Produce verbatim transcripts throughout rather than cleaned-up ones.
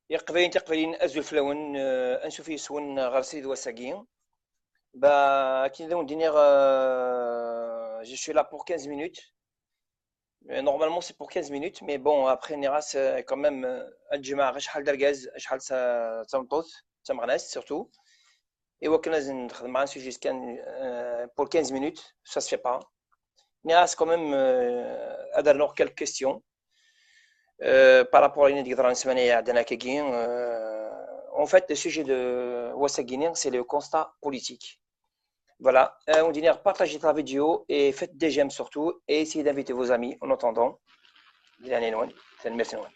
Iqbayliyen tiqbayliyin, azul fell-awen, euh, ansuf yes-wen ɣer srid wass-agi. Ba, akken ad awen-d-iniɣ, euh, je suis là pour quinze minutes. Euh, normalement, c'est pour quinze minutes, mais bon, après, nniɣ-as, euh, quand même, euh, ad jemɛeɣ acḥal d argaz, acḥal d ta-, d tameṭṭut, d tameɣnast, surtout. I wakken ad nexdem un sujet kan, euh, pour quinze minutes, ça se fait pas. Nniɣ-as quand même, euh, ad rnuɣ quelques questions, euh, par rapport à ayen i d-yeḍran ssmana iɛeddan akkagi. Euh, en fait, le sujet de wass-agi-ni, c'est le constat politique. Voilà, euh, ad wen-d-iniɣ, partagez la vidéo et faites des j'aime surtout et essayez d'inviter vos amis en attendant. Di leɛnaya-nwen, tanemmirt-nwen.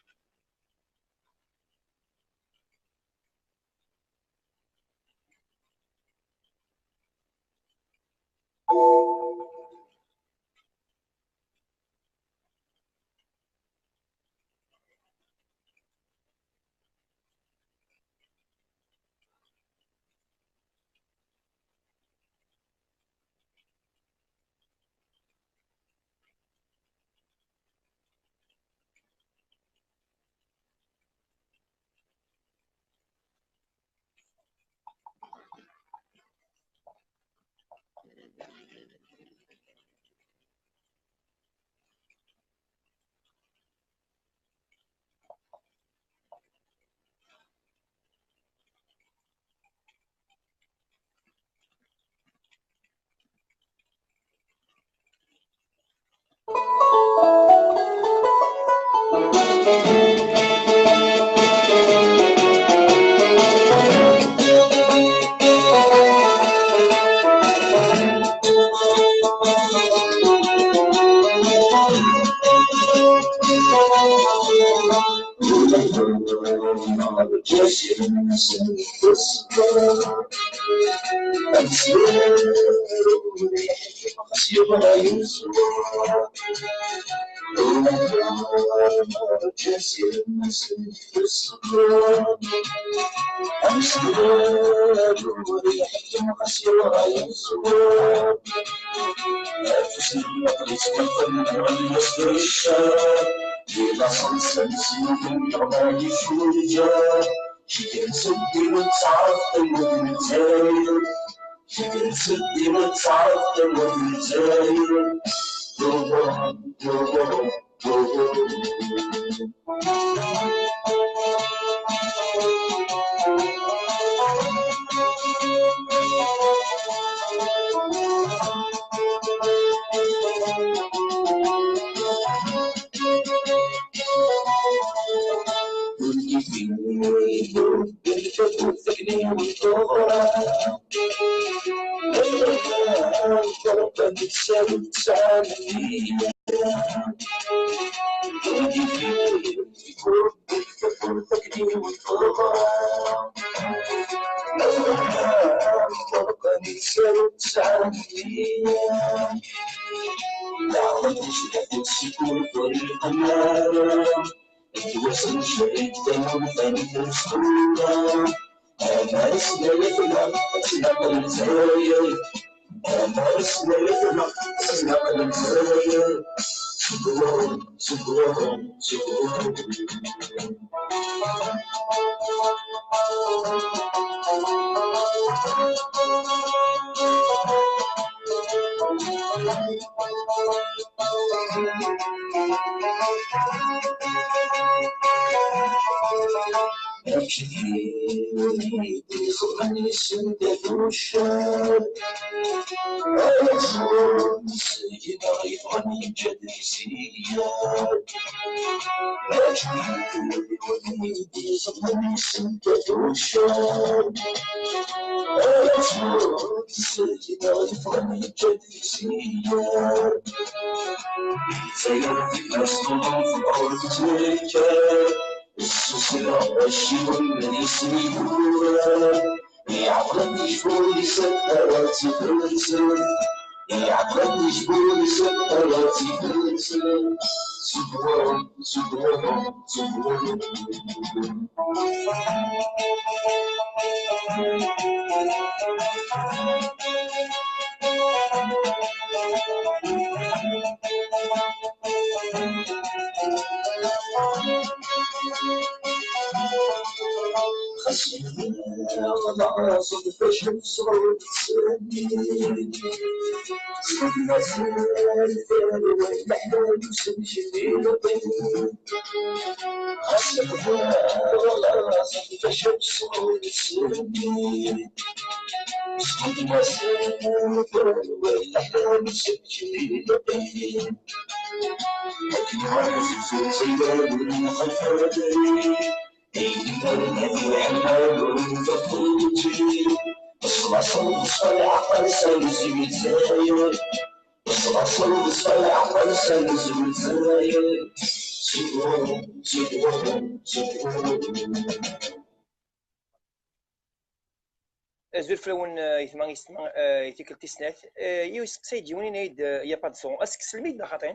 Azul fell-awen, eh, ayetma, yessetma, eh, i tikkelt tis snat. Eh, yiwen isteqsay-d yiwen, yenna-yi-d, eh, il y a pas de son. Est-ce que tselmid neɣ xaṭi?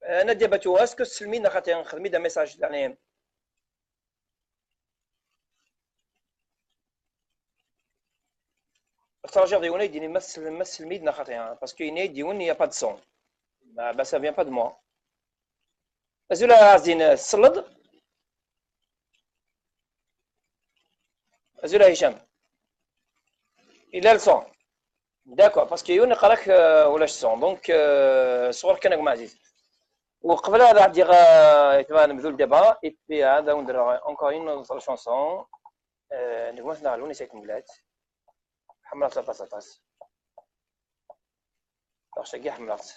Eh, Nadia Batou, est-ce que tselmid neɣ xaṭi? Xdem-id un message, d leɛnaya-m. Ttṛajiɣ yiwen ay d-yini ma tsel-, ma tselmid neɣ xaṭi, hein, parce que yenna-yi-d yiwen, il y a pas de son. Bah, bah, ça vient pas de moi. Azul a Ɛzin, tselleḍ? Azul a Hicam. Yella le son. D'accord, parce que yiwen iqra-k, euh, ulac son. Donc, euh, sɣur kan a gma Ɛziz. Uqbel ad ɛeddiɣ, euh, i tma nebdu le débat, et puis ad awen-d-rreɣ encore une autre chanson. Euh, n gma-tneɣ Lewnis Ayt Mengellat. Ḥemmleɣ-tt aṭas, aṭas. Taɣect-agi ḥemmleɣ-tt.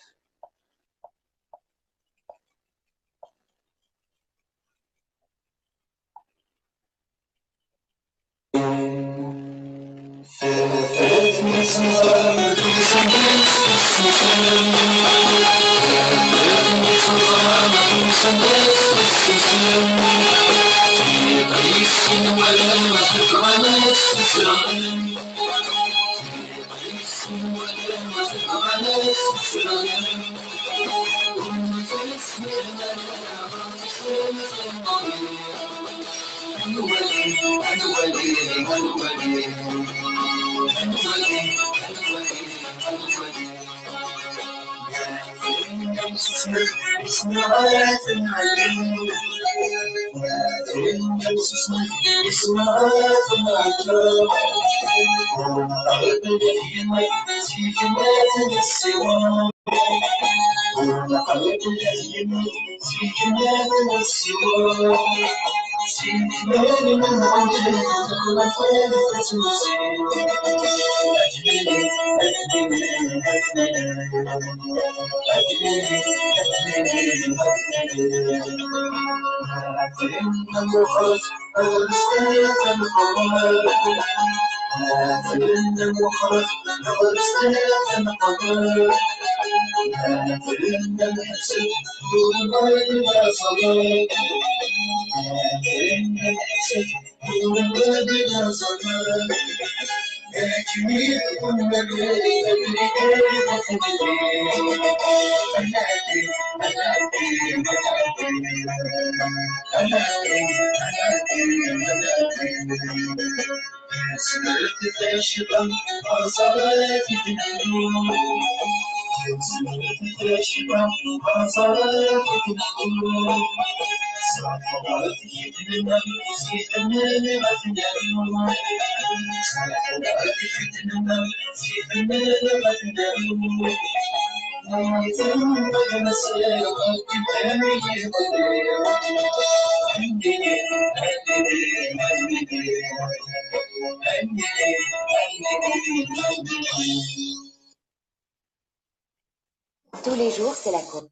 Tous les jours, c'est la course.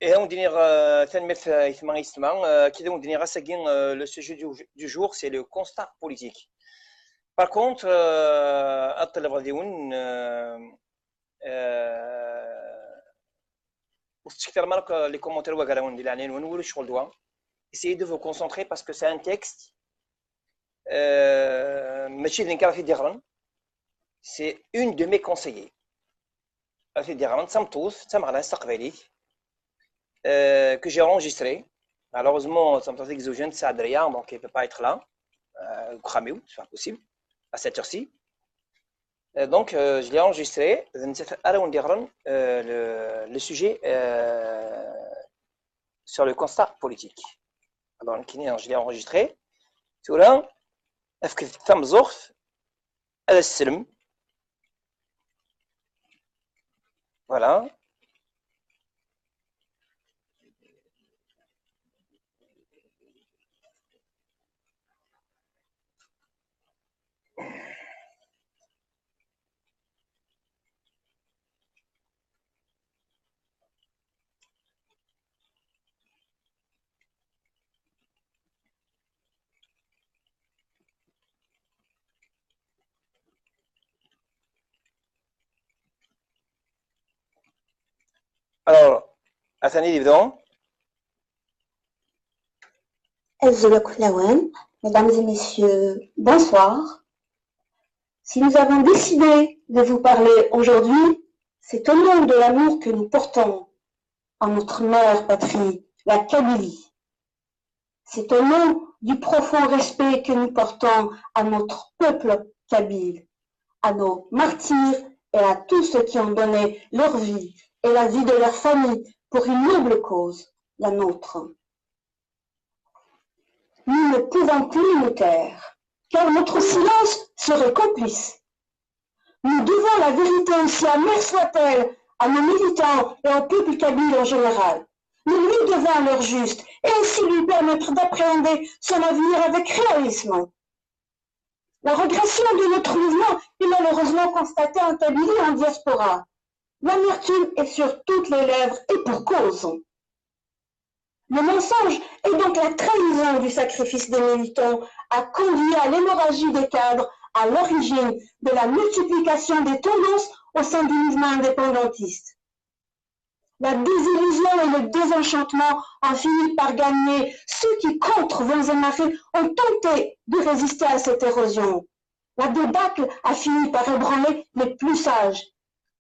Et donc, on dirait, euh, tanemmirt, euh, aytma, aytma, euh, qui donc, on dirait, ass-agi, euh, le sujet du, du jour, c'est le constat politique. Par contre, euh, ad ṭṭelbeɣ deg-wen, euh, euh, ur tettkeṭṭirem ara akk les commentaires wagrawen di leɛnaya-nwen, ulac ccɣel d wa. Essayez de vous concentrer parce que c'est un texte, euh, mačči d nekk ara t-id-iɣren. C'est une de mes conseillers. Ad t-id-iɣren d tameṭṭut, d tameɣnast taqbaylit, euh, que j'ai enregistré. Malheureusement, d tameṭṭut i izewjen, tesɛa dderya, donc elle peut pas être là, euh, deg uxxam-iw, c'est pas possible, à cette heure-ci. Euh, donc, euh, je l'ai enregistré, d nettat ara wen-d-iɣren, euh, le, le sujet, euh, sur le constat politique. Alors, nekkini, je l'ai enregistré. Tura, efk-d tameẓẓuɣt, ad as-teslem. Voilà. Alors, atan ad yebdu. Azul akk fell-awen, mesdames et messieurs, bonsoir. Si nous avons décidé de vous parler aujourd'hui, c'est au nom de l'amour que nous portons à notre mère patrie, la Kabylie. C'est au nom du profond respect que nous portons à notre peuple kabyle, à nos martyrs et à tous ceux qui ont donné leur vie et la vie de leur famille pour une noble cause, la nôtre. Nous ne pouvons plus nous taire, car notre silence serait complice. Nous devons la vérité aussi amère soit-elle à nos militants et au peuple kabyle en général. Nous lui devons l'heure juste et ainsi lui permettre d'appréhender son avenir avec réalisme. La régression de notre mouvement est malheureusement constatée en Kabylie et en diaspora. L'amertume est sur toutes les lèvres et pour cause. Le mensonge et donc la trahison du sacrifice des militants a conduit à l'hémorragie des cadres, à l'origine de la multiplication des tendances au sein du mouvement indépendantiste. La désillusion et le désenchantement ont fini par gagner. Ceux qui, contre vents et marées, ont tenté de résister à cette érosion. La débâcle a fini par ébranler les plus sages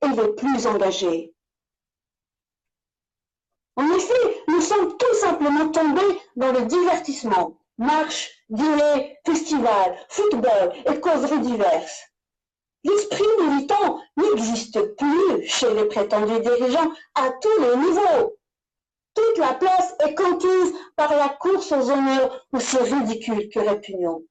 et les plus engagés. En effet, nous sommes tout simplement tombés dans le divertissement. Marches, dîners, festivals, football et causeries diverses. L'esprit militant n'existe plus chez les prétendus dirigeants à tous les niveaux. Toute la place est conquise par la course aux honneurs aussi ridicule que répugnant.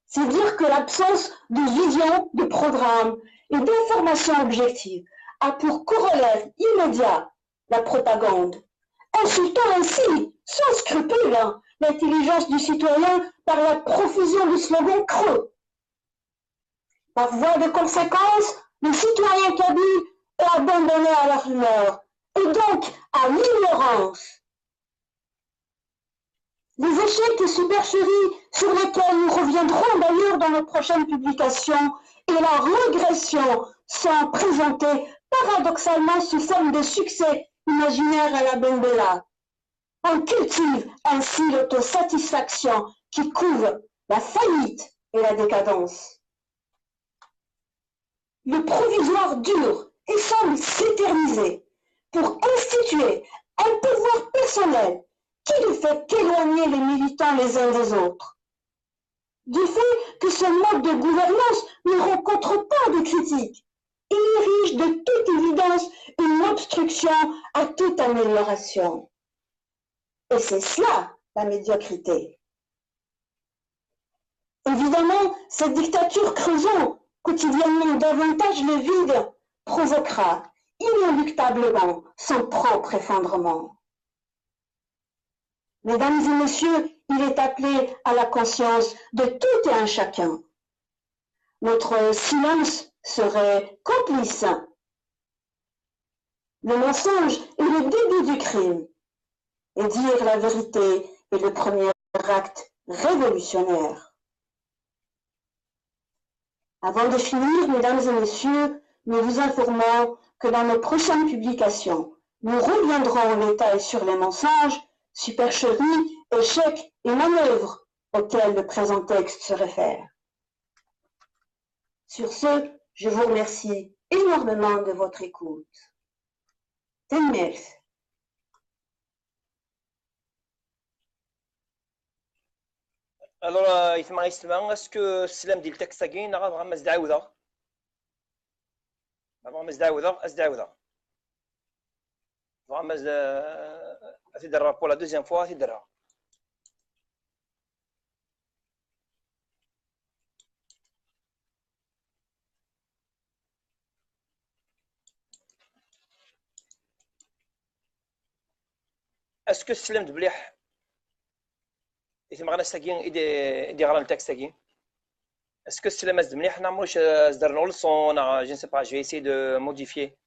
C'est dire que l'absence de vision, de programme et d'information objective a pour corollaire immédiat la propagande, insultant ainsi sans scrupule, hein, l'intelligence du citoyen par la profusion de slogans creux. Par voie de conséquence, le citoyen kabyle est abandonné à la rumeur et donc à l'ignorance. Les échecs et supercheries sur lesquels nous reviendrons d'ailleurs dans nos prochaines publications et la régression sont présentées paradoxalement sous forme de succès imaginaire à la Ben Bella. On cultive ainsi l'autosatisfaction qui couve la faillite et la décadence. Le provisoire dure et semble s'éterniser pour instituer un pouvoir personnel qui ne fait qu'éloigner les militants les uns des autres. Du fait que ce mode de gouvernance ne rencontre pas de critique, il érige de toute évidence une obstruction à toute amélioration. Et c'est cela la médiocrité. Évidemment, cette dictature creusant quotidiennement davantage le vide provoquera inéluctablement son propre effondrement. Mesdames et messieurs, il est appelé à la conscience de tout et un chacun. Notre silence serait complice. Le mensonge est le début du crime et dire la vérité est le premier acte révolutionnaire. Avant de finir, mesdames et messieurs, nous vous informons que dans nos prochaines publications, nous reviendrons en détail sur les mensonges, supercheries, échecs et manœuvres auxquels le présent texte se réfère. Sur ce, je vous remercie énormément de votre écoute. Tanemmirt. Alors, euh, Itma Isma, est-ce que teslam-d i texte-agi neɣ ad as-d-ɛawdeɣ? Ma bɣam ad as-d-ɛawdeɣ, ad as-d-ɛawdeɣ. Bɣam ad, euh, ad t-id-rreɣ pour la deuxième fois, ad t-id-rreɣ. Est-ce que teslam-d mliḥ i tmeɣrast-agi i d-, i d-yeɣran le texte-agi? Est-ce que teslam-as-d mliḥ neɣ ma ulac, euh, ad as-d-rnuɣ leṣon neɣ, je ne sais pas, je vais essayer de modifier.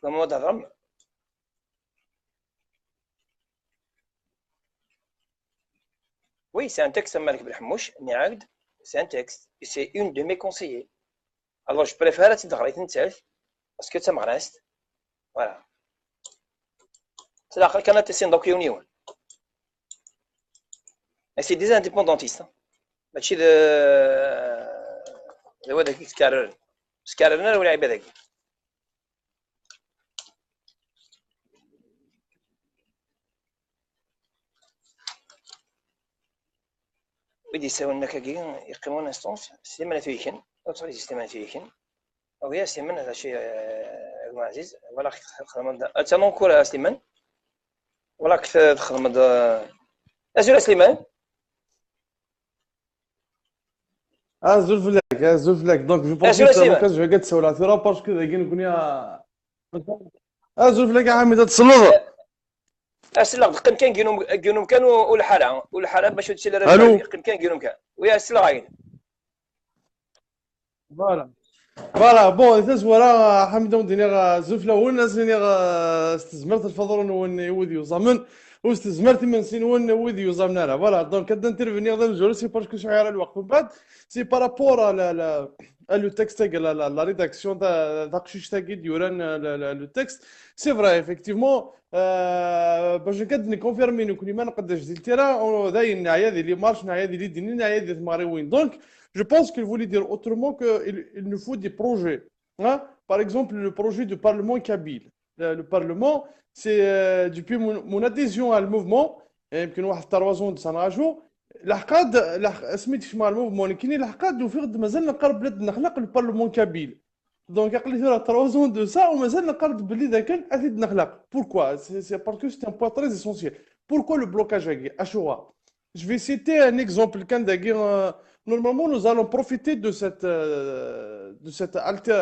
Comment ad d-thedrem? Oui, c'est un texte, Malek Belḥemmuc, nniɣ-ak-d, c'est un texte, et c'est une de mes conseillers. Alors, je préfère ad tt-id-ɣer i nettat, parce que d tameɣrast. Voilà. C'est la kan ad tissineḍ akk yiwen yiwen. Et c'est des indépendantistes, hein. Mačči d, d wad-agi i yetkarren. Ur tkarren ara lɛibad-agi. Wid yessawlen akkagi, yeqqim un instant, Sliman At Uyken, ur ttɣiz Sliman At Uyken. Awi a Sliman, d acu, eh, a gma Ɛziz, wala txedmeḍ, atta encore a Sliman, wala txedmeḍ, eh, azul a Sliman. Azul fell-ak, azul fell-ak. Donc, je profite de l'occasion, je vais get sawla tura parce que dagi nekni a-, azul fell-ak a Ḥamid, ad tesleḍ. Asleɣ, qqim kan gin um-, gin umkan u, u lḥara, u lḥara, bac ur ttili ara. Allô? Qqim kan gin umkan. Oui, asleɣ ayen. Voilà. Voilà, bon, i tazwara, Ḥamid, ad wen-d-iniɣ, euh, azul fell-awen, ad s-iniɣ, euh, s tezmert lfaḍur-nwen i wid yuẓamen. Ur s-tezmert imensi-nwen wid yuẓamen ara. Voilà, donc ad intervenir d amezwaru, c'est parce que sɛiɣ ara lweqt. Mbeɛd, c'est par rapport à la, la, à le texte, la, la, la rédaction, ta, taqcict-agi d-yuran, la, la, le texte. C'est vrai, effectivement, euh, bac ad nkonfirmi nekkni ma nqeddec di ltira, on, dayen neɛya di les marches, neɛya di les dîners, neɛya di tmeɣriwin. Donc, je pense qu'il voulait dire autrement qu'il il nous faut des projets. Hein. Par exemple, le projet de parlement kabyle. Le, le parlement, c'est euh, depuis mon, mon adhésion à le mouvement, يمكن واحد trois ans de ça نراجعو. لحقاد لح اسميت شمال الموفمون كيني لحقاد وفيغ مازال نقرب بلاد نخلق le parlement kabyle. Donc aql-i tura trois ans de ça ومازال نقرب بلي ذاك ad t-id-nexlaq. Pourquoi? C'est parce que c'est un point très essentiel. Pourquoi le blocage-agi? Acuɣer? Je vais citer un exemple كان داكي. Normalement nous allons profiter de cette euh, de cette alter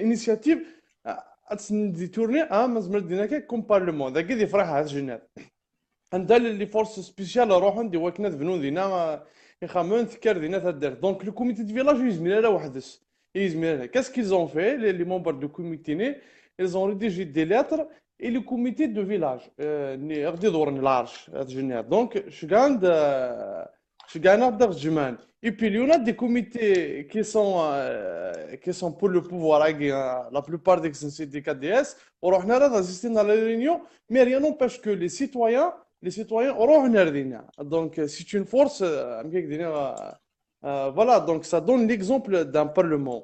initiative. Ad s-détourner, ah, ma zemret dina كاع comme parlement. داكي دي فرحة هاد جنات. عندها les forces spéciales روحهم دي واكنا بنو دينا يخمون تكر دينا تدار. Donc le comité de village يزمي لا وحدس. يزمي لا. Qu'est-ce qu'ils ont fait, les, les membres du comité? Ils ont rédigé des lettres et le comité de village euh, غادي يدور العرش هاد جنات. Donc شكان شكان هذا الجمان. Et puis il y en a des comités qui sont euh, qui sont pour le pouvoir, hein, la plupart des syndicats D S. ورحنا là d'assister à la réunion, mais rien n'empêche que les citoyens, les citoyens رحنا لدينا. Donc c'est une force. Euh, voilà, donc ça donne l'exemple d'un parlement.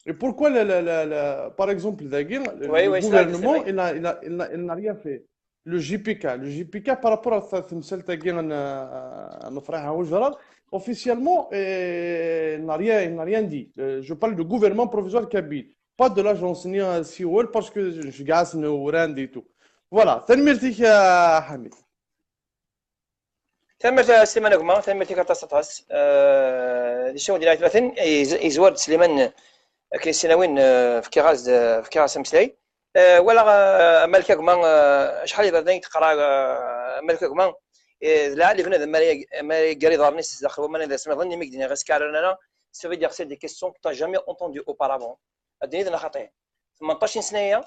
Et pourquoi, la, la, la, la, par exemple, داكي, le, oui, le oui, gouvernement, il n'a il a, il a, il a, il n'a rien fait. Le G P K, le G P K par rapport à ça, officiellement, eh, il n'a rien, il n'a rien dit. Euh, je parle du gouvernement provisoire kabyle, pas de l'agence ni un C O L parce que je gagne au rien du tout. Voilà, tanemmirt-ik a Ḥamid. Tanemmirt a Sliman a gma, tanemmirt-ik aṭas aṭas. Eh, d acu i d-yenna atmaten, yez- yezwar-d Sliman, eh, akken i s-nnan, eh, fkiɣ-as-d, eh, fkiɣ-as ameslay. Eh, walaɣ, eh, Malek a gma, eh, acḥal iberdan i d-teqra, eh, Malek a gma, eh, d lɛali bnadem ma ara yeg- ma ara yeggar iḍarren-is sdaxel waman ad as-miḍen imi i k-d-nniɣ iskaɛren ara, ça veut dire c'est des questions que t'as jamais entendues auparavant. Ad d-nini d neɣ xaṭi. Tmenṭac n sna-aya,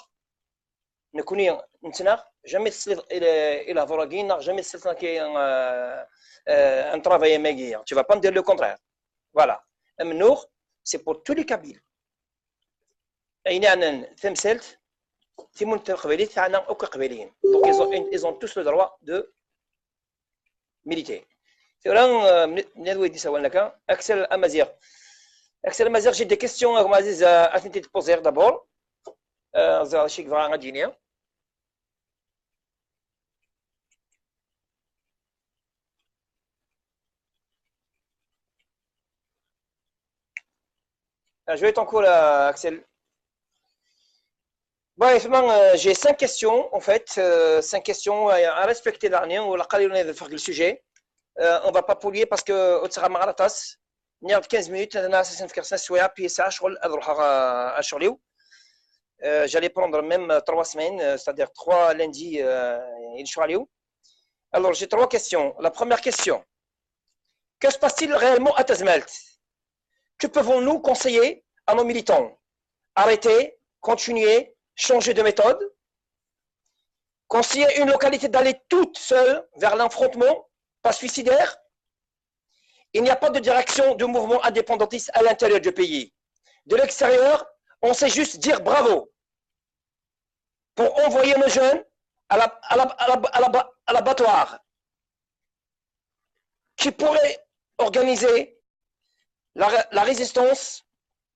nekkni nettnaɣ, jamais tesliḍ i le- i lehdur-agi, neɣ jamais tesliḍ akka, euh, euh, un travail am wagi. Tu vas pas me dire le contraire. Voilà. Amennuɣ, c'est pour tous les Kabyles. Ayen yeɛnan tamsalt, timunent taqbaylit teɛna akk iqbayliyen. Donc ils ont, ils ont tous le droit de militer. Tura, euh, mni- mnad wid isawalen akka, Axel Amaziɣ. Axel Amaziɣ, j'ai des questions, euh, Aziz, euh, à t'poser d'abord. Euh, ẓriɣ d acu i yebɣa ad d-yini. Euh, je vais être en cours, euh, Axel. Bon, effectivement, euh, j'ai cinq questions, en fait, euh, cinq questions euh, à respecter dernier, ou la qualité de faire le sujet. Euh, on va pas polluer parce que au tsara maratas, ni de quinze minutes, on a cinq questions, soit puis ça, je roule à droit à Chorliou. Euh, j'allais prendre même euh, trois semaines, euh, c'est-à-dire trois lundis, euh, Chorliou. Alors, j'ai trois questions. La première question, que se passe-t-il réellement à Tazmalt? Que pouvons-nous conseiller à nos militants? Arrêter, continuer, changer de méthode? Conseiller une localité d'aller toute seule vers l'affrontement, pas suicidaire? Il n'y a pas de direction de mouvement indépendantiste à l'intérieur du pays. De l'extérieur, on sait juste dire bravo pour envoyer nos jeunes à la- à la- à la- à la- à l'abattoir. Qui pourrait organiser la, ré- la résistance,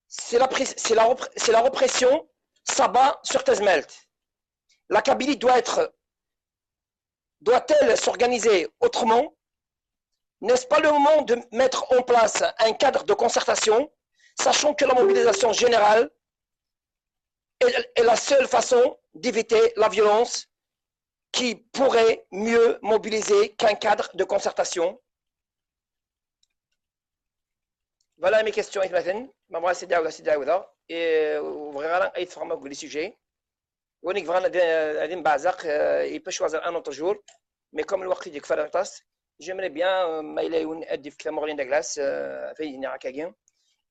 c'est la, pré- c'est la, repr- c'est la répression s'abat sur Tazmalt. La Kabylie doit être, doit-elle s'organiser autrement? N'est-ce pas le moment de mettre en place un cadre de concertation, sachant que la mobilisation générale est, est la seule façon d'éviter la violence qui pourrait mieux mobiliser qu'un cadre de concertation? Voilà mes questions, Itmaten. Ma bɣa sidi awda, sidi awda. Et, euh, bɣiɣ ara ay teffɣem akk les sujets. Win i yebɣan ad ad imbeɛzeq, euh, il peut choisir un autre jour. Mais comme lweqt i d-yekfa aṭas, j'aimerais bien, euh, ma yella yiwen ad d-yefk tamuɣli n daglas, euh, ɣef ayen i d-nniɣ akkagi.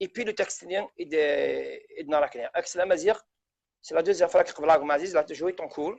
Et puis le texte-nni i d- i d-nniɣ akkagi. Axel Amaziɣ, c'est la deuxième fois que qebleɣ Maziz, la toujours en cours.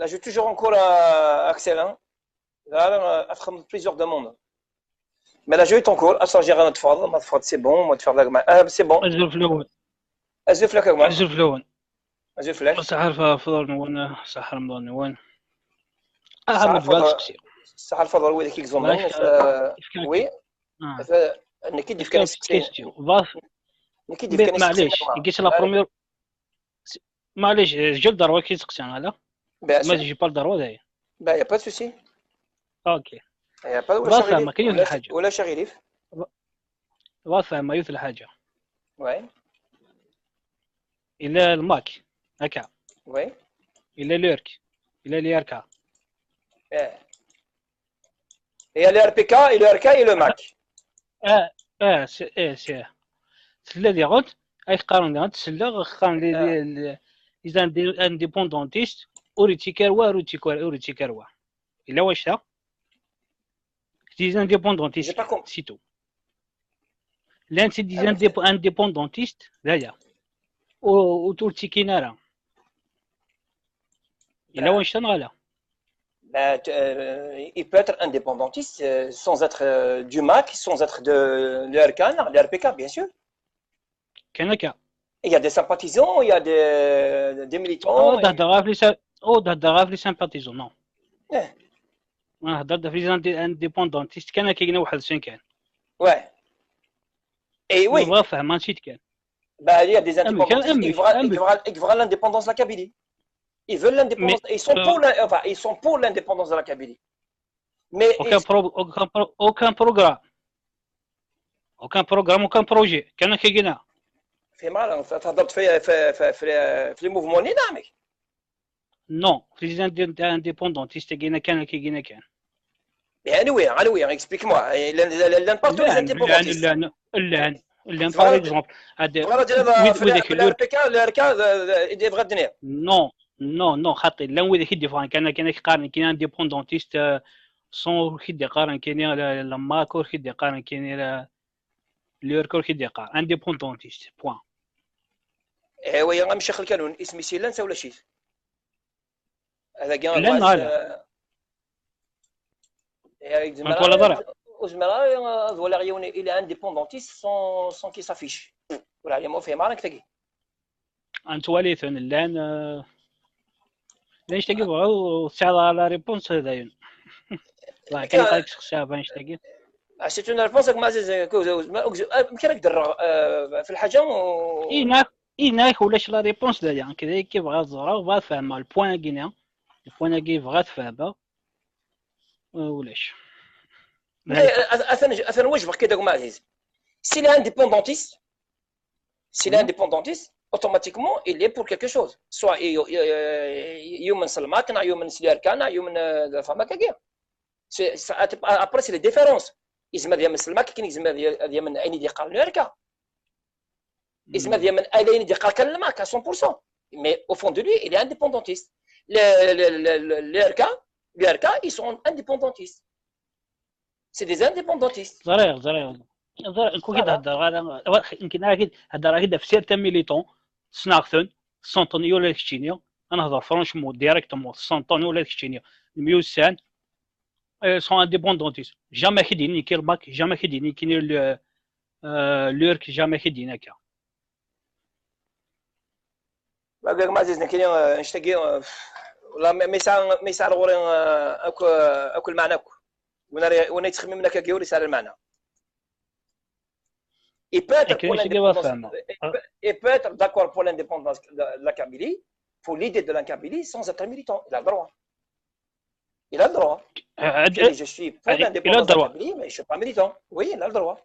Là, j'ai toujours en cours à Axel, hein. Là, là, à faire plusieurs demandes. Mais là, j'ai eu ton cours. Ah, ça, j'ai rien à te faire. Ma te faire, c'est bon. Ma te faire, ah, c'est bon. Azul fell-awen. Azul fell-ak, gma. Azul fell-awen. Azul fell-ak. Ṣaḥa lfeḍ-nwen, ṣaḥa Remḍan-nwen. Ah, ṣaḥa lfeḍ. Ṣaḥa lfeḍ, wid i k-iẓumen. Oui. Nekk i d-ifkan question. Nekk i d-ifkan question. Maɛlic, la première. Maɛlic, j'ai le droit كي تسقسي على. Bien sûr. Mais j'ai pas le droit d'ailleurs. Ben, y a pas de souci. OK. Y a pas de souci. Voilà, ما كاين الحاجة. ولا شغيريف. Voilà, ما يوث الحاجة. Oui. إلا الماك. هكا. Oui. إلا لورك. إلا ليركا. إيه. Il y a le R P K, et le R K et le mac. اه اه سي ايه سي تسلى ديغون. اي قارن ديغون تسلى قارن لي لي لي زانديبوندونتيست. اوريتيكاروا اوريتيكاروا اوريتيكاروا الا واش تا دي زانديبوندونتيست سي تو. لان سي دي زانديبوندونتيست دايا. وتورتيكينا راه الا واش تا نغالا. Bah, euh, il peut être indépendantiste euh, sans être euh, du mac, sans être de l'E R K, non, l'E R P K, bien sûr. كان هكا. Il y a des sympathisants, il y a des, des militants. او تهضر غير في لي سا او تهضر غير في لي سامباتيزون نو. انا هضرت في لي زانديبوندونتيست كان كاين واحد الشيء كان. Ouais. Et oui. بغا فهم نسيت كان. Bah, il y a des indépendantistes qui veulent l'indépendance de la Kabylie. Ils veulent l'indépendance. Ils sont pour la, enfin, ils sont pour l'indépendance de la Kabylie. Mais aucun, pro, aucun, pro, aucun programme. Aucun programme, aucun projet. كان كيجينا. في مال تهضرت في في في في, في les mouvements نظامي. Non, في les indépendantistes كيجينا كان كيجينا كان. Anyway, anyway, explique-moi. لان لان partout les indépendantistes. لان لان لان par exemple. L'R P K, l'R K, il devrait tenir. Non, non, non, خاطي لا وين كي ديفران كان كاين كيقارن كاين indépendantiste sans كي ديقارن كاين la mac كي ديقارن كاين l'E R K كي ديقارن indépendantiste point. ايوا يا مشيخ الكانون اسمي سيلان ولا شي. هذا كاع لا لا. وزمرا وزمرا هذا ولا عيوني الى indépendantiste sans sans كي s'affiche. ولا عليا ما فهم راك تاكي. انت وليثن لان لان شتاقي بغاو تسعى على ريبونس هذاين. الله كان قالك شخص شعب انشتاقي. عشتو انا ريبونس ما عزيز كوز ما كان يقدر في الحاجه. اي ناك اي ناك ولاش لا ريبونس دايا كذا كي بغا الزهره بغا فهمها البوان كينا. البوان كي بغا تفهمها ولاش. اثن اثن واش بغا كي داك ما عزيز. Si l'indépendantiste, si l'indépendantiste, automatiquement, il est pour quelque chose. Soit يؤمن سلماك، يؤمن سليركان، يؤمن فما كاكيا. Après, c'est les différences. يزمر يؤمن سلماك، كاين يزمر يؤمن عيني دي قال لوركا. يزمر يؤمن عيني دي قال كان الماك à cent pour cent. Mais au fond de lui, il est indépendantiste. L'urka, l'urka, ils sont indépendantistes. C'est des indépendantistes. زرير زرير زرير كون كي تهضر غادا يمكن راك تهضر راك في سيرتان ميليتون سناغثن سونطوني ولا كتشينيا. انا نهضر فرونشمون ديريكتومون سونطوني ولا كتشينيا. الميوزيسيان سون انديبوندونتيست جامي كيديني كي الماك جامي كيديني كي لورك جامي كيديني هكا. ما قالك ما عزيز نكري نشتكي. والله ما يسعى ما يسعى الغوري اكو اكو المعنى اكو. وانا وانا يتخمم لك كيوري سعر المعنى. Il peut être pour l'indépendance, il peut être d'accord pour l'indépendance de la Kabylie, pour l'idée de la Kabylie, sans être militant. Il a le droit. Il a le droit. Je suis pour l'indépendance de la Kabylie, mais je ne suis pas militant. Oui, il a le droit.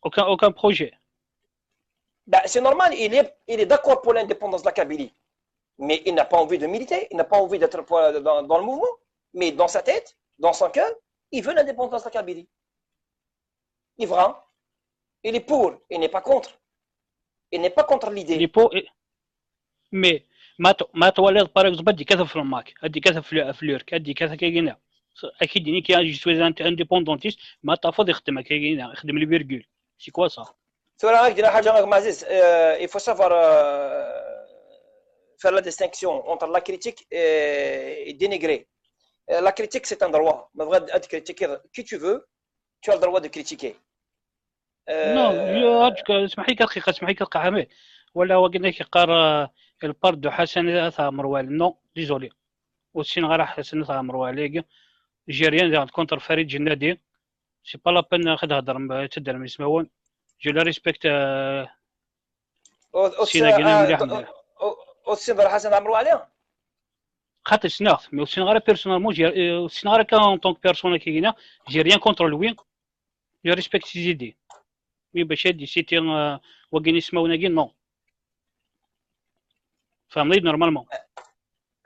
Aucun, aucun projet. Ben, c'est normal, il est, il est d'accord pour l'indépendance de la Kabylie. Mais il n'a pas envie de militer, il n'a pas envie d'être dans, dans le mouvement. Mais dans sa tête, dans son cœur, il veut l'indépendance de la Kabylie. Il veut. Il est pour, il n'est pas contre. Il n'est pas contre l'idée. Il est pour, mais ما ما تواليض par exemple هادي كذا في الماك هادي كذا في l'urk هادي كذا كاينه. اكيد يعني كي je suis indépendantiste ما ترفض يخدم كاينه يخدم les virgules. C'est quoi ça؟ ثورة غير كدير حاجة غير معزيز. Il faut savoir faire la distinction entre la critique et, et dénigrer. Euh, la critique, c'est un droit. Ma tebɣiḍ ad critiquer qui tu veux, tu as le droit de critiquer. Non, اسمح لي دقيقة، اسمح لي دقيقة، حميد. ولا هو قلنا كيقار البارت دو حسن تاع مروالا. Non, désolé. وسين غير حسن تاع مروالا. J'ai rien contre Farid Djennadi. C'est pas la peine خد هضر تدر من سماون. Je le respecte. Au sein, au sein de Hassan Amrou Ali. خاطر سناغت، mais aussi نغرا personnellement, aussi نغرا en tant que personne كي هنا, j'ai rien contre lui. Je respecte ses idées. Mais باش هادي سيتي وكان يسمعونا كي non. فهمني normalement.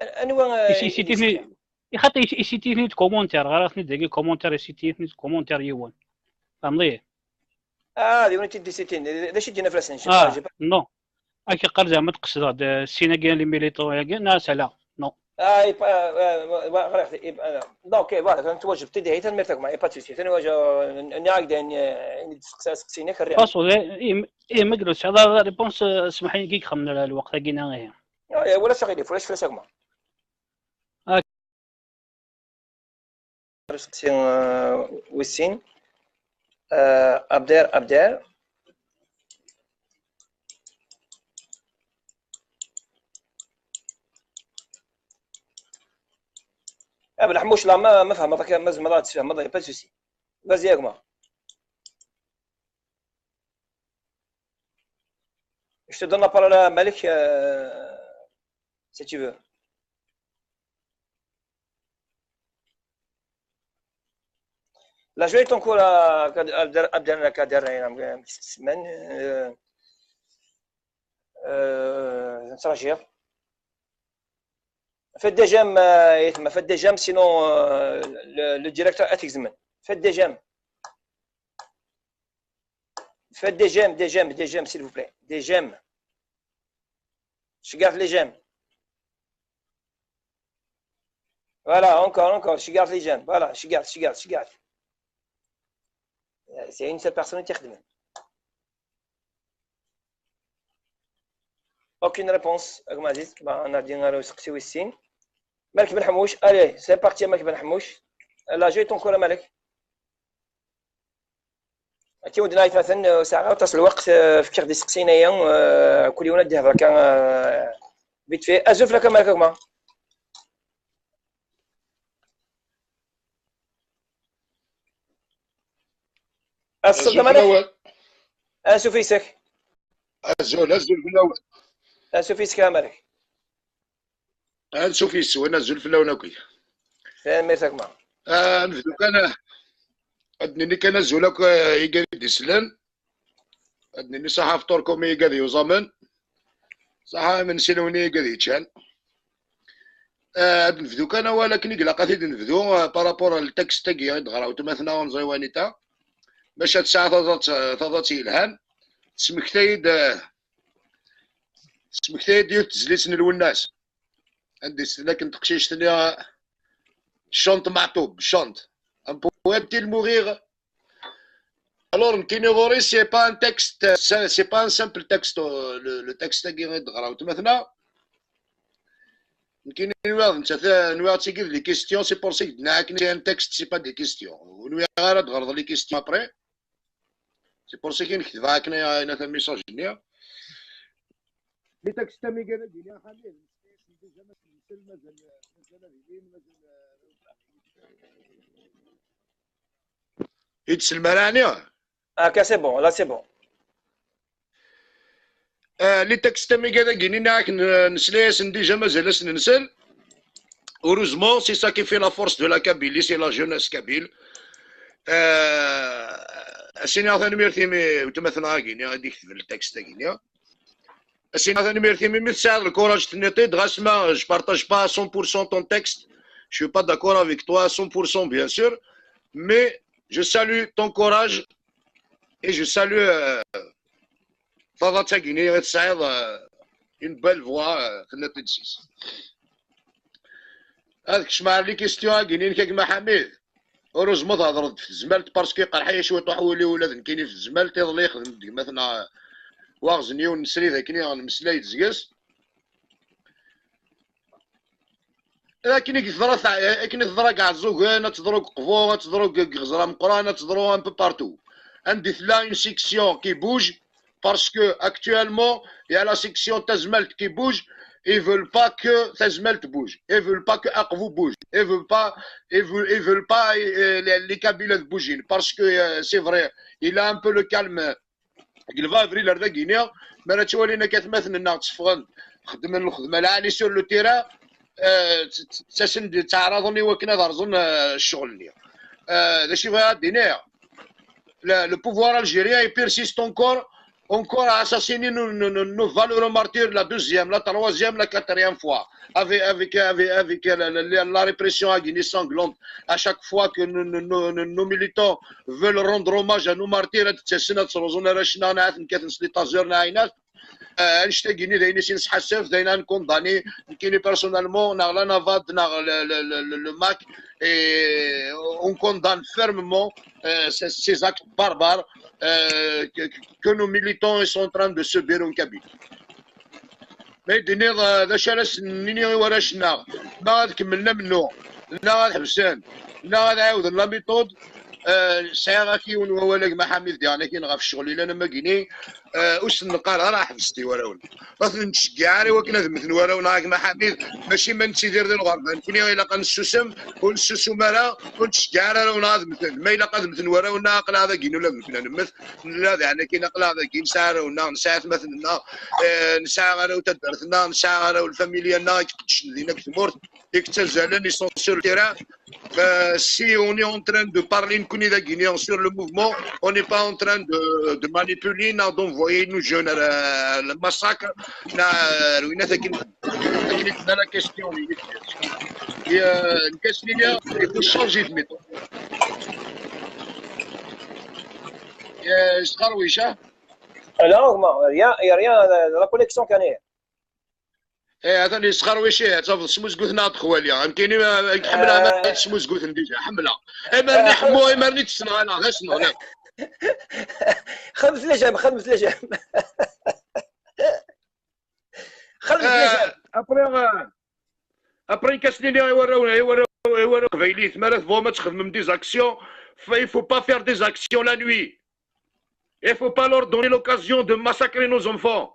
انوا يسيتيني خاطر يسيتيني كومونتير، غير راتني داكي كومونتير، يسيتيني كومونتير يوان. فهمني؟ اه دي ونتي دي سيتين، داكشي دينا في الاسنان. اه non. اكي قال زعما تقصد السينا كاين les militants ياكي ناس لا non. اه غير دونك voilà كنت واجب تدعي تنميرتك معايا با تسوسي ثاني واجه نعاك داين. سقسينك الرياض فاصو. اي مقلوس هذا ريبونس. اسمح لي كيك خمنا الوقت كينا ايه. ولا شغيلي فلاش فلاش هكما. سقسي وسين. ابدير ابدير. ابن حموش لا ما ما فهم هذاك ما زعما راه تفهم هذا با سوسي. Vas-y هكما. Je te donne la parole à Malik, euh, si tu veux. La joie est encore à Abder Kader. Faites des j'aime, faites des j'aime, sinon le directeur est examen. Faites des j'aime. Faites des j'aime, des j'aime, des j'aime, s'il vous plaît. Des j'aime. Je garde les j'aime. Voilà, encore, encore. Je garde les j'aime. Voilà, je garde, je garde, je garde. C'est une seule personne qui a. Aucune réponse. Malik Ben Hamouch. Allez, c'est parti, Malik Ben Hamouch. La joie est encore à Malik. Akka ur d-nɛid مثلا ساعة غير تصل الوقت. فكر دي سقسينايا. كل يوم نديها بركا. Vite fait. Azul fell-ak a Malik. Azul fell-awen. Ansuf yes-k. Azul, azul fell-awen. Ansuf yes-k a Malik. Ansuf yes-wen, azul fell-awen akk. Tanemmirt a gma. Ad nebdu kan, ad d-nini kan azul akk i wid d-isellen. Ad d-nini ṣaḥa fṭurkum i wid yuẓamen. Ṣaḥa imensi-nwen i wid yeččan. Ad nebdu kan awal akken i ilaq ad t-id-nebdu, par rapport ar ltakst-agi i d-ɣer weltma-tneɣ ur neẓri wanita. Maca tesɛa taḍat, taḍat yelhan. Tesmektay-d, tesmektay-d yiwet tezlit n Lwennas. Anda i s-tenna akken teqcict-nni, chante Maɛtub, chante. Un poème, il mourir. Alors, nekkini ɣur-i, c'est pas un texte, c'est pas un simple texte, le texte-agi i d-ɣer weltma-tneɣ. Nekkini nwiɣ d nettat, nwiɣ d tigi d les questions, c'est pour ça que d-nniɣ akken c'est un texte, c'est pas des questions. Ur nwiɣ ara ad d-ɣreḍ les questions après. C'est pour ça que nekdeb akken ay ata message-nni. Les textes amiga dagi, déjà, mazal, mazal ad ilin, mazal. I d-selmar ɛni? Akka, c'est bon, là, c'est bon. Les textes amiga dagi, nniɣ-ak nesla-yasen déjà, mazal ad sen-nsel. Heureusement, c'est ça qui fait la force de la Kabylie, c'est la jeunesse kabyle. Ad s-iniɣ tanemmirt-im i weltma-tneɣ-agi-nni i d-iketben ltakst-agi-nni. Ad s-iniɣ tanemmirt-im imi tesɛiḍ lkuraj tenniḍ-t-id, ɣas ma je partage pas à cent pour cent ton texte, je suis pas d'accord avec toi à cent pour cent, bien sûr, mais je salue ton courage et je salue taḍat-agi-nni i tesɛiḍ, une belle voix, tenniḍ-t-id s-is. Ad kecmeɣ ɣer les questions-agi-nni-inek a gma Ḥamid. Heureusement thedreḍ-d f tezmalt, parce que iqerḥ-iyi cwiṭuḥ wul-iw ula d nekkini f tezmalt. Iḍelli yexdem-d gma-tneɣ waɣzen yiwen n srid akken i ɣ-nemmeslay-d seg-s. Akken i teḍra ta-, akken i teḍra deg Ɛeẓẓugen, ad teḍru deg Qbu, ad teḍru deg Iɣeẓra Meqqran, ad teḍru un peu partout. Anda i tella une section qui bouge, parce que actuellement, il y a la section Tazmalt qui bouge, ils veulent pas que Tazmalt bouge, ils veulent pas que Aqbu bouge, ils veulent pas, ils veulent, ils veulent pas, euh, les, les Kabyles bougent, parce que, euh, c'est vrai, il a un peu le calme. Deg le vingt avril ar dagini, mi ara ttwalin akka atmaten-nneɣ tteffɣen, xeddmen lxedma lɛali sur le terrain, euh, tt-, tt-, ttasen-d, ttaɛraḍen i wakken ad rẓen, euh, ccɣel-nni. Euh, d acu i bɣiɣ ad d-iniɣ? Le, le pouvoir algérien, il persiste encore, encore à assassiner nos, nos, nos, nos valeureux martyrs la deuxième, la troisième, la quatrième fois. Avec, avec, avec, avec la, la, la, la répression à Guinée sanglante, à chaque fois que nos, nos, nos, nos militants veulent rendre hommage à nos martyrs, ad d-ttasen ad ttruẓun arrac-nneɣ, neɣ ad ten-kkaten s les tasers, neɣ ayen akk. Eh, annect-agi-nni d ayen i s-nesḥassef, d ayen ad nkundani, nekkini personnellement, neɣ la NAVAD, neɣ le, le, le, le, le MAK, et on condamne fermement, euh, ces, ces actes barbares, euh, que, que nos militants sont en train de subir en Kabylie. Ma i d-tiniḍ, eh, d acu ara sen-nini i warrac-nneɣ? Neɣ ad kemmlen amennuɣ, neɣ ad ḥebsen, neɣ ad ɛiwden la méthode. Eh, sɛiɣ ak yiwen wawal, a gma Ḥamid, diɣen akin ɣef ccɣel ilan am wagini. Eh, ur sen-neqqar ara ḥebset i warraw-nneɣ. Ur ten-nettceggiɛ ara i wakken ad mmten warraw-nneɣ, a gma Ḥamid. Mačči ma nettidir di lɣerba, nekkni ilaq ad nessusem, ur nessusum ara, ur nettceggiɛ ara arraw-nneɣ ad mmten. Ma ilaq ad mmten warraw-nneɣ, aql-aɣ dagi ula d nekkni ad nemmet. Nella diɣen akin, aql-aɣ dagi, nesɛa arraw-nneɣ, nesɛa atmaten-nneɣ, eh, nesɛa arraw taddart-nneɣ, nesɛa arraw lfamilya-nneɣ i iqeddcen dinna deg tmurt, i yettazzalen, ils sont sur le terrain. Euh, si on est en train de parler, nekkni dagi sur le mouvement, on n'est pas en train de, de manipuler, non, d'envoyer nos jeunes à la, le massacre, non, euh, ruinat akin, akin i tella la question. Et, euh, une question, il faut changer de méthode. Euh, je crois, oui, ça. Alors, comment? Rien, il y a rien, la, la connexion كان إيه؟ Eh, atan yesxerwic, eh, ad tafeḍ smuzgut-nneɣ d xwali. Nekkini, eh, ḥemmleɣ amer tesmuzguten déjà, ḥemmleɣ. Imerni ḥemmu, imerni ttesneɣ, ala, d asenɣel. خمس لجم، خمس لجم. خمس لجم. Eh, après, eh, après, nkas nini i warraw, i warraw, i warraw qbaylit, mi ara tebɣum ad txedmem des actions, il faut pas faire des actions la nuit. Il faut pas leur donner l'occasion de massacrer nos enfants.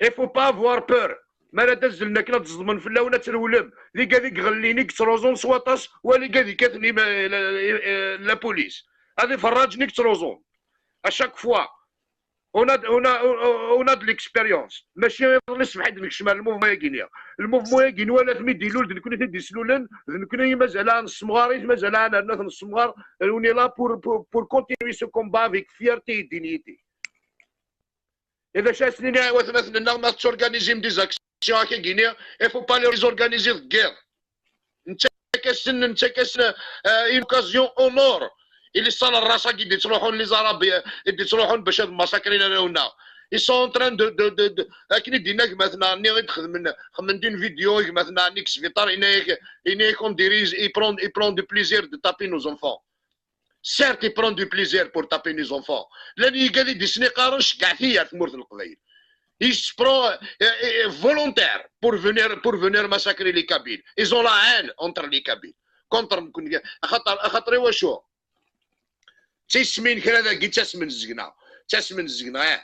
Il faut pas avoir peur. Mi ara d-azzlen akken ad ẓedmen fell-awen, ad trewlem. D igad i iɣellin, i yettruẓun s waṭas, wala igad i kkaten im-, la, la, la police. Ad iferraǧen i yettruẓun. À chaque fois, on a, on a, on a de l'expérience. Mačči iḍelli ṣṣbeḥ i d-nekcem ar le mouvement-agi-nni. Le mouvement-agi-nni, wala mi d-ilul, d nekkni i t-id-islulen, d nekkni i mazal ad nessemɣar, i t mazal ad nernu ad t-nessemɣar. On est là pour, pour, pour continuer ce combat avec fierté et dignité. Et d acu ara s-nini i watmaten-nneɣ ma tetturganizim des actions akka-agi-nni, il faut pas les organiser deg yiḍ. Nettak-asen, nettak-asen, euh, une occasion en or. Ili ṣṣal n ras-agi i d-ittruḥun, les Arabes, euh, i d-ittruḥun bac ad massakrin arraw-nneɣ. Ils sont en train de, de, de, de, akken i d-yenna gma-tneɣ-nni i d-xedmen, xedmen-d une vidéo i gma-tneɣ-nni deg sbiṭar, yenna-yak, yenna-yak, on dirait, il prend, il prend du plaisir de taper nos enfants. Certes, il prend du plaisir pour taper nos enfants. Llan yigad i d-isniqaren, ceggɛet-iyi ar tmurt n Leqbayel. Il se prend, euh, euh, volontaire pour venir, pour venir massacrer les Kabyles. Ils ont la haine entre les Kabyles. Contre, axaṭer, axaṭer i wacu? Ttismin kra dagi, ttasmen zegna. Ttasmen zegna, eh.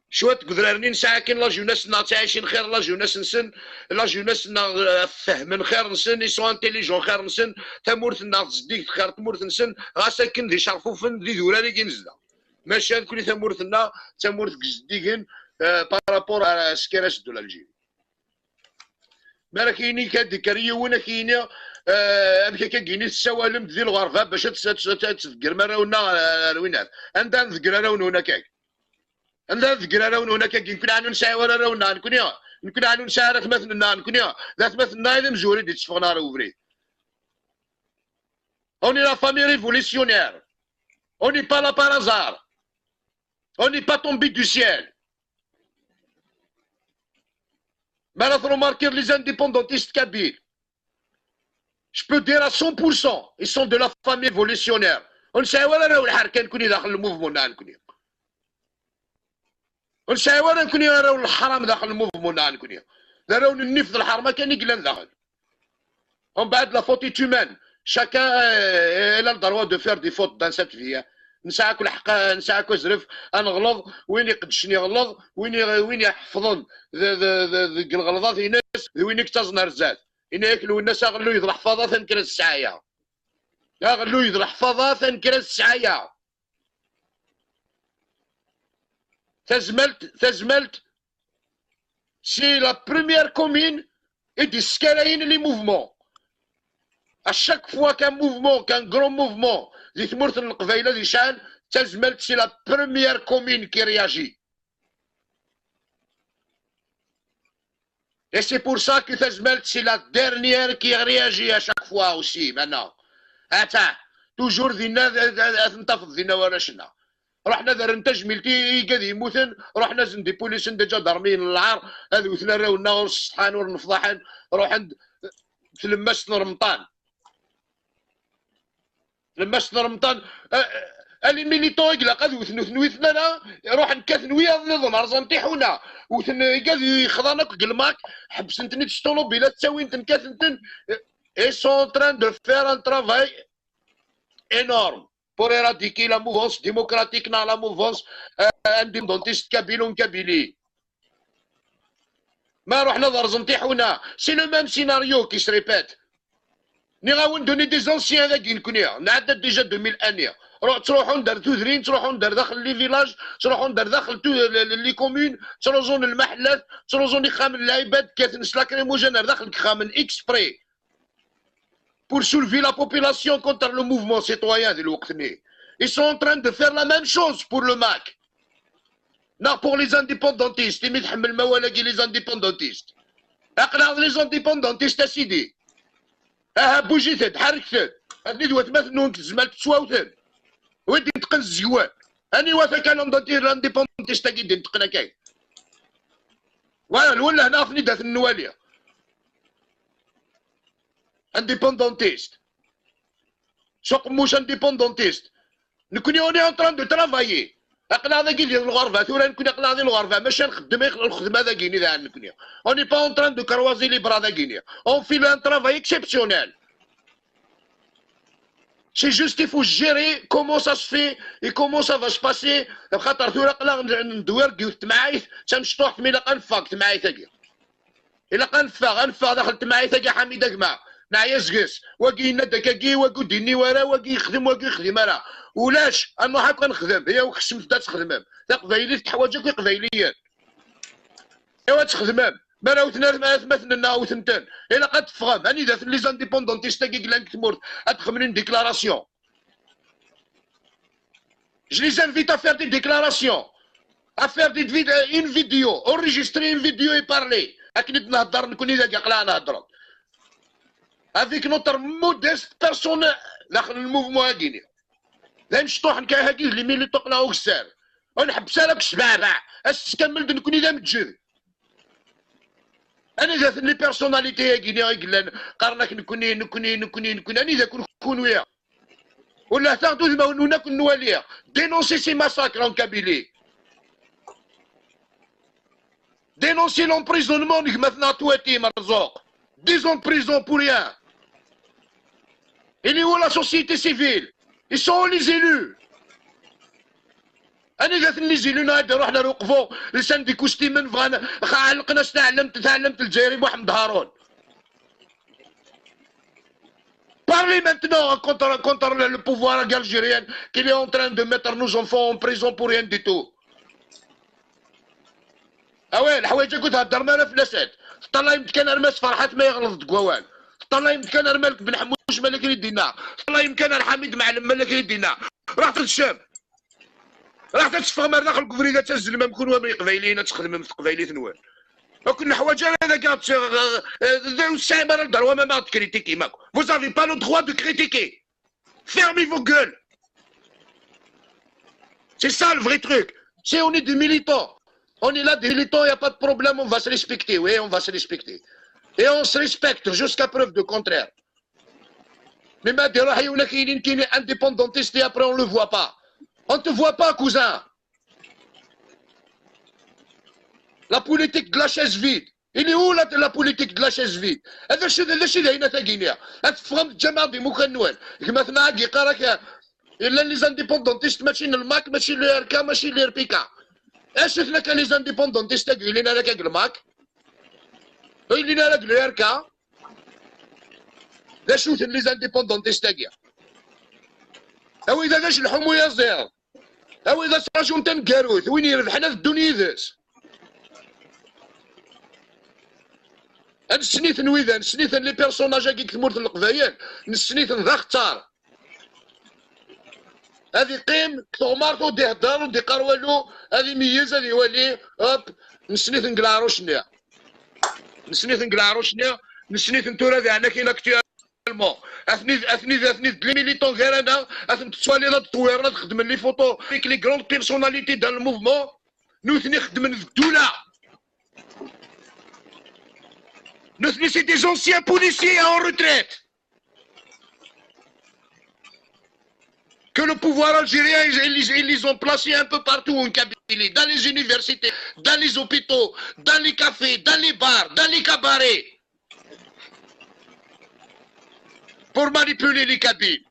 Cwiṭ deg udrar-nni nesɛa akin la jeunesse-nneɣ ttɛicin xir la jeunesse-nsen, la jeunesse-nneɣ, eh, fehmen xir-nsen, ils sont intelligents xir-nsen, tamurt-nneɣ tezdig xir tmurt-nsen, ɣas akken d icerfufen d idurar i nezdeɣ. Maca nekkni tamurt-nneɣ d tamurt n yizeddigen, eh, par rapport à ce qui reste de l'Algérie. Mi ara k-yini, ad d-ikker yiwen ad k-yini, eh, amek akka gini tessawalem-d di lɣerba bac ad, ad, ad, ad tdegrem arraw-nneɣ ar, ar winat. Anda ad ndeger arraw-nwen akka? Anda ad ndeger arraw-nwen akka? Nekkni ɛni ur nesɛi ara arraw-nneɣ nekkni? Nekkni ɛni ur nesɛi ara atmaten-nneɣ nekkni? D atmaten-nneɣ i d imezwura i d-itteffɣen ɣer ubrid. On est la famille révolutionnaire. On n'est pas là par hasard. On n'est pas tombé du ciel. Mi ara trumarkiḍ les indépendantistes kabyles, je peux dire à cent pour cent, ils sont de la famille révolutionnaire. Ur nesɛi ara arraw n lḥerka nekkni daxel n le mouvement-nneɣ nekkni. Ur nesɛi ara nekkni arraw n leḥram daxel n le mouvement-nneɣ nekkni. D arraw n nnif d lḥerma kan i yellan daxel. En bas de la faute est humaine. Chacun euh, a le droit de faire des fautes dans cette vie. Hein. Nesɛa akk lḥeqq, nesɛa akk azref ad neɣleḍ, win iqeddcen iɣelleḍ, win i- win iḥeffḍen d- d- d- deg lɣelḍat-ines d win i yettaẓen ar zdat. Ini-ak Lwennas aɣelluy d leḥfaḍa tanekra d ssɛaya. Aɣelluy d leḥfaḍa tanekra d ssɛaya. Tazmalt, Tazmalt, c'est la première commune i d-yeskarayen les mouvements. À chaque fois qu'un mouvement, qu'un grand mouvement di tmurt n Leqbayel ad yecɛel, Tazmalt, c'est la première commune qui réagit. Et c'est pour ça que Tazmalt, c'est la dernière qui réagit à chaque fois aussi, maintenant. Attends, toujours dinna, ad ten-tafeḍ dinna warrac-nneɣ. Ruḥen ad rren tajmilt i igad yemmuten, ruḥen azen-d ipulisen d iǧadarmiyen n lɛar, ad wten arraw-nneɣ ur ssetḥan, ur nefḍaḥen, ruḥen-d tlemmast n remṭan. Tlemmast n remṭan, a, a les militants i ilaq ad wten ur ten-witen ara, ruḥen kkaten wiyaḍ nniḍen, rẓan tiḥuna, wten igad yexḍan akk deg lmak, ḥebsen-ten-id s ṭunubilat, ttawin-ten, kkaten-ten. Ils sont en train de faire un travail énorme pour éradiquer la mouvance démocratique, non, la mouvance euh, indépendantiste kabyle en Kabylie. Ma ruḥen ad rẓen tiḥuna, c'est le même scénario qui se répète. Nniɣ-awen-d, on est des anciens dagi nekni, nɛedda déjà deux mille années. Ruḥ, ttruḥun-d ar tudrin, ttruḥun-d ar daxel les villages, ttruḥun-d ar daxel tu- le- le- les communes, ttruẓun lmaḥellat, ttruẓun ixxamen n lɛibad, kkaten s lacrymogène ar daxel n yixxamen exprès. Pour soulever la population contre le mouvement citoyen de l'Ouqtni. Ils sont en train de faire la même chose pour le MAK. Non, pour les indépendantistes, imi tḥemmlem awal-agi les indépendantistes. Aql-aɣ les indépendantistes, a sidi. Aha, bujit-d, ḥerrket-d. Atni d watmaten-nwen deg tezmalt ttwawten. Wi d-inṭeqqen seg-wen? Aniwa takalendati l'indépendantiste-agi d-inṭeqqen akka? Wa, lwellah, neɣ ten-id-aten nwali. Indépendantiste. S uqemmuc indépendantiste. Nekni, on est en train de travailler. Aql-aɣ dagi di lɣerba, tura nekni aql-aɣ di lɣerba, maca nxeddem i lxedma dagini daɣen nekni. On n'est pas en train de croiser les bras dagini. On fait un travail exceptionnel. C'est juste, il faut gérer comment ça se fait et comment ça va se passer. Xaṭer tura aql-aɣ n- ndewwir deg yiwet n temɛayt, d tamecṭuḥt, mi ilaq ad neffeɣ deg temɛayt-agi. Ilaq ad neffeɣ, ad neffeɣ daxel temɛayt-agi, Ḥamid a gma. Neɛya seg-s. Wagi yenna-d akkagi, wagi ur d-yenni wara, wagi yexdem, wagi ur yexdim ara. Ulac, ad nruḥ akk ad nexdem. Yaw, kecmet-d ad txedmem. Taqbaylit teḥwaǧ akk iqbayliyen. Yaw, ad txedmem. Mi ara wten atmaten-nneɣ, wten-ten. Ilaq ad teffɣem. Anida-ten les indépendantistes-agi yellan deg tmurt? Ad d-xedmen une déclaration. Je les invite à faire des déclarations, à faire des vid- une vidéo, enregistrer une vidéo et parler. Akken i d-nehder nekni dagi, aql-aɣ nehder. Avec notre modeste personne daxel n lmouvement-agi-ni. D ayen cṭuḥen kan hagi d les militants aql-aɣ ukessar. Ur nḥebbes ara deg ccbaɛbaɛ. Ass kamel d nekni d ameǧǧed. Anida-ten les personnalités-agi-ni i yellan qqaren-ak nekni, nekni, nekni, nekni? Anida-ken kunwi? Wala taɣ d udmawen-nwen akk nwali. Dénoncez ces massacres en Kabylie. Dénoncez l'emprisonnement n gma-tneɣ Twati Merzuq. Dix ans de prison pour rien. Il est où la société civile? Ils sont où les élus? Anida-ten les élus-nneɣ i d-iruḥen ar uqbu, lsan d ikustimen, bɣan xa ɛellqen-as taɛlemt, taɛlemt n Lezzayer i Muḥemmed Harun? Parlez maintenant contre, contre le, le pouvoir algérien qui est en train de mettre nos enfants en prison pour rien du tout. Awi, leḥwayeǧ akk ur theddrem ara fell-asent. Teṭṭalayem-d kan ar Mass Ferḥat ma yeɣleḍ deg wawal. Teṭṭalayem-d kan ar Malek Ben Ḥemmuc ma la k-id-yenna. Teṭṭalayem kan ar Ḥamid Meɛlem ma la k-id-yenna. Ruḥ tedcem. Ruḥ ad teffɣem ar daxel deg ubrid, ad tazzlem am kunwi am Iqbayliyen, ad txedmem teqbaylit-nwen. Ur ken-neḥwaǧ ara dagi, ad tt- eh, eh, ur tesɛim ara lderwa ma ad ɣ-tekritikit akk. Vous avez pas le droit de critiquer. Fermez vos gueules. C'est ça le vrai truc. Si on est des militants, on est là des militants, il n'y a pas de problème, on va se respecter. Oui, on va se respecter. Et on se respecte jusqu'à preuve de contraire. Mais ma dire, il y a une indépendantiste et après on ne le voit pas. On ne te voit pas, cousin. La politique de la chaise vide. Il est où la, la politique de la chaise vide? Ad acu, d acu d ayen tagi-nni? Ad teffɣem lǧameɛ d imukan-nwen. Gma-tneɣ ad yeqqar-ak, llan les indépendantistes, mačči n lmak, mačči n le R K, mačči n le R P K. Acu-ten akka les indépendantistes-agi, ur llin ara akka deg lmak? Ur llin ara deg le R K? D acu-ten les indépendantistes-agi? Awi-d ad acelḥum uyaziḍ. Awi-d ad traǧum taneggarut. Win irebḥen ad ddun yid-s. Ad nessen-iten wid-a, nessen-iten les personnages-agi deg tmurt n Leqbayel, nessen-iten d axeṭṭar. Ad iqqim deg teɣmert ur d-ihedder, ur d-iqqar walu, ad imeyyez, ad iwali, hop, nessen-iten deg leɛruc-nni. Nessen-iten deg leɛruc-nni, nessen-iten tura di ɛnakin actuellement. Atni, atni, atni d les militants gar-aneɣ, ad ten-tettwaliḍ ad ttwiren, ad xedmen les photos avec les grandes personnalités dans le mouvement. Nutni xeddmen d ddula. Nutni, c'est des anciens policiers en retraite que le pouvoir algérien, ils, ils, ils les ont placés un peu partout en Kabylie, dans les universités, dans les hôpitaux, dans les cafés, dans les bars, dans les cabarets, pour manipuler les Kabyles.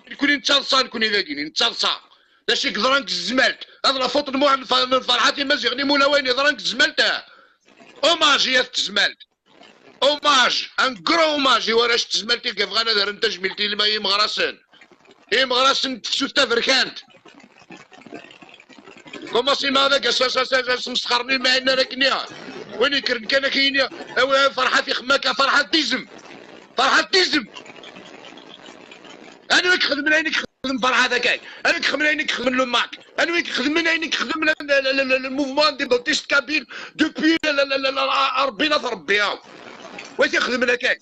Nekni nettaḍsa, nekni dagi nettaḍsa. D acu i yeḍran deg tezmalt? Ad la faute n Muḥ-, n Ferḥat Imaziɣen i mulawen yeḍran deg tezmalt? Hommage i at tezmalt. Hommage, un grand hommage i warrac n tezmalt i yebɣan ad rren tajmilt i lma-, i yimeɣrasen. I yimeɣrasen n tefsut taberkant. Commencement d agas, as, as, as, as, smesxren i lmaɛin ara k-nniɣ. Win yekkren kan ad k-yini, awi, Ferḥat ixemmem akka, Ferḥat d izem. Ferḥat d izem. Anwa i ixedmen ayen i ixedmen Ferḥat akka? Anwa i ixedmen ayen i ixedmen le mak? Anwa i ixedmen ayen i ixedmen le, le, le, le, le mouvement indépendantiste kabyle depuis le, le, le, le, le, Rebbi n at Rebbi? Wa i t-ixedmen akka?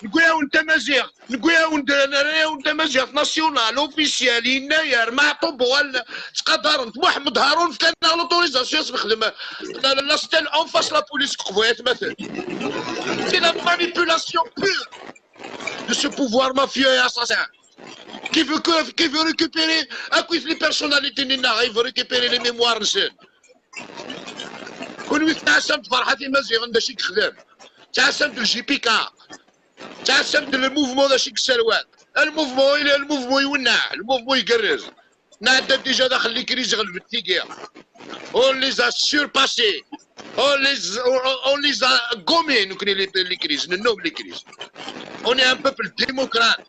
Newwi-awen tamaziɣt, newwi-awen-d, nerra-awen tamaziɣt nationale, officielle, yennayer, Meɛṭub, uɣal ttqadaren-t. Muḥemmed Harun fkan-aɣ l'autorisation ad s-nexdem la, la, la stèle en face la police deg Qbu, ay atmaten. C'est la manipulation pure de ce pouvoir mafieux et assassin qui veut que, qui veut récupérer akk les personnalités-nni-nneɣ, il veut récupérer les mémoires-nsen. Kunwi tettɛassamt Ferḥat Imaziɣen d acu i yexdem? Tettɛassamt le J P K, tettɛassamt le mouvement d acu i yesserwat? Le mouvement, il est, le mouvement iwenneɛ, le mouvement igerrez. Nɛedda déjà daxel les crises, ɣelbet tigi. On les a surpassés. On les, on, on les a gommés, nekni les, les crises, nennum les crises. On est un peuple démocrate.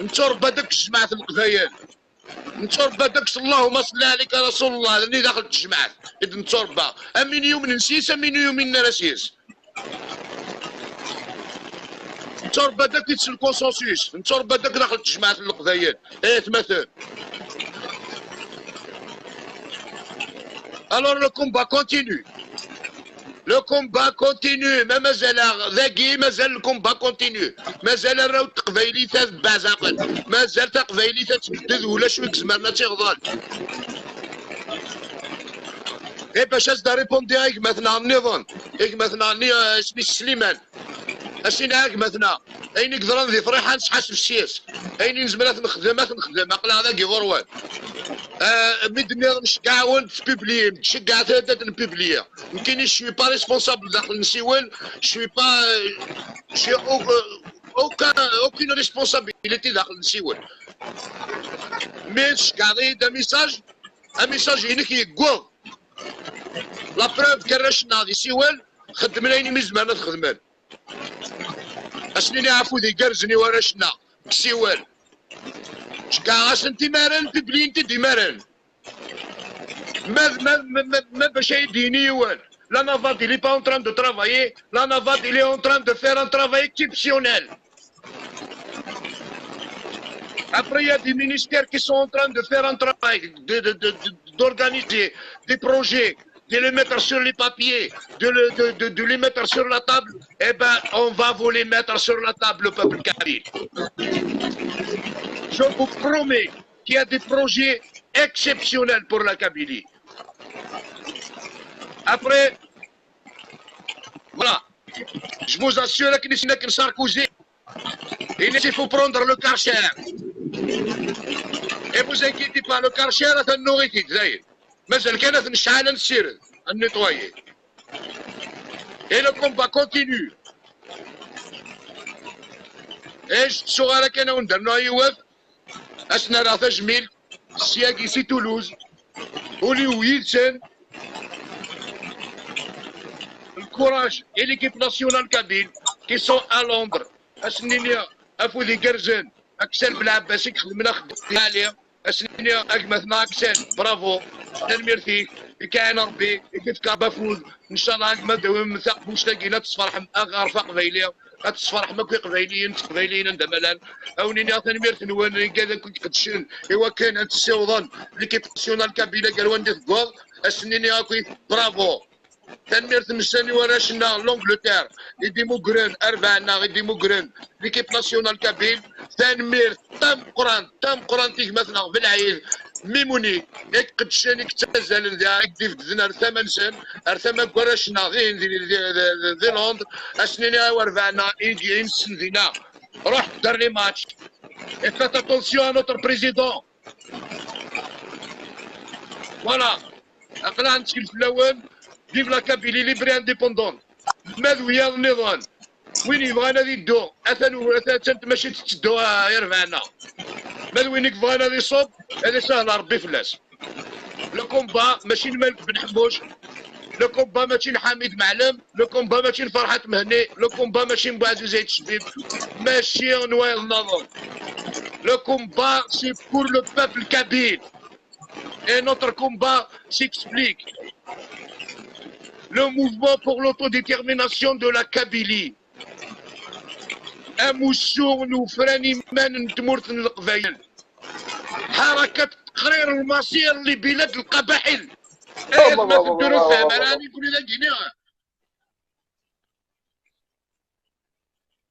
Netturebba-d akk s tejmaɛt n Leqbayel. Netturebba-d akk s Allahumma salli alayka ya Rasulullah, d nni daxel n tejmaɛt i d-netturebba. Am win yumnen s yes, am win yumnen ara s yes. Netturebba-d akk s le consensus, netturebba-d akk daxel n tejmaɛt n Leqbayel. Ay atmaten. Alors le combat continue. Le combat continue. Ma mazal-aɣ dagi, mazal le combat continue. Mazal arraw n teqbaylit ad bbaɛzaqen. Mazal taqbaylit ad tbedded, ulac wi izemren ad tt-iɣḍel. Eh, bac ad s-d-répondre i gma-tneɣ nniḍen, i gma-tneɣ nni-, eh, isem-is Sliman. Asin a gma-tneɣ, ayen i yeḍran di Friḥa nesḥaseb s yes. Ayen i nezmer ad t-nexdem, ad t-nexdem. Aql-aɣ dagi ɣur-wen. Eh, mi d-nniḍen ceggeɛ-awen, tpubliyem. Ceggeɛ-t ad, ad npubliya. Nekkini, je suis pas responsable daxel n Siwel, je suis pas, euh, j'ai au-, euh, aucun, aucune responsabilité daxel n Siwel. Mais tceggeɛḍ-iyi-d amessage, amessage-inek yewweḍ. La preuve, arrac-nneɣ di Siwel xeddmen ayen umi zemren ad xedmen. Ad s-nini afud igerrzen i warrac-nneɣ deg Siwel. Ceggeɛ-asen-t imaren, publiyen-t-id imaren. Ma, ma, ma, ma, ma bac ay d-yini yiwen, la Navade, il est pas en train de travailler, la Navade, il est en train de faire un travail exceptionnel. Après, il y a des ministères qui sont en train de faire un travail, de, de, de, de, d'organiser des projets, de les mettre sur les papiers, de, le, de, de, de les mettre sur la table. Eh ben, on va vous les mettre sur la table, le peuple kabyle. Je vous promets qu'il y a des projets exceptionnels pour la Kabylie. Après, voilà, je vous assure que Sarkozy, il faut prendre le Karcher. Et vous inquiétez pas, le Karcher, c'est une nourriture, ça y est. Mazal kan ad t-necɛel, ad nessired, ad nettoyer. Et le combat continue. Et je tsuɣ ara kan ad wen-d-rnuɣ yiwet, ad sen-rreɣ tajmilt, syagi si Toulouse, ul-iw yid-sen. Le courage et l'équipe nationale kabyle qui sont à Londres. Ad sen-nini afud igerrzen, Aksel Belɛebbas i ixedmen axeddim lɛali. Ad sen-nini a gma-tneɣ Aksel, bravo. Tanemmirt-ik, ikɛen Rebbi, i k-ifka Rebbi afud. Ncallah a gma ad d-tawim taqbuct-agi, ad tesferḥem aɣaref aqbayli, ad tesferḥem akk iqbayliyen d teqbayliyin anda ma llan. A wen-iniɣ tanemmirt-nwen, igad akk i iqeddcen i wakken ad tessiwḍen l'équipe nationale kabyle gar wanda i tewweḍ. Ad sen-nini akk bravo. Tanemmirt-nsen i warrac-nneɣ n l'Angleterre, i d-imugren, arbaɛ-nneɣ i d-imugren, l'équipe nationale kabyle. Tanemmirt tameqqrant, tameqqrant i gma-tneɣ Belɛid Mimouni, i iqeddcen, i yettazzalen diɣ, i d-ibedden ar tama-nsen, ar tama n warrac-nneɣ dihin di, di, di, di, di Londres. Ad sen-iniɣ i warbaɛ-nneɣ i, i nessen dinna. Ruḥ dder les matchs. Et faites attention à notre président. Voilà. Aql-aɣ nettkel fell-awen. Vive la Kabylie libre et indépendante. Ma d wiyaḍ nniḍen, win yebɣan ad iddu, atan, atan tmacint tetteddu, ah, irbaɛ-nneɣ. Ma d win i yebɣan ad iṣubb, ad isahel Rebbi fell-as. Le combat mačči n Malik Ben Ḥemmuc. Le combat mačči n Ḥamid Meɛlem. Le combat mačči n Ferḥat Mhenni. Le combat mačči n Bouaziz Aït Chebib. Mačči n wayeḍ nniḍen. Le combat, c'est pour le peuple kabyle. Et notre combat s'explique. Le mouvement pour l'autodétermination de la Kabylie. Amussu n ufran iman n tmurt n Leqbayel. حركة تقرير المصير لبلاد القبائل. Ayen ma teddur ur tefhem ara, ani kuli d agini.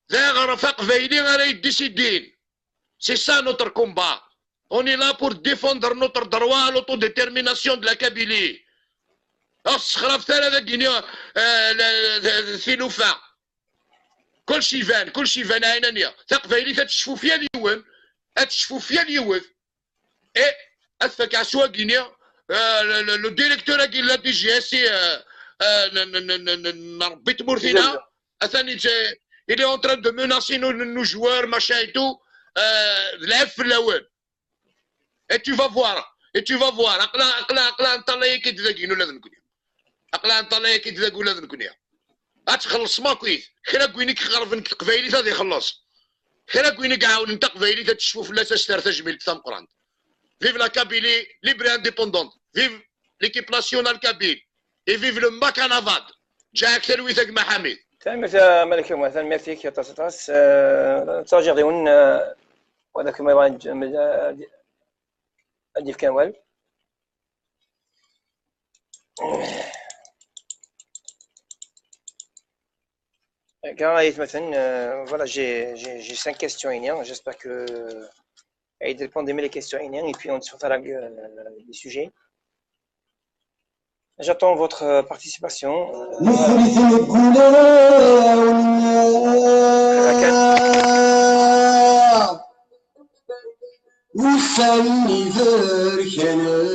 D aɣref aqbayli ara yeddisidin. C'est ça notre combat. On est là pour défendre notre droit à l'autodétermination de la Kabylie. Ur ssexrabet ara dagini, euh, la, la, tilufa. Kullec iban, kullec iban, ɛinani. Taqbaylit ad tecfu f yal yiwen, ad tecfu f yal yiwet. Et ad tfak s wagini, euh, le, le, le directeur-agi n la D G S, euh, euh, n, n, n, n, n, n Rebbi tmurt-ina, atan il, il est en train de menacer nos, nos joueurs, machin et tout. Euh, d lɛib fell-awen. Et tu vas voir, et tu vas voir. Aql-aɣ, aql-aɣ, aql-aɣ nṭalay-ak-id dagi ula d nekni. Aql-aɣ nṭalay-ak-id dagi ula d nekni. Ad txellṣem akkit. Kra n win i iqerben deg teqbaylit ad ixelleṣ. Kra n win i iɛawnen taqbaylit ad tecfu fell-as, ad s-terr tajmilt tameqqrant. Vive la Kabylie libre et indépendante. Vive l'équipe nationale kabyle. Et vive le Makanavad. Ǧǧiɣ-ak talwit a gma Ḥamid. Tanemmirt a Malek Amwan, tanemmirt-ik aṭas aṭas. Eh, ttṛaǧiɣ yiwen, eh, wa d akken ma yebɣa ad, ad, ad yefk awal. Akka ay atmaten, euh, voilà, j'ai, j'ai, j'ai cinq questions-ini. J'espère que, euh, elles répondent à mes questions-ini, et puis on discutera, euh, des sujets. J'attends votre, euh, participation. Nefri-ten deg wulawen. Ussan iberkanen,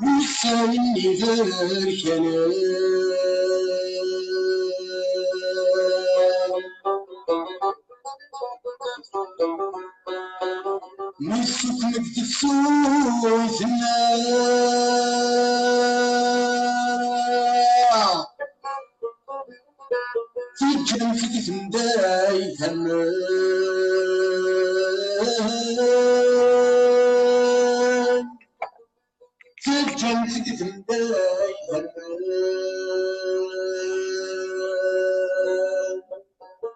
ussan iberkanen. Mi ssutem deg tefsut-nneɣ. Teǧǧam-tt-id i temdayt-nnem. Teǧǧam-tt-id i temdayt-nnem.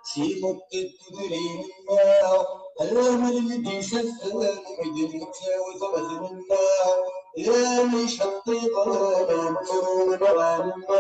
Si muṭṭi tudrin-nneɣ, am lmedisat, am medden yettawi taɣzen-nneɣ, am iceṭṭiḍen, am qrun, am ɣanma.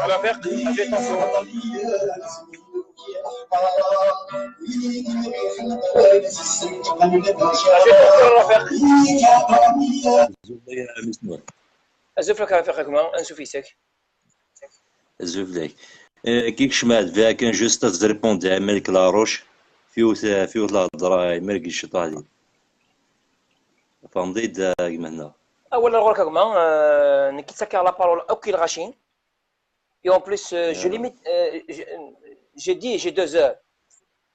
Rafiq, attention. Azul fell-ak a Rafiq gma, ansuf yes-ak. Azul fell-ak. Eh, kik cmaɛt bɛa kan juste ad répondre à Malik Larouche, fiwt, fiwt la hedra, Malik Citali. Fehmeḍ-iyi-d, eh, gma-nneɣ. Awal ar ɣur-k a gma, eh, nekk i ttakiɣ la parole akk i lɣaci. Et en plus, euh, je limite, euh, je- j'ai dit, j'ai deux heures.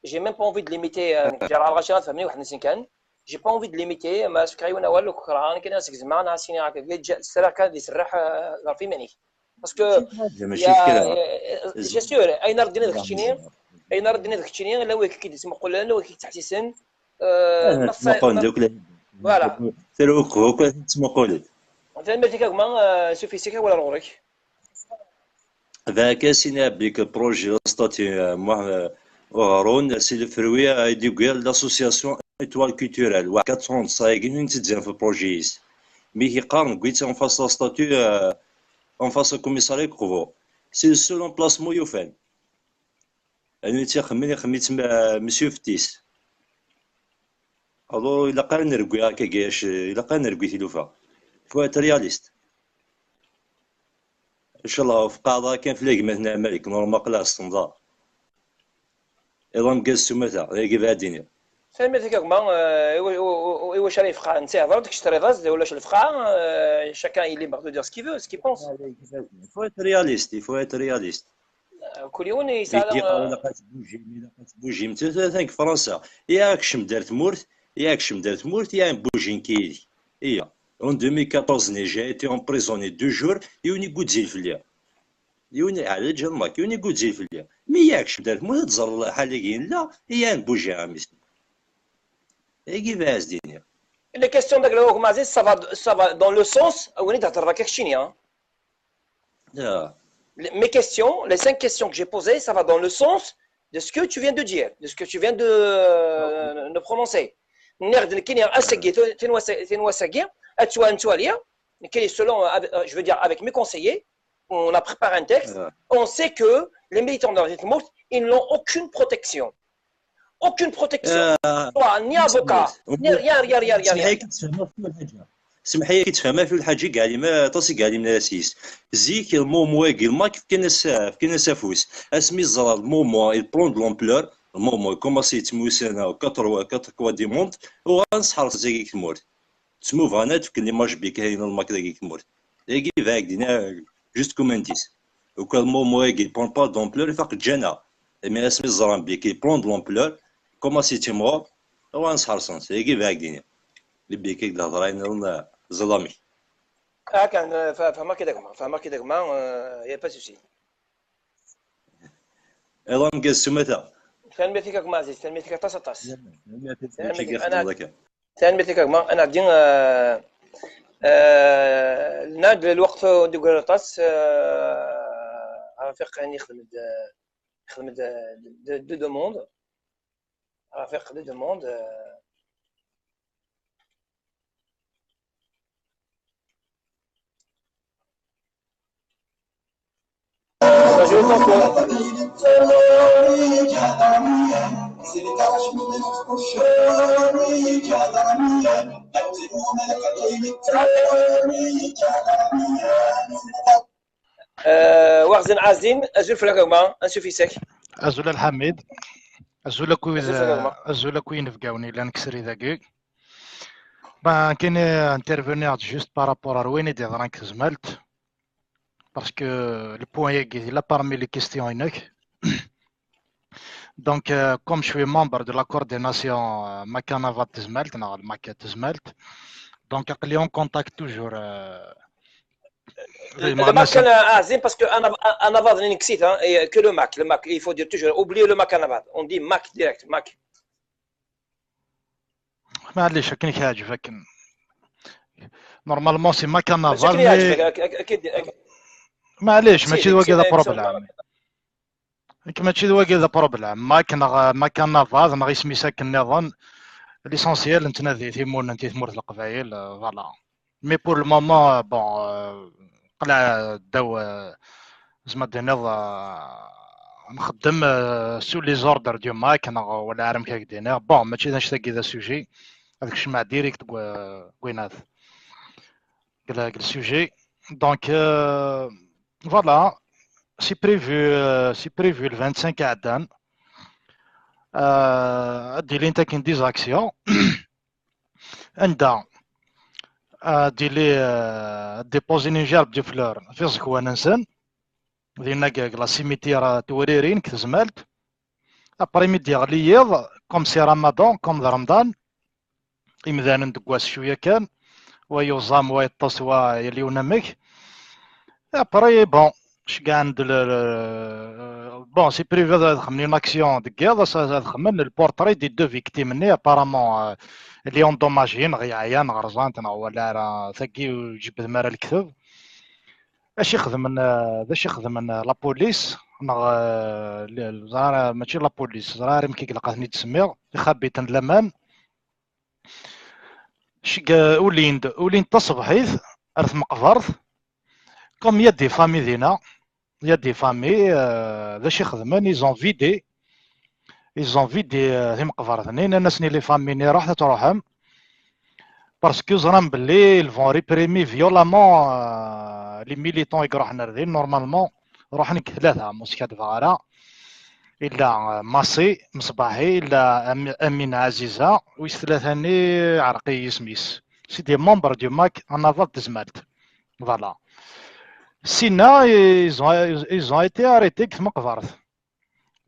J'ai même pas envie de limiter, euh, j'ai pas envie de limiter, ma s-, kra yiwen awal, ur k-kerheɣ, nekk ad as-gezmeɣ, neɣ ad s-iniɣ akka, sriɣ kan ad iserreḥ, euh, ɣef yiman-ik. Parce que, bien sûr, ayen ara d-tiniḍ keččini, ayen ara d-tiniḍ keččini, llan wid k-id-yettmuqulen, wid k-id-yettḥessisen, euh, ma tettmuqulen, voilà. Tara akk, akk ad ttmuqulen. Tanemmirt-ik a gma, euh, suffisait-k, awal ar ɣur-k. Bɛa kan, sini abik projet statut, euh, moi, euh, uɣrun, c'est le fruit, euh, de l'association Étoile Culturelle. Wa quatre ans, ça y est, une petite fois projet. Mais qui quand, en face au statut, euh, en face au commissariat Kovo. C'est le seul emplacement, il fait. Anwa i tt-ixemmen, ixemmen-itt, euh, Monsieur Ftis. Alors, ilaq ara nergwi akka gac, ilaq ara nergwi tilufa. Faut être réaliste. Inchallah, ur feqqaɛeḍ ara kan fell-i a gma-tneɣ Malik, normal aql-aɣ s temḍa. Iḍ ameggaz s umata, dagi bɛed ini. Tanemmirt-ik a gma, euh, i wa-, i wa-, i wacu ara yefqeɛ netta ihḍer-d, kečč terriḍ-as-d, ulac lefqeɛ, euh, chacun est libre de dire ce qu'il veut, ce qu'il pense. Il faut être réaliste, il faut être réaliste. Kul yiwen yesɛa. Ilaq ad tbujim, ilaq ad tbujim. Atan deg Fransa. Ya kcem-d ar tmurt, ya kcem-d ar tmurt, ya bujin kid. Iya. En deux mille quatorze, j'ai été emprisonné deux jours, yiwen iguzzil fell-i. Yiwen, ɛla ǧal Mak, yiwen iguzzil fell-i. Mi ya kcem-d ar tmurt, ad tẓer lḥal-agi yella, ya buji amis. Agi bɛaz dini. Les questions d'Agla Oukmazi, ça va, ça va dans le sens, win i d-hedreḍ akka keččini, hein. Mes questions, les cinq questions que j'ai posées, ça va dans le sens de ce que tu viens de dire, de ce que tu viens de, euh, de prononcer. Nniɣ-d nekkini, ass-agi, tin wass-, tin wass-agi, ad twa-, ad nettwali, nekkini, selon, euh, avec, euh, je veux dire, avec mes conseillers, on a préparé un texte, on sait que les militants de la République, ils n'ont aucune protection. Aucune protection. Soit ni avocat, ni rien, rien, rien, rien, rien. Semḥ-iyi, ad k-id-fehmeɣ fi lḥaǧa i yeɛlim, aṭas i yeɛlimen ara s-yis. Zik, lmumu-agi, lmak, fkan-as, fkan-as afus. Asmi ẓra lmumu, il prend de l'ampleur, lmumu, commence yettmusan, quatre, quatre coins du monde, uɣalen sḥersen-agi deg tmurt. Ttmu bɣan ad fken l'image bik-, ayen lmak dagi deg tmurt. Dagi, bɛid, dina, juste comme indice. Ukan lmumu-agi, il prend pas d'ampleur, ifaq ǧǧana. Mais asmi ẓran bik, il prend de l'ampleur, commence yettmɣur, uɣalen sḥersen-t. Dagi, bɛid, dina. Li bik-, i d-hedra, ayen nniḍen, ẓlamek. Ah, kan, euh, fa-, fehmeɣ-k-id a gma, fehmeɣ-k-id a gma, euh, y a pas de souci. Iḍ ameggaz s umata. Tanemmirt-ik a gma Ɛziz, tanemmirt-ik aṭas, aṭas. Tanemmirt-ik, tanemmirt-ik a gma. Ad nɛeddi, euh, euh, nɛed lweqt ur d-yeggar aṭas, euh, Rafiq kan yexdem-d, yexdem-d, euh, deux, deux demandes. Rafiq, deux demandes. Euh, Euh, Warzen Azin, azul fell-ak a gma, ansuf yes-k. Azul a Lḥamid. Azul akk wid, azul fell-ak a gma, azul akk inebgawen yellan deg srid-agi. Ben, kan intervenir juste par rapport ar wayen i d-yeḍran deg tezmalt. Parce que le point-agi, il a parmi les questions-inek. Donc, euh, comme je suis membre de la coordination, euh, Makanava Tezmalt, non, le Mac Tezmalt, donc, on est en contact toujours, euh, le Mac, euh, Azin, parce que Anava-, Anavad, hein, et que le Mac, le Mac, il faut dire toujours, oubliez le Mac Anavad, on dit Mac direct, Mac. معليش، akken i k-yeɛǧeb akken. Normalement, c'est Mac Anavad, mais معليش، ماشي d wagi d problème. Nekk mačči d wagi d problème. Mac neɣ Mac Anavad neɣ isem-is akken nniḍen. L'essentiel nettnadi timunent i tmurt n Leqbayel, euh, voilà. Mais pour le moment, euh, bon, euh, qleɛ ddaw, euh, zma d-tiniḍ, euh, nxeddem, euh, sous les ordres du Mac, neɣ wala ara amek ad k-d-iniɣ. Bon, mačči d anect-agi d asujet, ad kecmeɣ direct deg wa-, deg winat, deg le, deg le sujet. Donc, euh, voilà, c'est prévu, euh, c'est prévu le vingt-cinq iɛeddan. Euh, ad d-ilint akken des actions. Anda, euh, ad d-ili, euh, ad d-ipozi une gerbe de fleurs f iẓekwan-nsen, dinna deg, deg la cimetière, euh, Tewririn, deg Tezmalt. Après mi d-yeɣli yiḍ, comme c'est Ramadan, comme d Remḍan, imdanen deg wass cwiya kan, wa yuẓam, wa yeṭṭes, wa yal yiwen amek. Après, bon, ceggɛen-d le, le, bon, c'est prévu ad xedmen une action deg yiḍ, ad, ad xedmen le portrait des deux victimes-nni, apparemment, euh, les endommagés, neɣ yeɛyan, neɣ rẓant, neɣ wala ara, tagi ur tjebbdem ara lekdeb. Acu i xedmen, euh, d acu i xedmen, euh, la police, neɣ, euh, le, le, ẓra-, mačči la police, ẓriɣ ara amek i ilaq ad ten-id-semmiɣ, ixabiten n laman. Ceg, euh, ulin-d, ulin-d taṣebḥit ar tmeqbert. Comme il y a des familles dinna, il y a des familles, euh, d acu i xedmen, ils ont vidé, ils ont vidé, euh, timeqbert-nni, nnan-asen i les familles-nni, ruḥet ad truḥem. Parce que ẓran belli ils vont réprimer violemment, euh, les militants i iruḥen ar din. Normalement, ruḥen deg tlata, ma ur skaddbeɣ ara. Illa, euh, Massi Mesbaḥi, illa Am-, Amina Aziza, wis tlata-nni, ɛreq-iyi yisem-is. C'est des membres du Mac Anava Tezmalt. Voilà. Sinna, ils ont, ils ont été arrêtés deg tmeqbert.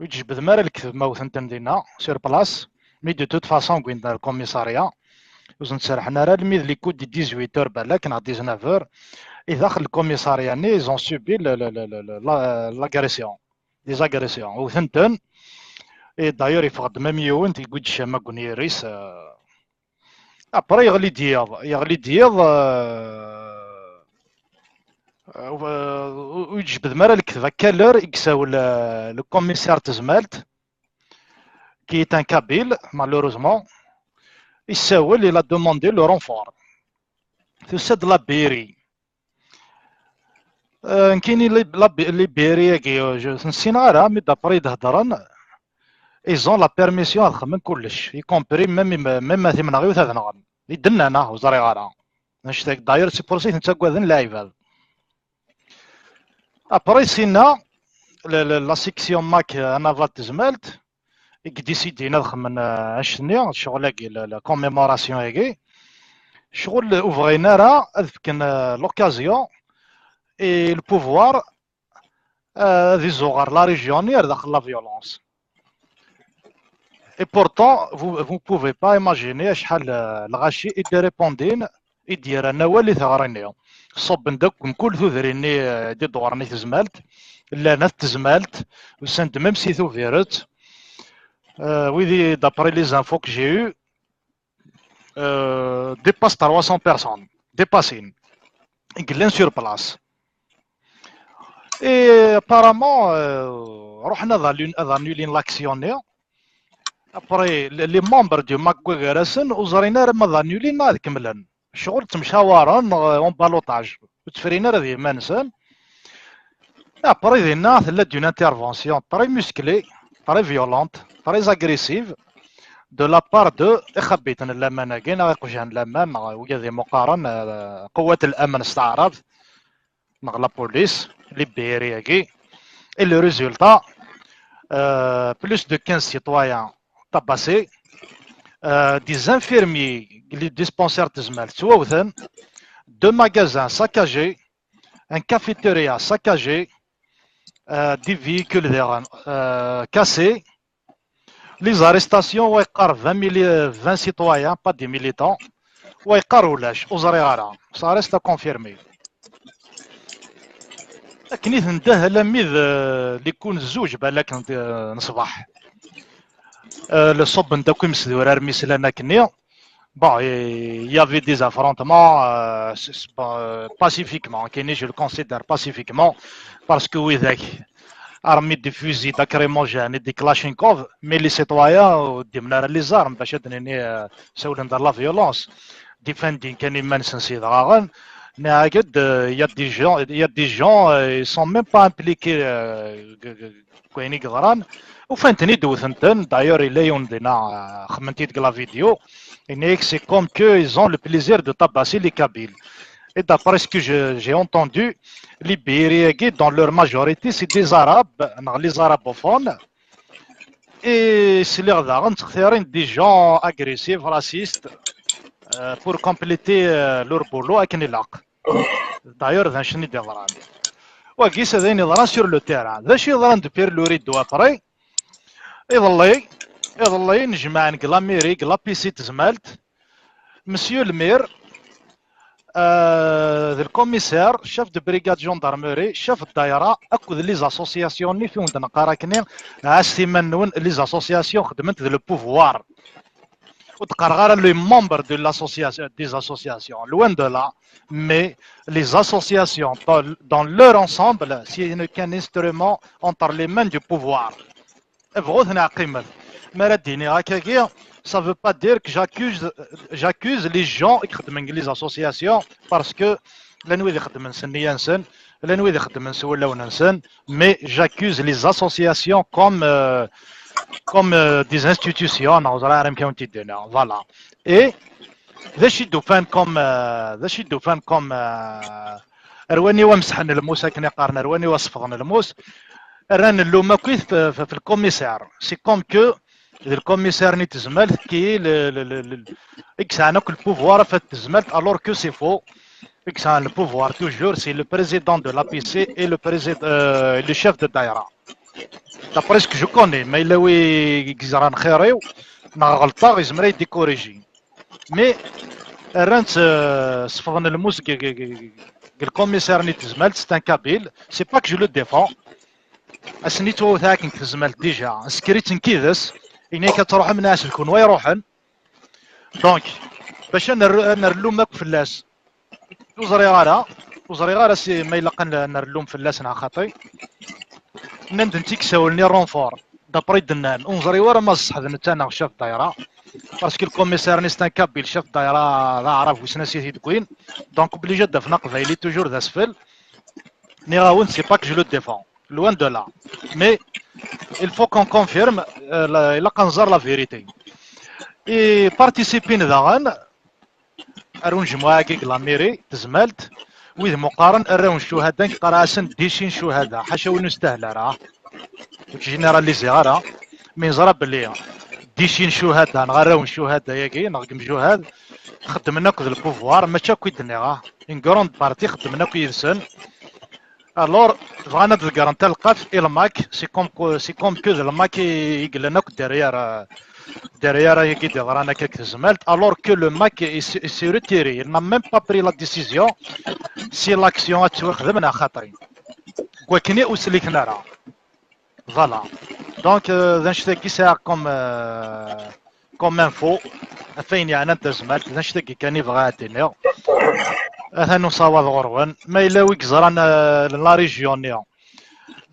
Ur d-jebbdem ara lekdeb ma wten-ten dinna, sur place. Mais de toute façon, wwin-ten ar le commissariat. Ur sen-serrḥen ara almi d les coups de dix-huit heures balak, neɣ dix-neuf heures. Et daxel le commissariat-nni, ils ont subi le, le, le, le, le, la, l'agression. Des agressions. Wten-ten. Et d'ailleurs, yeffeɣ-d même yiwen, yewwi-d ccama deg unyir-is, euh, Après, yeɣli-d yiḍ. Yeɣli-d yiḍ, euh, euh, ur d-jebbdem ara lekdeb. À quelle heure i yessawel, euh, le commissaire Tezmalt, qui est un kabyle, malheureusement, yessawel, il a demandé le renfort. Tusa-d la B R I. Euh, nekkini li-, la B-, les B R I-agi, euh, je, ur ten-ssineɣ ara, mais d'après i d-heddren, ils ont la permission ad xedmen kullec, y compris même, même timenɣiwt ad nɣen. I d-nnan, ah, ur ẓriɣ ara. Annect-agi, d'ailleurs, c'est pour ça i ten-ttaggaden lɛibad. Après, sinna, la, la, la section Mac, euh, Anava Tezmalt, i yeddisidin ad xedmen, euh, annect-nni, ccɣel-agi, la, la commémoration-agi. Ccɣel ur bɣin ara ad fken, euh, l'occasion et le pouvoir, euh, ad izuɣer la région-nni ar daxel la violence. Et pourtant, vous, vous pouvez pas imaginer acḥal, euh, lɣaci i d-irépondin, i d-yerran awal i teɣri-nni. Ṣubben-d akk mkul tudrin-nni, euh, i d-iḍewren i tezmalt, llan at tezmalt, usan-d même si Tubiret. Euh, wid i, d'après les infos que j'ai eu, euh, dépasse trois cents personnes, dépassent. I yellan sur place. Et apparemment, euh, ruḥen ad annul-, ad annulin l'action-nni. Après, les membres du MAC gar-asen ur ẓrin ara ma d annulin neɣ ad kemmlen. Ccɣel ttemcawaren neɣ en ballottage. Ur ttefrin ara d yiman-nsen. Après, dinna tella-d une intervention très musclée, très violente, très agressive de la part de ixabiten n laman-agi neɣ iqjan n laman neɣ wigad imuqaren, euh, qwat l-amn s taɛrabt, neɣ la police, les B R I-agi. Et le résultat, euh, plus de quinze citoyens tabassés, euh, des infirmiers, les dispensaires n Tezmalt ttwawten, deux magasins saccagés, un cafétéria saccagé, euh, des véhicules diɣen, euh, cassés, les arrestations, wa yeqqar vingt mili-, vingt citoyens, pas des militants, wa yeqqar ulac, ur ẓriɣ ara. Ça reste à confirmer. Akken i tendeh alammi d, euh, likun zuǧ balak n, euh, n ṣṣbeḥ. Euh, le ṣubben-d akk imesdurar mi slan akkenni. Bon, il y avait des affrontements, euh, s-, s-, bon, euh, pacifiquement, kini je le considère pacifiquement, parce que widak, armés de fusils lacrymogènes et de kalachnikov, mais les citoyens, euh, ur ddimen ara les armes, bac ad d-nini, euh, sawlen de la violence. Difandin kan iman-nsen s yedɣaɣen. Nniɣ-ak-d, euh, il y a des gens, il y a des gens, euh, ils sont même pas impliqués, euh, g-, g-, deg wayen i yeḍran. Ufan-ten-id, wten-ten. D'ailleurs, yella yiwen dinna, euh, xemmen-t-id deg la vidéo. Yenna-yak, c'est comme que ils ont le plaisir de tabasser les Kabyles. Et d'après ce que je, j'ai entendu, les B R I-agi, dans leur majorité, c'est des Arabes, neɣ les arabophones. Et sliɣ daɣen ttextirin des gens agressifs, racistes, euh, pour compléter, euh, leur boulot akken ilaq. D'ailleurs, d anect-nni i d-yeḍran. Wagi, c'est d ayen yeḍran sur le terrain. D acu yeḍran depuis le rideau après? Iḍelli, iḍelli, nejmaɛen deg la mairie, deg la P C Tezmalt, Monsieur le maire, euh, d le commissaire, chef de brigade gendarmerie, chef de daïra, akked les associations-nni i wen-d-neqqar akkenni, ɛasset iman-nwen, les associations xeddment d le pouvoir. Ur d-qqareɣ ara les membres de l'association, des associations, loin de là, mais les associations dans, dans leur ensemble, c'est qu'un instrument entre les mains du pouvoir. Bɣut neɣ qqimet. Mi ara d-iniɣ akkagi, ça veut pas dire que j'accuse, j'accuse les gens i ixeddmen deg les associations, parce que llan wid ixeddmen s nniya-nsen, llan wid ixeddmen s wulawen-nsen, mais j'accuse les associations comme, euh, comme, euh, des institutions, neɣ ur ẓriɣ ara amek i wen-t-id-iniɣ. Voilà. Et d acu i d-ufan comme, euh, d acu i d-ufan comme, euh, rwan-iw amseḥen lmus, akken i qqaren, rwan-iw asefḍen lmus, rran llum akkit f, f, f le commissaire. C'est comme que d le commissaire-nni n Tezmalt qui est le, le, le, le, i yesɛan akk le pouvoir ɣef Tezmalt, alors que c'est faux. I yesɛan le pouvoir toujours, c'est le président de l'A P C et le président, euh, le chef de daïra. D'après ce que je connais, ma yella wi i yeẓran xir-iw neɣ ɣelṭeɣ, yezmer ad yi-d-ikuriji. Mais rran-tt, euh, sefḍen lmus deg, deg, deg, deg le commissaire-nni n Tezmalt, c'est un kabyle. C'est pas que je le défends. Ass-nni ttwawteɣ akken deg Tezmalt déjà. Nsekker-itt nekk yid-s. Yenna-yak ad truḥem, nniɣ-as d kunwi i iruḥen. Donc, bac ad nerr-, ad nerr llum akk fell-as. Ur ẓriɣ ara, ur ẓriɣ ara si ma ilaq ad nerr llum fell-as neɣ xaṭi. Nnan-d netta i yessawlen i renfort. D'après i d-nnan, ur neẓri ara ma d ṣṣeḥ d netta neɣ chef daïra. Parce que le commissaire-nni c'est un kabyle, chef daïra d aɛrab, wissen ansi i t-id-wwin. Donc, obligé ad d-afen aqbayli toujours d asfel. Nniɣ-awen, c'est pas que je le défends. Loin de là. Mais il faut qu'on confirme, euh, la, ilaq ad nẓer la vérité. I participin daɣen ar unejmuɛ-agi deg la mairie Tezmalt, wid meqqaren arraw n ccuhada, neqqar-asen dicin ccuhada, ḥaca win ur nestahel ara. Ur ttjeneraliziɣ ara, mi neẓra belli dicin ccuhada neɣ arraw n ccuhada-agi neɣ deg imjuhad xeddmen akked le pouvoir, mačči akk i d-nniɣ, ah. Une grande partie xeddmen akk yid-sen. Alors, bɣan ad ḍeggren talqaft i le MAK, c'est comme que, c'est comme que d le MAK i, i yellan akk derrière, euh, derrière ayagi d-yeḍran akka deg Tezmalt, alors que le MAK est, est, s'est retiré, il n'a même pas pris la décision si l'action ad tettwaxdem neɣ xaṭi. Deg wakken ur sliken ara. Voilà. Donc, euh, d anect-agi sɛiɣ comme, euh, comme info, ɣef wayen yeɛnan Tezmalt, d anect-agi kan i bɣiɣ ad d-iniɣ. Atan usawaḍ ɣur-wen. Ma yella wi yeẓran, euh, la région-nni,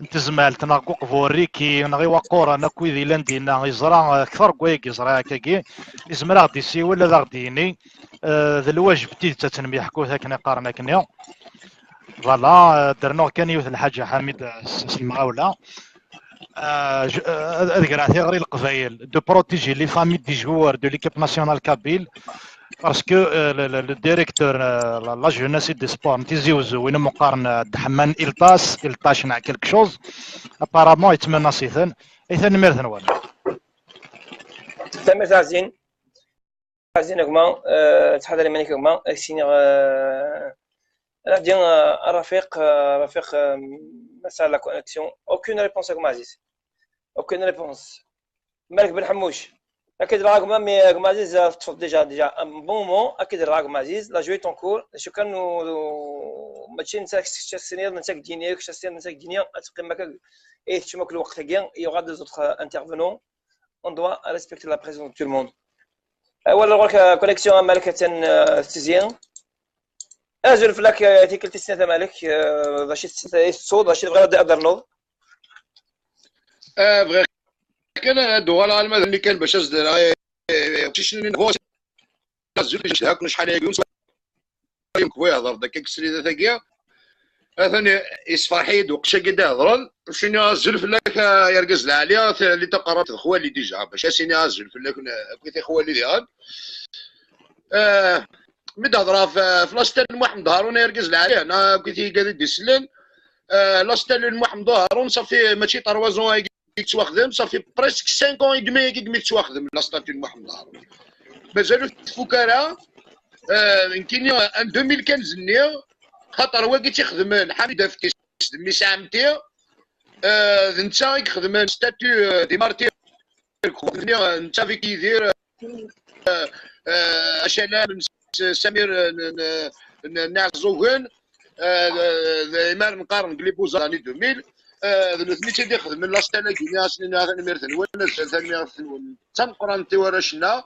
n tezmalt neɣ n uqbur Riki neɣ Iwaquren akk wid yellan dinna, yeẓra, eh, kter n wayagi yeẓra akkagi, izmer ad aɣ-d-isiwel, ad aɣ-d-yini, eh, d lwajeb d tidet ad tt-nemyeḥkut akken i qqaren akkenni. Voilà, eh, ad d-rnuɣ kan yiwet n lḥaǧa, Ḥamid, eh, s, s lemɣawla. Eh, j-, eh, ad, ad greɣ tiɣri i Leqbayel, de protéger les familles des joueurs de l'équipe nationale kabyle, parce que, euh, le, le, le directeur, euh, la, la jeunesse et des sports n Tizi Ouzou, win umi qqaren, euh, Dḥemman Iltas, Iltac neɣ quelque chose, apparemment yettmennas-iten. Ay tanemmirt-nwen. Tanemmirt a Ɛzin. A Ɛzin a gma, euh, ttḥadar iman-ik a gma, ad k-iniɣ, euh, ad d-iniɣ, euh, a Rafiq, euh, Rafiq, euh, ma tesɛa la connexion. Aucune réponse a gma Ɛziz. Aucune réponse. Malek Ben Ḥemmuc, ad k-id-rreɣ a gma, mais a gma Ɛziz, euh, teṭṭfeḍ déjà, déjà un bon moment, ad k-id-rreɣ a gma Ɛziz, la joie est en cours, d acu kan, mačči netta kečč ad s-tiniḍ, netta deg Guinée, kečč ad s-tiniḍ, netta deg Guinée, ad teqqim akka, et teččem akk lweqt-agi, il y aura des autres, euh, intervenants, on doit respecter la présence de tout le monde. Awal ɣur-k, euh, connexion a Malek attan, euh, tettezzi. Azul fell-ak, euh, tikkelt tis snat a Malek, euh, d acu i tettuḍ, d acu i tebɣiḍ ad d-ternuḍ? Ah, bɣiɣ kan ad uɣaleɣ alma d almi kan bac ad s-d-rreɣ i uqcic-nni n bu azul, ijdeḥ akk acḥal aya yum nekk bu ihḍer-d akka deg slidat-agi. Atan yessefreḥ-iyi-d uqcic-agi d-ihedren. Bac iniɣ azul fell-ak a yargaz lɛali, tallit taqerrabt d xwali déjà, bac ad s-iniɣ azul fell-ak akkit i xwali diɣen. Ah, mi d-hedreɣ ɣef, ɣef la statue n Muḥemmed Harun, a yargaz lɛali, neɣ akkit i yigad i d-isellen, ah, la statue n Muḥemmed Harun, safi mačči trois ans agi yettwaxdem, safi presque cinq ans et demi agi mi tettwaxdem la statue n Muḥemmed Harun. Mazal ur tfuk ara, ah, nekkini en deux mille quinze-nni, xaṭer wagi tt-ixedmen Ḥamid Aftis d mmi-s ɛemti, ah, d netta i ixedmen statue, ah, des martyrs. Netta avec Yidir, euh, euh, Acalam, Samir, euh, n, n, n, n Iɛeẓẓugen, euh, d, d, imar nqaren deg les Beaux-Arts l'année deux mille, euh, d nutni i d-ixedmen la statue-agi-nni, ad sen-iniɣ tanemmirt-nwen, azal tanemmirt-nwen d tameqqrant i warrac-nneɣ.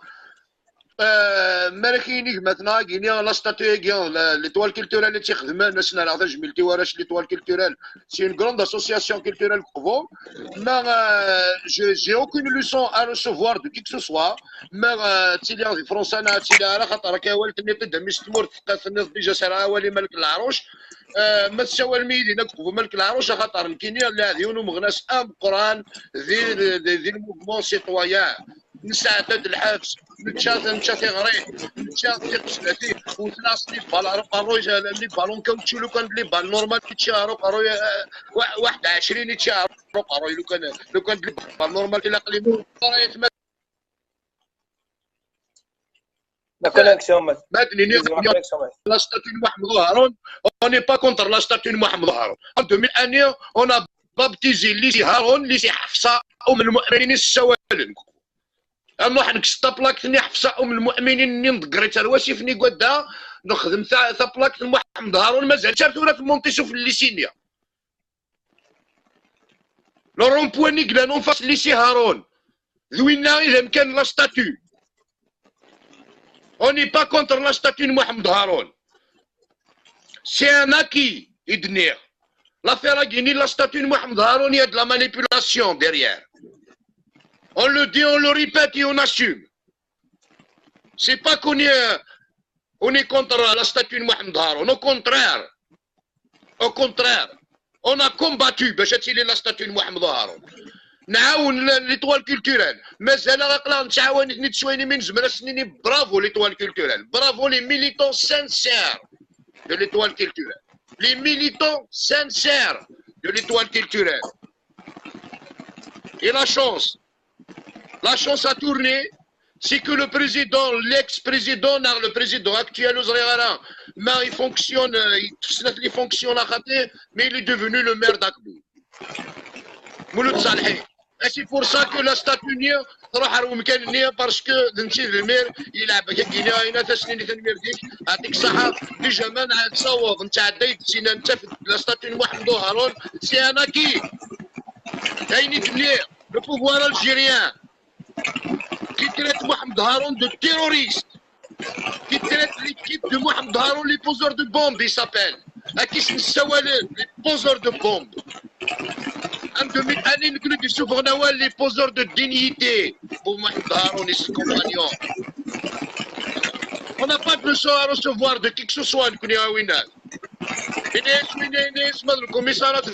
Euh, mi ara k-yini gma-tneɣ-agi-nni, la statue-agi, la, l'étoile culturelle i tt-ixedmen, ad sen-rreɣ tajmilt i warrac l'étoile culturelle. C'est une grande association culturelle deg Uqbu. Ma, euh, je, j'ai aucune leçon à recevoir de qui que ce soit. Ma, euh, ttiliɣ di Fransa neɣ ttiliɣ ara, xaṭer akka awal tenniḍ-d a mmi-s n tmurt, tenniḍ déjà sɛiɣ awal i Malek Leɛruc. Euh, ma tessawalem yid-i deg Uqbu Malek Leɛruc, axaṭer nekkini lliɣ d yiwen umeɣnas ameqqran di, di, di, di le mouvement citoyen. Nesɛedda-d lḥebs, nečča, nečča tiɣri, nečča tiqesbatin, wten-aɣ s les balles ɣer uqerruy, les ballons caoutchouc, lukan d les balles normales i ččiɣ ɣer uqerruy, eh, wa-, waḥed ɛecrin i ččiɣ ɣer uqerruy, lukan, lukan d les balles normales ilaq li. La connexion, ma, ma d-nini, la statue n Mohamed Haroun, on n'est pas contre la statue n Mohamed Haroun. En deux mille un, on a baptisé lycée Haroun, lycée Hafsa Umm al-Mu'minin i s-ssawalen. Ad nruḥ nekkes taplakt-nni Ḥefsa Umm Lmu'minin-nni, nḍegger-itt ar wasif-nni n wadda, nexdem ta-, taplakt n Muḥemmed Haṛun, mazal-itt ar tura temmunṭi s ufellisi-nni. Le rond-point-nni yellan en face lycée Haroun, d winna i d amkan n la statue. On n'est pas contre la statue n Muḥemmed Haṛun. C'est un acquis, i d-nniɣ. L'affaire-agi-nni, la statue n Muḥemmed Haṛun, il y a de la manipulation derrière. On le dit, on le répète et on assume. C'est pas qu'on est, euh, on est contre la statue de Mohamed Haroun. Au contraire. Au contraire. On a combattu باش تيلي la statue de Mohamed Haroun. نعاون ل-، l'étoile culturelle. مازال aql-aɣ نتعاون اثنين تسوين من زمرة سنين. Bravo l'étoile culturelle. Bravo les militants sincères de l'étoile culturelle. Les militants sincères de l'étoile culturelle. Et la chance, la chance a tourné, c'est que le président, l'ex-président, non, le président actuel, ur ẓriɣ ara ma il fonctionne, euh, il, il fonctionne à côté, mais il est devenu le maire d'Akbou. Mouloud Salhi. Et c'est pour ça que la statue-nni tṛuḥ ar umkan-nni, parce que d netta i d lmir, yelɛeb akka-agi-nni, ayen ad as-nini tanemmirt-ik, yeɛṭik ṣṣeḥḥa, déjà ma nettaweḍ, netɛedda-d syin, nettaf-d la statue n Mohamed Haroun, c'est un acquis. Ayen i d-nniɣ, le pouvoir algérien qui traite Mohamed Haroun de terroriste, qui traite l'équipe de Mohamed Haroun les poseurs de bombes, ils s'appellent. Akka i s-ssawalen, les poseurs de bombes. deux mille années, nous nous dissouvons les poseurs de dignité. Pour moi, Haroun et ses compagnons. On n'a pas besoin à recevoir de qui que ce soit, nous connaissons Awinas. Inas, inas, ma d lkumisarat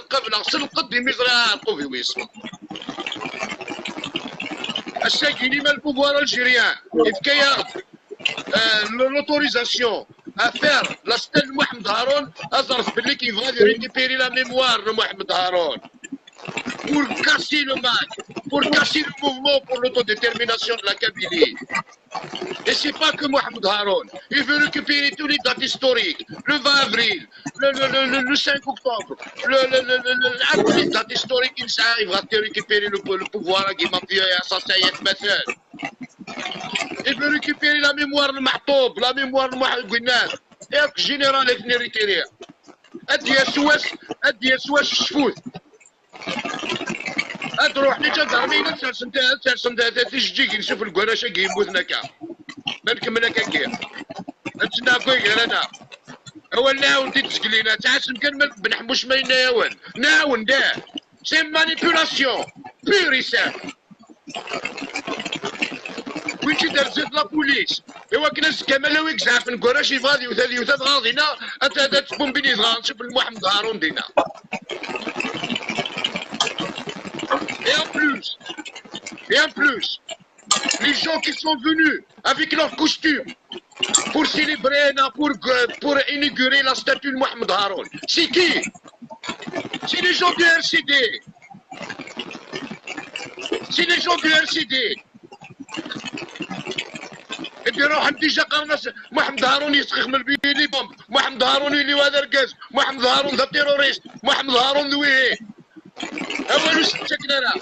tqableɣ s lqedd imi ẓriɣ aɛerqub-iw yesfa. Ass-agi, limer le pouvoir algérien yefka-yaɣ-d euh, l'autorisation à faire la stèle de Mohamed Haroun, ad ẓret belli qu'il va récupérer la mémoire de Mohamed Haroun. Pour casser le mal, pour casser le mouvement pour l'autodétermination de la Kabylie. Et c'est pas que Mohamed Haroun. Il veut récupérer toutes les dates historiques. Le vingt avril, le, le, le, le, le cinq octobre, le, le, le, le, le, le, toutes les dates historiques, il va récupérer le, le pouvoir à Guy Mathieu et à Sassayet Bethel. Il veut récupérer la mémoire de Mahtoub, la mémoire de Mohamed Gouinad. Et le général est venu retirer. Adieu, Suez, adieu, Suez, je fous. Ad ruḥen iǧadarmiyen ad sersen ta- ad sersen ta- ta- tijeǧǧigin, suf lgarac-agi yemmuten akka. Ma nkemmel akka kir. Ad ttnaku gar-aneɣ. Awal nɛawen-t-id zgelina, ttɛasem kan ma Ben Ḥmuc ma yenna-yawen. Nɛawen da. C'est une manipulation pure et simple. Win tt-id-terzef la police. Iwakken azekka ma lawi yezɛafen deg warrac yebɣa ad yewt ad yewt ad ɣaḍ dinna. Ad ad tbumbini dɣa nṣib Muḥemmed Haṛun dinna. Et en plus, et en plus, les gens qui sont venus avec leur costume pour célébrer, non, pour, pour inaugurer la statue de Mohamed Haroun. C'est qui? C'est les gens du R C D. C'est les gens du R C D. Et puis, روح déjà قرنس محمد هارون يسخخ من البيلي بومب، محمد هارون اللي هذا الكاز، محمد هارون ذا تيروريست، محمد هارون ذويه. Awal ur s-ttaken ara.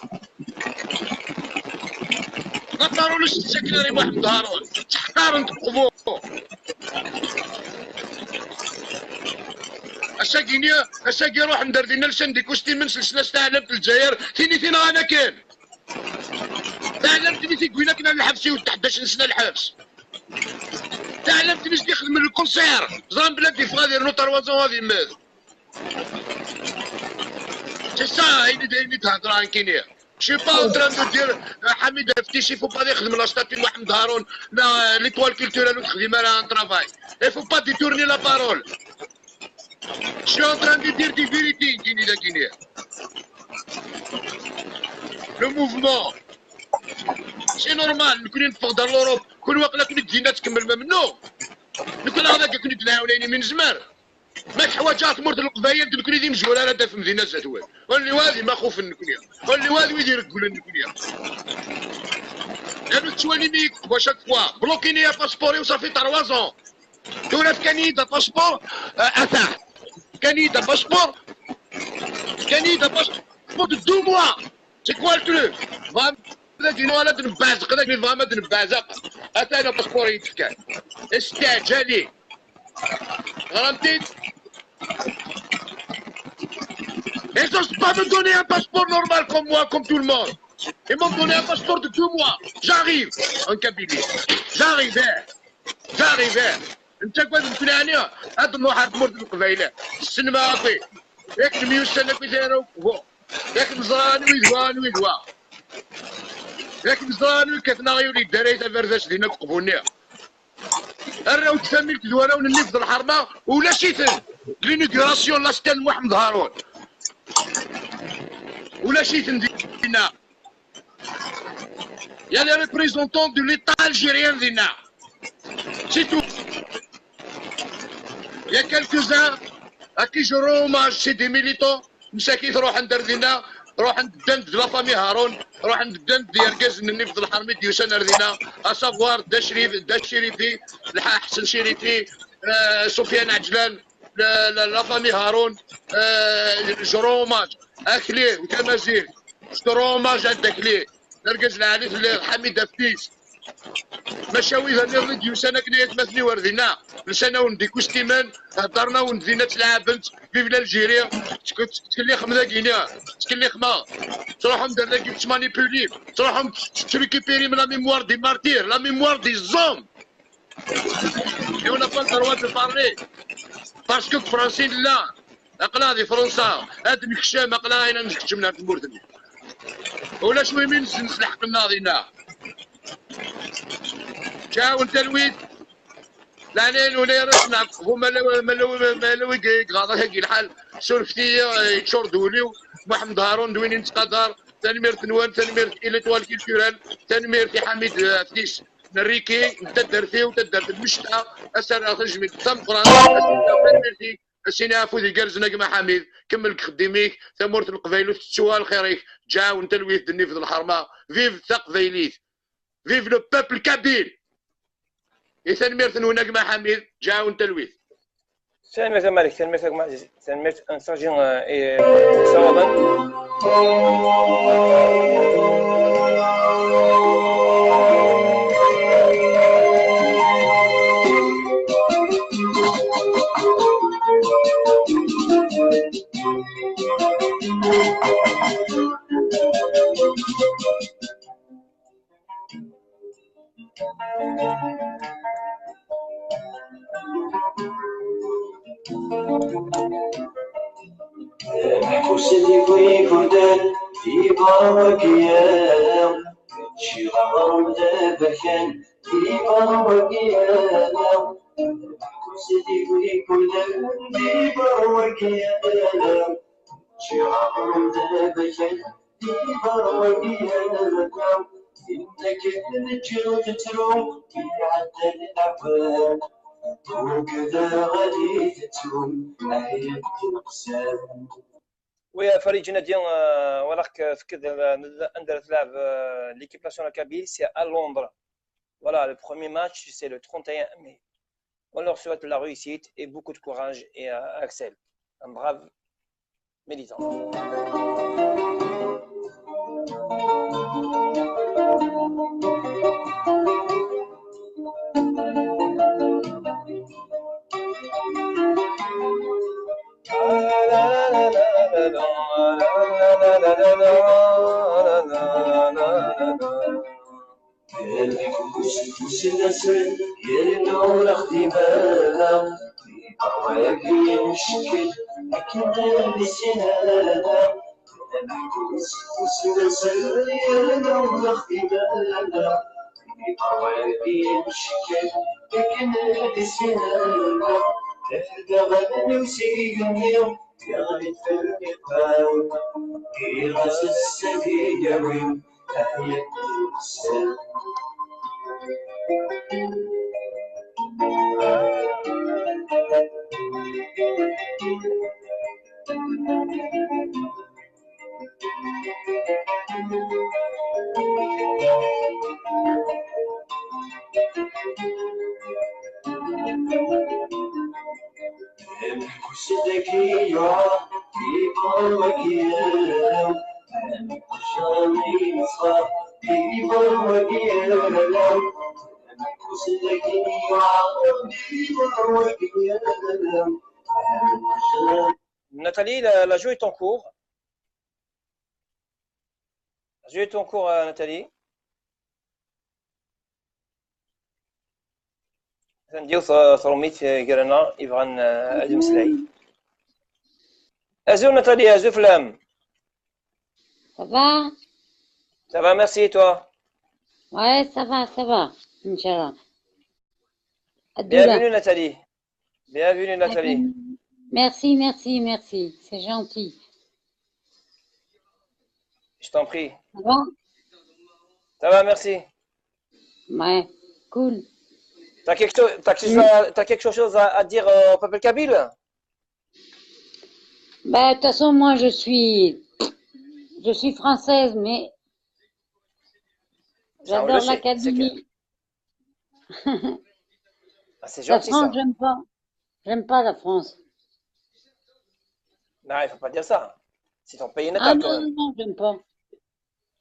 Ma qqaren ur s-ttaken ara i Muḥemmed Haṛun. Ttḥeqaren deg uqbur. Ass-agi-nni, ass-agi ruḥen-d ar dinna lsan d ikustimen s lesnas taɛlamt n Lezzayer, tin i t-inɣan akken. Taɛlamt-nni i t-id-yewwin akken ar lḥebs, iwet ḥdac n sna lḥebs. Taɛlamt-nni i s-d-ixedmen lkunṣir, ẓran belli ad d-yeffeɣ ad yernu trois ans ad yemmet. C'est ça, ayen i d ayen i d-hedreɣ nekkini. Je suis pas en train de dire, euh, Hamid Aftis, il faut pas yexdem la statue de Mohamed Haroun, la, euh, l'étoile culturelle ur texdim ara un travail. Il faut pas détourner la parole. Je suis en train de dire des vérités, nekkini dagini. Le mouvement, c'est normal, nekkni neffeɣ-d ar l'Europe, kul waqila akken i d-yenna tkemmel ma mennu. Nekkni ad akken i d-nɛawen ayen imi nezmer. Ma teḥwaǧ tmurt n Leqbayel, d nekkni d imezwura ara d-tafem dinna zdat-wen. Ur lliw ara d imaxufen nekkni. Ur lliw ara d wid iregglen nekkni. Yernu tettwalim-iyi à chaque fois. Bloquin-iyi apaspur-iw, ça fait trois ans. Tura fkan-iyi-d apaspur, euh, atah. Fkan-iyi-d apaspur. Fkan-iyi-d apaspur de deux mois. C'est quoi le truc? Bɣam dagi nuɣal ad nbeɛzeq dagi, bɣam ad nbeɛzeq. Atan apaspur i yi-d-fkan. Isteɛǧal-iyi. Ɣramt-t-id. Ils ont pas me donné un passeport normal comme moi, comme tout le monde. Ils m'ont donné un passeport de deux mois. J'arrive en Kabylie. J'arrive, eh. J'arrive, eh. Nettagad nekkni ɛni ad nruḥ ar tmurt n Leqbayel? Ssnem akk. Yak nemyussan akk i tara ukbu. Yak neẓra anwi d wa, anwi d wa. Yak neẓra anwi kkaten aɣyul yeddaray tabardact din akk uqbu-nni. Arraw n tfamilt d warraw n Nnif d Lḥerma, ulac-iten. L'inauguration n la stèle Mohamed Haroun. Ulac-iten dinna. Il y a les représentants de l'État algérien dinna. C'est tout. Il y a quelques-uns à qui je rends hommage, c'est des militants. Msakit ruḥen-d ar dinna, ruḥen-d ddan-d d la famille Haroun, ruḥen-d ddan-d d yergazen n Nnif d Lḥerma i d-yusan ar dinna, à savoir Dda Crif, Dda Cirifi, Lḥa-, Ḥsen Cirifi, euh, Sofiane Aǧlan, la, la, la famille Haroun, euh, je rends hommage. Akli, Tamazirt, je te rends hommage à Dakli. Argaz lɛali telliḍ, Ḥamid Aftis. Maca wid nniḍen i d-yusan akken ay atmaten-iw ar dinna. Lsan-awen-d ikustimen, heddren-awen-d dinna ttlaɛaben-tt. Vive l'Algérie. Tk-, ttkellixem dagini. Ttkellixem. Tṛuḥem-d ar dagi tettmanipulim. Tṛuḥem tettrécupérem la mémoire des martyrs, la mémoire des hommes. Et on n'a pas le droit de parler. Parce que Francine là, Aql-aɣ di Fransa, ad d-nekcem, aql-aɣ ayen ad neskecem ar tmurt-nni. Ulac win mi nesens lḥeqq-nneɣ dinna. Ǧawen talwit. Laɛnaya n Ulayras neɛqeb ma la, ma la, ma la wigi yeɣaḍ akka lḥal. Surfet-iyi, eh, yeččur-d wul-iw. Muḥemmed Harun d win i nettqadar. Tanemmirt-nwen, tanemmirt i L'Étoile Culturelle, tanemmirt i Ḥamid, eh, Aftis, n Riki, n taddart-iw, taddart n Mecta, ad s-rreɣ tajmilt d tameqqrant, ad s-rreɣ tanemmirt-ik, ad s-iniɣ afud igerrzen a gma Ḥamid, kemmel deg uxeddim-ik, tamurt n Leqbayel ur tettuɣal xir-ik, ǧaɛwen talwit d nnif d lḥerma, vive taqbaylit, vive le peuple kabyle! I tanemmirt-nwen a gma Ḥamid, ǧaɛwen talwit. Tanemmirt a Malik, tanemmirt a gma Ɛziz, tanemmirt a Sergi, eh, i yessawaḍen. Meḥbus deg igerdan, di berwagya, ččiɣ aɣrum d aberkan, di berwagya. Meḥbus deg igerdan, di berwagya. Ččiɣ aɣrum d aberkan, di berwagya. Inna kan ǧǧiɣ tettru, iɛeddan awal. Ugdeɣ ad iyi-tettum, ay at ineqsan. Oui, Farid Jenadi, euh, walaɣ-k tekkiḍ, euh, anda ara tleɛb, euh, l'équipe nationale kabyle, c'est à Londres. Voilà, le premier match, c'est le trente et un mai. On leur souhaite la réussite et beaucoup de courage et à Axel, un brave militant. Lḥeqq-is d usellas, yerna ur aɣ-d-ibala. Ṛṛay-agi imcekked akken ad issin ala. Lḥeqq-is d usellas, yerna ur aɣ-d-ibala. Ṛṛay-agi imcekked akken ad issin ala. Daɣen usigni yeɣli-d fell-i, iɣas ass-a d ilawi. Nathalie, la, la joue est en cours. La joue est en cours, euh, Nathalie. Atan yiwet, euh, tṛumit, euh, gar-aneɣ, yebɣan, euh, ad imeslay. Azul Nathalie, azul fell-am. Ça va? Ça va, merci, et toi? Ouais, ça va, ça va, Inch'Allah. Bienvenue, Nathalie. Bienvenue, Nathalie. Merci, merci, merci. C'est gentil. Je t'en prie. Ça va? Ça va, merci. Ouais, cool. T'as quelque chose, t'as quelque chose à, t'as quelque chose à, à dire, euh, au peuple kabyle? Bah, de toute façon, moi, je suis, je suis française, mais j'adore la Kabylie. Ah, c'est gentil, ça. La France, j'aime pas. J'aime pas la France. Non, il faut pas dire ça. C'est ton pays natal, quand même. Ah non, non, non, j'aime pas.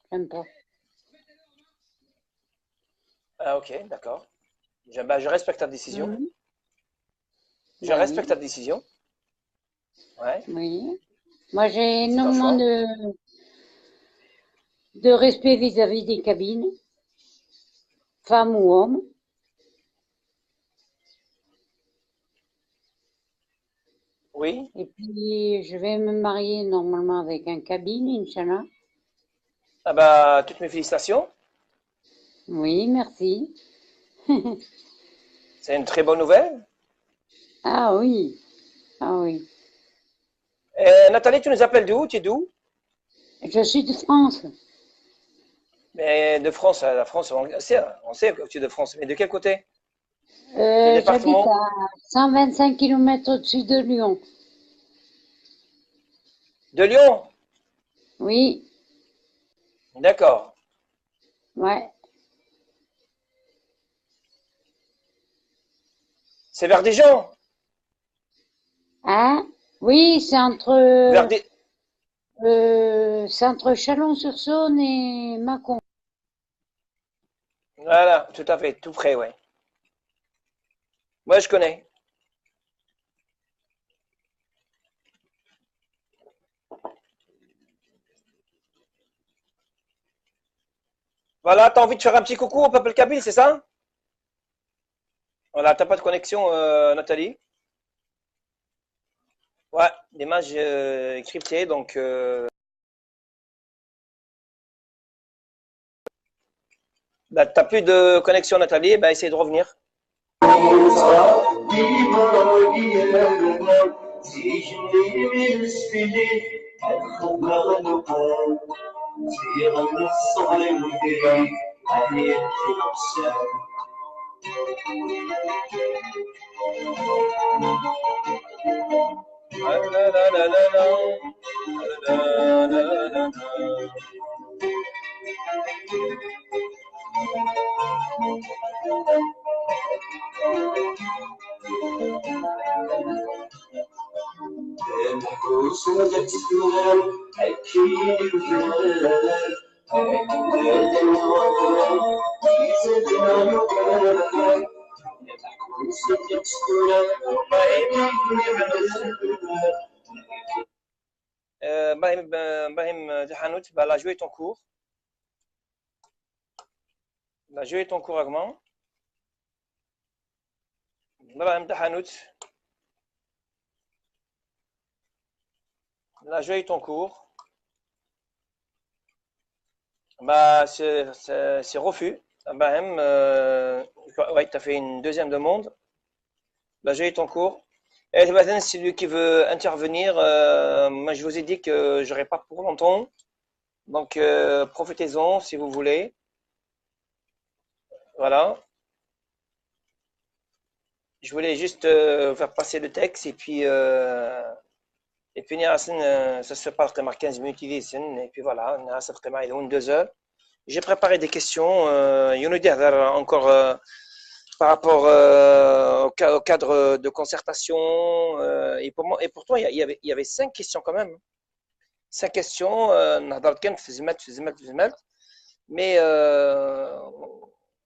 J'aime pas. Ah, ok, d'accord. Je, bah, je respecte ta décision. Mhm. Je respecte ta décision. Ouais. Oui. Moi, j'ai énormément de, de respect vis-à-vis des Kabyles, femmes ou hommes. Oui. Et puis, je vais me marier normalement avec un Kabyle, Inch'Allah. Ah bah, toutes mes félicitations. Oui, merci. C'est une très bonne nouvelle. Ah oui. Ah oui. Euh, Nathalie, tu nous appelles d'où? Tu es d'où? Je suis de France. Mais de France, la France, on sait, on sait que tu es de France, mais de quel côté? Euh, J'habite département? À cent vingt-cinq kilomètres au-dessus de Lyon. De Lyon? Oui, D'accord. Ouais. C'est vers Dijon? Hein? Oui, c'est entre, Vers Di- euh, c'est entre Chalon-sur-Saône et Mâcon. Voilà, tout à fait, tout près, ouais. Moi, je connais. Voilà, t'as envie de faire un petit coucou au peuple kabyle, c'est ça? Voilà, t'as pas de connexion, euh, Nathalie? Ouais, l'image euh, est cryptée, donc euh, bah, t'as plus de connexion, Nathalie, bah, essaye de revenir. Euh, Brahim, euh, Brahim, euh, Tahanout, bah, la joie est en cours. La joie est en cours, Agman. Brahim Tahanout. La joie est en cours. Bah, c'est c'est- c'est refus. Brahim, euh, ouais, t'as fait une deuxième demande. La joie est en cours. Et maintenant, celui qui veut intervenir, euh, moi, je vous ai dit que j'aurai pas pour longtemps. Donc, euh, profitez-en si vous voulez. Voilà. Je voulais juste euh, faire passer le texte et puis euh, et puis نيغاسن, euh, ça se passe comme quinze minutes, et puis voilà, نيغاسن deux heures. J'ai préparé des questions. Euh, يونو دي هضر encore euh, par rapport euh, au, ca- au cadre de concertation. Euh, et, pour moi, et pourtant, il y, a- il y avait, il y avait cinq questions quand même. Cinq questions, euh, نهضر كان في زمالت، في زمالت، في زمالت. Mais euh,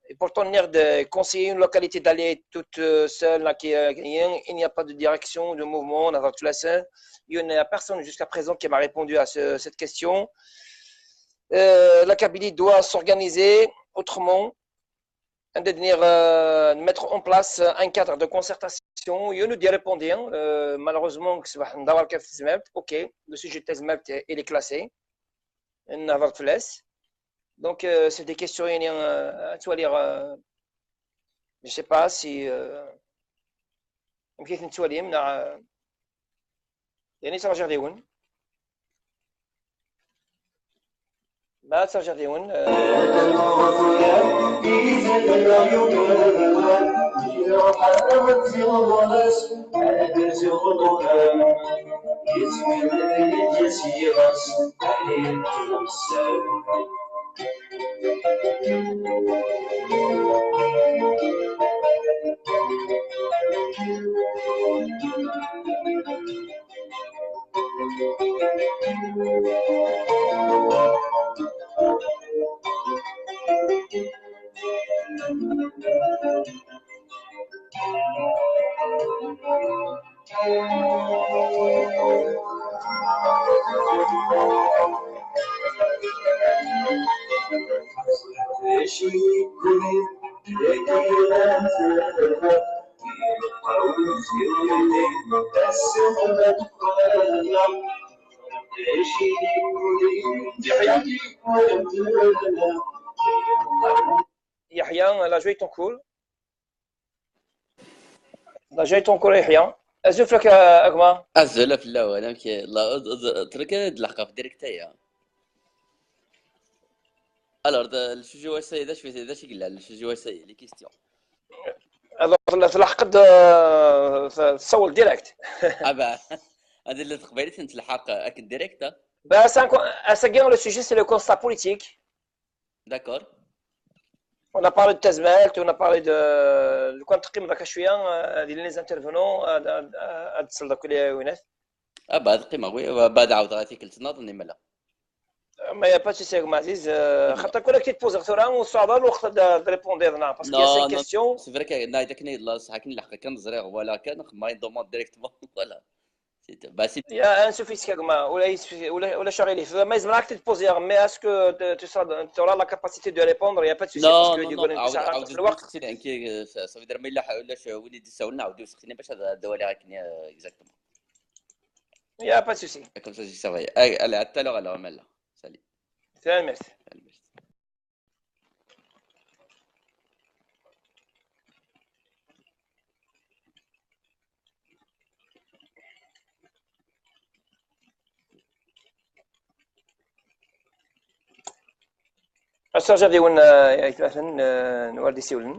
et pourtant, venir de conseiller une localité, d'aller toute euh, seule, là, qui, euh, il n'y a pas de direction de mouvement, نهضر ثلاثة. Il n'y a personne jusqu'à présent qui m'a répondu à ce- cette question. Euh, la Kabylie doit s'organiser autrement. De venir euh, mettre en place un cadre de concertation. يونو دي ريبوندي, hein. Euh, malheureusement, كي صباح ندور كان في زمالت. Ok, le sujet تاع زمالت, il est classé. نهضر ثلاث. Donc, euh, c'est des questions, يعني, euh, à toi lire. Euh, je sais pas si euh, يمكن نتواليم نع يعني ترجع ديون. ما ترجع ديون. Yahya, la joie est en cours. La joie est en cours, Yahya. Azul fell-ak a gma. Azul a fell-awen, amek la, trek ad d-leḥqeɣ ɣef direct aya. Alors, le sujet wass-a, d acu, d acu i yellan, le sujet wass-a, les questions. Alors, tla-, tlaḥqeḍ, euh, t-, tessawleḍ direct. Ah bah, هذه اللي تقبيلت نتلحق أكن direct. Bah, c'est un co-, ass-agi, le sujet, c'est le constat politique. D'accord. On a parlé de tazmalt, on a parlé de, lukan teqqimeḍ akka cwiya, euh, ad ilin les intervenants, ad, ad, ad, ad tesleḍ akk i winat. Ah, بعد قيمة، oui، بعد عاود غا تيكلت ناض نملا. ما y a pas de souci, a gma Aziz. Euh, خاطر كون كي تبوزي ثورة وصعب الوقت د-، تريبوندي هنا، parce que c'est une question. C'est vrai que نايدا كني لا صح كني لحق كان زريغ ولا كان ما يدوموند directement. Voilà. C'est tout. Bah, c'est... Il y a un souci, a gma, ولا يسفي-، ولا، ولا شغل ليه. ما يزمرك تبوزي، mais est-ce que tu, tu seras, tu auras la capacité de répondre ? Il y a pas de souci, parce que non, non, عاود، عاود، عاود في الوقت. سقسيني، كي، ça veut dire ما إلا ح-، ولا ش-، وين يدي ساولنا، عاود سقسيني باش هذا الدوالي راك، exactement. Il y a pas de souci. Comme ça, ça va. Allez, à tout à l'heure alors, Amel. Salut. Salut, merci. Salut, merci. Ass-a, ad iwen, eh, aytmaten, eh, n war d-isiwlen.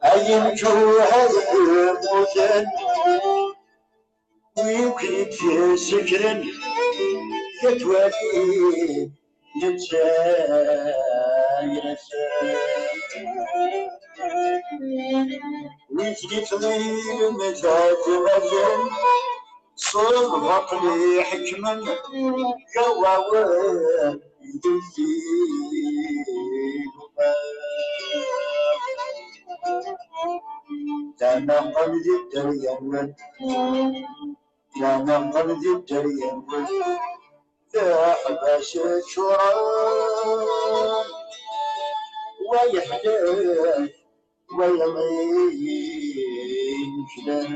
Ay imjuhad yemmuten, wid k-id-yessekren, yetwali netta-yas. Wid yeṭṭlen tazmazen, s lbaṭel iḥekmen, yawawen d lfiluman. Lana qqim di dderya-nwen, lana qqim di dderya-nwen, d aḥbas ččuren wa yeḥlek, wa yeɣlin klan.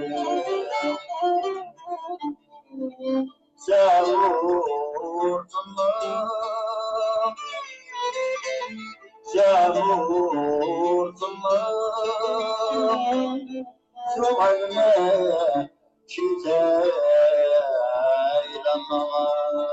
Tamurt n Allah, tamurt n Allah, tuɣal mačči d ayla n Allah.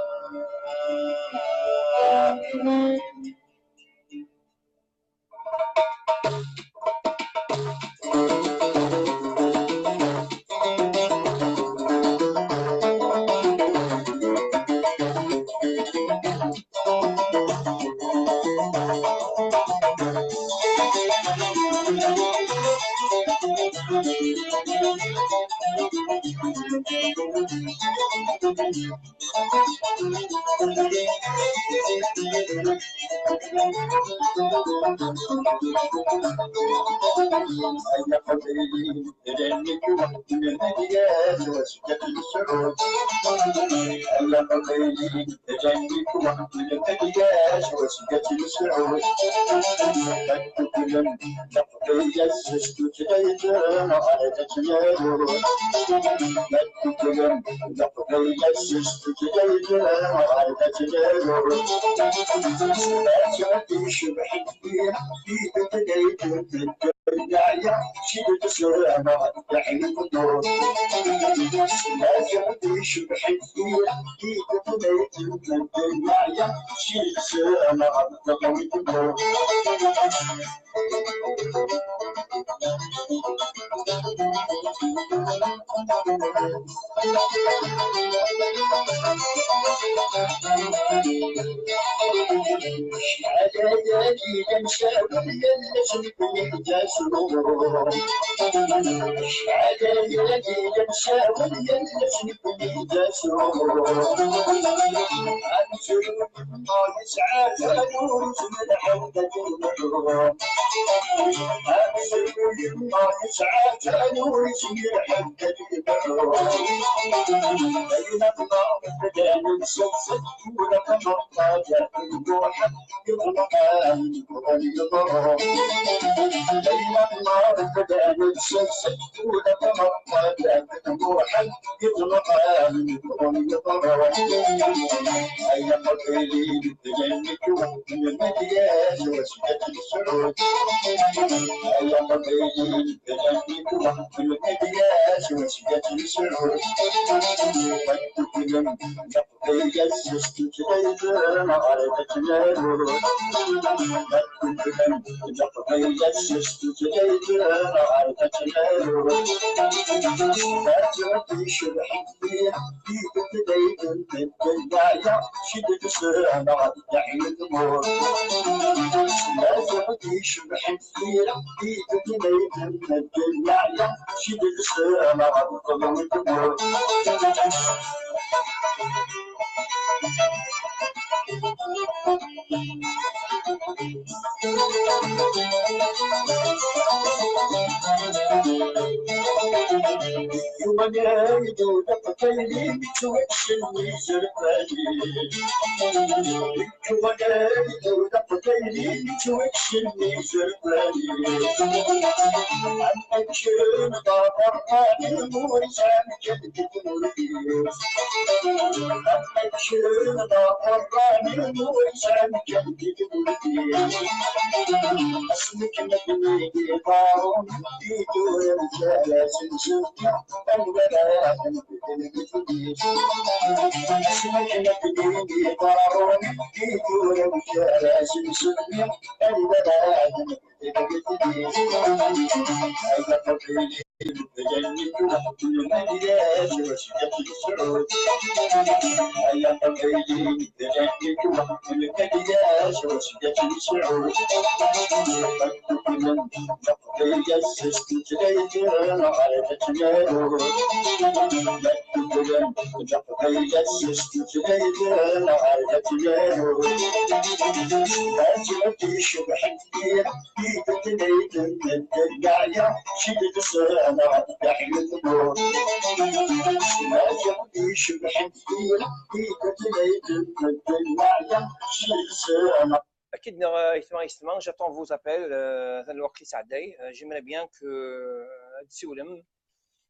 Akid neɣ, euh, gma, gma, j'attends vos appels, euh, atan lweqt yettɛedday. Euh, j'aimerais bien que, euh, ad d-tsiwlem,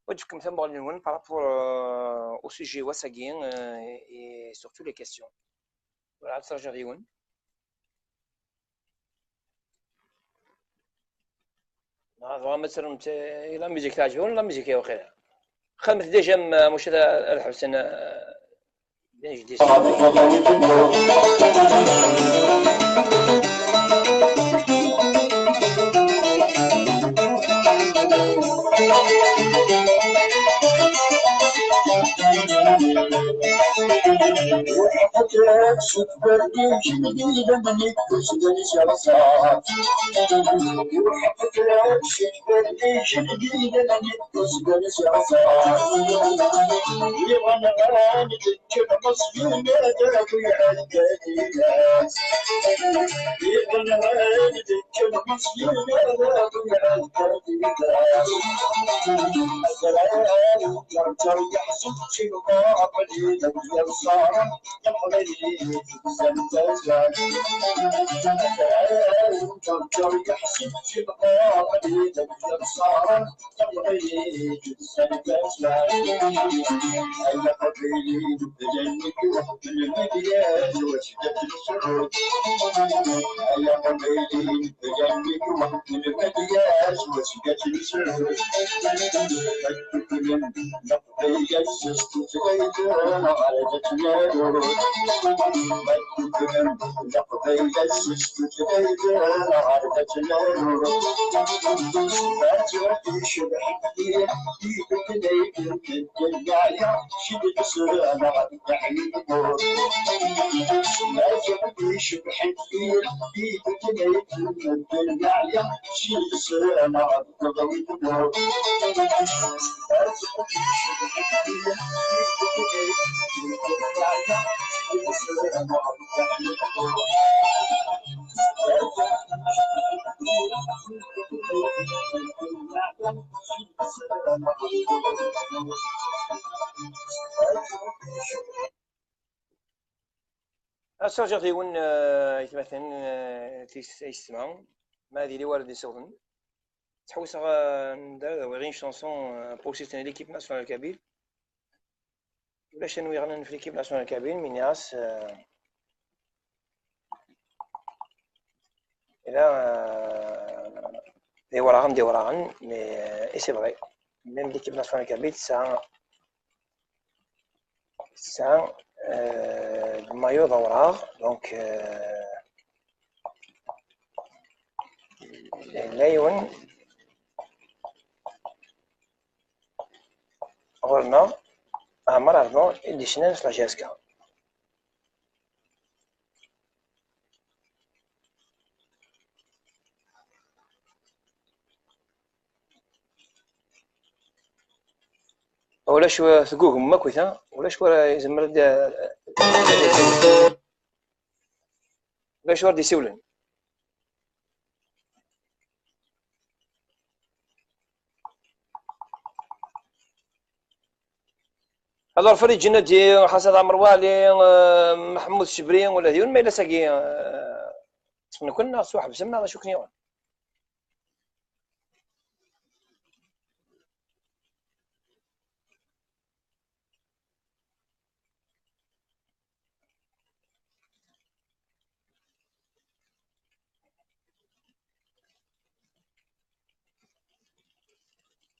ad d-tefkem tamuɣli-nwen par rapport, euh, au sujet n wass-agi, euh, et surtout les questions. Voilà, ad ttṛaǧuɣ yiwen. Ma tebɣam ad terremt, eh, la musique teɛǧeb-wen, la musique waqila. Xedmet déjà, m-, muc ad, ad ḥebsen, eh, d ajdid. Ass-a, ǧǧiɣ yiwen, eh, aytmaten, eh, tis-, aysetma, ma ad yili war ad d-isiwḍen. Ttḥewwiseɣ, eh, ad awiɣ une chanson, eh, pour soutenir l'équipe nationale kabyle. Ulac anwa yeɣnan f l'équipe nationale kabyle, mais nniɣ-as, eh, Et là, euh, d iwraɣen, d iwraɣen, mais, euh, et c'est vrai. Même l'équipe nationale kabyle tesɛa, tesɛa, euh, le maillot d awraɣ, donc, euh, yella yiwen ɣur-neɣ, Ɛmer Ardo, i d-yecnan s la J S K. Ulac wa-, teggugem akk, ha? Ulac wara izemmer ad, ulac wara d-isiwlen. Alors, Farid Ǧennadi, Ḥasan Ɛmer Wali, eh, Meḥmud Cebri, ula d yiwen ma yella sagi, eh, ṭṭfen-ken neɣ tesweḥbsem neɣ d acu ken-yuɣen?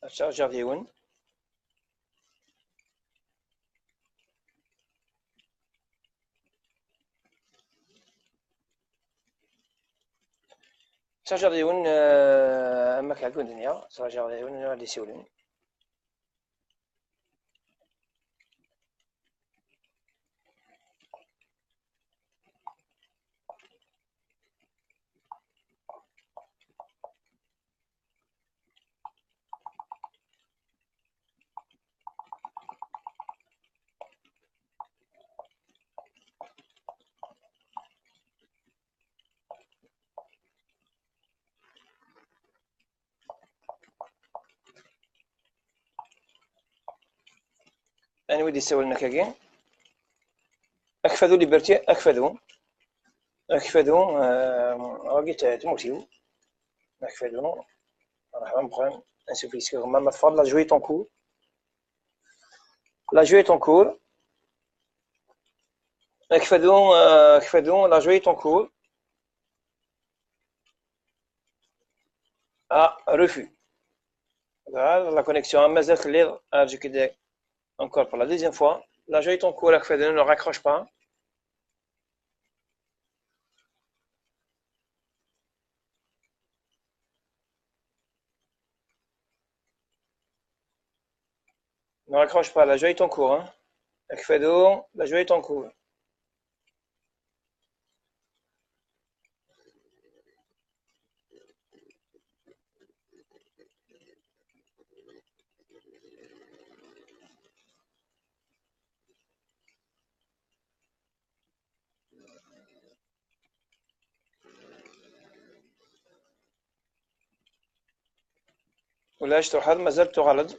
Ad chargeɣ yiwen. Chargeɣ yiwen, eh, am akka i wen-d-nniɣ, chargeɣ yiwen ad d-isiwlen. Anwa i d-yessawlen akkagi? Akfadu Liberté, Akfadu. Akfadu, eh, wagi t-, tmurt-iw. Akfadu, مرحبا بكم. Ansuf yes-k, ma, ma teffɣeḍ, la joie est en cours. La joie est en cours. Akfadu, eh, Akfadu, la joie est en cours. Ah, refus. Voilà, la connexion, ah, mazal telliḍ, ah, je quitte encore pour la deuxième fois. La joie est en cours, Akfadu, ne raccroche pas. Ne raccroche pas, la joie est en cours, hein. Akfadu, la joie est en cours. Ulac, truḥeḍ, mazal tuɣaleḍ.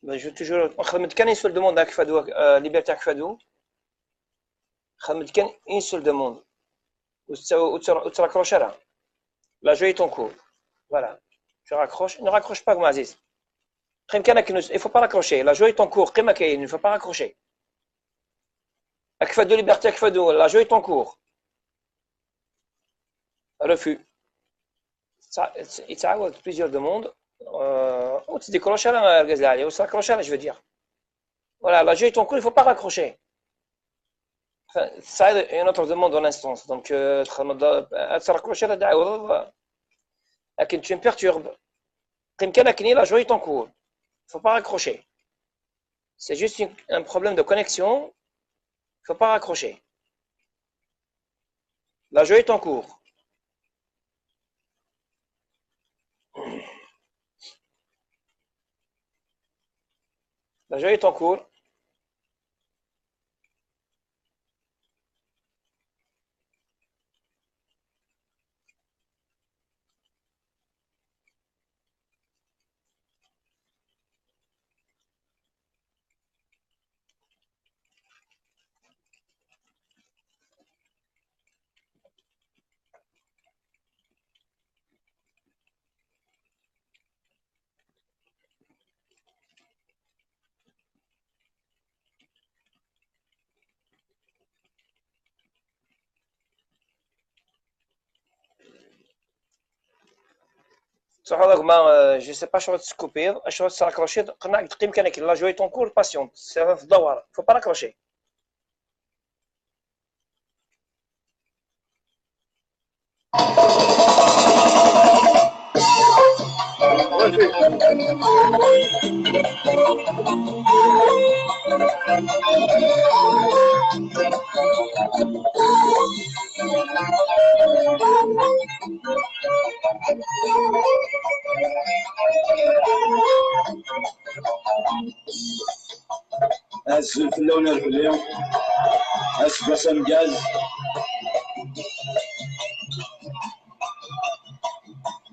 Mais je veux toujours, xedmet kan une seule demande à Kfadou, euh, Liberté à Kfadou. Xedmet kan une seule demande. Ur tt-, ur tt-, ur tt-raccroche ara. La joie est en cours. Voilà. Je raccroche. Ne raccroche pas, Maziz. Qim kan akken, il faut pas raccrocher. La joie est en cours. Qim akken, il ne faut pas raccrocher. À Kfadou, Liberté à Kfadou, la joie est en cours. Refus. Yettɛawad plusieurs demandes. Euh, ur tt-décroche ara, argaz lɛali, ur tt-raccroche ara, je veux dire. Voilà, la joie est en cours, il faut pas raccrocher. Enfin, ça, une autre demande en instance. Donc, euh, ad tt-raccroche ara, ad tɛawdeḍ. Akken tu me perturbes. Qim kan akken, la joie est en cours. Il faut pas raccrocher. C'est juste une, un problème de connexion. Il faut pas raccrocher. La joie est en cours. La joie est en cours. Ttruḥuḍ a gma, euh, je sais pas acuɣer tettkupiḍ, acuɣer tettraccrochiḍ, qenneɛ-k teqqim kan akken, la joie est en cours, patiente, c'est un devoir, faut pas raccrocher. Azul fell-awen a lfell-i. Aseggas ameggaz.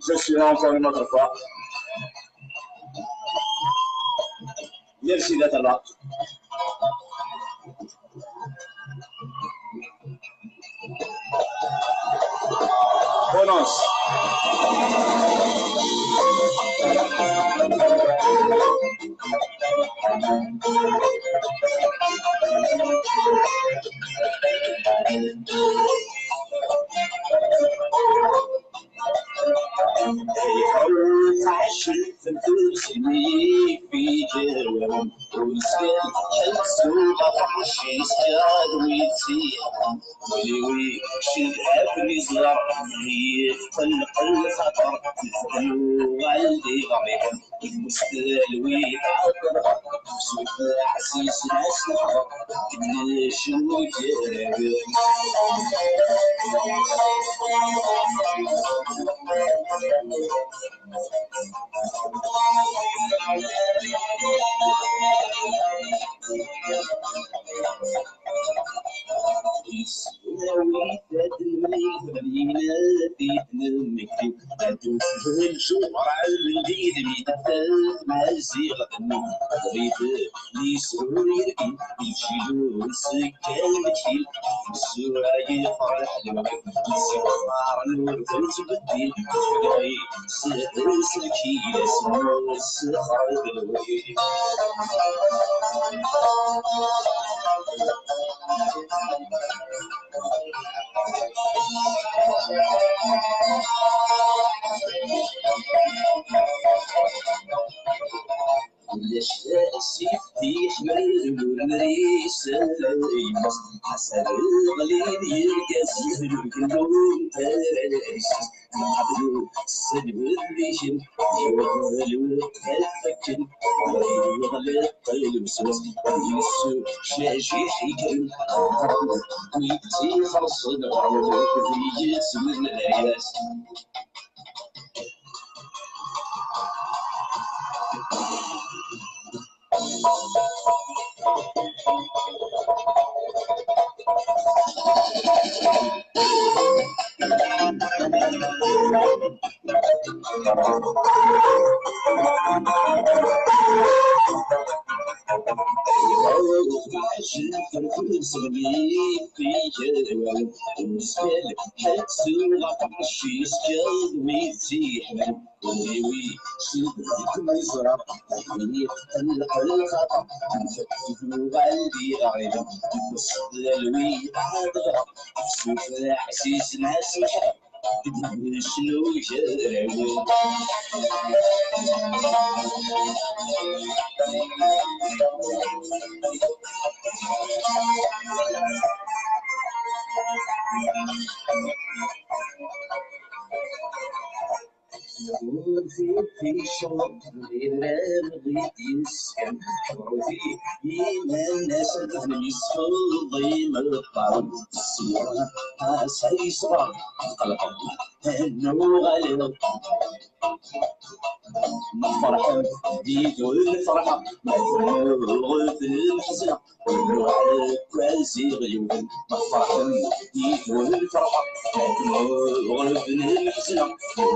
Je suis encore une autre fois. Merci d'être là. Bonus. Ulac asif d-yeḥmel ur nris. Ḥasan ɣlin yirgazen deg lmutares. Nqablu s lbelliken, yuɣal lweqt ad fakken, yuɣal ṭṭil uswas, yessu caciḥ ikan, wid tt-ixelṣen ɣer wid yetmen layas. Ḥelqseɣ aṭas yeskeḍ mi tt-yeḥmen. Ul-iw yecteb deg mi ẓra, yeqqen lqelqaṭa, tuɣal di lɣiba, deg useqlal wi ad ɣra, afsuf d aɛziz n asmḥer, deg ucnu gar-awen. Ur t-id-icreq d idrar ɣid yeskan, ur t-inan aserked n yisfeḍ imeqqar, teswa asa yesɣar, tqelqeḍ, nuɣal Ma tferḥem, yid-wen ferḥeɣ, ma temmugem, ḥezneɣ, nuɣal akk ziɣ yiwen. Ma tferḥem, yid-wen ferḥeɣ, ma temmugem, ḥezneɣ,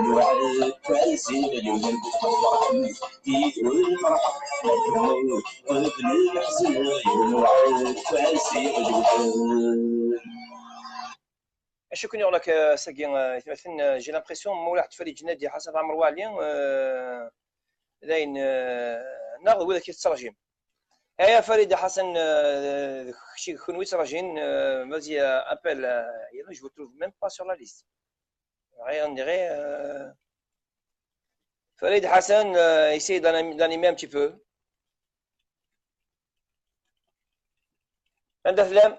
nuɣal akk ziɣ yiwen. Ma tferḥem, yid-wen ferḥeɣ, ma temmugem, ḥezneɣ, nuɣal akk ziɣ yiwen. Acu ken-yuɣen akka ass-agi, euh, atmaten, euh, j'ai l'impression Mulaḥ Farid Ǧnadi, Ḥasan Ɛmer Waɛli, euh, d ayen, euh, neɣ d widak i tettraǧim? Aya Farid Ḥasan, euh, d kečč, d kenwi i tettraǧin, euh, vas-y, euh, appelle, euh, je vous trouve même pas sur la liste. Rien, on dirait, euh, Farid Ḥasan, euh, essaye d'an-, d'animer un petit peu. Anda tellam?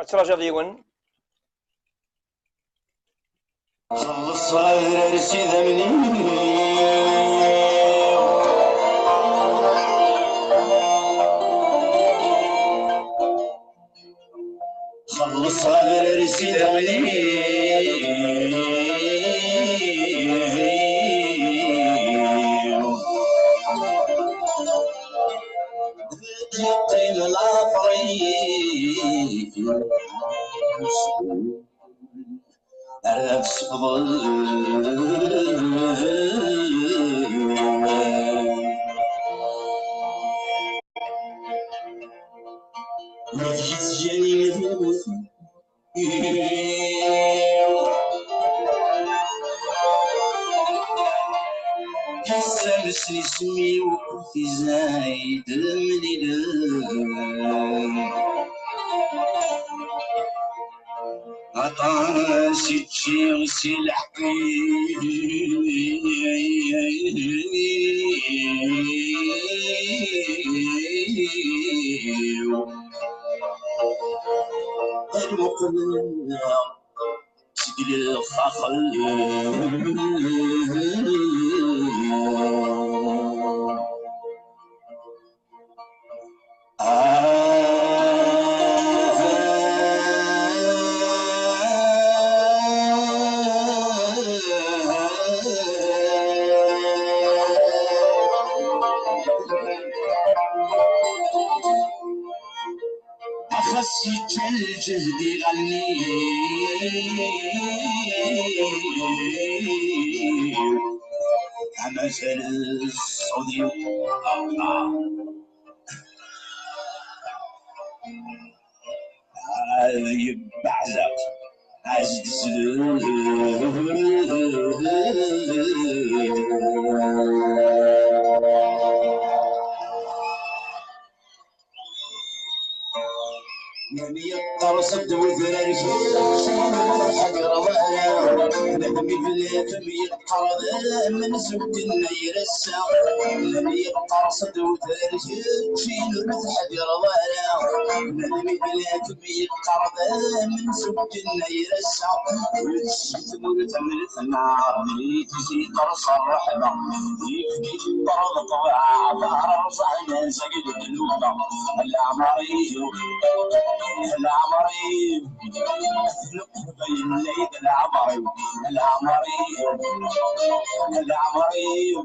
Ad traǧuḍ yiwen. Xelleṣ adrar s idammen-im. Xelleṣ adrar s idammen-im. Yeqqim lafer-ik. Ar ad sefḍen. Wid yettjani d lmut. Isem s isem-iw, tizayd mlilen. Aṭas i ččiɣ si leɛqel-iw. Ad muqleɣ seg lexxaxel. Axas yečča lǧehd iɣallen-iw. Amazal ṣṣud-iw. Ad yebbeɛzeq, ad s-d-slen. Mani yeqqers-d wedrar-ik, ḥegreḍ ara. Nadmi bla-kem yeqqar d amenzug n yir ass-a. Mani yeqqers-d wedrar-ik, ur tḥeggreḍ ara. Nadmi bla-kem yeqqar d amenzug n yir ass-a. Ur tecci tmurt am letnaṛ, mi tizi yeqqers ṛṛeḥma. Yefdi-d ṭṭerḍ ṭṭbaɛ, d aṛẓaɛ n azagel d nnuba. Leɛmer-iw, leɛmer-iw, leqbayel lɛid leɛmer-iw, leɛmer-iw, leɛmer-iw,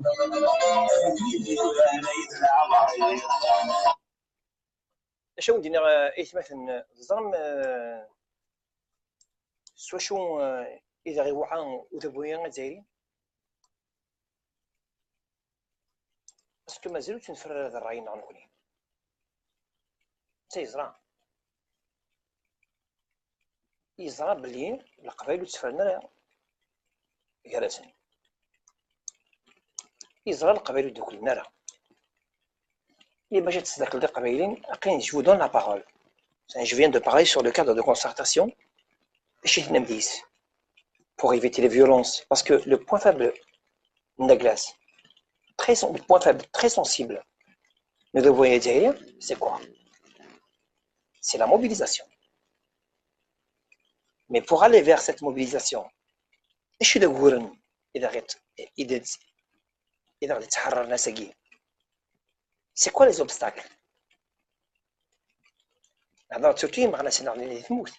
leɛmer-iw. Acu awen-d-iniɣ, eh, aytmaten, eh, teẓram, eh, s wacu, eh, i d aɣ-iwɛa udabu-a azzayri? Parce que mazal ur ttneffer ara d ṛṛay-nneɣ nekkni. Netta yeẓra. Yeẓra belli Leqbayel ur ttefren ara gar-asen. Yeẓra Leqbayel ur dduklen ara. I bac ad tesdakleḍ Iqbayliyen, aqin, je vous donne la parole. Je viens de parler sur le cadre de concertation. Acu i tennam deg-s? Pour éviter les violences. Parce que le point faible n Douglas, très sen-, le point faible très sensible n udabu azzayri, c'est quoi? C'est la mobilisation. Mais pour aller vers cette mobilisation, acu d uguren i d aɣ-, i d, i d aɣ-d-ittḥerraren ass-agi? C'est quoi les obstacles? Hḍeṛ Turkiyin, meɣ asen-nni di tmurt.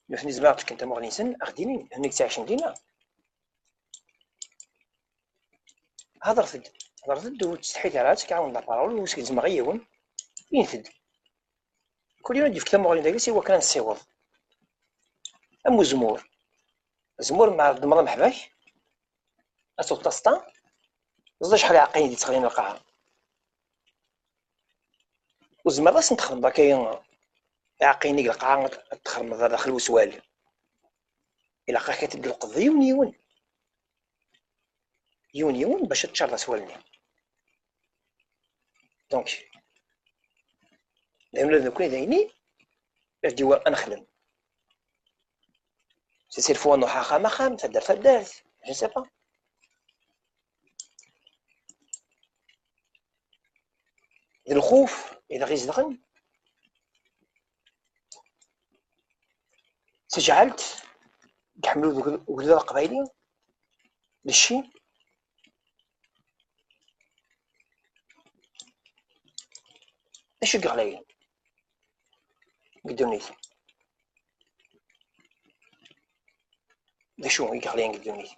Nutni zemreɣ ad fken tamuɣli-nsen, ad ɣ-d-inin, nutni ttɛicen dinna. Hḍeṛt-d, hḍeṛt-d, ur ttsetḥit ara, ad tt-ɛawneḍ la parole, ur s-gezzmeɣ i yiwen. Init-d. Kul yiwen ad d-yefk tamuɣli dagi, s i wakken ad nessiweḍ. Am uzemmur. Azemmur, ma tdemmreḍ ameḥbak, ad tewweḍ taseṭṭa, teẓriḍ acḥal iɛeqqiyen i d-yettɣelin lqaɛa. Ur tzemreḍ ad sen-txedmeḍ akka iɛeqqiyen i lqaɛa, ad t-txedmeḍ ar daxel weswal. Ilaq-ak ad t-id-tleqḍeḍ yiwen yiwen. Yiwen yiwen bac ad teččareḍ aswal-nni. Donc, d ayen ula d nekkni d ayen i ad d-iwa ad nexdem. C'est, c'est le fois ad nruḥ axxam axxam, taddart taddart, je ne sais pas. D lxuf i d aɣ-izedɣen. Sejɛelt, iḥemmel ugdud aqbayli, d cci. D acu i yeɣlayen deg ddunit? D acu i yeɣlayen deg ddunit?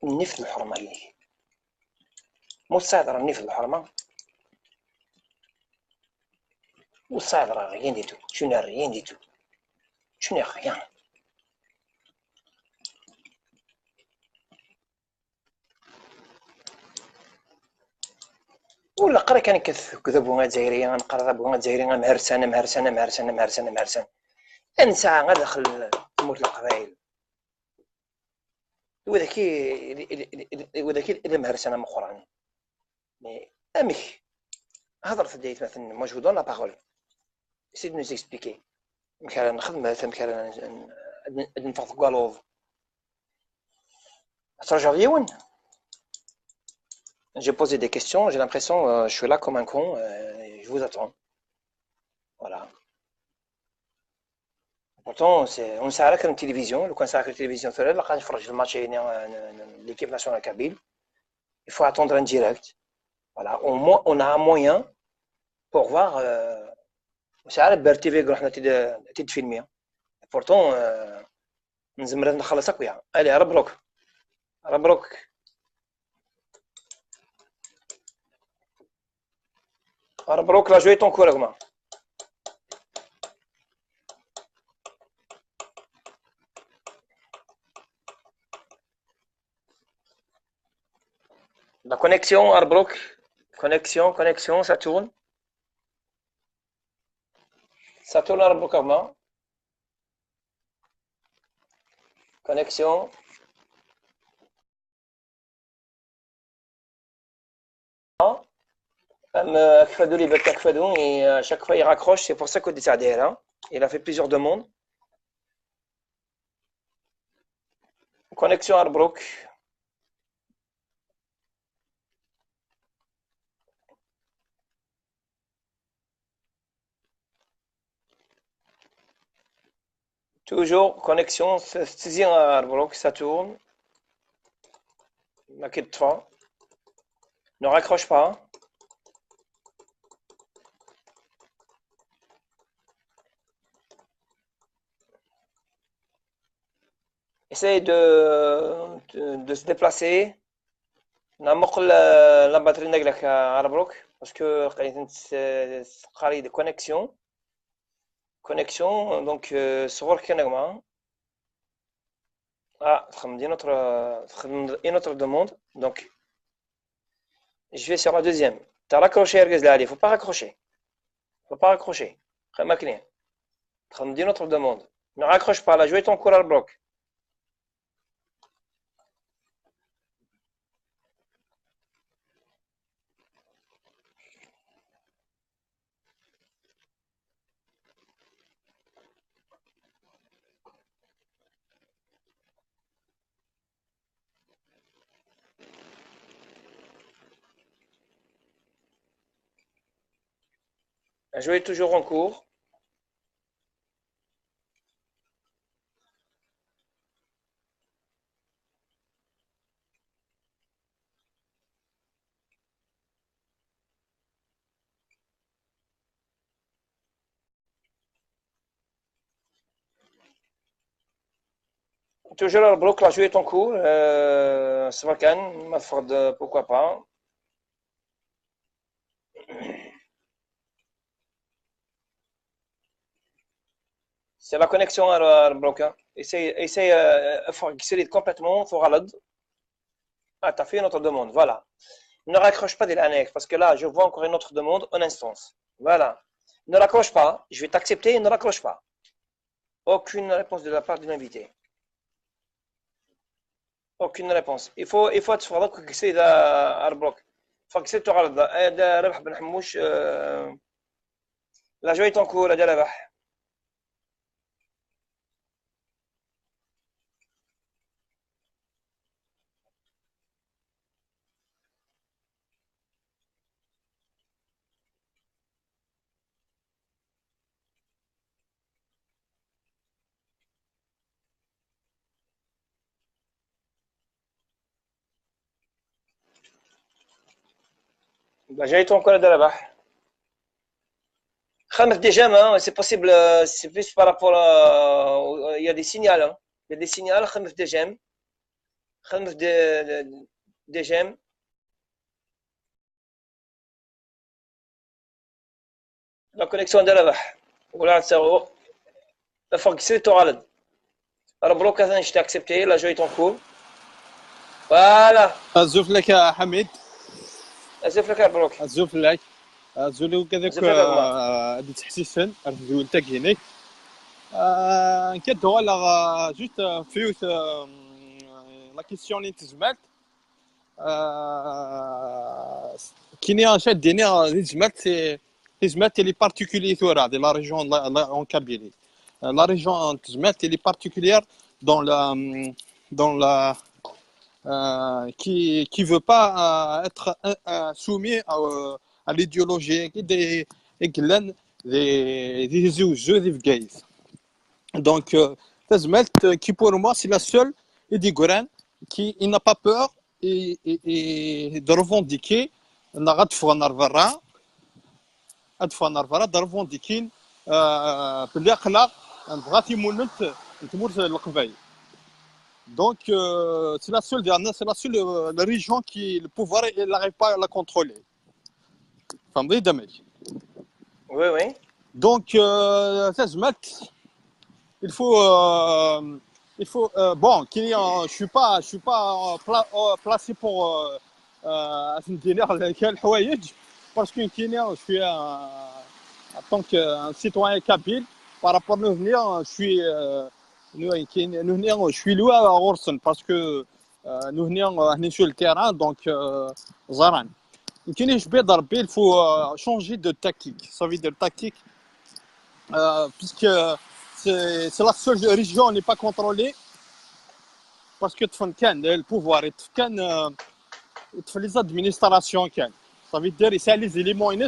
Nnif d lḥerma-inek. Ma ur tesɛiḍ ara nnif d lḥerma, ur tesɛiḍ ara rien du tout. Tu n'as rien du tout. Tu n'es rien. Ur ilaq ara kan nekkat deg udabu azzayri, ad neqqar adabu azzayri amhersan, amhersan, amhersan, amhersan, amhersan. Ad nesɛa adaxel n tmurt n Leqbayel. Widak i, i, i, i, widak i d amhersan ameqqran. Mais amek? Hḍeṛt-d ay atmaten, moi je vous donne la parole. Essayez de nous expliquer. Amek ara nexdem, amek ara n-, n-, ad n-, ad neffeɣ deg waluḍ. Tettṛajuḍ yiwen? J'ai posé des questions, j'ai l'impression, euh, je suis là comme un con, euh, je vous attends. Voilà. Pourtant, c'est, ur nesɛi ara kra n tilivizyu. Lukan nesɛi kra n tilivizyu tura, ilaq ad nferrǧ lmatch-agi, euh, n, n, n l'équipe nationale kabyle. Il faut attendre en direct. Voilà, au moins, on a un moyen pour voir, euh, ur nesɛi ara Ber T V i iruḥen ad t-id-, ad t-id-filmi. Pourtant, euh, nezmer ad nxelleṣ akk ya. Allez, Rebruk. Rebruk. Rebruk, la joie est en cours, gma. La connexion, Rebruk. Connexion, connexion, ça tourne. Ça tourne, Rebruk, gma. Connexion. Am, euh, Akfadou, les bêtes Akfadou, et, euh, à chaque fois il raccroche, c'est pour ça que des, hein. Il a fait plusieurs demandes. Connexion Arbrook. Toujours connexion, c'est, c'est Arbrook, ça tourne. N'inquiète pas. Ne raccroche pas. Essaye de, de, de se déplacer. Neɣ muqel, euh, la batterie n gma-k, euh, Arbruk, parce que qqilen teqqar-iyi-d connexion. Connexion, donc, euh, sɣur-k kan a gma. Ah, txedmeḍ une autre, euh, txedmeḍ une autre demande. Donc, je vais sur la deuxième. T'as raccroché, argaz lɛali, faut pas raccrocher. Faut pas raccrocher. Xdem akken. Txedmeḍ une autre demande. Ne raccroche pas, la joie est en cours, Arbruk. La joie est toujours en cours. Toujours Arbruk, la joie est en cours. Euh, c'est vrai, ma tfeɣ-d, pourquoi pas. C'est la connexion, Arbruk, hein. Essaye, essaye, euh, ffeɣ seg srid complètement, tuɣaleḍ. Ah, t'as fait une autre demande, voilà. Ne raccroche pas, di leɛnaya-k, parce que là, je vois encore une autre demande en instance. Voilà. Ne raccroche pas, je vais t'accepter, ne raccroche pas. Aucune réponse de la part de l'invité. Aucune réponse. Il faut, il faut ad teffɣeḍ akk seg srid, Arbruk. Ffeɣ seg srid, tuɣaleḍ. Eh, d Rabaḥ Ben Ḥemmuc, euh, la joie est en cours, a Rabaḥ. Bah, j'ai ton code de là-bas. Khamis déjà, hein, c'est possible, euh, c'est plus par rapport à, il y a des signaux, hein. Il y a des signaux, khamis déjà. Khamis de, de, déjà. La connexion de la. Voilà, c'est. Faut que c'est tout. Alors, Brock, je t'ai accepté. La joie est en cours. Voilà. Azul fell-ak a Ḥamid. Azul fell-ak a Brock. Azul fell-ak. Azul i wigad akk, azul fell-ak a Gma. Euh, ad d-ttḥessisen ar tedwilt-agi-inek. Euh, nekk ad d-uɣaleɣ, euh, juste, euh, f yiwet, euh, la question-nni n tezmalt. Euh, kini acu ad d-iniɣ di tezmalt, c'est, tezmalt, elle est particulière tura, de la région, la, la, en Kabylie. Euh, la région n tezmalt, elle est particulière dans la, dans la, euh, qui, qui veut pas, euh, être, euh, euh, soumis à, euh, à l'idéologie des, des, des, des Tizi Wezzu, des Bgayet. Donc, euh, tazmalt, euh, qui pour moi, c'est la seule, et des Goran, qui, il n'a pas peur et, et, et de revendiquer, neɣ ad ffɣen ar berra, ad ffɣen ar berra, ad revendiquer, euh, belli aql-aɣ nebɣa timunent n tmurt n Leqbayel. Donc, euh, c'est la seule, c'est la seule, euh, la région qui, le pouvoir, il n'arrive pas à la contrôler. Tfehmeḍ-iyi-d amek? Oui, oui. Donc, euh, tazmalt, il faut, euh, il faut, euh, bon, kini, euh, je suis pas, je suis pas, euh, pla-, euh, placé pour, euh, euh, ad d-iniɣ kra n lḥwayeǧ, parce que kini, je suis un, en tant qu'un citoyen kabyle, par rapport à l'avenir, je suis, euh, nous, kini, nous, je suis loin à Orson, parce que Euh, nous venons, euh, sur le terrain, donc, euh, ẓran. Nekkini, je vais dire, il faut, euh, changer de tactique. Ça veut dire tactique, euh, puisque c'est, c'est la seule région n'est pas contrôlée, parce que ṭṭfen kan, le pouvoir, ṭṭef kan, euh, ṭṭef les administrations kan. Ça veut dire, il y a les éléments, il y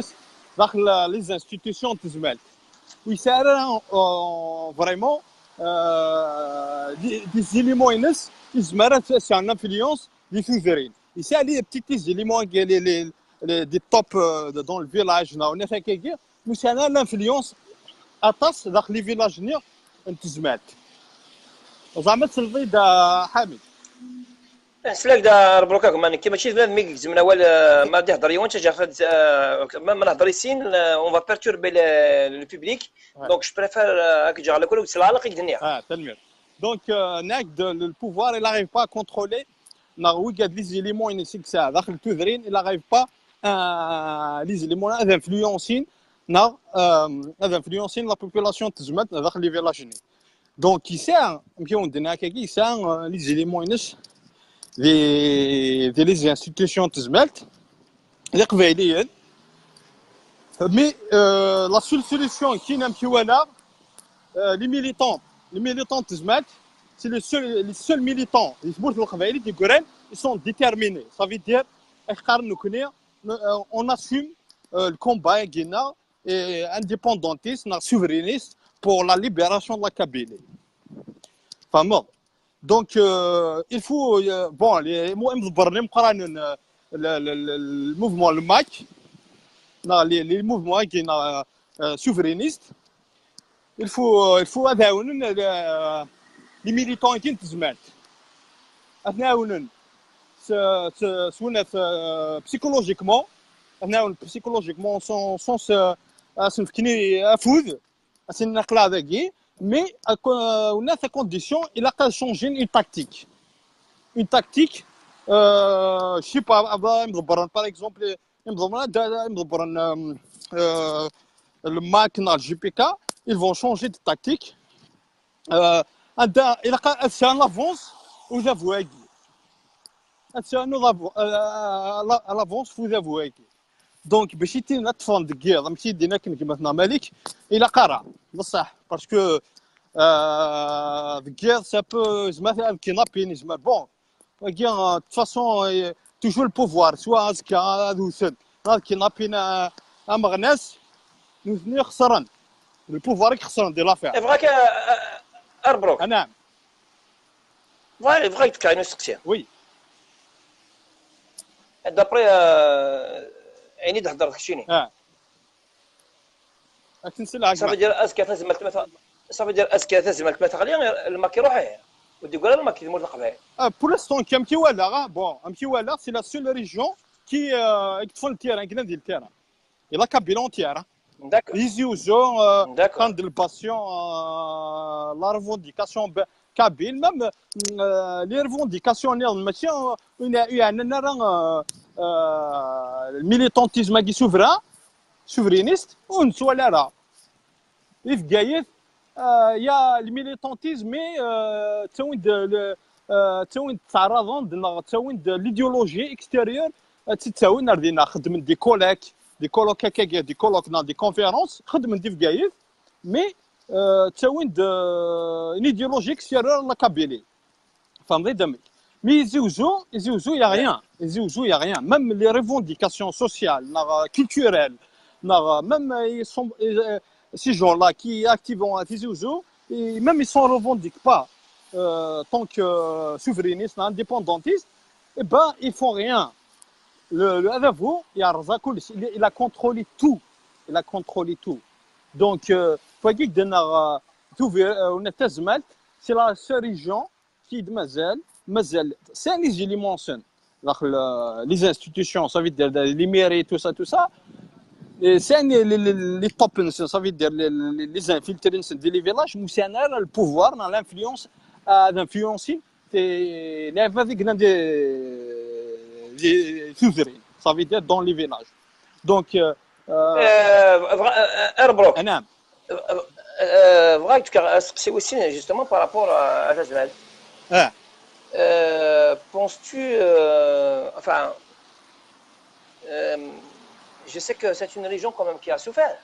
a les institutions de Zmal. Oui, c'est, euh, vraiment, euh, des, des éléments, il y a, c'est une influence des suzerains. Ici, il y a des petits éléments, les, les, les, des top, euh, dans le village, là, on est fait que, mais c'est l'influence, atas, dans les villages, ni, en Tizmat. زعما تسلفي دا حامد. Slak da Rebṛuk, a gma, nekki mačči d bnadem i igezmen awal, euh, ma d-ihder yiwen, ttaǧǧaɣ-t ad, euh, ma, ma nehder i sin, euh, on va perturber le, le public. Donc, je préfère, euh, ad k-ǧǧeɣ ala kul s lɛelq i k-d-nniɣ. Ah, tanemmirt. Donc, euh, nekk, de, le pouvoir, il n'arrive pas à contrôler. Neɣ wigad les éléments i nesɛa daxel tudrin, il n'arrive pas, euh, les éléments ad influencin, neɣ, euh, ad influencin la population n tezmalt daxel les villages-nni. Donc, yesɛa, amek i wen-d-nniɣ akkagi, yesɛa, euh, les éléments-ines di, di les institutions n tezmalt, d iqbayliyen. Mais, euh, la seule solution, kien amek i walaɣ, euh, les militants, les militants n tezmalt, c'est les seuls, les seuls militants di tmurt n Leqbayel i d-yeggran, ils sont déterminés. Ça veut dire, akken qqaren nekkni, euh, on assume, euh, le combat, et indépendantiste, neɣ souverainiste pour la libération de la Kabylie. Femme. Donc, euh, il faut, euh, bon, les, moi, je me rappelle, euh, le, le, le, le mouvement, le MAK, non, les, les mouvements qui, euh, euh, souverainistes, il faut, euh, il faut avoir une, euh, les militants qui sont, euh, psychologiquement, psychologiquement, sans, sans, euh, à se à foudre, à se mais à, à condition, il a qu'à changer une tactique. Une tactique, euh, je sais pas, par exemple, euh, euh, le MAK, le J P K, ils vont changer de tactique. Euh, il a, c'est un avance aux avoués. C'est un avance aux avoués. Donc, باش يتينا تفهم دقيق، ماشي دينا كيما كيما ثنا مالك، إلا قرا، بصح، parce que, euh, دقيق، ça peut, زعما، كي نابين، زعما، bon, de toute façon, euh, toujours le pouvoir, soit أزكى، هذا وسن، هذا كي نابين، آه، أمغناس، نوثني خسرن. Le pouvoir يخسرن دي l'affaire. C'est vrai que, euh, Rebṛuk. آه، نعم. Voilà, بغيتك نسقسي. Oui. D'après, euh, عيني تهضر داكشيني. آه. راك تنسى العجمة. Ça veut dire أزكى تزملت مثلا، ça veut dire أزكى تزملت مثلا، الماك يروح، إيه. ودي يقول الماك يموت القبائل. آه، pour l'instant، كي أمكي ولا، آه، bon، أمكي ولا، c'est la seule région qui, euh, يكتفون التيران، كنا ندير التيران. Et la Kabylie entière, hein. D'accord. Tizi Ouzou, euh, d'accord. Quand le patient, euh, la revendication kabyle, même, euh, les revendications, il y a, il y a, il y a, euh, euh, le militantisme qui souverain, souverainiste, on ne soit là, là. Yefka-yi-t, euh, il y a le militantisme, mais, euh, ttawin-d le, euh, ttawin-d, ttɛerraḍen-d, neɣ ttawin-d l'idéologie extérieure, euh, ttawin ar dinna, xeddmen des colloques, des colloques, des colloques, non, des conférences, xeddmen di Bgayet, mais, euh, ttawin-d, euh, une idéologie extérieure à la Kabylie. Enfin, mais Tizi Ouzou, Tizi Ouzou, il y a rien. Tizi Ouzou, il y a rien. Même les revendications sociales, euh, culturelles, euh, même, euh, ils sont, euh, ces gens-là qui activent à Tizi Ouzou, et même ils ne se revendiquent pas, euh, tant que, euh, souverainistes, indépendantistes, eh ben, ils font rien. Le, le Adavou, il a, il a contrôlé tout. Il a contrôlé tout. Donc, euh, faut dire que dans, euh, tout, euh, on est tazmalt, c'est la seule région qui mazal, mazal, c'est les éléments, c'est, les institutions, ça veut dire les mairies, tout ça, tout ça. Et c'est les, les, les, les top, ça veut dire les, les, les infiltrés des villages, mais c'est le pouvoir, l'influence, euh, d'influencer, c'est les, les, les suzerains, ça veut dire dans les villages. Donc, euh, euh, euh, euh, Rebṛuk. Euh, euh, euh, vrai que c'est aussi justement par rapport à, à Jazmel. Ah. Euh, penses-tu, euh, enfin, euh, je sais que c'est une région quand même qui a souffert.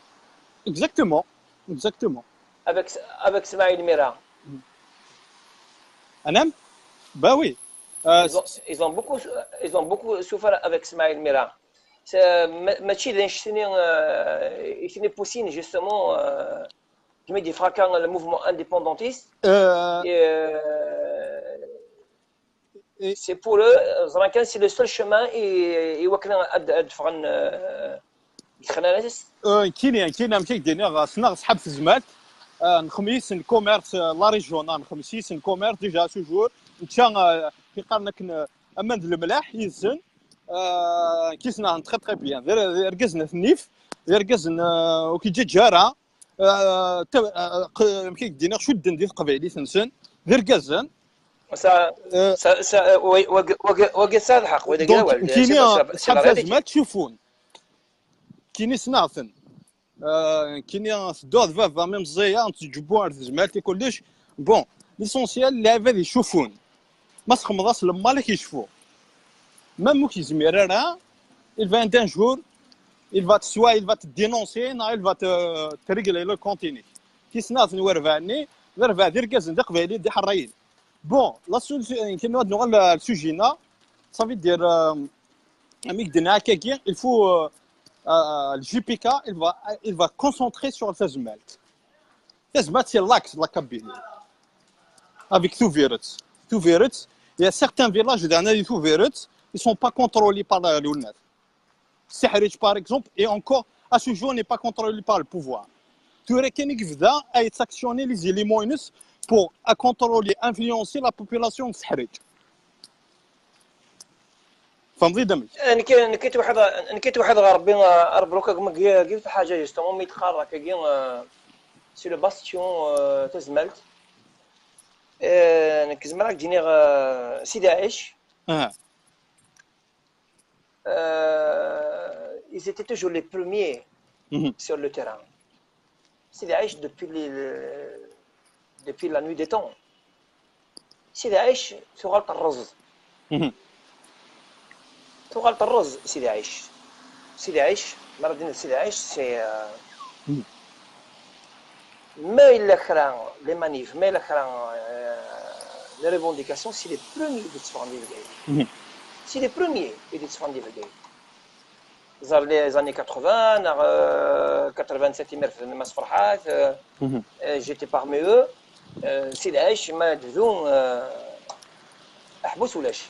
Exactement, exactement. Avec, avec Smaïl Mira. Anem ? Ben oui. Euh, ils, ont, ils ont beaucoup, ils ont beaucoup souffert avec Smaïl Mira. C'est, euh, ma-, mačči d annect-nni, euh, i ten-ipussin, justement, euh, kmi d-yefka le mouvement indépendantiste. Euh, et, euh, et c'est pour eux, ẓran kan c'est le seul chemin i, i wakken ad, ad ffɣen, euh, deg texnanast. Euh, kini, kini, amek i k-d-iniɣ, ssneɣ ṣṣḥab tezmalt, euh, n xemmis n commerce, euh, la région, n xemmis n commerce, déjà, toujours, netta, euh, iqqaren akken, euh, aman d lemlaḥ yid-sen. Euh, qui se nahent très très bien. D ar-, d irgazen at nnif, d irgazen, euh, ur k-iǧǧaǧǧa ara. Euh, ta-, euh, q-, amek i k-d-iniɣ, cudden di teqbaylit-nsen, d irgazen. Ça, euh, ça, ça, euh, oui, wagi tesɛa lḥeqq, wagi d awal. Nekkini, ṣḥab tazmalt, cufun. Nekkini ssneɣ-ten. Euh, nekkini tedduɣ d baba mi meẓẓiyeɣ, nettǧebbu ar tezmalt i kullec. Bon, l'essentiel, lɛibad icufun. Ma txemmeḍ-as lemmal, ad k-yecfu. Même ur k-yezmir ara, il va un jour, il va te, soit il va te dénoncer, neɣ il va te, te régler le compte-inek. Tis-nneɣ n werbaɛ-nni, d arbaɛ d irgazen d iqbayliyen d iḥerrayen. Bon, la solution, nekkini ad nuɣal ar le sujet-nneɣ, ça veut dire, euh, amek d-nniɣ akkagi, il faut, euh, euh, le J P K, il va, il va concentrer sur tazmalt. Tazmalt, c'est l'axe de la Kabylie. Avec Tubiret. Tubiret, il y a certains villages de Tubiret, ils sont pas contrôlés par la, l'ONF. Seḥriǧ, par exemple, et encore, à ce jour, n'est pas contrôlé par le pouvoir. Tura kan i yebda à sanctionner les éléments pour à contrôler, influencer la population de Seḥriǧ. Tfehmeḍ-iyi-d amek? Nekk, nekk yettweḥḥid, nekk yettweḥḥid ɣer Rebbi, a Rebbi, akka, yiwet lḥaǧa, justement, mi teqqareḍ akkagi, euh, c'est le bastion, euh, tazmalt. Euh, nekk zemreɣ ad k-d-iniɣ, euh, Sidi Ɛic. Euh, ils étaient toujours les premiers sur le terrain. Sidi Ɛic, depuis les, le- depuis la nuit des temps. Sidi Ɛic, tuɣal terreẓ. Tuɣal terreẓ Sidi Ɛic. Sidi Ɛic, mi ara d-nini Sidi Ɛic, c'est, euh, ma yella kra les manifs, ma yella kra, euh, les revendications, c'est les premiers i d-itteffɣen di Bgayet. C'est les premiers i d-itteffɣen di Bgayet. Ẓer les années quatre-vingts, neɣ, euh, quatre-vingt-sept, imi refden Mass Ferḥat, euh, euh, j'étais parmi eux. Euh, Sidi Ɛic, ma d-, euh, aḥbus ulac.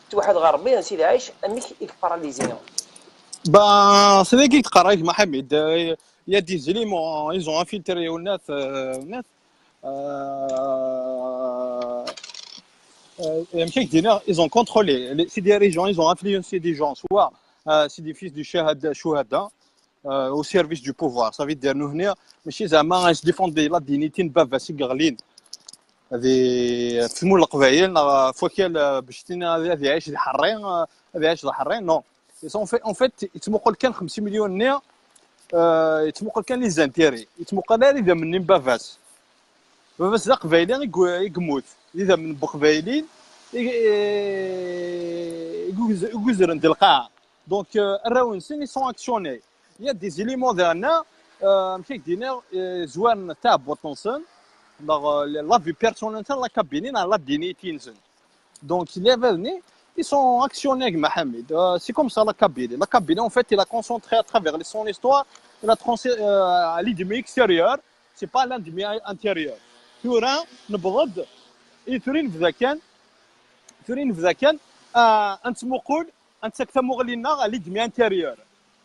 Tettweḥḥid ɣer Rebbi, Sidi Ɛic, amek i k-paralysé? Ben, c'est vrai que Mohamed, euh, il y a des éléments, ils ont infiltré au net, euh, au net. Euh, euh, amek i k-d-iniɣ, ils ont contrôlé. Les- C'est des régions, ils ont influencé des gens, soit, euh, c'est des fils du shahada, shuhada, euh, au service du pouvoir. Ça veut dire, nous, هنا, ماشي زعما غيديفوندي la dignité n baba-s i yeɣlin. هذه في مول القبايل، نغ-، في وكال، آه، باش تينا هذه، هذه يعيش الحرين، آه، هذه يعيش الحرين، non. Ils sont fait, en fait, يتمقل كان خمسين مليون نيا، آه، يتمقل كان les intérêts، يتمقل غير إذا من بافاس. Baba-s d aqbayli i gu-, i yemmut, d idammen n weqbayli i, i, i guz-, i yuzren di lqaɛa. Donc, euh, arraw-nsen, ils sont actionnés. Il y a des éléments daɣen, euh, amek i k-d-iniɣ, euh, zwaren taɛebbuḍt-nsen, neɣ, euh, la vie personnelle n la Kabylie, neɣ la dignité-nsen. Donc, les Vernis, ils sont actionnés, Mohamed. Euh, c'est comme ça, la Kabylie. La Kabylie, en fait, il a concentré à travers son histoire, il a transcé, euh, à l'ennemi extérieur, c'est pas l'ennemi intérieur. Tura, newweḍ-d, i tura nebda kan, tura nebda kan, euh, ad nettmuqul, ad nettak tamuɣli-nneɣ à l'ennemi intérieur.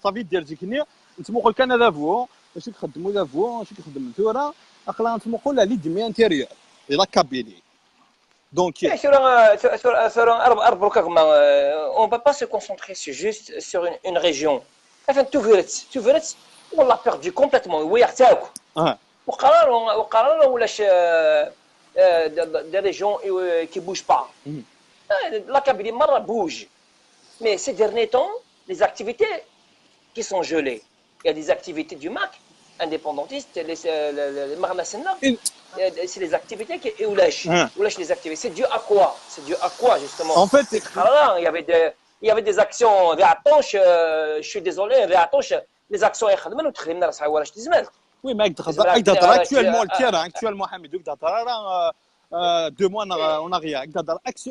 Ça veut dire, zik-nni, nettmuqul kan adabu, acu i ixeddem udabu, acu i ixeddem tura, aql-aɣ nettmuqul à l'ennemi intérieur, et la Kabylie. Donc, eh, tura, tura, tura, ar-, ar-, برك gma, euh, on peut pas se concentrer sur, juste sur une, une région. Atan Tubiret, Tubiret, on l'a perdu complètement, wwiɣ-tt akk. Ah. Ur qqar ara, ur qqar ara ulac, euh, euh, des, des régions, euh, qui bougent pas. Mhm. Euh, la Kabylie, merra bouge. Mais ces derniers temps, les activités qui sont gelées, il y a des activités du MAK, indépendantistes, les, euh, les, les, les, c'est les activités qui, et ulac, ulac les activités. C'est dû à quoi? C'est dû à quoi, justement? En fait, il y avait des, il y avait des actions, des attentats, euh, je suis désolé, des attentats, les actions, oui, mais actuellement, le terrain, actuellement, Mohamed, deux mois en arrière,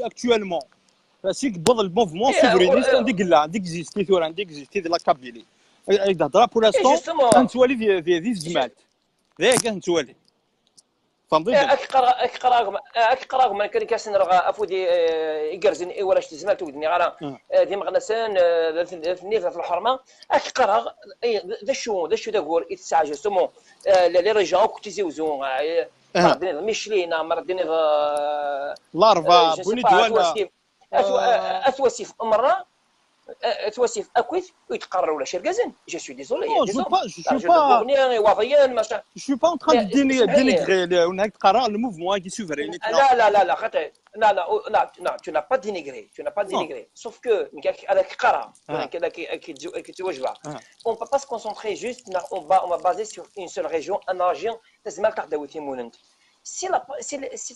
actuellement. Parce que le mouvement souverainiste, euh, il existe, il existe, il existe, la Kabylie. Il existe, pour l'instant, on voit les, les, les images. Dayagi ad nettwali. Tfehmeḍ-iyi? Ad k-qqareɣ, ad k-qqareɣ gma, ad k-qqareɣ gma, kan, kasen rɣa afudi, eh, igerrzen i warrac tezmert ur d-nniɣ ara, eh, d imeɣnasen, eh, d at-, d at-, d at lḥerma. Ad k-qqareɣ, eh, d acu, d acu d agur i tesɛa, justement, eh, les, les régions akk Tizi Uzzu, eh, Mara d-tiniḍ Michelet, neɣ mara d-tiniḍ, euh, Larva, euh, je sais pas, At Wasif. At Wa-, At Wasif merra, euh, At Wasif akkit ur yettqarrar ulac irgazen. Je suis désolé, il y a Non, des je veux hommes. pas, je T'as suis Jeune de pas, Bournier, Iwaḍiyen, machin. Je suis pas en train de Mais, déni-, اسمح لي. Dénigrer le, هناك تقرا le mouvement qui souverain. لا، لا، لا، لا، خاطر، لا، لا، لا، non, tu n'as pas dénigré, tu n'as pas dénigré. Sauf que هذاك قرا، هذاك، هذاك كيتواجبها. On peut pas se concentrer juste, on va, on va baser sur une seule région, une région, تزمر تاع داوي تيموننت. Si la, si, si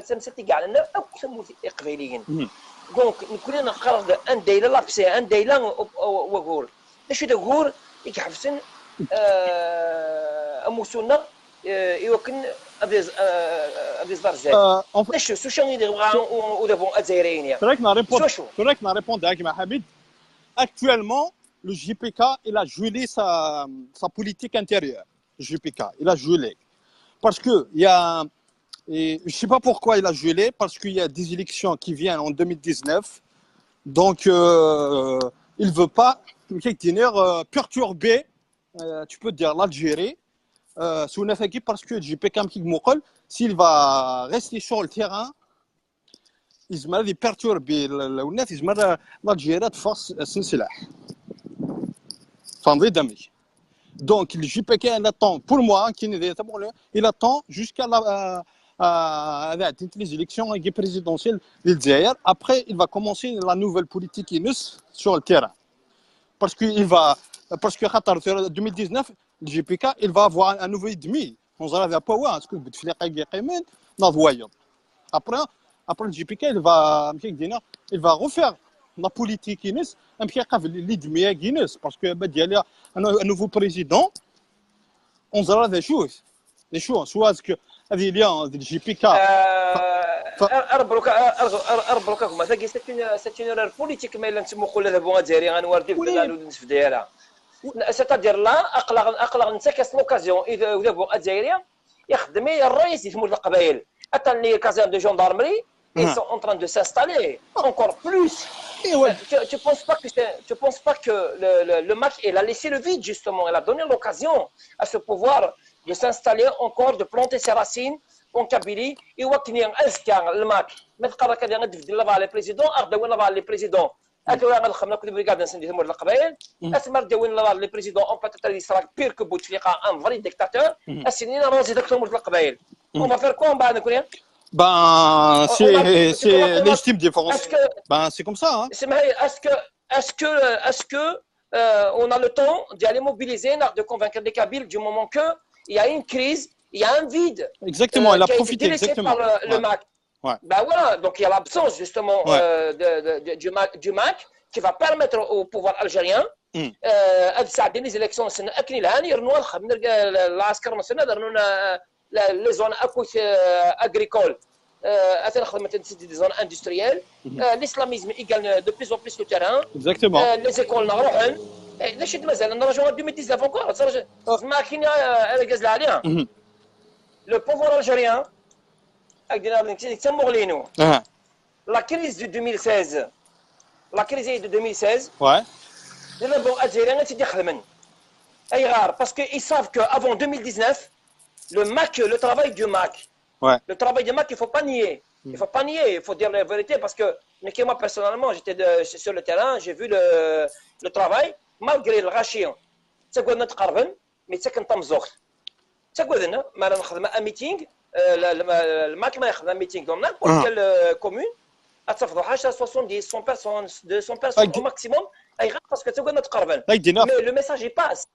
تمسكتي كاع لنا أو كموت إقباليين. Donc نكون نقرا أن دايلا لابسي، أن دايلا وغور. شو دغور يكحفسن، آه، أموسونا، آه، يوكن أبيز، آه، أبيز دار زاد. Euh, en fait, ليش سوشان يدي غا ودابون أزايرينيا. Correct, on a répondu. Sochaux. Correct, on a répondu à Hamed. Actuellement, le J P K, il a gelé sa, sa politique intérieure. J P K, il a gelé. Parce que il y a, et je sais pas pourquoi il a gelé, parce qu'il y a des élections qui viennent en deux mille dix-neuf. Donc, euh, il veut pas, euh, perturber, euh, tu peux dire, l'Algérie, euh, sous une attaque, parce que J P K, s'il va rester sur le terrain, il va perturber l'Algérie de force. Donc, le J P K, il attend, pour moi, hein, il attend jusqu'à la, euh, euh, les élections présidentielles de Zaïre. Après, il va commencer la nouvelle politique sur le terrain. Parce qu'il va, parce que deux mille dix-neuf, le J P K, il va avoir un nouveau ennemi. On sera à Power, parce que Bouteflika est quand même dans le voyant. Après, après le J P K, il va, il va refaire la politique Guinness, un petit peu l'ennemi à Guinness, parce que, bah, il y a un, un nouveau président, on sera des choses. Des choses. Soit est-ce que, il y a le J P K. أربروك، أربروك، هما ثاقي c'est une, c'est une erreur politique، ما إلا نتمو قول هذا بوغا ديري غنوار دي في دلال ودنس في ديالها. C'est-à-dire là, أقلغ، أقلغ نتا كاس l'occasion، إذا، إذا بوغا ديري، يخدمي الرئيس يثمر القبايل. أتى les casernes de gendarmerie, ils sont en train de s'installer encore plus. Euh, tu, tu penses pas que c'est, tu penses pas que le, le, le MAK, il a laissé le vide, justement, il a donné l'occasion à ce pouvoir de s'installer encore, de planter ses racines en Kabylie. Et وكني أزكى الماك ما تقرا كذا غير تبدل لافال لي بريزيدون، أخذ وين لافال لي بريزيدون. أتوا غنخمنا كل بريغاد نسندي ثمور القبائل. أسمر داوين لافال لي بريزيدون، on peut être يصرا pire que بوتفليقة، un vrai dictateur. أسنين رازي داك ثمور القبائل. On va faire quoi بعد نكون؟ Ben, c'est, c'est légitime défense. Ben, c'est comme ça, hein. Est-ce que, est-ce que, est-ce que, euh, on a le temps d'y aller mobiliser, de convaincre les Kabyles du moment que il y a une crise, il y a un vide. Exactement, euh, il a profité, exactement. Par le, le MAK. Ouais. Ben voilà, donc il y a l'absence justement, ouais, euh, de, de, de, du, MAK, du MAK qui va permettre au pouvoir algérien, mm, euh, de s'aider les élections. C'est une, les zones agricoles, euh, des zones industrielles, euh, l'islamisme, il gagne de plus en plus le terrain. Exactement. Euh, les écoles, on a, on a, deux mille dix-neuf encore, ça, je, le pouvoir algérien, la crise de deux mille seize, la crise de deux mille seize, ouais, parce qu'ils savent qu'avant deux mille dix-neuf, le MAK, le travail du MAK, ouais, le travail du MAK, il ne faut pas nier. Il ne faut pas nier, il faut dire la vérité, parce que, mais moi, personnellement, j'étais sur le terrain, j'ai vu le, le travail, malgré le rachis, c'est quoi notre carbone, mais c'est qu'un temps tzagaden, ma nexdem un meeting, le MAK ma yexdem un meeting dans n'importe quelle commune, ad tafeḍ ḥaca soixante-dix, cent personnes, deux cents personnes au maximum, parce que tzagaden ad qerben. Mais le message il passe.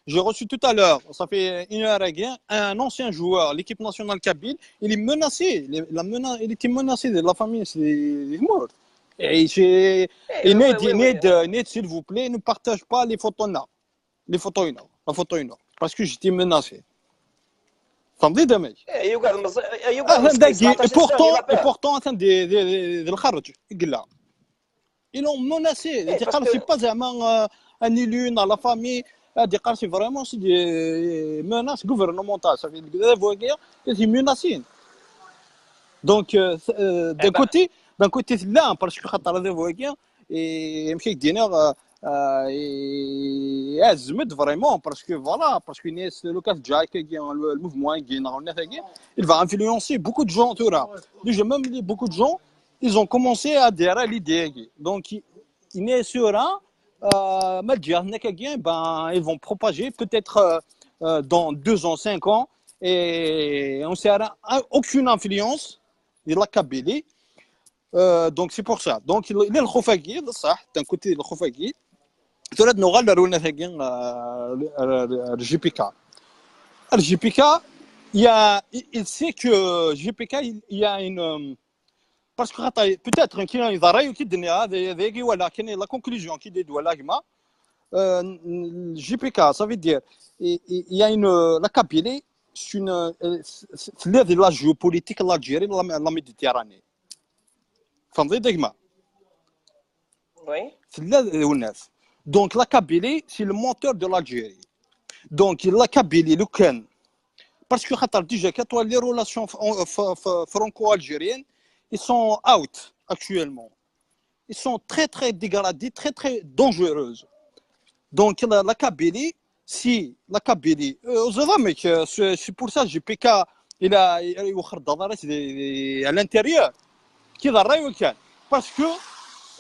J'ai reçu tout à l'heure, ça fait une heure, un ancien joueur, l'équipe nationale kabyle, il est menacé. Il, a mena... il était menacé de la famille, c'est mort. Et j'ai, et Ned, Ned, Ned, s'il vous plaît, ne partage pas les photos là. Les photos là, la photo là. Parce que j'étais menacé. فهمتي دامي؟ Et pourtant, et pourtant, attends, des, des, des, des الخرج يقول لا. Ils l'ont menacé. C'est pas un élu dans la famille. C'est vraiment, c'est des menaces gouvernementales. Ça fait des fois, c'est menacé. Donc, euh, d'un côté, d'un côté, là, parce que خاطر des fois, et ماشي كدينا Euh, et, et vraiment, parce que voilà, parce que le cas Jack, le mouvement, il va influencer beaucoup de gens. Déjà, même beaucoup de gens, ils ont commencé à adhérer à l'idée. Donc, il est sûr, hein, euh, ben, ils vont propager peut-être euh, euh, dans deux ans, cinq ans, et on sera aucune influence de la Kabylie. Euh, donc, c'est pour ça. Donc, il est le Khofagi, ça, d'un côté, le Khofagi. Tu as le J P K. Le J P K, il, y a, il sait que J P K, il, y a une. Euh, parce que peut-être qu'il y a une voilà, la conclusion qui dit voilà, euh, J P K, ça veut dire, il, y a une. La Kabylie, c'est une. C'est la géopolitique, l'Algérie, la, la Méditerranée. فهمتي ديما؟ Oui. Donc la Kabylie, c'est le moteur de l'Algérie. Donc la Kabylie, le Ken. Parce que خاطر déjà, quand les relations franco-algériennes, ils sont out actuellement. Ils sont très, très dégradés, très, très dangereuses. Donc la, la Kabylie, si la Kabylie, euh, c'est pour ça J P K, il a, il a à l'intérieur. Qui va parce que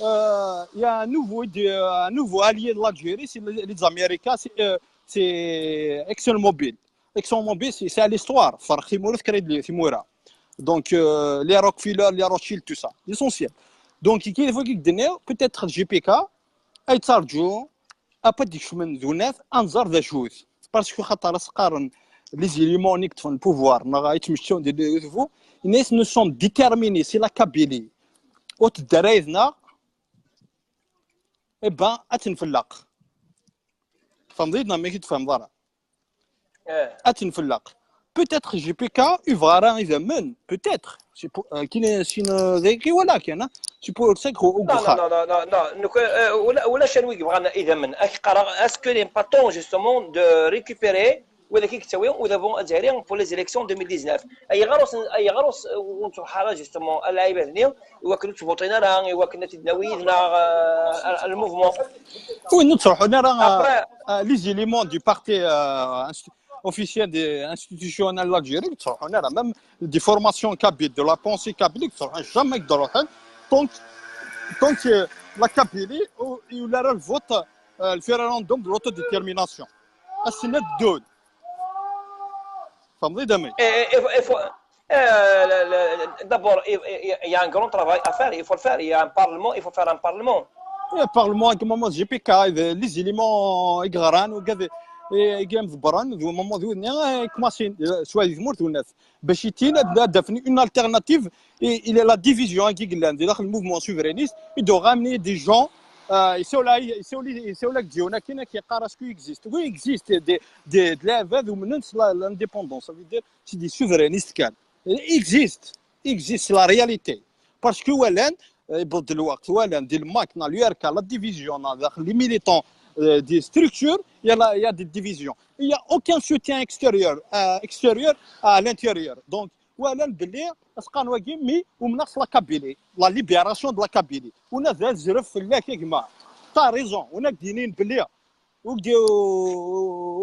euh, il y a un nouveau, un nouveau allié de l'Algérie, c'est les, les Américains, c'est euh, ExxonMobil. ExxonMobil, c'est à l'histoire. Donc, euh, les Rockefeller, les Rothschild, tout ça. L'essentiel. Donc, il faut que peut-être J P K, Aïtsarjo, après des chemins de Zunef, Anzar de Jouz. Parce que les éléments de pouvoir, nous sommes déterminés, c'est la Kabylie. Au-delà, eh ben, à une flaque. فهمتينا ماشي تفهم ضرا اتنفلق. Peut-être J P K يبغى راه يذمن, peut-être. C'est pour, euh, كاين شي ذاكي ولا كاين. C'est pour ça que هو لا لا لا لا لا ولا ولا شنو يبغى يذمن. اش قرا est-ce que n'est pas temps justement de récupérer ولا كي كتسوي ولا بون ازهري pour les élections deux mille dix-neuf. اي غروس اي غروس ونتو حاله justement اللعيبه هنا. ايوا كنا تبوطينا راه ايوا كنا تدناوي هنا. الموفمون وين تروحوا هنا راه les éléments du parti officiel institutionnel l'Algérie تروحوا هنا راه même des formations kabyles de la pensée kabylique تروحوا jamais يقدروا حل. Donc donc la Kabylie ولا راه le vote, le référendum de l'autodétermination. السنه الدول فهمتي دامي؟ D'abord, il y a un grand travail à faire. Il faut le faire. Il y a un parlement. Il faut faire un parlement. Il y a un parlement avec maman J P K, les éléments يقران وكذا يقام في بران ذو ماما ذو نيا كماسين سوا ذي ثمورت والناس باش يتينا دافني une alternative. Il y a la division qui est dans le mouvement souverainiste. Il doit ramener des gens يسولك ديونا كاين كيقرا ce qui existe. Oui, existe des des de la l'indépendance, ça veut dire c'est des souverainistes كان. Existe, existe la réalité. Parce que ولان يبرد الوقت ولان دي الماك نا l'U R K, la division داخل les militants des structures, il y a des divisions. Il y a aucun soutien extérieur, extérieur à l'intérieur. Donc ولان بلي اسقان واقي مي ومناص la Kabylie, la libération de la Kabylie. ونا ذا زرف فلاك يا جماعه. T'as raison, ونا دينين بلي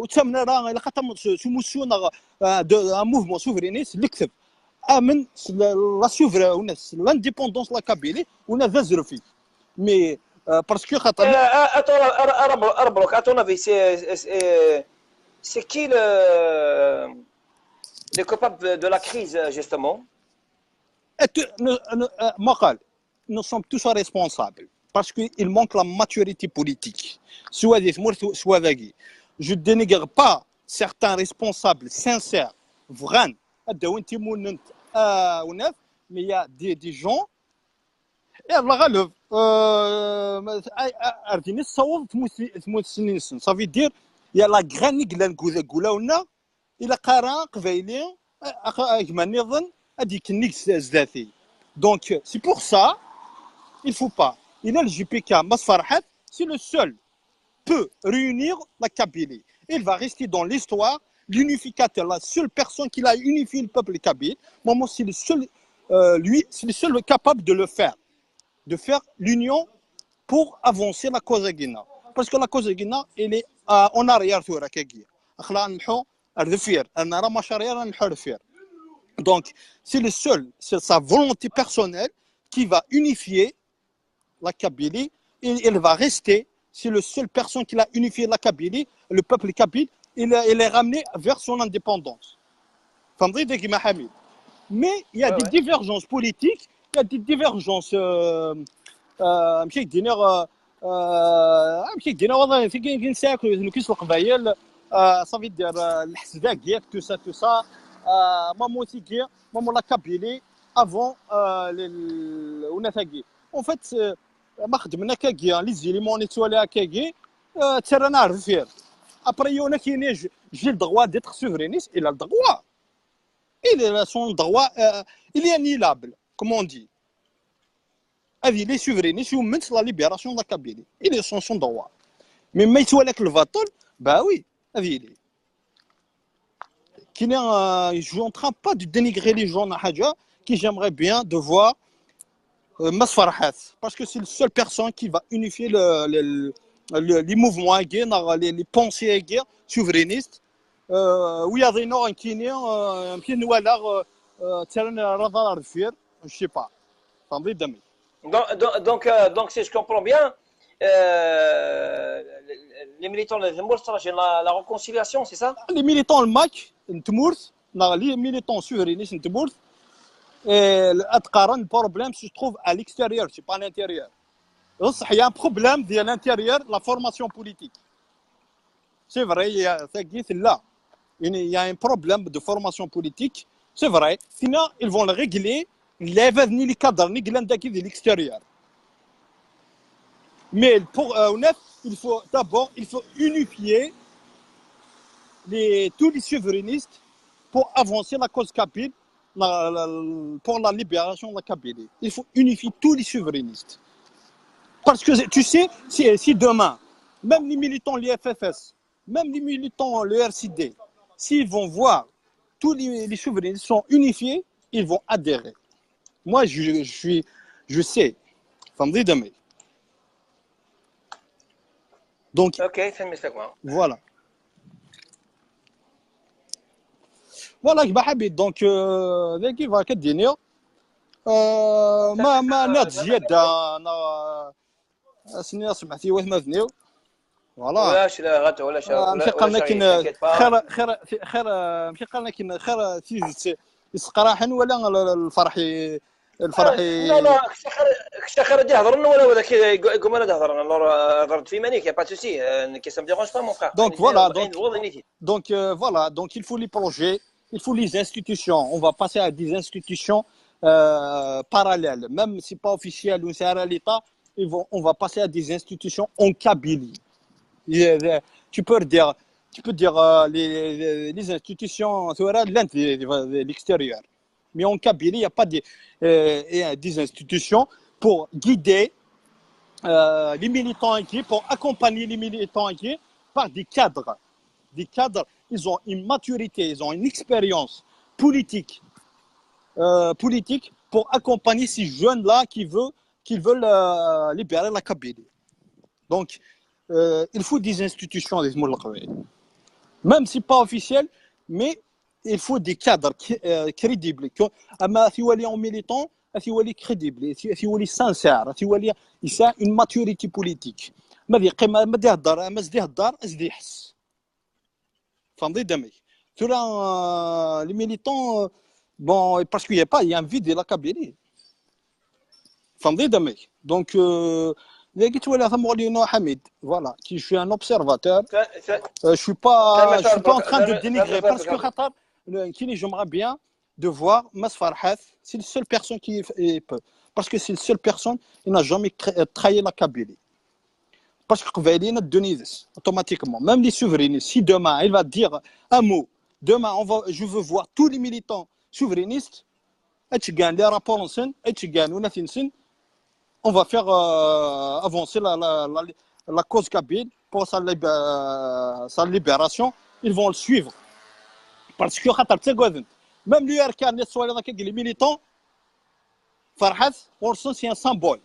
وتمنا راه الا قطم سموسيون un mouvement souverainiste اللي كتب امن la souveraineté, l'indépendance la Kabylie. ونا ذا زرفي مي parce que خاطر اتو ربروك اتو نافي c'est c'est qui le les coupables de la crise justement. ما قال nous sommes tous responsables parce qu'il manque la maturité politique. Soit des morts, soit des. Je ne dénigre pas certains responsables sincères, vraiment, mais il y a des, des gens. Et Allah غالب. Ça veut dire, il y a la graine qui est là, il a قرا قبايلي اكما نظن ادي كنيك زداتي. Donc c'est pour ça il faut pas. Il a le J P K, Mas Farhat, c'est le seul peut réunir la Kabylie. Il va rester dans l'histoire l'unificateur, la seule personne qui a unifié le peuple kabyle. Maman, c'est le seul, euh, lui, c'est le seul capable de le faire, de faire l'union pour avancer la cause à Guinée. Parce que la cause, il est euh, en arrière, tu vois, كاكي. خلا نحو الرفير. أنا راه ماشي arrière، نحو الرفير. Donc, c'est le seul, c'est sa volonté personnelle qui va unifier la Kabylie. Et elle va rester. C'est le seul personne qui a unifié la Kabylie, le peuple kabyle. Il, il est ramené vers son indépendance. فهمتي داك ما حميد. Mais il y a des divergences politiques, il y a des divergences euh, euh, ماشي دينير ماشي دينير والله في كاين كاين ساكو كيس القبايل. صافي دير الحسداكي، tout ça tout ça. مامو تيكي مامو la Kabylie avant وناتاكي. En fait ما خدمنا كاكي les éléments اللي توالي كاكي ترانا على الرفير. Après يونا كاين j'ai le droit d'être souverainiste, il a le droit. Il est son droit, euh, il est annulable, comme on dit. هذه les souverainistes يومنت la libération de la Kabylie. Il est son, son droit. Mais ما يتوالك الباطل، bah oui, هذه لي. كاين euh, je suis en train pas de dénigrer les gens, حاجة qui j'aimerais bien de voir euh, Mas Farhat, parce que c'est la seule personne qui va unifier le, le, le, les mouvements, les, les pensées souverainistes. Euh, oui, il y a des noms qui sont un pied noir, euh, euh, terrain radar de fer, je sais pas. Attendez, demain. Donc, donc, donc, euh, donc, si je comprends bien, euh, les militants de Zemmour cherchent la, la réconciliation, c'est ça ? Les militants, le MAC, Tmours, les militants souverainistes, Tmours, et le problème se trouve à l'extérieur, c'est pas à l'intérieur. Il y a un problème à l'intérieur, la formation politique. C'est vrai, il y a, il y a un problème de formation politique. C'est vrai. Sinon, ils vont le régler. Les cadres, de l'extérieur. Mais pour euh, il faut d'abord il faut unifier les, tous les souverainistes pour avancer la cause kabyle, la, la, pour la libération de la Kabylie. Il faut unifier tous les souverainistes. Parce que tu sais, si, si demain, même les militants, les F F S, même les militants, le R C D, s'ils vont voir tous les, les souverainistes sont unifiés, ils vont adhérer. Moi, je, je suis, je sais. فهمتي دمي. Donc, ok, c'est mieux que moi. Voilà. Voilà, كيما حبيت. Donc, euh, ذاك كيف هكا الدنيا. Euh, ما ما نات زياده انا سني سمعتي واش ما ذنيو. Voilà. ولاش لا غات ولاش ماشي قالنا كاين خير خير خير ماشي قالنا كاين خير تيزت يسقراحن ولا الفرحي الفرحي لا لا كشي خير كشي خير دي هضرنا ولا ولا كي يقول انا هضرنا هضرت في مانيك يا با سوسي كي سا ديرونج با مون فرير Donc voilà, donc, donc euh, voilà, donc il faut les projets, il faut les institutions. On va passer à des institutions euh, parallèles. Même si pas officielles ou c'est à l'État, ils vont, on va passer à des institutions en Kabylie. Et, euh, tu peux dire, tu peux dire euh, les, les, les institutions, tu vois, l'Inde, l'extérieur. Mais en Kabylie, il n'y a pas de, euh, des institutions pour guider euh, les militants ici, pour accompagner les militants ici par des cadres. Des cadres, ils ont une maturité, ils ont une expérience politique, euh, politique pour accompagner ces jeunes-là qui veulent, qui veulent euh, libérer la Kabylie. Donc, euh, il faut des institutions, des même si pas officielles, mais il faut des cadres euh, crédibles. اما ثوالي en militant ثوالي crédible, ثوالي sincère, ثوالي il a une maturité politique. ما ذي قيمه ما دي هضر ما زدي هضر زدي يحس. فهمتي دمي؟ ثورا les militants, bon, parce qu'il n'y a pas, il y a un vide de la Kabylie. فهمتي دمي؟ Donc, euh, اللي قلت ولا ثم غولينو حميد, voilà, qui je suis un observateur. Euh, je suis pas, je suis pas en train de dénigrer parce que خاطر كيني j'aimerais bien de voir Mas Farhat, c'est la seule personne qui peut. Parce que c'est la seule personne qui n'a jamais trahi la Kabylie. Parce que قبايليين دونيدس automatiquement. Même les souverainistes, si demain il va dire un mot, demain on va, je veux voir tous les militants souverainistes, اتشقان لي رابور نسن اتشقان وناثي نسن, on va faire euh, avancer la, la, la, la cause kabyle pour sa, euh, sa libération. Ils vont le suivre. Parce que خاطر تقعد même l'U R K اللي صوالي هكا les militants, Farhat, pour eux c'est un symbole.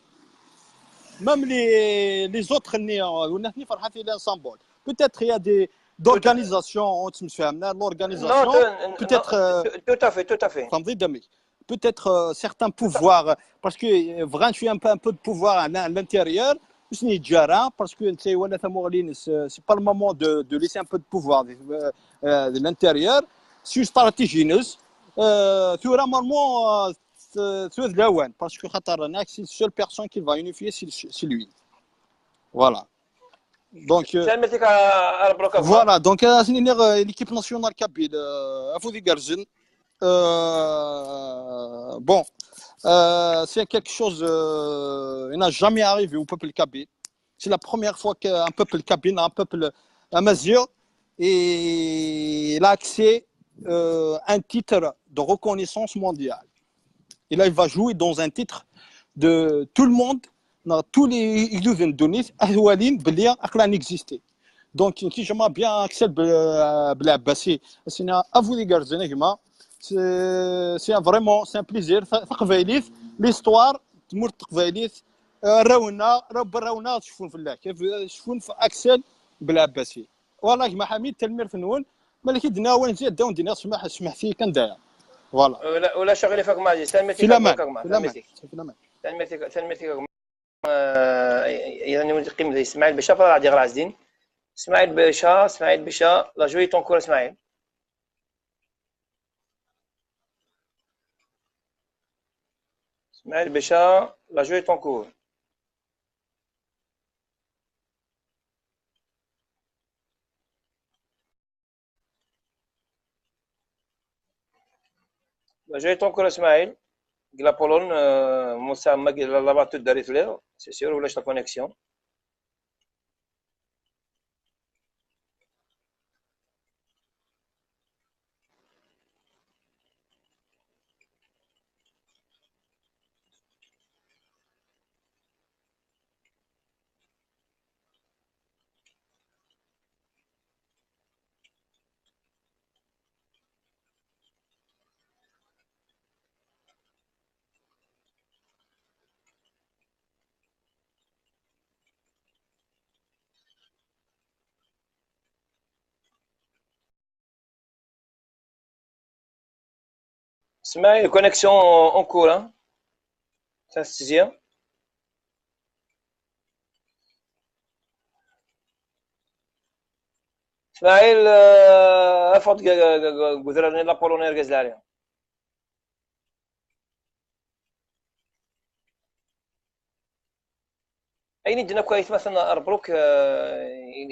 Même les, les autres, ني، ولا ني فرحة في les ensembles. Peut-être il y a des, d'organisations, on se fait l'organisation. Non, tu- Peut-être, non, euh, tu- tout à fait, tout à fait. فهمتي دمي؟ Peut-être, euh, certains pouvoirs, parce que, euh, vraiment, je suis un peu, un peu de pouvoir à l'in-, à l'intérieur, je suis déjà, parce que c'est, voilà, c'est, c'est pas le moment de, de laisser un peu de pouvoir, euh, euh, de l'intérieur. C'est une stratégie, euh, tu normalement, euh, c'est, c'est de la one, parce que خاطر, c'est la seule personne qui va unifier, c'est, c'est lui. Voilà. Donc, euh, voilà, donc, euh, c'est, euh, l'équipe nationale kabyle, euh, à vous de garder. Euh, bon, euh, c'est quelque chose, euh, qui n'a jamais arrivé au peuple kabyle. C'est la première fois qu'un peuple kabyle, un peuple amazigh, et il a accès, euh, à un titre de reconnaissance mondiale. Et là, il va jouer dans un titre de tout le monde, dans tous les, ils doivent donner, أهوالين بلي أقلان exister. Donc, j'aimerais bien Axel Bel-, Belabassi. C'est un avou des gardiens, c'est, c'est vraiment, c'est un plaisir. Taqbaylit, l'histoire, تمورت تقبايليت, euh, راونا، راو براونا تشوفون في الله. كيف تشوفون في أكسل بلاباسي؟ والله ما حميد تلمير فنون، ملكي دنا وين زيد داون دينا سمح، سمح فيه كان داير. Voilà. ولا، ولا شغلي فيك ما عزيز، تنميتي في الأمان، كاك ما، في الأمان. تنميتي. في الأمان. تنميتي، تنميتي كاك ما. آه، يعني وين تقيم ذي إسماعيل باشا، فلا غادي غير عزدين. إسماعيل باشا، إسماعيل باشا، la joie est en cours إسماعيل. إسماعيل باشا، la joie est en cours. La joie est en cours إسماعيل. La Pologne, euh, موسى ما قال لا، لا، لا، تداري تلير، c'est sûr، ولاش la connexion. اسمعي، connexion en cours، ها؟ تنسزيها. اسماعيل، آه، افضل ق-، ق-، ق-، ق-، قدرة لابولونير غازلاريا. Ayen i d-yenna akk aytma-tneɣ Rebṛuk, euh, il,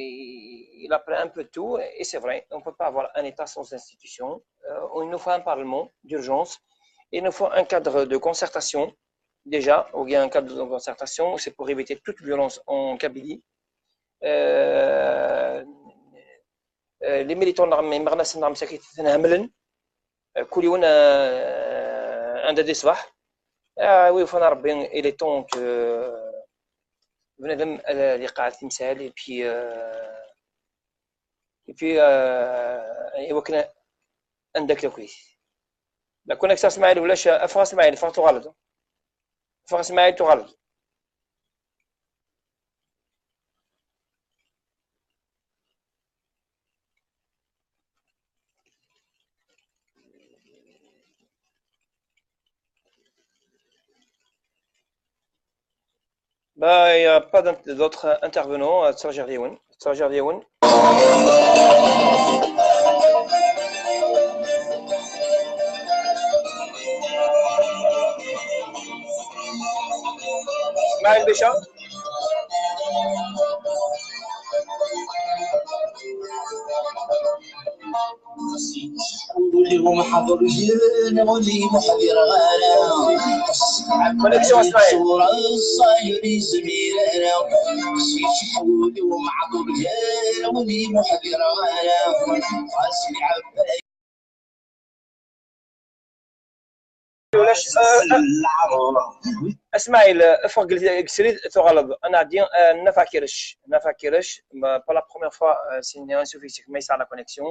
il a pris un peu de tout, et c'est vrai, on peut pas avoir un État sans institution. Euh, il nous faut un parlement d'urgence, il nous faut un cadre de concertation, déjà, ou bien un cadre de concertation, c'est pour éviter toute violence en Kabylie. Euh, euh, les militants n imeɣnasen n tmeslayt-nneɣ msakit atan hemmlen, euh, kul yiwen, euh, anda d-iṣbeḥ. Ah oui, ufan Rebbi, il est temps que, euh, bnadem ad iqeɛɛed timsal, et puis, euh, et puis, euh, iwakken ad ndakkel akkit. La connexion, Smaɛil, ulac, ffeɣ a Smaɛil, ffeɣ tuɣaleḍ. Ffeɣ a Smaɛil, tuɣaleḍ. Bah, il n'y a pas d'in-, d'autres intervenants. Euh, ttṛaǧuɣ yiwen. Ttṛaǧuɣ yiwen. Smaɛil Bica. Connexion Smaïl. Ulac, euh, euh, Smaïl, euh, ffeɣ deg srid tuɣaleḍ. Ad nɛeddi, euh, Nna Fakiṛec. Nna Fakiṛec, ma, pour la première fois, euh, c'est une insuffisance, mais ça la connexion.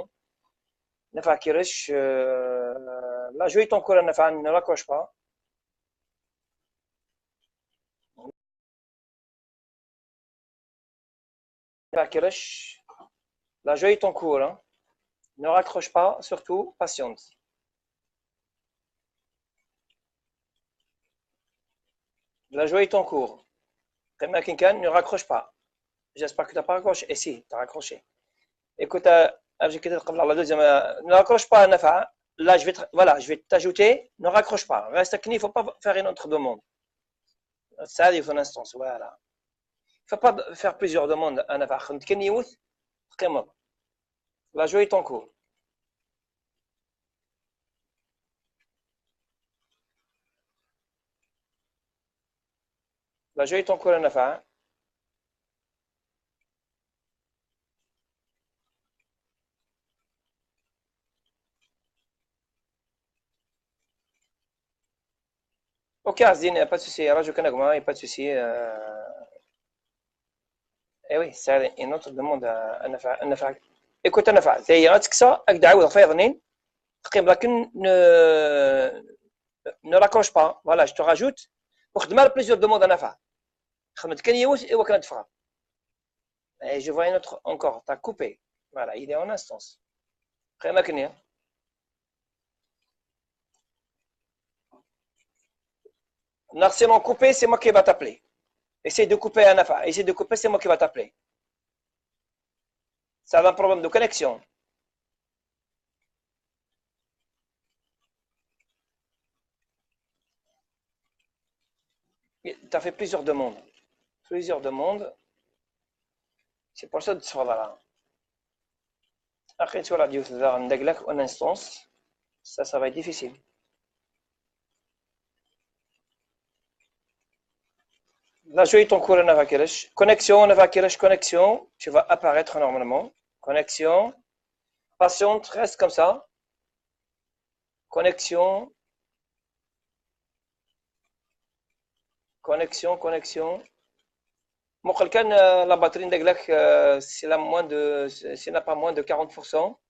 Nna Fakiṛec, euh, la joie est encore, Nna Fa-, ne raccroche pas. Fakiresh, la joie est en cours, hein. Ne raccroche pas, surtout patiente. La joie est en cours. Comme quelqu'un ne raccroche pas. J'espère que tu n'as pas raccroché. Et si, tu as raccroché. Écoute, euh, j'ai quitté le la deuxième. Euh, ne raccroche pas, Nafa. Là, je vais, voilà, je vais t'ajouter. Ne raccroche pas. Reste à, il ne faut pas faire une autre demande. Ça arrive une instance, voilà. Il ne faut pas faire plusieurs demandes à Nafa. La joie est en cours. La joie est en cours, Nafa. Ok, Azdin, il n'y a pas de souci. Alors, je connais comment, il n'y a pas de souci. Euh... Eh oui, c'est une autre demande à, à Nafa. Écoute, Nafa, c'est un truc ça, avec Daoud, enfin, ne, ne raccroche pas. Voilà, je te rajoute. وخدم على plusieurs demandes à Nafa. خدمت كان يوث إيوا كانت فغا. Et je vois une autre encore, t'as coupé. Voilà, il est en instance. Après, ما كني. Non, sinon, couper, c'est moi qui va t'appeler. Essaye de couper, Nafa. Essaye de couper, c'est moi qui va t'appeler. Ça a un problème de connexion. T'as fait plusieurs demandes. Plusieurs demandes. C'est pour ça que tu seras là. Après, tu vas la dire, en instance. Ça, ça va être difficile. Là, je vais ton cours, Nafa Kiresh. Connexion, Nafa Kiresh, connexion. Tu vas apparaître normalement. Connexion. Patiente, reste comme ça. Connexion. Connexion, connexion. مقل كان، آه، la batterie ندق لك، آه، c'est la moins de, c'est n'a pas moins de quarante pour cent.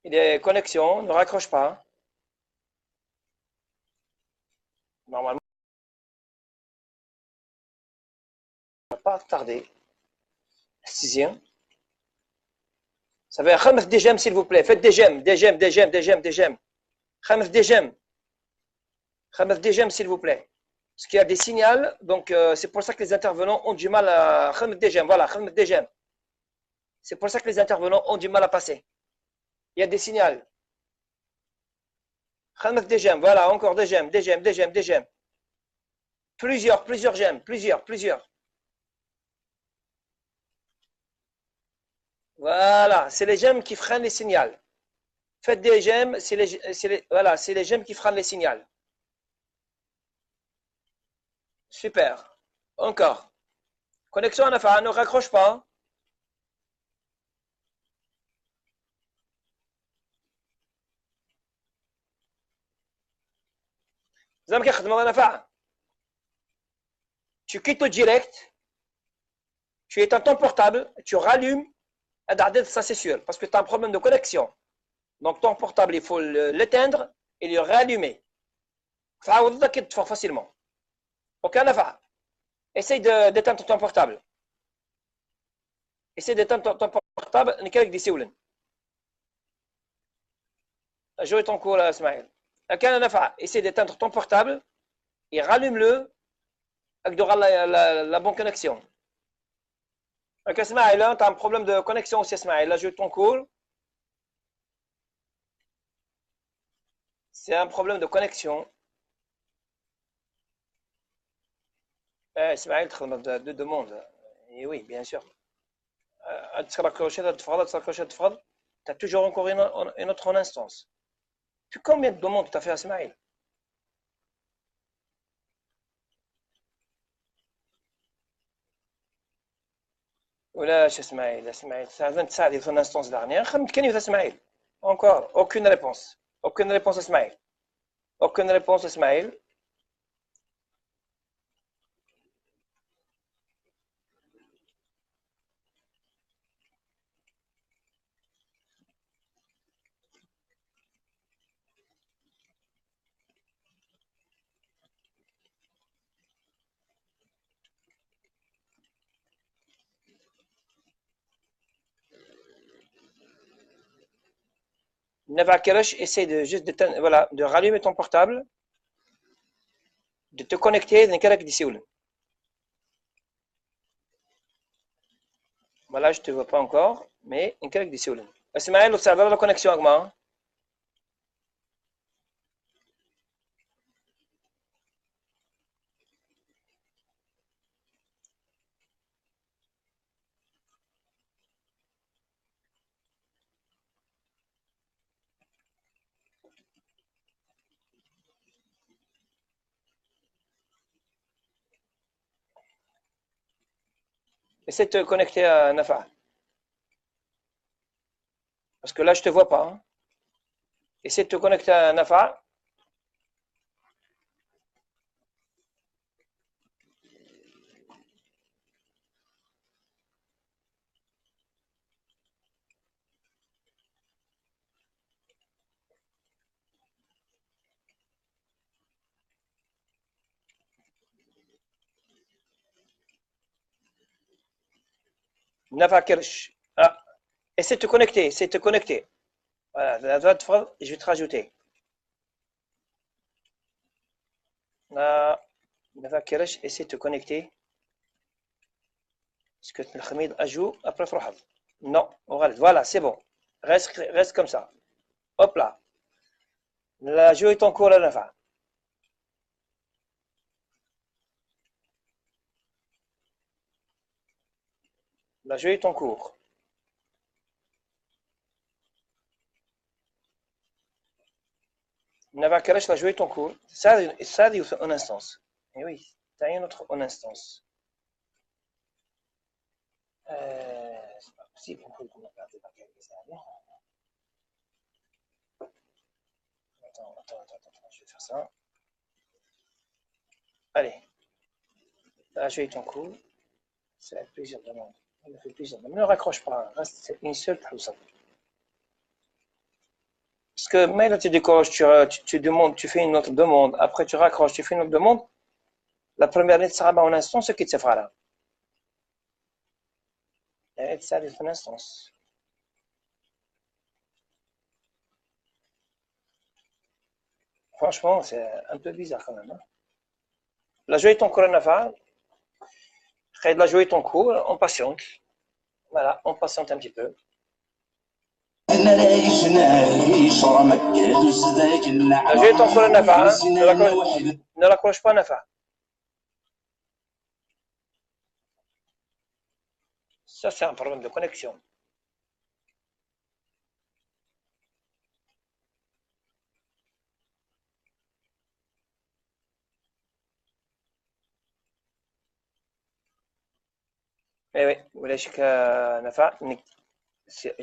Il est connexion, ne raccroche pas. Normalement. Pas tarder. Sixième. Ça veut dire, خدمت des j'aime, s'il vous plaît. Faites des j'aime, des j'aime, des j'aime, des j'aime, des j'aime. خدمت des j'aime. خدمت des j'aime, s'il vous plaît. Parce qu'il y a des signaux, donc euh, c'est pour ça que les intervenants ont du mal à خدمت des j'aime. Voilà, خدمت des j'aime. C'est pour ça que les intervenants ont du mal à passer. Il y a des signaux. خدمت des j'aime, voilà, encore des j'aime, des j'aime, des j'aime, des j'aime. Plusieurs, plusieurs j'aime, plusieurs, plusieurs. Voilà, c'est les j'aime qui freinent les signaux. Faites des j'aime, c'est les, c'est les, voilà, c'est les j'aime qui freinent les signaux. Super. Encore. Connexion, Nafa, ne raccroche pas. زعما كيخدم، Nafa. Tu quittes le direct, tu éteins ton portable, tu rallumes, ça c'est sûr, parce que tu as un problème de connexion. Donc ton portable, il faut le- l'éteindre et le rallumer. تعاود تطفى facilement. Ok, Nafa. Essaye de- d'éteindre ton portable. Essaye d'éteindre ton, ton portable, نكرك دي سيولن. Je vais ton cours, Ismaël. Ok, Nafa, essaye d'éteindre ton portable et rallume-le avec de la, la, la bonne connexion. Ok, Ismaël, hein, t'as un problème de connexion aussi, Ismaël. Là, je ton cours. C'est un problème de connexion. Eh, Ismaël, tu as deux demandes. Eh oui, bien sûr. Euh, tu as raccroché, tu as raccroché, tu as toujours encore une, une autre instance. Tu combien de demandes tu as fait, Ismaël ? ولا شو اسماعيل، اسماعيل، ça, ça, c'est son instance dernière. خمت كان يوث اسماعيل. Encore, aucune réponse. Aucune réponse, اسماعيل. Aucune réponse, اسماعيل. Nafa Kerrec, essaye de juste de, voilà, de rallumer ton portable, de te connecter, d nekk ara k-d-isiwlen. Voilà, je te vois pas encore, mais d nekk ara k-d-isiwlen. Smaïl, ur tesɛiḍ ara la connexion a gma? Essaie de te connecter à Nafa. Parce que là, je te vois pas, hein. Essaie de te connecter à Nafa. Nafa Kerrec. Ah, essaie de te connecter, essaie de te connecter. Voilà, là, là, je vais te rajouter. Ah, Nafa Kerrec, essaie de te connecter. Est-ce que tu as ajout après Frohad? Non, on va, voilà, c'est bon. Reste, reste comme ça. Hop là. Le jeu est en cours, Nafa. Le jeu est en cours. Nafa Kerrec, le jeu est en cours. Ça, ça, une instance. Eh oui, tu as une autre une instance. Euh, c'est pas possible, on peut le regarder par quelques années. Attends, attends, attends, attends, je vais faire ça. Allez. Là, je vais ton coup. C'est avec plaisir de demander. Il me fait plaisir. Ne raccroche pas, hein. Reste une seule personne. Parce que même là, tu décroches, tu, tu, tu demandes, tu fais une autre demande, après tu raccroches, tu fais une autre demande, la première ligne sera en instance, ce qui te fera là. Et ça, c'est une instance. Franchement, c'est un peu bizarre quand même, hein. Le jeu est en cours, Nafa. Le jeu est en cours, on patiente. Voilà, on patiente un petit peu. Le jeu est en cours, Nafa, hein. Ne raccroche, ne raccroche pas, Nafa. Ça, c'est un problème de connexion. Eh oui, voilà, je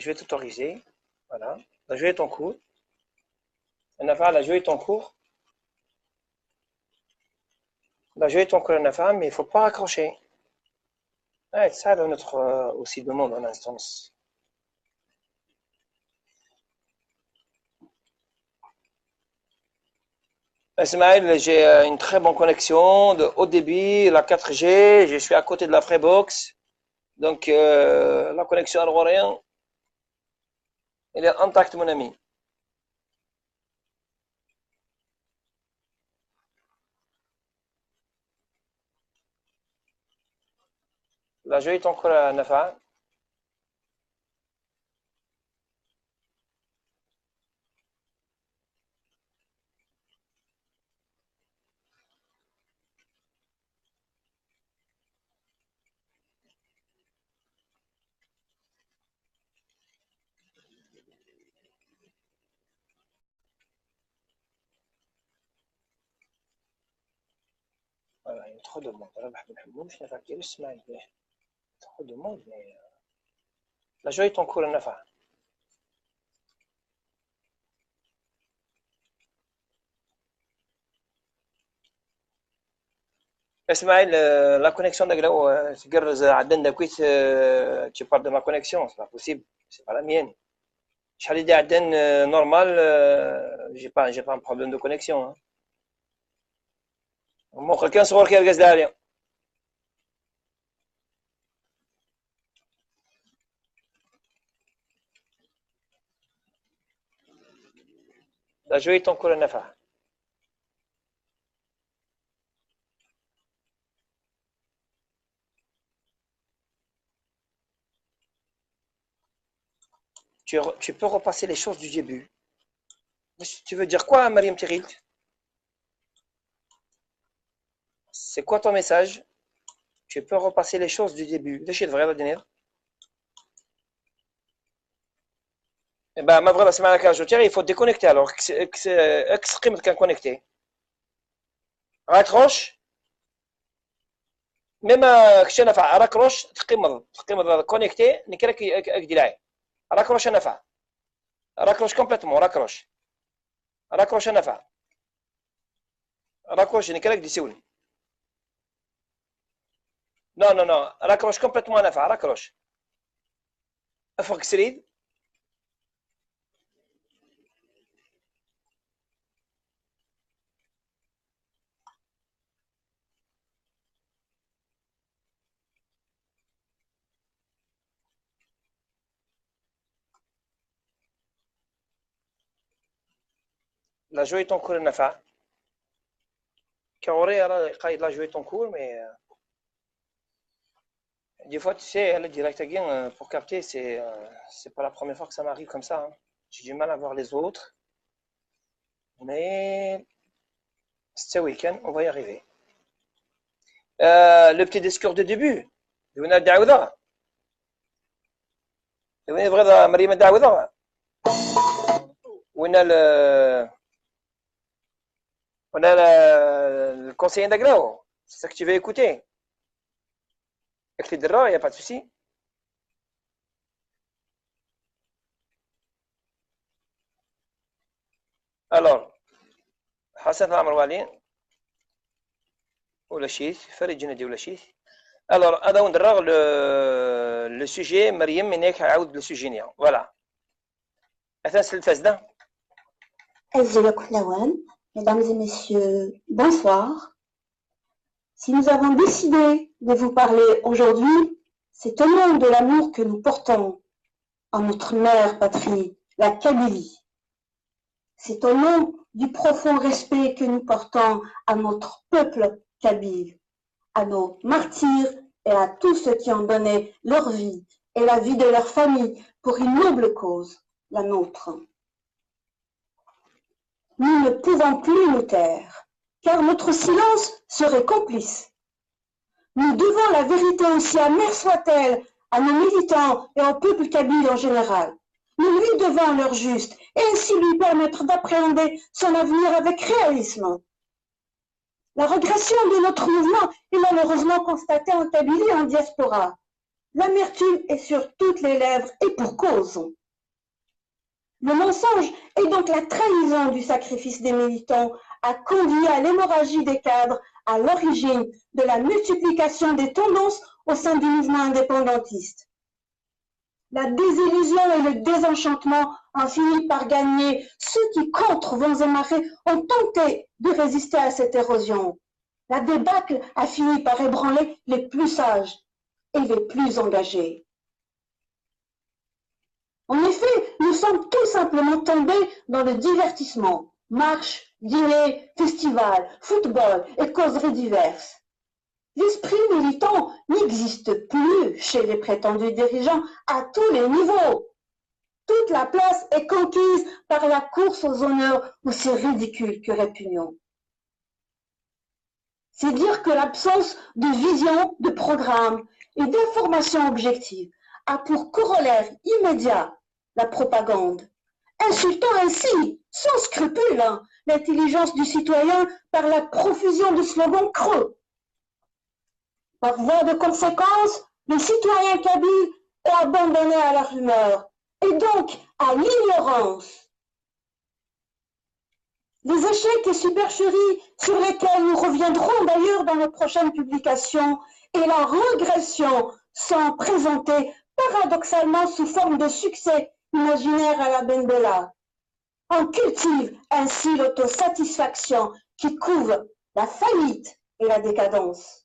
vais t'autoriser. Voilà. Le jeu est en cours. Nafa, le jeu est en cours. Le jeu est en cours, Nafa, mais il ne faut pas raccrocher. Ah, ça, dans notre euh, aussi demande en instance. Ismaël, j'ai euh, une très bonne connexion de haut débit, la quatre G, je suis à côté de la Freebox. Donc, euh, la connexion à l'Orient, elle est intacte, mon ami. Le jeu est en cours, Nafa. Voilà, il y a trop de monde. Rabaḥ Ben Ḥemmouc, Nafa Kerrec, Ismaël Beh. Trop de monde, mais euh, le jeu est en cours, Nafa. Ismaël, euh, la connexion d aglaw, euh, tgerrez, euh, ɛeddan d akit, euh, tu parles de ma connexion, c'est pas possible, c'est pas la mienne. Acḥal i d-iɛeddan, euh, normal, euh, j'ai pas, j'ai pas un problème de connexion, hein. Muqel kan sɣur-k argaz lɛali. La joie est en cours, Nafa. Tu, re- tu peux repasser les choses du début. Tu veux dire quoi, Mariam Tiril? C'est quoi ton message? Tu peux repasser les choses du début. D acu i tebɣiḍ ad d-tiniḍ? Eh ben, ma tebɣiḍ ad tesmeḍ la cage routière, il faut déconnecter alors. Kkes, kkes, kkes, teqqimeḍ kan connecté. Raccroche. Même, euh, kečč a Nafa, raccroche, teqqimeḍ, teqqimeḍ connecté, nekk ara k-, ak-, ak-d-ilaɛi. Raccroche a Nafa. Raccroche complètement, raccroche. Raccroche a Nafa. Raccroche, nekk ara k-d-isiwlen. Non, non, non, raccroche complètement a Nafa, raccroche. Ffeɣ srid. La joie est en cours, Nafa. Kaori, alors, la joie est en cours, mais, euh, des fois, tu sais, le direct, euh, pour capter, c'est, euh, c'est pas la première fois que ça m'arrive comme ça, hein. J'ai du mal à voir les autres. Mais c'est ce week-end, on va y arriver. Euh, le petit discours de début. Win ad d-ɛawdeɣ? Win yebɣiḍ, Mariam, ad d-ɛawdeɣ? Win a le, win a le, le conseiller d'Aglo? C'est ça que tu veux écouter? Avec les draps, il n'y a pas de souci. Alors, Ḥasan Ɛmer Wali, ulac-it, Farid Ǧenadi, ulac-it. Alors, ad awen-d-rreɣ le, le sujet, Mariam, mi nekk ɛawed le sujet-nni. Voilà. Atan s lfazda. Azul akk fell-awen, mesdames et messieurs, bonsoir. Si nous avons décidé de vous parler aujourd'hui, c'est au nom de l'amour que nous portons à notre mère patrie, la Kabylie. C'est au nom du profond respect que nous portons à notre peuple kabyle, à nos martyrs et à tous ceux qui ont donné leur vie et la vie de leur famille pour une noble cause, la nôtre. Nous ne pouvons plus nous taire, car notre silence serait complice. Nous devons la vérité aussi amère soit-elle à nos militants et au peuple kabyle en général. Nous lui devons l'heure juste et ainsi lui permettre d'appréhender son avenir avec réalisme. La régression de notre mouvement est malheureusement constatée en Kabylie et en diaspora. L'amertume est sur toutes les lèvres et pour cause. Le mensonge et donc la trahison du sacrifice des militants a conduit à l'hémorragie des cadres à l'origine de la multiplication des tendances au sein du mouvement indépendantiste. La désillusion et le désenchantement ont fini par gagner ceux qui, contre vents et marées, ont tenté de résister à cette érosion. La débâcle a fini par ébranler les plus sages et les plus engagés. En effet, nous sommes tout simplement tombés dans le divertissement. Marches, dîners, festivals, football et causeries diverses. L'esprit militant n'existe plus chez les prétendus dirigeants à tous les niveaux. Toute la place est conquise par la course aux honneurs aussi ridicule que répugnant. C'est dire que l'absence de vision, de programme et d'information objective a pour corollaire immédiat la propagande, insultant ainsi, sans scrupule, hein, l'intelligence du citoyen par la profusion de slogans creux. Par voie de conséquence, le citoyen kabyle est abandonné à la rumeur et donc à l'ignorance. Les échecs et supercheries sur lesquels nous reviendrons d'ailleurs dans nos prochaines publications et la régression sont présentées paradoxalement sous forme de succès imaginaire à la Ben Bella. On cultive ainsi l'autosatisfaction qui couve la faillite et la décadence.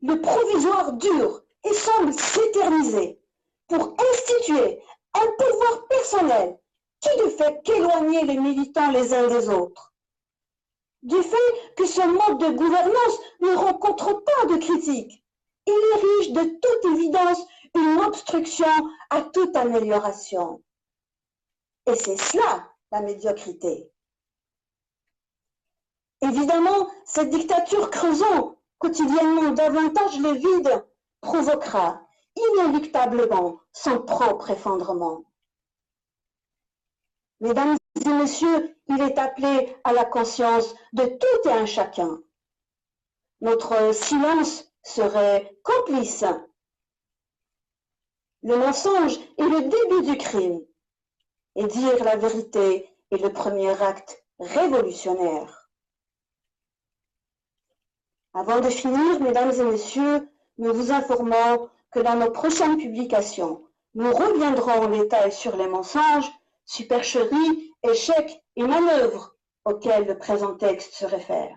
Le provisoire dure et semble s'éterniser pour instituer un pouvoir personnel qui ne fait qu'éloigner les militants les uns des autres. Du fait que ce mode de gouvernance ne rencontre pas de critique, il est riche de toute évidence une obstruction à toute amélioration. Et c'est cela la médiocrité. Évidemment, cette dictature creusant quotidiennement davantage les vides provoquera inéluctablement son propre effondrement. Mesdames et messieurs, il est appelé à la conscience de tout et un chacun. Notre silence serait complice. Le mensonge est le début du crime et dire la vérité est le premier acte révolutionnaire. Avant de finir, mesdames et messieurs, nous vous informons que dans nos prochaines publications, nous reviendrons en détail sur les mensonges, supercheries, échecs et manœuvres auxquels le présent texte se réfère.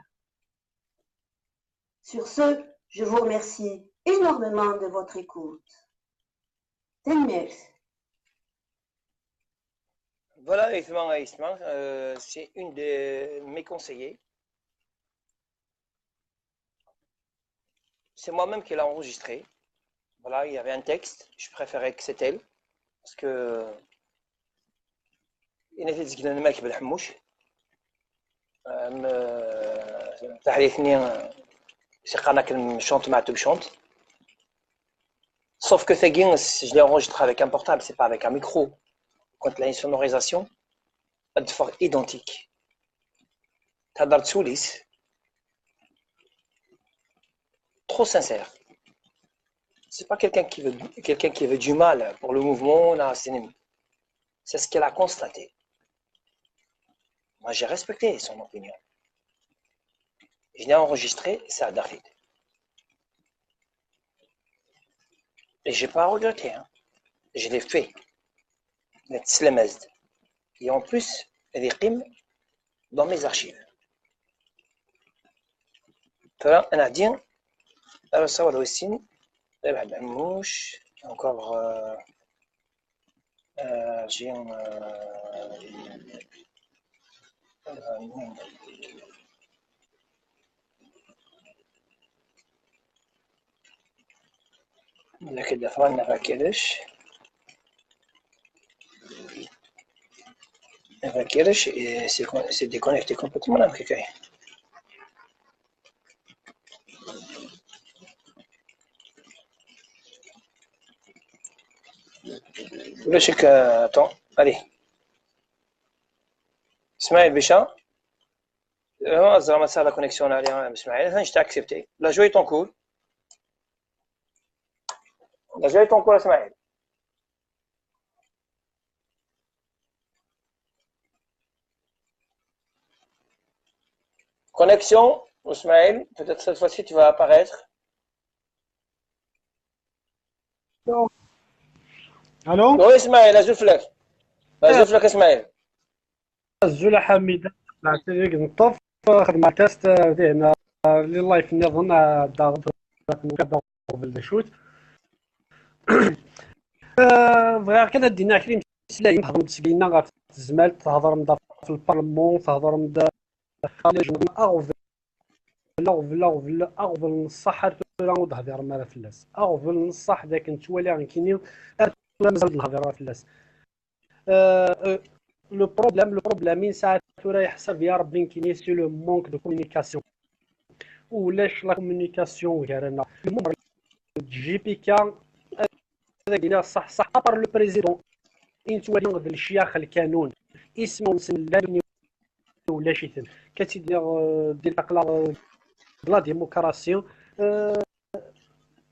Sur ce, je vous remercie énormément de votre écoute. Tanemmirt. Voilà, Isma, Isma, euh, c'est une de mes conseillers. C'est moi-même qui l'a enregistré. Voilà, il y avait un texte, je préférais que c'était elle, parce que il était dit que le mec, euh, c'est quand même une chante, ma tout chante. Sauf que tagi, je l'ai enregistré avec un portable, c'est pas avec un micro. Quand la sonorisation, elle est identique. T'as dans le trop sincère. C'est pas quelqu'un qui veut quelqu'un qui veut du mal pour le mouvement, là, c'est c'est ce qu'elle a constaté. Moi, j'ai respecté son opinion. Je l'ai enregistré, c'est à David. Et j'ai pas regretté, hein. Je l'ai fait. Et en plus, elle est dans mes archives. Tura ad nɛeddi ar usawaḍ wis sin, Rabaḥ Beɛmuc, encore, euh, euh, j'ai, euh, euh, لكن دفعنا فاكرش. فاكرش، c'est déconnecté complètement, là, كيكاي. ولا شك، attends, allez. اسماعيل بيشا. زعما سا لا كونيكسيون عليها اسماعيل، ها نشتا اكسبتي. La joie est en cours. La joie est en cours, اسماعيل. Connexion, Ismaël, peut-être cette fois-ci tu vas apparaître. Allô ? Oui, Ismaël, azul fell-ak. Azul fell-ak, Ismaël. Azul a Ḥamida, nɛeṭṭi deg neṭṭef, xedmeɣ test, eh, dihna, eh, li live nniḍen, eh, ɛeddaɣ-d, aɣbel d acu-t. Eh, bɣiɣ kan ad d-iniɣ kra imeslayen, thedrem-d seg-inna ɣef tezmalt, thedrem-d ɣef lparlement, thedrem-d ɣef aɣbel, aɣbel, aɣbel, aɣbel, aɣbel n ṣṣeḥ ar tura ur d-hdiṛem ara fell-as. Aɣbel n ṣṣeḥ d akken ttwaliɣ nekkini ar tura mazal ur d-nhdiṛ ara fell-as. Euh, euh, le problème, le problème i nesɛa tura yeḥsab ya Rebbi nekkini, c'est le manque de communication. Ulac la communication gar-aneɣ. J P K, ad ak-d-iniɣ ṣṣeḥ, ṣṣeḥ, à part le président i nettwali d lecyax lkanun, ismawen-nsen llan, ulac-iten. Ka tt-id-iniɣ, euh, di laqla, euh, de la démocratie, euh,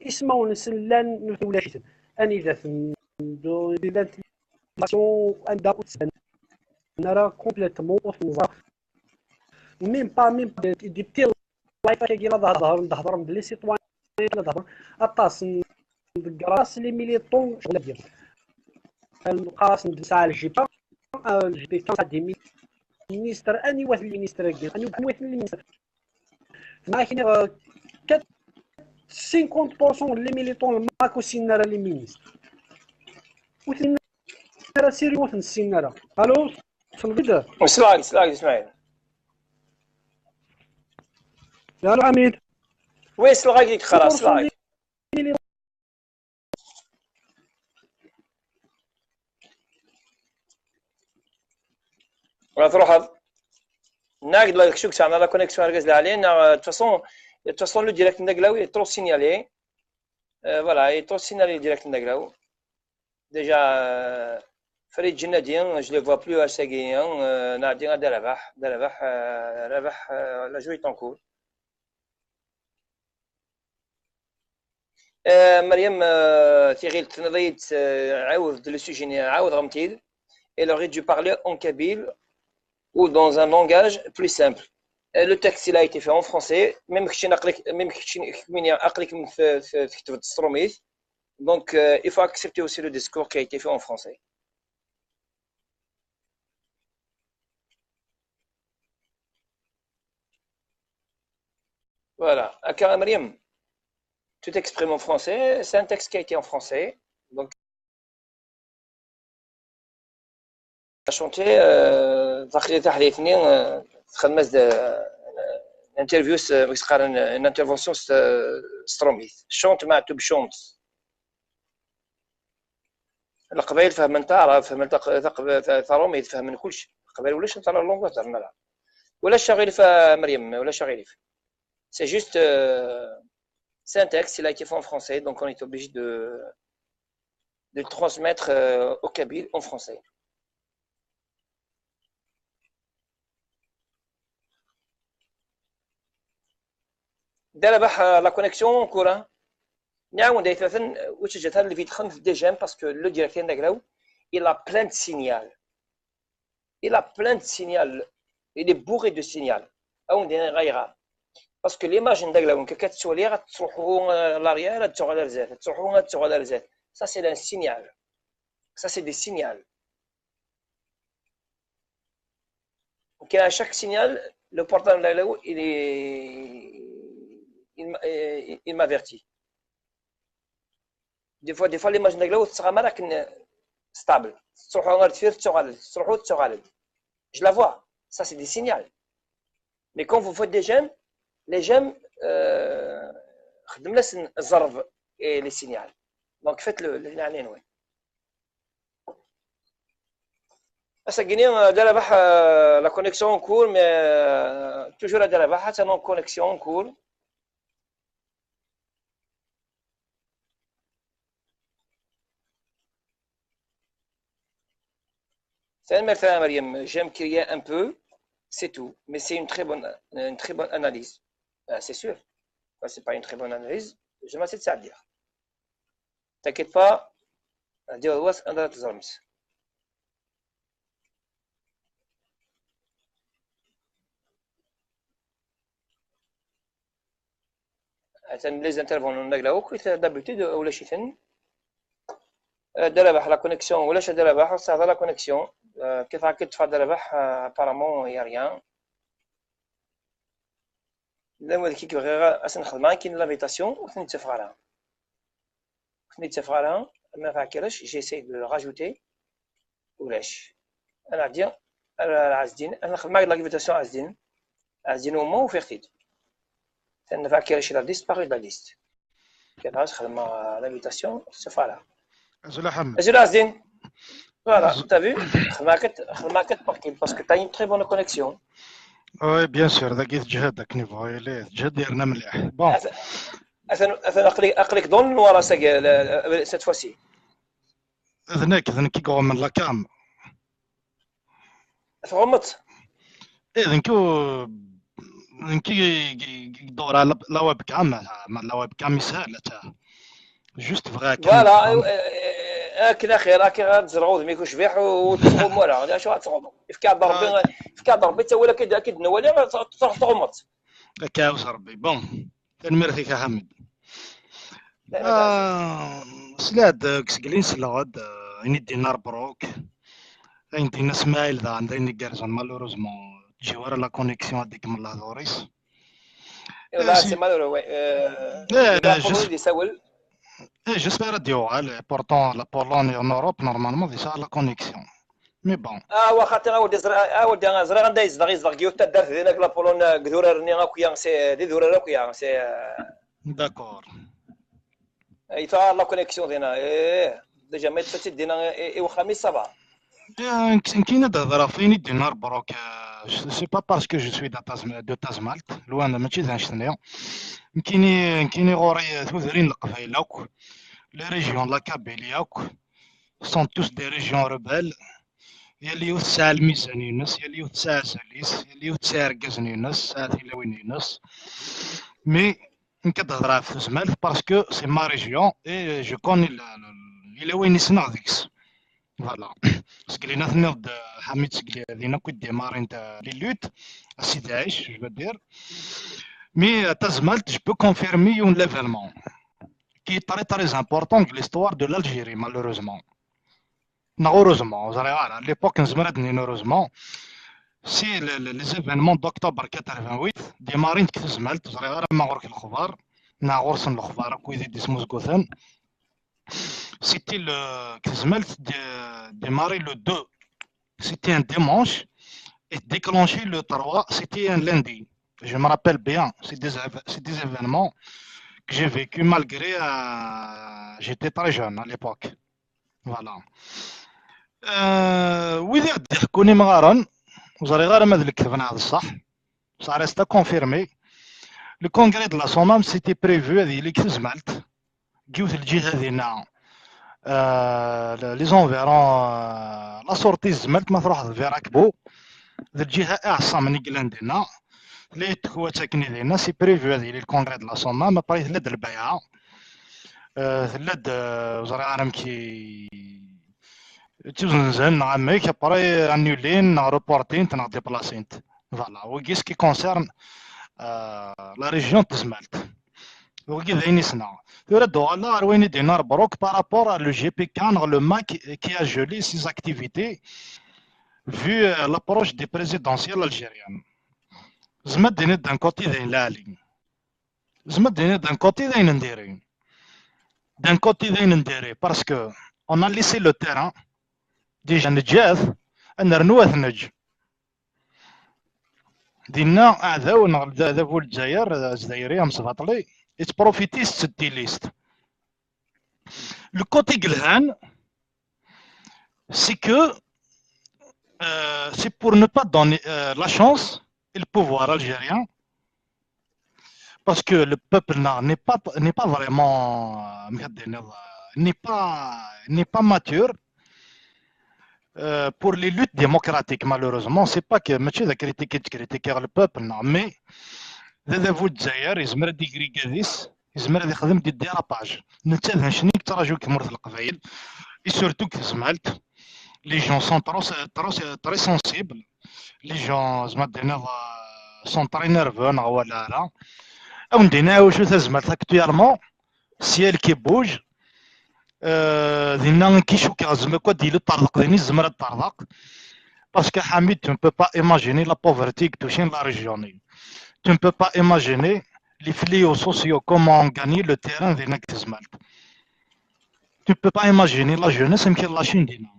ismawen-nsen llan, ulac-iten. Anida-ten, llan, anda ur ttbanen ara complètement, ur ten-neẓra. Même pas, même pas des, des petits live akka la d-hedren, d-hedren belli citoyen la d-hedren. Aṭas n deg aṭas les militants, ccɣel-agi. Nqas n nesɛa le J P K, le J P K nesɛa des ministres, aniwa-t le ministre-agi, aniwa-t le ministre. Tenna-k, euh, quatre, cinquante pour cent les militants ma ur ssinen ara les ministres. Ur ten-, ara siri ur ten-ssinen ara. Allô, Selbid? Selɣag, selɣag, Ismaïl. Allô, Amid. Oui, selɣag, selɣag. Wala truḥeḍ. Nag la connexion, la connexion, argaz lɛali, neɣ, euh, de toute façon, de toute façon, le direct n Daglaw est trop signalé. Euh, voilà, est trop signalé le direct n Daglaw. Déjà, euh, Farid Djennadi, je le vois plus à Saguiyan, euh, Nadi Adarabaḥ, Darabaḥ, euh, Rabaḥ, euh, la joie est en cours. Euh, Mariam, euh, Thierry, tenniḍ-iyi-d, euh, عاود le sujet-nni, عاود ɣer-m-t-id. Elle aurait dû parler en kabyle ou dans un langage plus simple. Euh, le texte, il a été fait en français. Même keččini aql-ik, même keččini, kemmini aql-ik m-, f-, f-, tektbeḍ s trumit. Donc, euh, il faut accepter aussi le discours qui a été fait en français. Voilà. Akka, Mariam, tu t'exprimes en français. C'est un texte qui a été en français. Donc, chanter, euh, taqli taḥdayt-nni, euh, txedm-as-d, euh, interview s, euh, s qqaren, une intervention s, s trumit. Chante, Maɛtub, chante. Leqbayel fehmen taɛrabt, fehmen taq-, taq-, ta-, tarumit, fehmen kullec. Leqbayel ulac la langue ur heddren ara. Ulac aɣilif a Meryem, ulac aɣilif. C'est juste, euh, c'est un texte, il a été fait en français, donc on est obligé de, de le transmettre, euh, aux Kabyles en français. Darabaḥ, euh, la connexion en cours, hein. Nniɣ-awen-d ay atmaten, ur ttaǧǧat ara lvid xemt déjà parce que le direct-nni d aglaw, il a plein de signal. Il a plein de signal. Il est bourré de signal. Ad wen-d-iniɣ ayɣer. Parce que l'image n daglaw, nekk akka tettwaliɣ, ad tettruḥu, euh, l'arrière, ad tuɣal ar zdat, ad tettruḥu, ad tuɣal ar zdat. Ça, c'est un signal. Ça, c'est des signaux. Donc, à chaque signal, le portable n daglaw, il est, il, m-, euh, il m'avertit. Des fois, des fois, l'image n daglaw ur tettɣama ara akken stable. Tettruḥu ar deffir, tettuɣal-d, tettruḥu, tettuɣal-d. Je la vois. Ça, c'est des signaux. Mais quand vous faites des j'aime, les j'aime, euh, xedmem-asen ẓẓerb et les signaux. Donc, faites-le, leɛnaya-nwen. Ass-agi-ni, euh, Darabaḥ, euh, la connexion en cours, mais, euh, toujours à Darabaḥ, c'est une connexion en cours. Tanemmirt a Meryem, j'aime crier un peu, c'est tout. Mais c'est une très bonne, une très bonne analyse. Ah, c'est sûr. Quand c'est pas une très bonne analyse, je m'assieds à dire. T'inquiète pas, ad d-yaweḍ wass anda ara teẓremt. Atan les intervenants n daglaw akk, d'habitude ulac-iten. Euh, Darabaḥ, la connexion, ulac a Darabaḥ, ur tesɛiḍ ara la connexion. Euh, kif akka ṭṭfeɣ Darabaḥ, euh, apparemment, il y a rien. Llan wid i bɣiɣ ad sen-xedmeɣ akin l'invitation, ur ten-id-ttafeɣ ara. Ur ten-id-ttafeɣ ara, ma Fakirac, j'essaie de le rajouter. Ulac. Ad nɛeddi ar, ar Ɛezdin. Ad nxedmeɣ-d l'invitation Ɛezdin. Ɛezdin, au moins, ufiɣ-t-id. Atan Fakirac, il a disparu de la liste. Kif ad xedmeɣ, euh, l'invitation, ur t-ttafeɣ ara. Azul a Ḥamed. Azul a Ɛezdin. Voilà, t'as vu? Xedmeɣ-ak-d, xedmeɣ-ak-d tranquille, parce que t'as une très bonne connexion. Oui, bien sûr, dagi teǧhed akken yebɣu yili, teǧhed yerna mliḥ. Bon. Atan, atan, atan aql-i, aql-ik dans le noir, cette fois-ci. D nekk, d nekk i iɣummen la cam. Tɣummeḍ? Eh, d nekk u-, d nekk i, i, i, i ddewreɣ la, la webcam, ma la webcam yeshel, ata. Juste bɣiɣ kan. Voilà, eh, eh, eh, akken axir, akken ad ẓreɣ udem-ik ucbiḥ u-, ur tettɣummu ara. D acu ad tɣummeḍ? Efk-aɣ-d Rebbi, ah, efk-aɣ-d Rebbi ttawil akken, akken d-nwali, ad tṛuḥ tɣummeḍ. Akka, a Rebbi. Bon, tanemmirt-ik a Ḥamed. Ah, sliɣ-d, eh, deg sgel i n-selleɣ-d, eh, ayen i d-yenna Rebruk, ayen d-yenna Smaɛil daɣen, d ayen igerrzen, malheureusement, ur teǧǧi ara la connexion ad d-ikemmel lehdur-is. Eh, c'est malheureux, ouais. Euh, eh, juste, di sawel. Eh, j'espère ad d-yuɣal. Pourtant, la Pologne en Europe, normalement, déjà la connexion. Mais bon. Ah, wa xaṭi, a wuldi, ẓriɣ, a wuldi, ẓriɣ anda yezdeɣ, yezdeɣ deg yiwet taddart din, deg la Pologne, deg idurar-nni akk ya, c'est, d idurar akk ya, c'est, euh, D'accord. Yeffeɣ la connexion dinna. Eh, déjà, ma yeṭṭef-itt-id dinna i, i wexxam-is, ça va. Eh, nekk-, nekkini ad d-hedreɣ ɣef wayen i d-yenna Rebṛuk. Eh, je- c'est pas parce que je suis de Tazm-, de Tazmalt, loin de, mačči d annect-nni. Nekkini, nekkini ɣur-i, eh, tudrin n Leqbayel akk, les régions de la Kabylie akk, sont tous des régions rebelles. Yal yiwet tesɛa lmizan-ines, yal yiwet tesɛa azal-is, yal yiwet tesɛa irgazen-ines, tesɛa tilawin-ines. Mais nekk ad d-hedreɣ ɣef Tazmalt parce que c'est ma région et je connais la, la, yella wayen i ssneɣ deg-s. Voilà. Seg lina tenniḍ-d, eh, Ḥamid, seg li-, din akk i d-démarrent, eh, les luttes, à Sidi Ɛic, je veux dire. Mais, eh, Tazmalt, je peux confirmer un événement qui est très, très important dans l'histoire de l'Algérie, malheureusement. Neɣ heureusement, ur ẓriɣ ara. À l'époque, nezmer ad d-nini heureusement. Si le, le, les événements d'octobre quatre-vingt-huit démarrent deg Tazmalt, ur ẓriɣ ara ma ɣur-k lexbar, neɣ ɣur-sen lexbar akk wid i d-ismuzguten. C'était le, deg Tazmalt, dé-, démarré le deux. C'était un dimanche et déclenché le trois, c'était un lundi. Je me rappelle bien, c'est des, éve- c'est des événements que j'ai vécu malgré, euh, j'étais très jeune à l'époque. Voilà. Euh, wid i ɣ-d-iḥekkun imɣaren, ur ẓriɣ ara ma d lekdeb neɣ d ṣṣeḥ, ça reste à confirmer. Le congrès de la SOMAM, c'était prévu ad yili deg Tazmalt, deg yiwet lǧiha dinna, euh, les environs, euh, la sortie Tazmalt ma truḥeḍ vers Akbou, d lǧiha iɛeṣṣamen i yellan dinna. Tella tekwat akken i dinna, c'est prévu ad yili le congrès de la SOMAM, après tella-d lbayɛa. Euh, tella-d, euh, ur ẓriɣ ara amek i, ttuzenzen neɣ amek, après annulin neɣ reportint neɣ déplacint. Voilà, wagi ce qui concerne, euh, la région de Tazmalt. Wagi d ayen i ssneɣ. Tura ad d-uɣaleɣ ar wayen i d-yenna Rebṛuk par rapport à le G P K neɣ le MAK qui a gelé ses activités vu, euh, l'approche des présidentielles algériennes. Zma d-tiniḍ d'un côté d ayen lɛali. Zma d-tiniḍ d'un côté d ayen n diri. D'un côté d ayen n diri, parce que on a laissé le terrain, déjà neǧǧa-t, ad nernu ad t-neǧǧ. Dinna aɛdaw neɣ d adabu n Lezzayer, azdayri amesbaṭli, yettprofiti s tseddilist. Le côté yelhan, c'est que, euh, c'est pour ne pas donner, euh, la chance et le pouvoir algérien, parce que le peuple n'a- n'est pas, n'est pas vraiment, euh, n'est pas, n'est pas mature, euh, pour les luttes démocratiques, malheureusement. C'est pas que, mačči d critiquer, critiquer le peuple, non, mais d adabu n Lezzayer, yezmer ad d-igri gad-is, yezmer ad ixdem des dérapages. Netta d annect-nni i yettṛaju deg tmurt n Leqbayel, et surtout deg Tezmalt. Les gens sont trop, trop, très sensibles. Les gens, zma d-tiniḍ, euh, sont très nerveux, neɣ wala ara. Ad wen-d-iniɣ acu Tazmalt actuellement, ciel qui bouge. Euh, dinna ki cukkeɣ zma, quoi, d-yili ṭṭerḍeq din, yezmer ad ṭṭerḍeq. Parce que Ḥamid, tu ne peux pas imaginer la pauvreté qui touche la région. Tu ne peux pas imaginer les fléaux sociaux, comment on gagne le terrain dinna deg Tezmalt. Tu ne peux pas imaginer la jeunesse amek i lâchent dinna.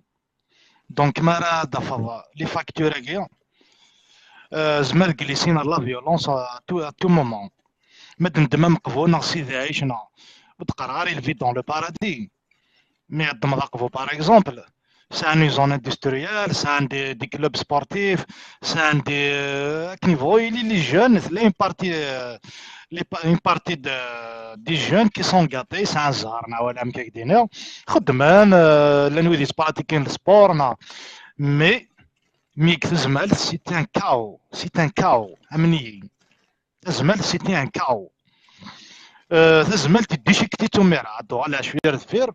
Donc, ma ara d-tafeḍ les factures-agi, euh, zmer ad glissin à la violence à tout, à tout moment. Ma d-neddem ameqbu neɣ Sidi Ɛic neɣ, ur d-qqareɣ ara il vit dans le paradis. Mais ad d-ddmeḍ aqbu, par exemple, sɛan une zone industrielle, sɛan des, des clubs sportifs, sɛan des, euh, akken yebɣu yili, les jeunes, tella une partie, euh, les pa- une partie de, des jeunes qui sont gâtés, sɛan zzher neɣ wala amek ad k-d-iniɣ, xeddmen, euh, llan wid yettpratikin le sport, neɣ, mais, mais deg Tezmalt, c'est un chaos, c'est un chaos, amen-iyi. Tazmalt, c'était un chaos. Euh, Tazmalt, déchiquetée tumira, ad d-uɣaleɣ cwiya ar deffir.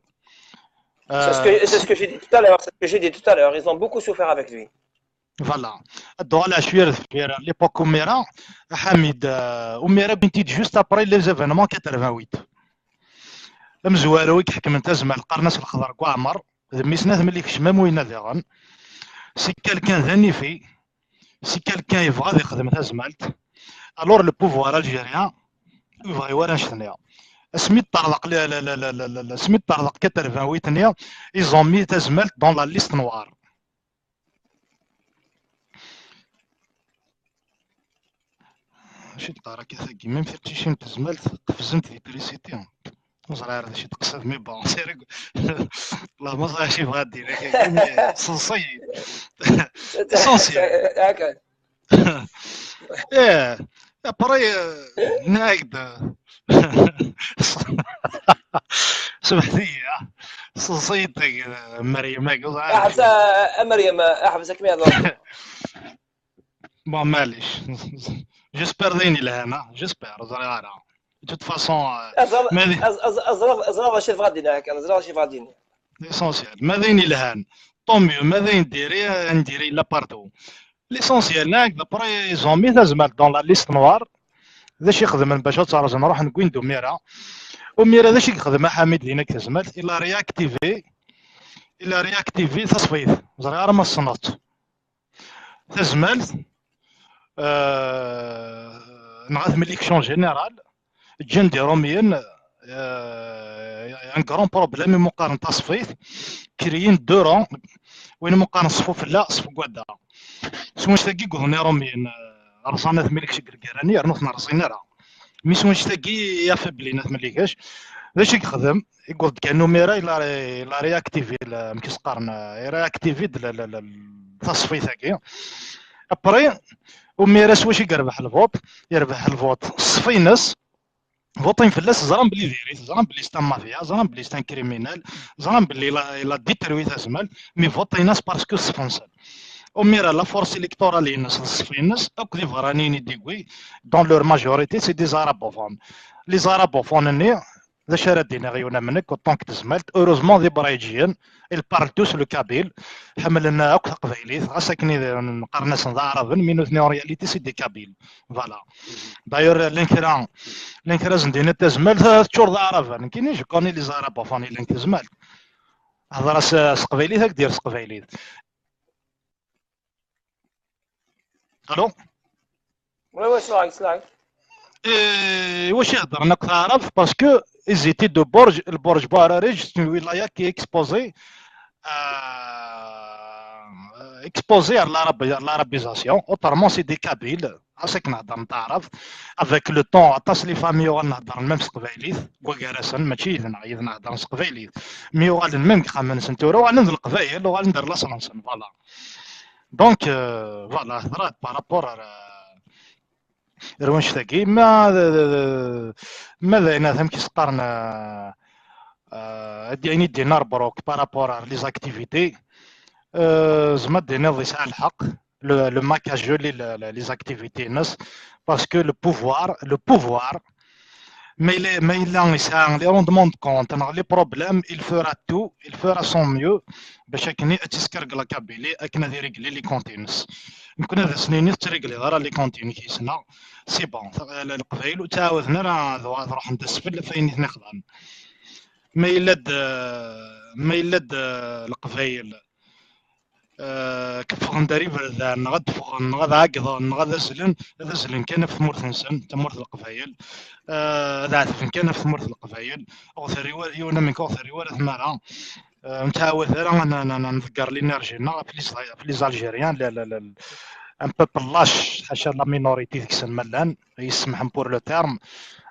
C'est ce que, c'est ce que j'ai dit tout à l'heure, c'est ce que j'ai dit tout à l'heure. Ils ont beaucoup souffert avec lui. Voilà. Ad d-uɣaleɣ cwiya ar deffir. L'époque Umira, Ḥamid, euh, Umira, wwin-t-id juste après les événements quatre-vingt-huit. Amezwaru i iḥekmen Tazmalt, qqaren-as Lexḍer deg Waɛmer, d mmi-s n At Mlik Cmam, winna diɣen. C'est quelqu'un d anifi, c'est quelqu'un yebɣa ad ixdem Tazmalt. Alors le pouvoir algérien ur yebɣi wara annect-nni. Asmi d-terḍeq la, la, la, la, la, la, la, asmi d-terḍeq quatre-vingt-huit-nni, ils ont mis tazmalt dans la liste noire. Acu d-qqar akka tagi, même tiqcicin n tezmalt qefzent di trisiti. Ur ẓriɣ ara d acu d-teqsed, mais bon, c'est reg-, la, ma ẓriɣ acu yebɣa ad d-yini, mais seḍsi. Essentiel. Ih, après, euh, nag-d. Smeḥt-iyi, ah. Seḍsi-d, euh, Meryem, ag-, ur ẓriɣ ara. Aḥbes, ah, a Meryem, ah, aḥbes akken ad. Bon, معليش. J'espère d ayen yelhan, ah. J'espère, ur ẓriɣ ara. De toute façon, euh, ma d-, ẓriɣ acu tebɣa ad d-tini, ẓriɣ acu tebɣa ad d-tini. L'essentiel, ma d ayen yelhan, tant mieux, ma d ayen diri, ayen diri yella partout. L'essentiel, nag-d, après, ils ont mis tazmalt dans la liste noire. D acu i xedmen bac ad tt-rẓen? Ruḥen wwin-d umira. Umira, d acu i yexdem a Ḥamid dinna deg tezmalt? Il a réactivé, il a réactivé tasfayt. Ur ẓriɣ ara ma tessneḍ-tt. Tazmalt, euh, neɣ ad t-mliken en général, ǧǧan-d Iṛumyen, euh, un grand problème imi qqaren tasfayt, créent deux rangs, win umi qqaren ṣṣfu fella, ṣṣfu n wadda. S wanect-agi i wwḍen Iṛumyen, euh, rẓan At Mlik seg lgirra-nni, yernu ur ten-rẓin ara. Mi s wanect-agi i affablin At Mlik, d acu i yexdem? Yewweḍ-d kan umira, il a, il a réactivé, amek i s-qqaren, il a réactivé la, la, la, tasfayt-agi. Après, umira s wacu i yerbeḥ lvuṭ? Yerbeḥ lvuṭ s ṣṣfa-ines, votin fell-as, ẓran belli diri-t, ẓran belli c'est un mafia, ẓran belli c'est un criminel, ẓran belli il a, il a détruit tazmalt, mais votin-as parce que ṣṣef-nsen. Umira, la force électorale-ines d ṣṣef-ines, akk d iberraniyen i d-yewwi, dans leur majorité, c'est des arabophones. Les arabophones-nni, d acu ara d-iniɣ yiwen am nekk, autant que tezmalt, heureusement d ibrayiǧiyen, ils parlent tous le kabyle, ḥemmlen akk taqbaylit, ɣas akken i d-, qqaren-asen d aɛraben, mais nutni en réalité c'est des kabyles. Voilà. D'ailleurs, llan kra, llan kra zendin tazmalt, teččur d aɛraben. Nekkini, je connais les arabophones, llan tezmalt. Hḍer-as s teqbaylit, ad k-d-yerr s teqbaylit. Allô? Oui, oui, c'est vrai, c'est vrai. Et iwacu i heddren akk taɛrabt? Parce que ils étaient de Bourges, le Bourges Bouararij, c'est une wilaya qui est exposée, euh, exposée à l'arabe-, à l'arabisation. Autrement, c'est des Kabyles. Ɣas akken heddren taɛrabt, avec le temps, aṭas les familles uɣalen heddren même s teqbaylit, deg wagar-asen, mačči yid-neɣ, yid-neɣ heddren s teqbaylit. Mi uɣalen même deg yexxamen-nsen tura, uɣalen d leqbayel, uɣalen d laṣel-nsen, voilà. Donc, euh, voilà, hḍeṛ-d par rapport ar, ar wanect-agi. Ma, ma d ayen, amek i s-qqaren, euh, euh, ad d-, ayen i d-yenna Rebrok par rapport ar les activités, euh, tzemreḍ ad d-tiniḍ yesɛa lḥeqq, le, le maquillage joli, le, le, les activités-ines, parce que le pouvoir, le pouvoir, ma yella, ma yella yesɛa les rendements de compte neɣ les problèmes, il fera tout, il fera son mieux bac akken ad tt-isker deg la Kabylie, akken ad irégler les comptes-ines. Nekkni ad asen-nini ur tettrégleḍ ara les comptes-inek yis-neɣ, c'est bon, le-, Leqbayel ur ttɛawaden ara ad, ad ruḥen d asfel ɣef wayen i ten-ixḍan. Ma yella-d, ma yella-d, eh, Leqbayel, eh, ffɣen-d ar iberdan, neɣ ad d-ffɣen, neɣ ad ɛeggḍen, neɣ ad azzlen, ad azzlen kan ɣef tmurt-nsen, tamurt n Leqbayel. Eh, ad ɛetben kan ɣef tmurt n Leqbayel. Ur ɣ-terri wa-, yiwen am nekk ur ɣ-terri wala tmara. Eh, ur nettɛawad ara ad n-, n-, n-, nḍegger l'énergie-nneɣ ɣef les, ɣef les Algériens, le, le, le, un peuple lâche, ḥaca la minorité deg-sen ma llan, yessemḥen pour le terme,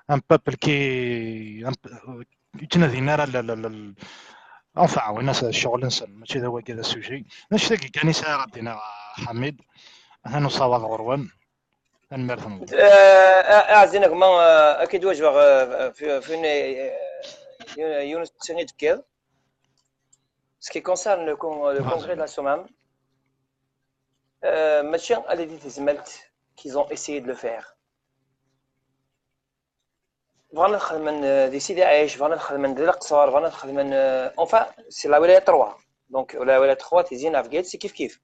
un peuple qui, un pe-, ur ttnadin ara l-, l-, l-, l-, enfin, win-as ccɣel-nsen, mačči d awagi d asuji. D anect-agi kan i sɛiɣ ad d-iniɣ, a Ḥamid. Atan usawaḍ ɣur-wen. Tanemmirt-nwen. Euh, a-, aɛzin a gma, euh, ad k-id-wajbeɣ, euh, fi, fi une, euh, une, une autre série de quêtes. Ce qui concerne le con-, le congrès de la Soummam, euh, mačči ala di tezmalt qu'ils ont essayé de le faire. Bɣan ad xedmen, euh, di Sidi Ɛic, bɣan ad xedmen di Leqṣer, bɣan ad xedmen, euh, enfin, c'est la wilaya trois. Donc, la wilaya trois, Tizi, Bgayet, c'est kif kif.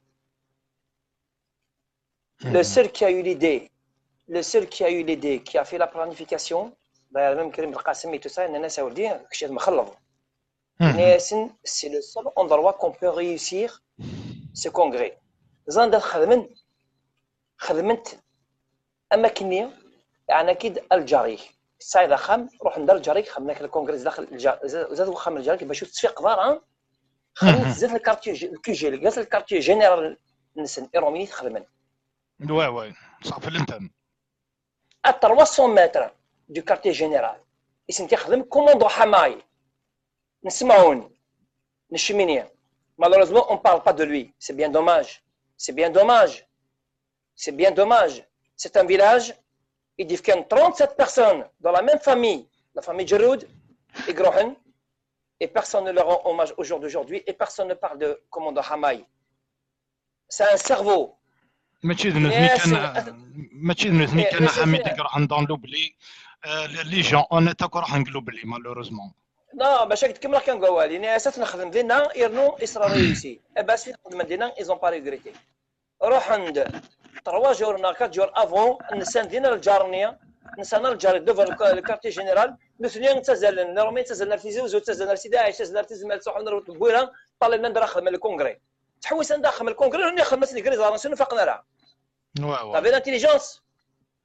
Le seul qui a eu l'idée, le seul qui a eu l'idée, qui a fait la planification, d'ailleurs, même Karim Belkacem et tout ça, nnan-as a weldi, kečč ad mxelleḍ. Nnan-asen, c'est le seul endroit qu'on peut réussir ce congrès. Ẓran ad xedmen, xedmen-t am akkenni, yeɛni akid a lǧar-ik. tesɛiḍ axxam, ruḥen-d ar lǧar-ik, xedmen-ak lkongri zdat lǧar-, zdat uxxam n lǧar-ik, bac ur tettfiqeḍ ara, xedmen-t zdat lkartye, lkujil, zdat lkartye général-nsen, iṛumyen i t-xedmen. Ouais, ouais, ṣṣeḥ fell-nten. À trois cents mètres du quartier général, i sen-t-ixdem commandant Ḥamay n Semɛun, n Cemini. Malheureusement, on parle pas de lui. C'est bien dommage. C'est bien dommage. C'est bien dommage. C'est un village, i d-ifkan trente-sept personnes dans la même famille, la famille Djeroud, i iruḥen, et personne ne leur rend hommage au jour d'aujourd'hui, et personne ne parle de commandant Ḥamay. C'est un cerveau. Mačči d nutni kan, mačči d nutni kan, Ḥamid, i iruḥen dans l'oubli. Euh, les gens honnêtes akk ruḥen deg l'oubli, malheureusement. Non, bac ad kemmleɣ kan deg wawal, ini-as ad t-nexdem dinna, yernu i sera réussi. Eh ben, si xedmen dinna, ils ont pas regretté. Ruḥen-d trois jours neɣ quatre jours avant, nsan dinna lǧar-nni, nsan lǧar devant le, le quartier général, nutni ttazalen, les Romains ttazalen ar Tizi Uzzu, ttazalen ar Sidi Ɛic, ttazalen ar Tizi Lmalt, ttruḥen ar Tbwira, ṭṭalen anda ara xedmen le congrès. Ttḥewwisen anda ara xedmen le congrès, nutni xedmen-t deg les arrangements, ur faqen ara. Ouais, ouais. T'avais l'intelligence.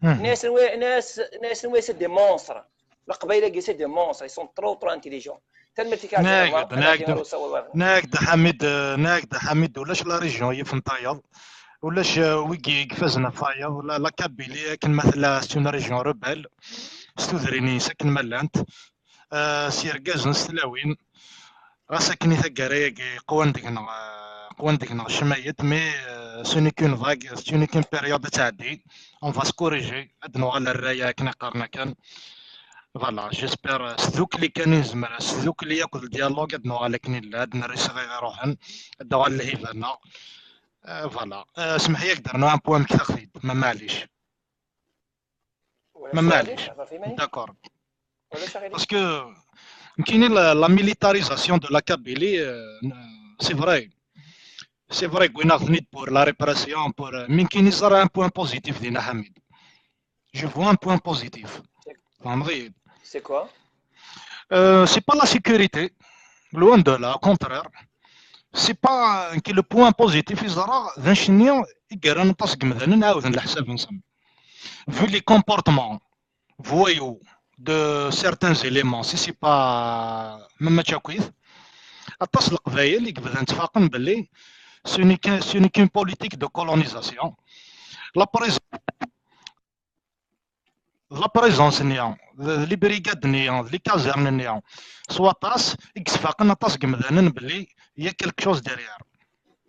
Nni-asen, nni-asen, c'est des monstres. Leqbayel-agi, c'est des monstres. Ils sont trop, trop intelligents. Tanemmirt-ik a Ɛziz. Nniɣ-ak-d, Ḥamid, nniɣ-ak-d, Ḥamid, ulac la région yifen tayeḍ. Ulac, euh, wigi i ifazen ɣef tayeḍ. La, la Kabylie, akken ma tella, c'est une région rebelle. S tudrin-is akken ma llant. Euh, s yergazen, s tlawin. Ɣas akken i taggara-agi qwan deg-neɣ, euh, qwan deg-neɣ ccmayet, mais, euh, ce n'est qu'une vague, ce n'est qu'une période ad tɛeddi. On va se corriger, ad nuɣal ar rray akken i qqaren akken. Voilà, j'espère, euh, s tdukli kan i nezmer, s tdukli akked le dialogue ad nuɣal akken i nella, ad nerr isɣi iruḥen, ad d-uɣal lhiba-nneɣ. Euh, voilà. Euh, smeḥ-iyi ad k-d-rnuɣ un point, mektaɣ-t-id, ma maɛlic. Ma maɛlic. D'accord. Parce que, nekkini, la, la militarisation de la Kabylie, euh, c'est vrai. C'est vrai, wwin-aɣ-ten-id pour la répression, pour, euh, mais nekkini ẓriɣ un point positif dinna, Ḥamid. Je vois un point positif. Tfehmeḍ-iyi-d? C'est quoi? Euh, c'est pas la sécurité. Loin de là, au contraire. C'est pas, euh, que le point positif, i ẓriɣ d anect-nni i yerran aṭas n yemdanen ɛawden leḥsab-nsen. Vu les comportements voyous de certains éléments, si c'est pas même mačči akkit, aṭas n Leqbayel i yebdan ttfaqen belli ce n'est qu'un, ce n'est qu'une politique de colonisation. La présence, la présence-nni, d, d les brigades-nni, d les casernes-nni, s waṭas i yesfaqen aṭas n yemdanen belli il y a quelque chose derrière.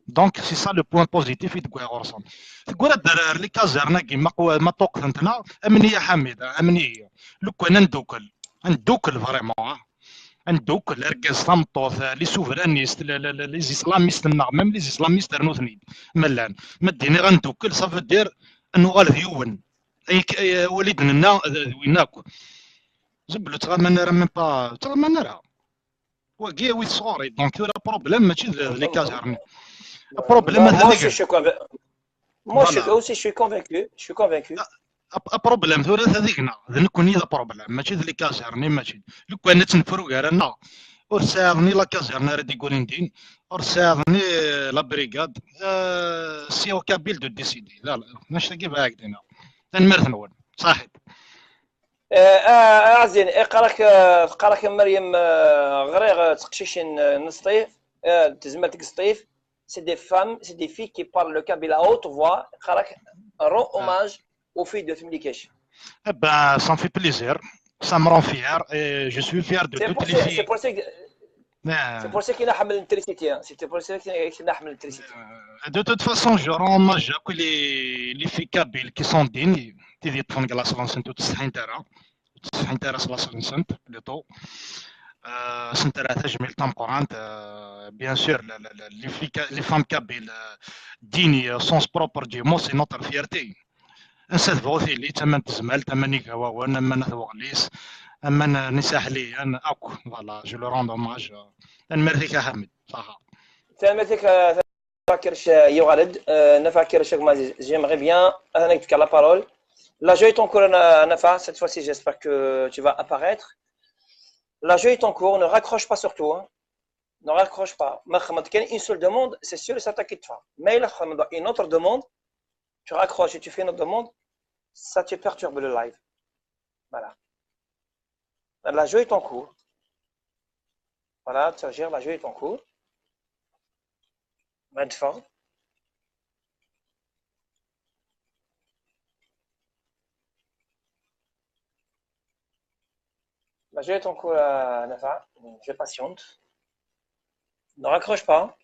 Donc, c'est ça le point positif i d-wwiɣ ɣur-sen. Teggra-d ar, ar les casernes-agi, ma qu-, ma ṭuqqtent-neɣ, amen-iyi a Ḥamid, amen-iyi. Lukan ad ndukkel, ad ndukkel vraiment, ah. Ad ndukkel, argaz, tameṭṭut, les souverainistes, les, les, les, les islamistes-nneɣ, même les islamistes rnu-ten-id, ma llan. Ma d-iniɣ ad ndukkel, ça veut dire ad nuɣal d yiwen. Ay, ay, wali d-nenna, d, d win akk. Zeblu ttɣaman ara, même pas, ttɣaman ara. Wagi, wid sɣur-i, donc tura problème mačči d, d les casernes. Problème, moi, moi aussi, je suis convain-, moi, je suis, aussi, je suis convaincu. Je suis convaincu. A, a problème tura d adigna, d nekkni i d problème, mačči d les casernes, mačči. Lukan ad tt-nefru gar-aneɣ, ur tesɛiḍ ni la caserne ara d-igulin din, ur tesɛiḍ ni la brigade, euh, c'est aux Kabyles de décider. La, la, annect-agi bɣiɣ ad k-d-iniɣ. Tanemmirt-nwen, ṣaḥit. آه، آه، أعزين، إيه، قالك، آه، قالك مريم، آه، غريغ، آه، تقشيشين، آه، نسطيف، آه، تزمتك سطيف. C'est des femmes, c'est des filles qui parlent le kabyle à haute voix. قالك rends hommage aux filles de Tmlikesh. Eh ben, ça me fait plaisir, ça me rend fier et je suis fier de toutes les filles. C'est pour ça que, c'est pour ça qu'il a حمل l'électricité, hein. C'était pour ça qu'il a حمل l'électricité. Euh, de toute façon, je rends hommage à les, les filles kabyles qui sont dignes, qui viennent de la Savansento, de Sahintara. Sahintara, la Savansento, plutôt. Euh, Sahintara, tajmilt tameqqrant, euh, bien sûr, la, la, la, les filles ka-, les femmes kabyles, euh, dignes, euh, au sens propre du mot, c'est notre fierté. Ansa tebɣu tili, tama n Tezmalt, tama n Igawawen, tama n At Weɣlis, tama n, n Isaḥliyen, akk, voilà, je leur rends hommage. Tanemmirt-ik a Ḥamid, ṣaḥa. Tanemmirt-ik, euh, Nafa Kerc, euh, yuɣal-d, euh, Nafa Kerc, j'aimerais bien, euh, la parole. La joie est en cours, Na-, Nafa, cette fois-ci, j'espère que tu vas apparaître. La joie est en cours, ne raccroche pas surtout, hein. Ne raccroche pas. Ma txedmeḍ kan une seule demande, c'est sûr et certain qu'il te fera. Mais il a une autre demande, tu raccroches et tu fais une autre demande, ça te perturbe le live. Voilà. La joie est en cours. Voilà, ttṛajuɣ, la joie est en cours. Ma d-teffeɣ. La joie est en cours, euh, Nafa. Je patiente. Ne raccroche pas.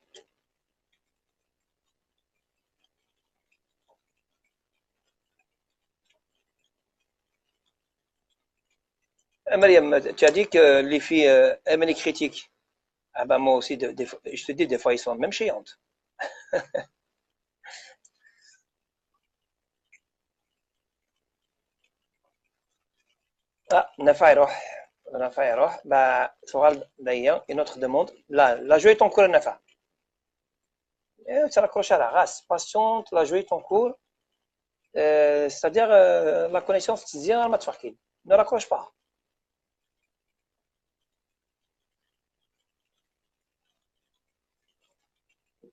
Euh, Mariam, tu as dit que les filles, euh, aiment les critiques. Ah ben moi aussi, de- des fois- je te dis, des fois, ils sont même chiantes. Ah, Nafa iruḥ. Nafa iruḥ. Bah, tuɣal d'ailleurs une autre demande. La, la joie est en cours, Nafa. Eh, tu raccroches à la race. Patiente, la joie est en cours. Euh, c'est-à-dire, euh, la connexion, c'est-à-dire, ma tfakine. Ne raccroche pas.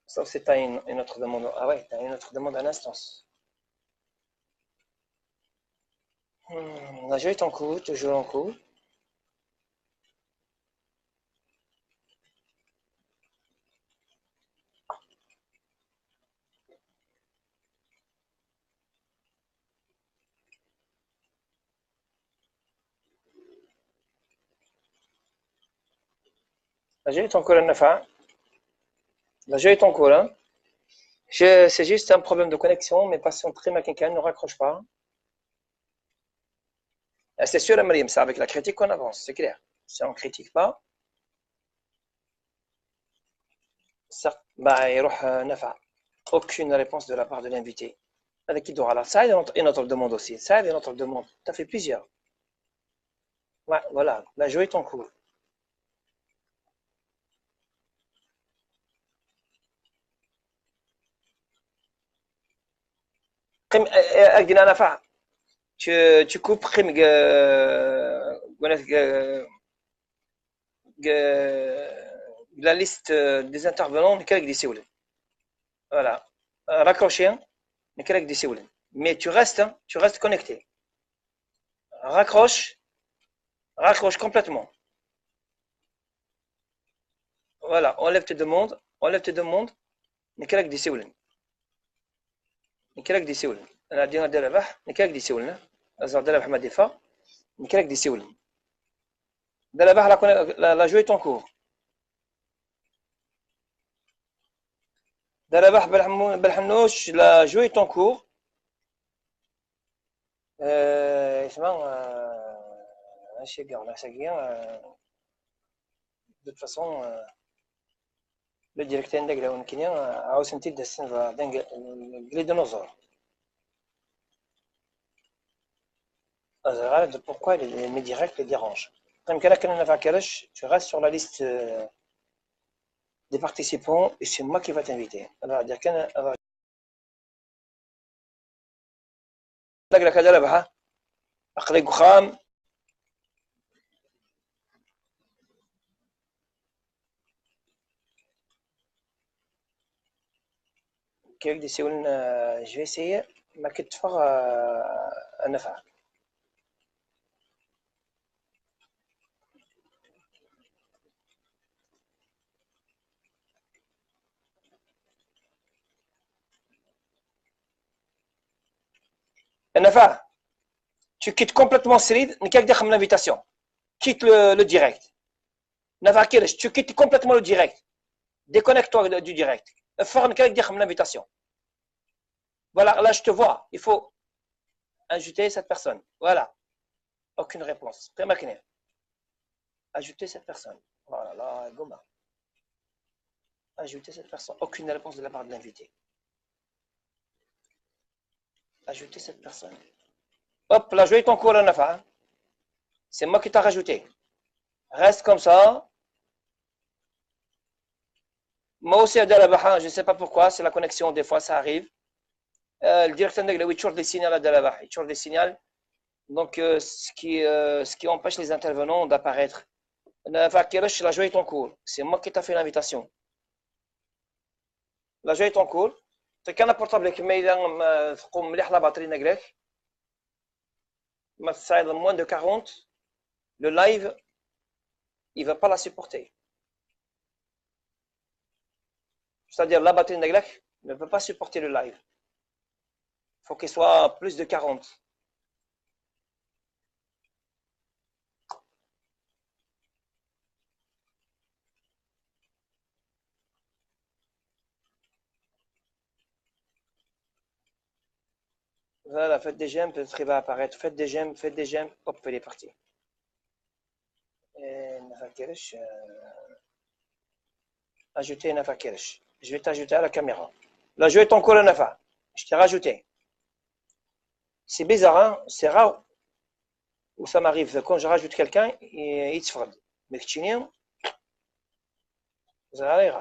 Sauf si t'as une, une autre demande. Ah ouais, t'as une autre demande à l'instance. Hmm, la joie est en cours, toujours en cours. La joie est en cours, Nafa. La joie est en cours, hein. Je- C'est juste un problème de connexion, mais patiente, ma quelqu'un ne raccroche pas. Ah, c'est sûr, Mariam, c'est avec la critique qu'on avance, c'est clair. Si on ne critique pas, certes, bah, il y aura, euh, Nafa. Aucune réponse de la part de l'invité. Avec qui aura là. Ça, une autre, une autre demande aussi. Ça, une autre demande. Ça fait plusieurs. Ouais, voilà. La joie est en cours. Qim, eh, eh, Nafa, tu, tu coupes, qim, euh, euh, la liste, euh, des intervenants, nekk ara k-d-isiwlen. Voilà. Euh, raccrocher, nekk ara k-d-isiwlen. Mais tu restes, hein, tu restes connecté. Raccroche, raccroche complètement. Voilà, enlève tes demandes, enlève tes demandes. Nekk ara k-d-isiwlen. Nekk ara k-d-isiwlen. Ana ɛeddi ar Dda Rabeḥ, nekk ara k-d-isiwlen. Aẓar Dda Rabeḥ ma d-iffeɣ, nekk ara k-d-isiwlen. Dda Rabeḥ, la, la, la joie est en cours. Dda Rabeḥ Belḥemmu-, Belḥennuc, la joie est en cours. Euh, isem-, euh, acu i yeɣra ass-agi, euh, de toute façon, euh, le direct-a d aglaw nekkini, euh, ɛawsen-t-id ass-n d, d, d les dinosaures. Ẓriɣ ara de pourquoi les, mes directs les dérangent. Qqim kan akken a Nafeɛ Kerrec, tu restes sur la liste, euh, des participants et c'est moi qui va t'inviter. Alors, dire kan, alors, la, la, la, la, aql-i deg uxxam. Kif d-isiwlen, euh, je vais essayer ma k-ṭṭfeɣ, euh, a Nafeɛ. A Nafeɛ, tu quittes complètement srid, nekk ad k-d-axdem l'invitation. Quitte le, le direct. Nafeɛ Kerrec, tu quittes complètement le direct. Déconnecte-toi de, du direct. Ffeɣ, nekk ad k-d-axdem l'invitation. Voilà, là je te vois. Il faut ajouter cette personne. Voilà. Aucune réponse. Qqim akken. Ajouter cette personne. Voilà, là, goma. Ajouter cette personne. Aucune réponse de la part de l'invité. Ajouter cette personne. Hop, la joie est en cours, a Nafeɛ. C'est moi qui t'ai rajouté. Reste comme ça. Moi aussi, a Dda Rabeḥ, je sais pas pourquoi, c'est la connexion, des fois ça arrive. Euh, le direct-a d aglaw, yeččur d les signaux, a Dda Rabeḥ, yeččur d les signaux. Donc, euh, ce qui, euh, ce qui empêche les intervenants d'apparaître. Nafeɛ Kerrec, la joie est en cours. C'est moi qui t'ai fait l'invitation. La joie est en cours. Ṭṭef kan aportable-ik, ma yella, ma tqum mliḥ la batterie-nnek. Ma tesɛiḍ moins de quarante. le live, il va pas la supporter. C'est-à-dire, la batterie n Naglak ne peut pas supporter le live. Faut qu'il soit plus de quarante. Voilà, faites des j'aime, peut-être il va apparaître. Faites des j'aime, faites des j'aime, hop, il est parti. Et Nafa Kirish, euh, ajouter Nafa Kirish. Je vais t'ajouter à la caméra. La joie est en cours, Nafa. Je t'ai rajouté. C'est bizarre, hein? C'est rare où ça m'arrive. Quand je rajoute quelqu'un, il, il se frappe. Mais que tu n'es, ça arrive.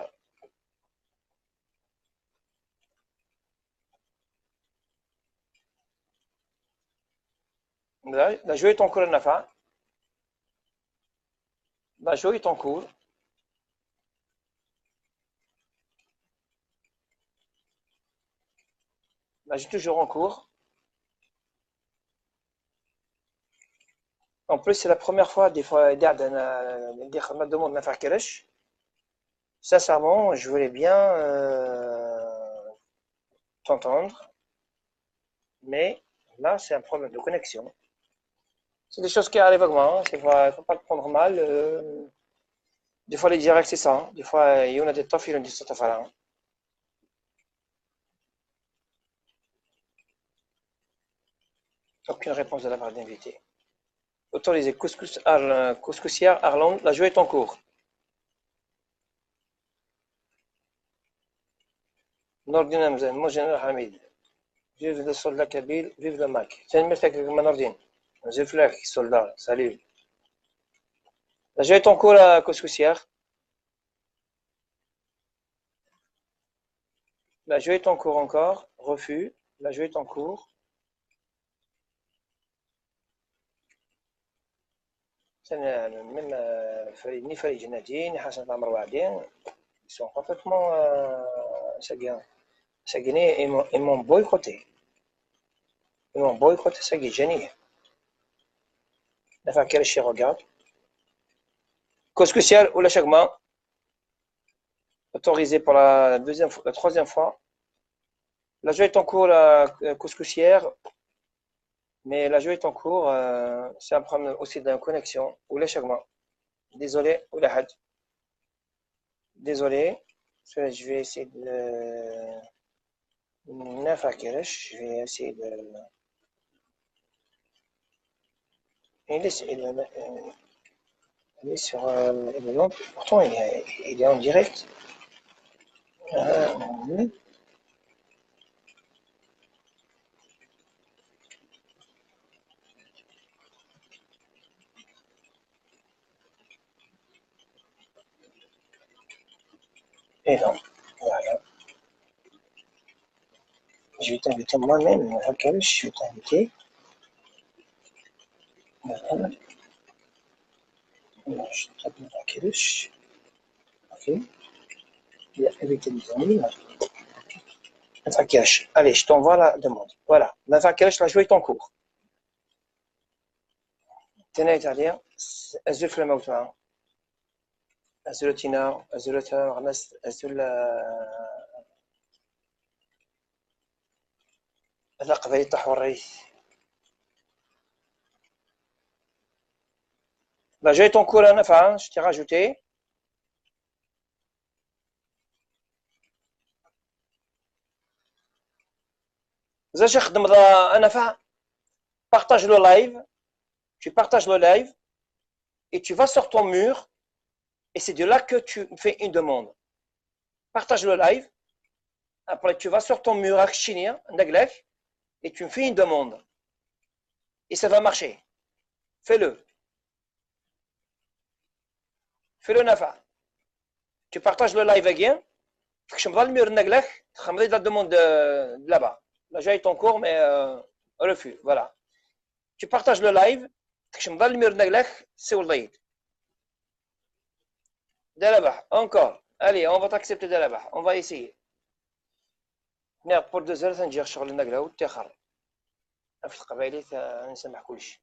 La, la joie est en cours, Nafa. La joie est en cours. La joie est toujours en cours. En plus, c'est la première fois, des fois, des fois, des fois, ma demande Nafa Kirish. Sincèrement, je voulais bien euh, t'entendre, mais là, c'est un problème de connexion. C'est des choses qui arrivent à moi, hein. C'est pas, faut pas le prendre mal. Euh, des fois, les directs, c'est ça, hein. Des fois, il y en a des tofs, il y en a des tofs, voilà. Aucune réponse de la part d'invité. Autorisé. Couscous Arl-, Couscoussière Arlande, la joie est en cours. Nourdine Hamza, mon général Hamid. Vive le soldat kabyle, vive le Mac. C'est une message que Nourdine. Je flaire, soldat, salut. La joie est en cours, la Couscoussière. La joie est en cours encore. Refus. La joie est en cours. Même Farid, ni Farid Jennadi, ni Hassan Amr Wadi, ils sont complètement euh, ça y est, ça y est, ils m'ont ils m'ont boycotté. Ils m'ont boycotté, ça y est, génial. Enfin, quel chien regarde. Couscoussière ou la Chagma, autorisé pour la deuxième fois, la troisième fois. La joie est en cours, la euh, couscoussière, mais la joie est en cours, euh, c'est un problème aussi de connexion. Ou la Chagma. Désolé, ou la Hadj. Désolé, je vais essayer de. Nafa Kirish, je vais essayer de. Il est, il est, euh, il est sur euh, il est long. Pourtant, il est, il est en direct. Euh, Et donc, voilà. Je vais t'inviter moi-même, ok, je vais t'inviter. Voilà. Je t'invite, ok. Il a invité des amis. Nafa Kirish. Allez, je t'envoie la demande. Voilà. Nafa Kirish, la joie est en cours. Tenez, allez. Azul flamauta. Azul Tina, azul Tina, azul. Taqbaylit taḥurrit. La joie est en cours, Nafa, je t'ai rajouté. Partage le live. Tu partages le live et tu vas sur ton mur et c'est de là que tu fais une demande. Partage le live. Après, tu vas sur ton mur à Chine, et tu me fais une demande. Et ça va marcher. Fais-le. Fais-le, Nafa. Tu partages le live again. Tu me fais une demande de, de là-bas. La joie est en cours, mais euh, refus. Voilà. Tu partages le live. Tu me fais une demande de là, c'est Darabaḥ, encore. Allez, on va t'accepter, Darabaḥ. On va essayer. Nniɣ pour deux heures ad nǧiɣ ccɣel n Nagla ur ttixer. Ɣef teqbaylit ad nsameḥ kullec.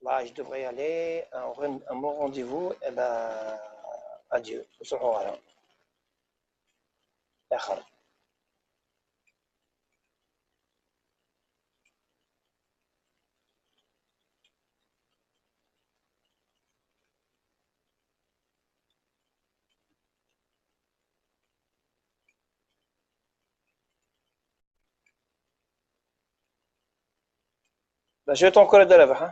Bah, je devrais y aller. Un, un bon rendez-vous. Eh ben, adieu. Ur ttruḥuɣ ara. Axir. D acu i ṭunkur a Dda Rabaḥ, ha?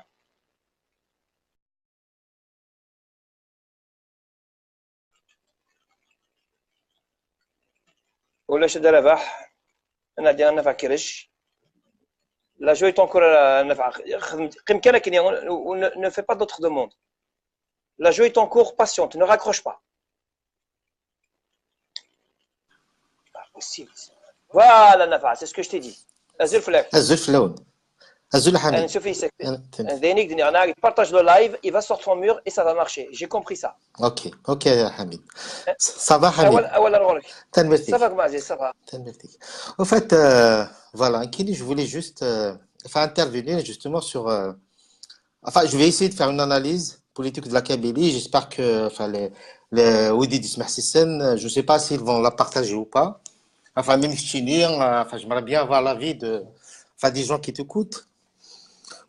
Ulac a Dda Rabaḥ. Ad nɛeddi ad nafeɛ Kirec. D acu i ṭunkur a Nafeɛ. Xdem, qqim kan akken, ne, ne fais pas d'autres demandes. D acu i ṭunkur, patiente, ne raccroche pas. Pas possible. Voilà, Nafeɛ, c'est ce que je t'ai dit. Azul fell-ak. Azul fell-awen. Azul a Ḥamid. Ansuf yes-k. Ad ak-d-nniɣ, partage le live, il va sortir en mur et ça va marcher. J'ai compris ça. Ok, ok a Ḥamid. Ça va a Ḥamid? Awal, awal ar ɣur-k. Tanemmirt-ik. Ça va gma Aziz, ça va. Tanemmirt-ik. Au fait, euh, voilà, nekkini, je voulais juste, euh, enfin, intervenir justement sur, euh, enfin, je vais essayer de faire une analyse politique de la Kabylie. J'espère que, enfin, les, les wid i d-yesmeḥsisen, je ne sais pas s'ils vont la partager ou pas. Enfin, même keččini, euh, enfin, j'aimerais bien avoir l'avis de, enfin, des gens qui t'écoutent.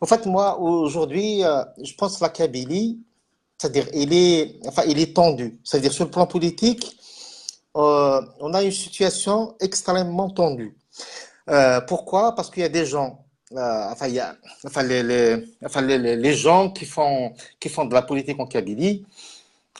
En fait, moi, aujourd'hui, euh, je pense que la Kabylie, c'est-à-dire, il est, enfin, il est tendu. C'est-à-dire, sur le plan politique, euh, on a une situation extrêmement tendue. Euh, pourquoi? Parce qu'il y a des gens, euh, enfin, il y a, enfin, les, les, enfin, les, les, les gens qui font, qui font de la politique en Kabylie,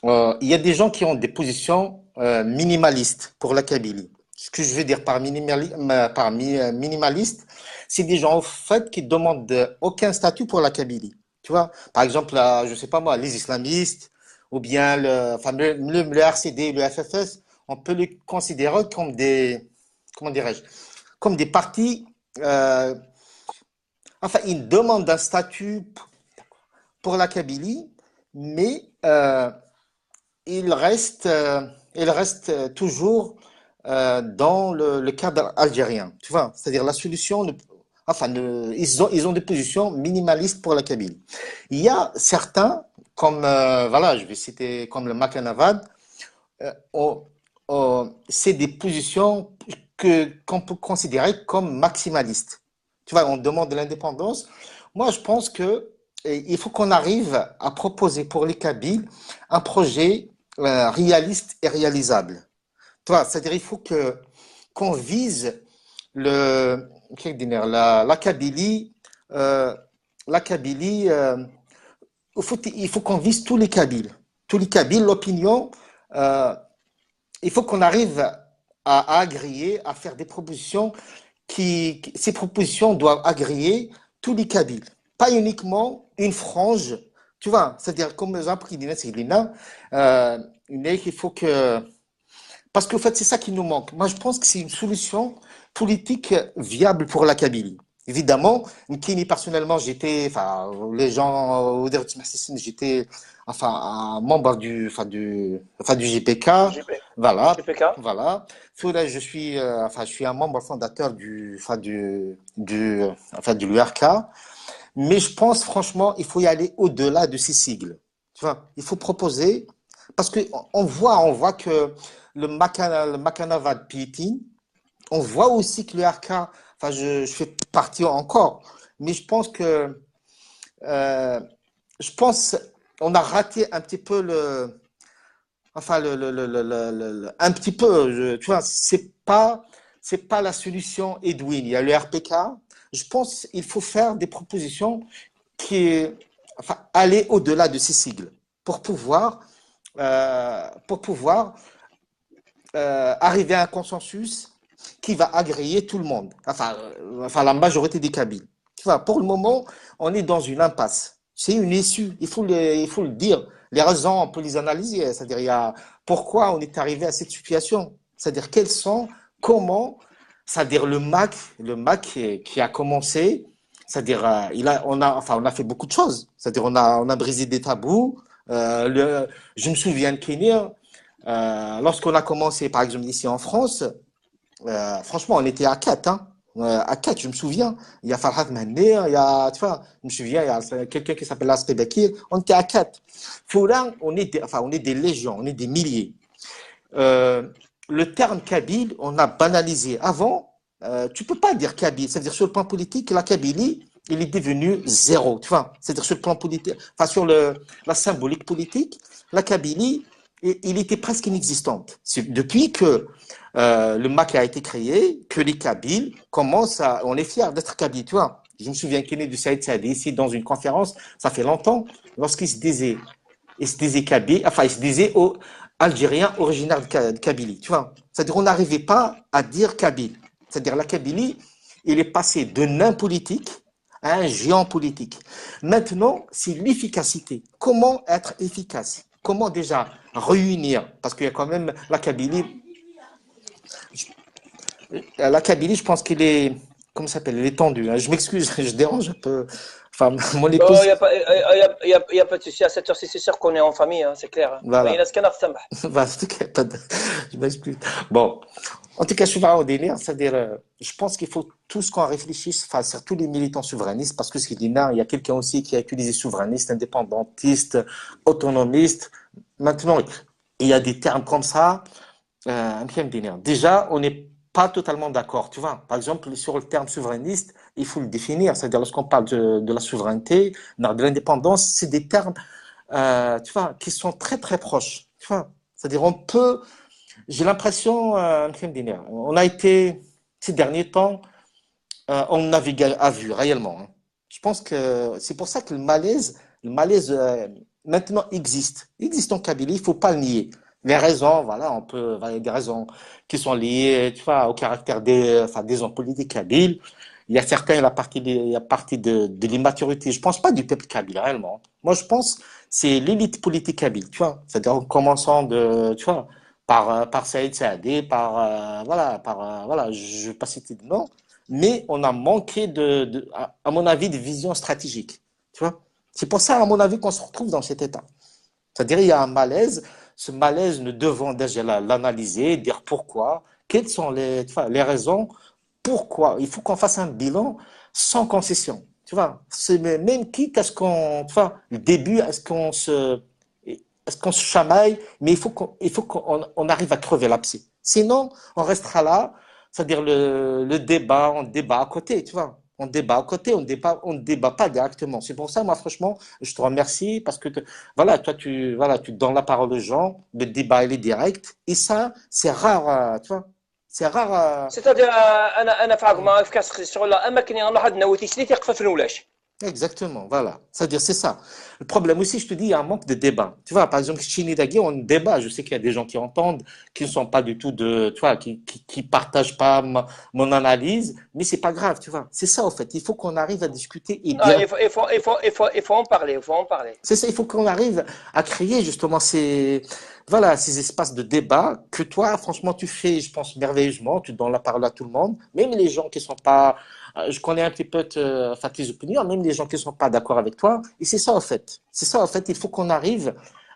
euh, il y a des gens qui ont des positions, euh, minimalistes pour la Kabylie. Ce que je veux dire par, minimali- ma- par mi- euh, minimaliste, c'est des gens, au fait, qui demandent aucun statut pour la Kabylie. Tu vois, par exemple, euh, je sais pas moi, les islamistes, ou bien le, enfin, le, le, le R C D, le F F S, on peut les considérer comme des, comment dirais-je, comme des partis, euh, enfin, ils demandent un statut p- pour la Kabylie, mais, euh, ils restent, euh, ils restent toujours, euh, dans le, le cadre algérien. Tu vois, c'est-à-dire la solution, ne- enfin, ne- ils ont, ils ont des positions minimalistes pour la Kabylie. Il y a certains, comme, euh, voilà, je vais citer comme le Makan Avad, euh, ont- ont- c'est des positions que, qu'on peut considérer comme maximalistes. Tu vois, on demande l'indépendance. Moi, je pense que, eh, il faut qu'on arrive à proposer pour les Kabyles un projet, euh, réaliste et réalisable. Tu vois, c'est-à-dire, il faut que, qu'on vise le, comment dire, la, la Kabylie, euh, la Kabylie, euh, il faut, il faut qu'on vise tous les Kabyles. Tous les Kabyles, l'opinion, euh, il faut qu'on arrive à, à agréer, à faire des propositions qui, qui- ces propositions doivent agréer tous les Kabyles, pas uniquement une frange. Tu vois, c'est-à-dire, comme Jean-Pierre dit, c'est Lina, euh, il faut que, parce qu'en fait, c'est ça qui nous manque. Moi, je pense que c'est une solution politique viable pour la Kabylie. Évidemment, Nkini, personnellement, j'étais, enfin, les gens, euh, au début, j'étais, enfin, un membre du, enfin, du, enfin, du G P K. G P. Voilà. G P K. Voilà. Là, je suis, euh, enfin, je suis un membre fondateur du, enfin, du, du, enfin, de l'U R K. Mais je pense, franchement, il faut y aller au-delà de ces sigles. Tu vois, il faut proposer, parce que on voit, on voit que le Makana, le Makanava de Piétine, on voit aussi que le R K, enfin, je, je fais partie encore, mais je pense que, euh, je pense, on a raté un petit peu le, enfin, le, le- le- le- le- le- le- un petit peu, je- tu vois, c'est pas, c'est pas la solution Edwin. Il y a le R P K. Je pense qu'il faut faire des propositions qui, enfin, aller au-delà de ces sigles pour pouvoir, euh, pour pouvoir euh, arriver à un consensus qui va agréer tout le monde, enfin, euh, enfin la majorité des Kabyles. Tu vois, pour le moment, on est dans une impasse. C'est une issue, il faut le, il faut le dire. Les raisons, on peut les analyser. C'est-à-dire, il y a, pourquoi on est arrivé à cette situation? C'est-à-dire, quels sont, comment, c'est-à-dire le MAK, le MAK qui, qui a commencé, c'est-à-dire, euh, il a, on a, enfin, on a fait beaucoup de choses. C'est-à-dire, on a, on a brisé des tabous. Euh, le, je me souviens de Kenya, euh, lorsqu'on a commencé, par exemple, ici en France, euh, franchement, on était à quatre, hein. Euh, à quatre, je me souviens. Il y a Farhat Mahanni, il y a, tu vois, je me souviens, il y a quelqu'un qui s'appelle Asqi Bakir. On était à quatre. Fora, on est des, enfin, on est des légions, on est des milliers. Euh, le terme kabyle, on a banalisé. Avant, euh, tu peux pas dire kabyle. C'est-à-dire, sur le plan politique, la Kabylie, il est devenu zéro, tu vois. C'est-à-dire, sur le plan politique, enfin, sur le, la symbolique politique, la Kabylie, il était presque inexistante. C'est depuis que euh, le MAK a été créé que les Kabyles commencent à... On est fiers d'être Kabyles, tu vois. Je me souviens qu'il est du Saïd Saadi ici dans une conférence, ça fait longtemps, lorsqu'il se disait, il se disait Kabyle, enfin, il se disait au, Algérien originaire de, de Kabylie, tu vois. C'est-à-dire, on n'arrivait pas à dire Kabyle. C'est-à-dire, la Kabylie, il est passé de nain politique à un géant politique. Maintenant, c'est l'efficacité. Comment être efficace? Comment déjà réunir? Parce qu'il y a quand même la Kabylie. La Kabylie, je pense qu'il est, comment ça s'appelle, il est tendu, hein. Je m'excuse, je dérange un peu. Enfin, mon épouse. Il n'y a, pas- y a- y a- y a- y a pas de souci. À cette heure-ci, c'est sûr qu'on est en famille, hein, c'est clair. Hein. Voilà. Mais il y a ce canard, ça marche. Bah, en tout cas, pas de- je m'excuse. Bon, en tout cas, je suis vraiment au délire, c'est-à-dire, euh, je pense qu'il faut tous qu'on réfléchisse, enfin, surtout les militants souverainistes, parce que ce qu'il dit là, il y a quelqu'un aussi qui a utilisé souverainiste, indépendantiste, autonomiste. Maintenant, il y a des termes comme ça. Euh, déjà, on n'est pas totalement d'accord. Tu vois, par exemple, sur le terme souverainiste, il faut le définir. C'est-à-dire, lorsqu'on parle de, de la souveraineté, de l'indépendance, c'est des termes, euh, tu vois, qui sont très, très proches. Tu vois, c'est-à-dire, on peut, j'ai l'impression, euh, on a été, ces derniers temps, euh, on navigue à vue, réellement. Hein. Je pense que c'est pour ça que le malaise, le malaise euh, maintenant existe. Il existe en Kabylie, il ne faut pas le nier. Les raisons, voilà, on peut, voilà, il y a des raisons qui sont liées, tu vois, au caractère des, enfin, des hommes politiques kabyles. Il y a certains, il y a partie, il y a partie de, de l'immaturité. Je ne pense pas du peuple kabyle, réellement. Moi, je pense c'est l'élite politique kabyle, tu vois. C'est-à-dire en commençant de, tu vois, par, euh, par Saïd Saadi, par, euh, voilà, par, euh, voilà, je ne vais pas citer de nom, mais on a manqué de, de à, à, mon avis, de vision stratégique, tu vois. C'est pour ça, à mon avis, qu'on se retrouve dans cet état. C'est-à-dire, il y a un malaise. Ce malaise, nous devons déjà l'analyser, dire pourquoi, quelles sont les, tu vois, les raisons, pourquoi. Il faut qu'on fasse un bilan sans concession. Tu vois, c'est même quitte à ce qu'on, tu vois, le début, est-ce qu'on se, est-ce qu'on se chamaille, mais il faut qu'on, il faut qu'on on arrive à crever l'abcès. Sinon, on restera là, c'est-à-dire le, le débat, on débat à côté, tu vois. On débat à côté, on débat, on ne débat pas directement. C'est pour ça, moi, franchement, je te remercie parce que, voilà, toi, tu, voilà, tu donnes la parole aux gens, le débat, il est direct. Et ça, c'est rare, euh, tu vois. C'est rare. Euh... C'est-à-dire, euh, أنا أنا فاهم ما كاس شغل أما كني نروح عندنا وتيسلي تيقف في نولاش. Exactement, voilà. C'est-à-dire, c'est ça. Le problème aussi, je te dis, il y a un manque de débat. Tu vois, par exemple, Chini Dagui, on débat. Je sais qu'il y a des gens qui entendent, qui ne sont pas du tout de, tu vois, qui, qui, qui partagent pas ma, mon analyse, mais c'est pas grave, tu vois. C'est ça, au fait. Il faut qu'on arrive à discuter et dire... Non, il, faut, il, faut, il, faut, il, faut, il faut en parler, il faut en parler. C'est ça, il faut qu'on arrive à créer justement ces, voilà, ces espaces de débat que toi, franchement, tu fais, je pense, merveilleusement. Tu donnes la parole à tout le monde, même les gens qui sont pas euh, je connais un petit peu, te, enfin, tes opinions, même les gens qui ne sont pas d'accord avec toi. Et c'est ça, en fait. C'est ça, en fait. Il faut qu'on arrive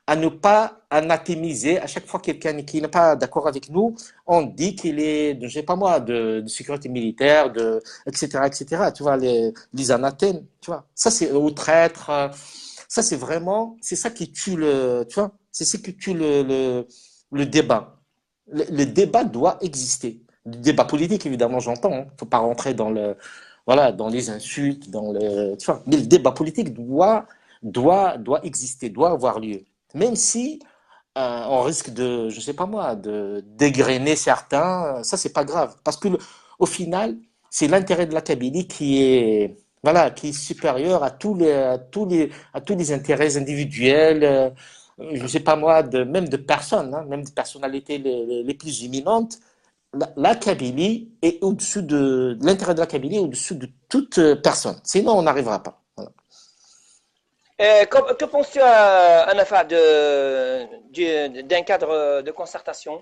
à ne pas anathémiser. À chaque fois, quelqu'un qui n'est pas d'accord avec nous, on dit qu'il est, je sais pas moi, de, de sécurité militaire, de, et cetera, et cetera. Tu vois, les, les anathèmes, tu vois. Ça, c'est au traître. Euh, ça, c'est vraiment, c'est ça qui tue le, tu vois, c'est ce qui tue le, le, le débat. Le, le, débat doit exister. Le débat politique, évidemment, j'entends. Il hein. Ne faut pas rentrer dans, le, voilà, dans les insultes, dans le, tu vois. Mais le débat politique doit, doit, doit exister, doit avoir lieu. Même si euh, on risque de, je sais pas moi, de dégrainer certains, ça, c'est pas grave. Parce que, au final, c'est l'intérêt de la Kabylie qui est, voilà, qui est supérieur à tous les, à tous les, à tous les intérêts individuels, euh, je ne sais pas moi, de, même de personnes, hein, même de personnalités les, les, les plus imminentes, la, la Kabylie est au-dessus de l'intérêt de la Kabylie est au-dessus de toute euh, personne. Sinon, on n'arrivera pas. Voilà. Euh, que, que penses-tu, euh, Anafa, de, d'un cadre de concertation ?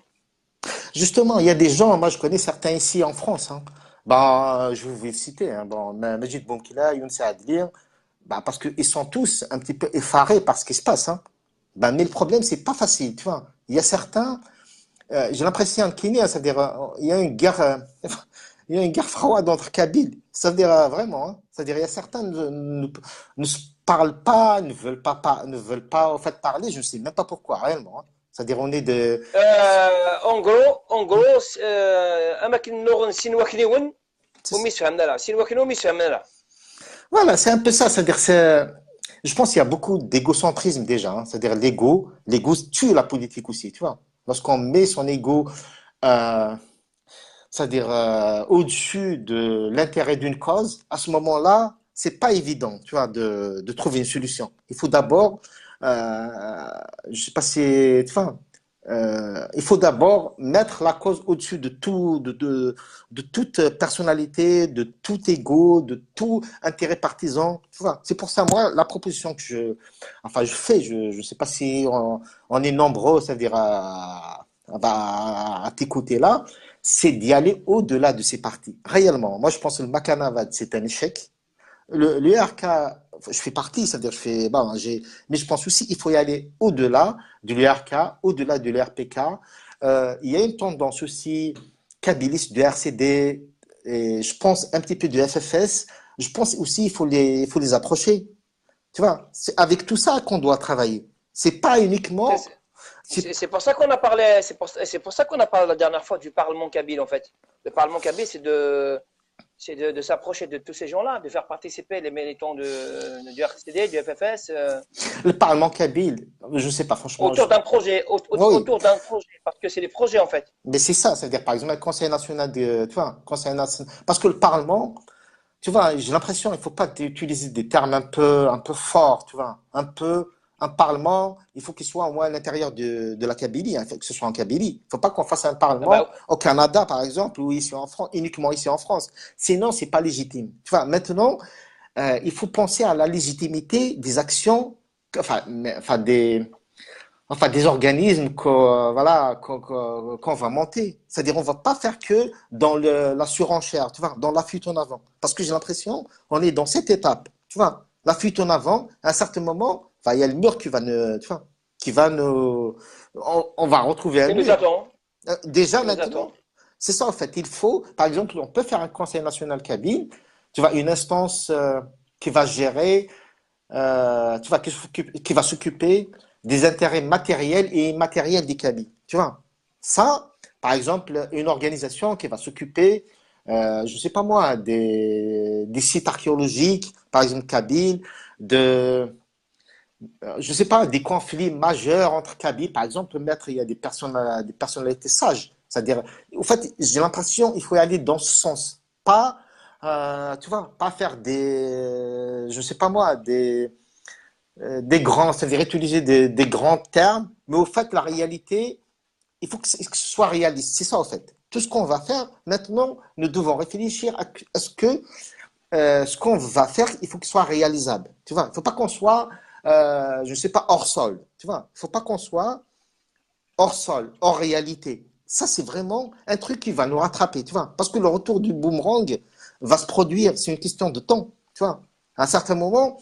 Justement, il y a des gens, moi je connais certains ici en France, hein. Bah, je vais vous citer, hein, bon, Majid Bounkila, Younès Adli, bah, parce qu'ils sont tous un petit peu effarés par ce qui se passe. Hein. Bah, mais le problème, c'est pas facile, tu vois. Il y a certains, euh, j'ai l'impression qu'il y a, c'est-à-dire, euh, il y a une guerre, euh, Il y a une guerre froide entre Kabyles. C'est-à-dire, euh, vraiment, hein. C'est-à-dire, il y a certains ne, ne, ne se parlent pas, ne veulent pas, pas, ne veulent pas, en fait, parler. Je ne sais même pas pourquoi, réellement, hein. C'est-à-dire, on est de... Euh, en gros, en gros, euh, am akken nnuɣen sin wakniwen, ur myesfhamen ara. Sin wakniwen ur myesfhamen ara. Voilà, c'est un peu ça. C'est-à-dire, c'est, je pense qu'il y a beaucoup d'égocentrisme déjà, hein. C'est-à-dire, l'ego, l'ego tue la politique aussi, tu vois. Lorsqu'on met son ego, euh, c'est-à-dire, euh, au-dessus de l'intérêt d'une cause, à ce moment-là, c'est pas évident, tu vois, de, de trouver une solution. Il faut d'abord, euh, je sais pas si, tu vois, euh, il faut d'abord mettre la cause au-dessus de tout, de, de, de toute personnalité, de tout ego, de tout intérêt partisan. Tu vois, c'est pour ça, moi, la proposition que je, enfin, je fais, je ne sais pas si on, on est nombreux, c'est-à-dire à, à, à t'écouter là, c'est d'y aller au-delà de ces partis. Réellement, moi, je pense que le Makanavad, c'est un échec. Le, l'U R K, je fais partie, c'est-à-dire je fais, bon, j'ai, mais je pense aussi qu'il faut y aller au-delà de l'U R K, au-delà de l'U R P K. Euh, il y a une tendance aussi kabyliste de R C D, et je pense un petit peu de F F S. Je pense aussi qu'il faut les, il faut les approcher. Tu vois, c'est avec tout ça qu'on doit travailler. C'est pas uniquement... C'est, c'est, c'est pour ça qu'on a parlé, c'est pour, c'est pour ça qu'on a parlé la dernière fois du Parlement kabyle, en fait. Le Parlement kabyle, c'est de, c'est de, de s'approcher de tous ces gens-là, de faire participer les militants de, du R C D, du F F S. Euh, Le Parlement kabyle, je sais pas, franchement. Autour d'un projet, au- au- Oui. Autour d'un projet, parce que c'est des projets, en fait. Mais c'est ça, c'est-à-dire, par exemple, le Conseil national de, tu vois, Conseil national, parce que le Parlement, tu vois, j'ai l'impression, il faut pas utiliser des termes un peu, un peu forts, tu vois, un peu, un parlement, il faut qu'il soit au moins à l'intérieur de, de la Kabylie, hein, il faut que ce soit en Kabylie. Il faut pas qu'on fasse un parlement Ah bah, au Canada, par exemple, ou ici en France, uniquement ici en France. Sinon, c'est pas légitime. Tu vois, maintenant, euh, il faut penser à la légitimité des actions, enfin, mais, enfin, des, enfin, des organismes qu'on, voilà, qu'on, qu'on, qu'on va monter. C'est-à-dire, on va pas faire que dans le, la surenchère, tu vois, dans la fuite en avant. Parce que j'ai l'impression, on est dans cette étape, tu vois, la fuite en avant. À un certain moment, enfin, il y a le mur qui va nous, tu vois, qui va nous, on, on va retrouver un Il nous mur. Attend. Euh, déjà Il nous maintenant, Attend. C'est ça en fait. Il faut, par exemple, on peut faire un Conseil national kabyle, tu vois, une instance euh, qui va gérer, euh, tu vois, qui, s'occupe- qui va s'occuper des intérêts matériels et immatériels des Kabyles. Tu vois, ça, par exemple, une organisation qui va s'occuper, euh, je sais pas moi, des, des sites archéologiques, par exemple, kabyles, de, euh, je sais pas, des conflits majeurs entre Kabyles, par exemple, mettre, il y a des personnes, des personnalités sages. C'est-à-dire, en fait, j'ai l'impression qu'il faut y aller dans ce sens. Pas, euh, tu vois, pas faire des, je sais pas moi, des, euh, des grands, c'est-à-dire utiliser des, des grands termes, mais au fait, la réalité, il faut que ce que ce soit réaliste. C'est ça, en fait. Tout ce qu'on va faire, maintenant, nous devons réfléchir à, à ce que euh, ce qu'on va faire, il faut qu'il soit réalisable. Tu vois, il faut pas qu'on soit, euh, je sais pas, hors sol. Tu vois, il faut pas qu'on soit hors sol, hors réalité. Ça, c'est vraiment un truc qui va nous rattraper, tu vois. Parce que le retour du boomerang va se produire, c'est une question de temps, tu vois. À un certain moment,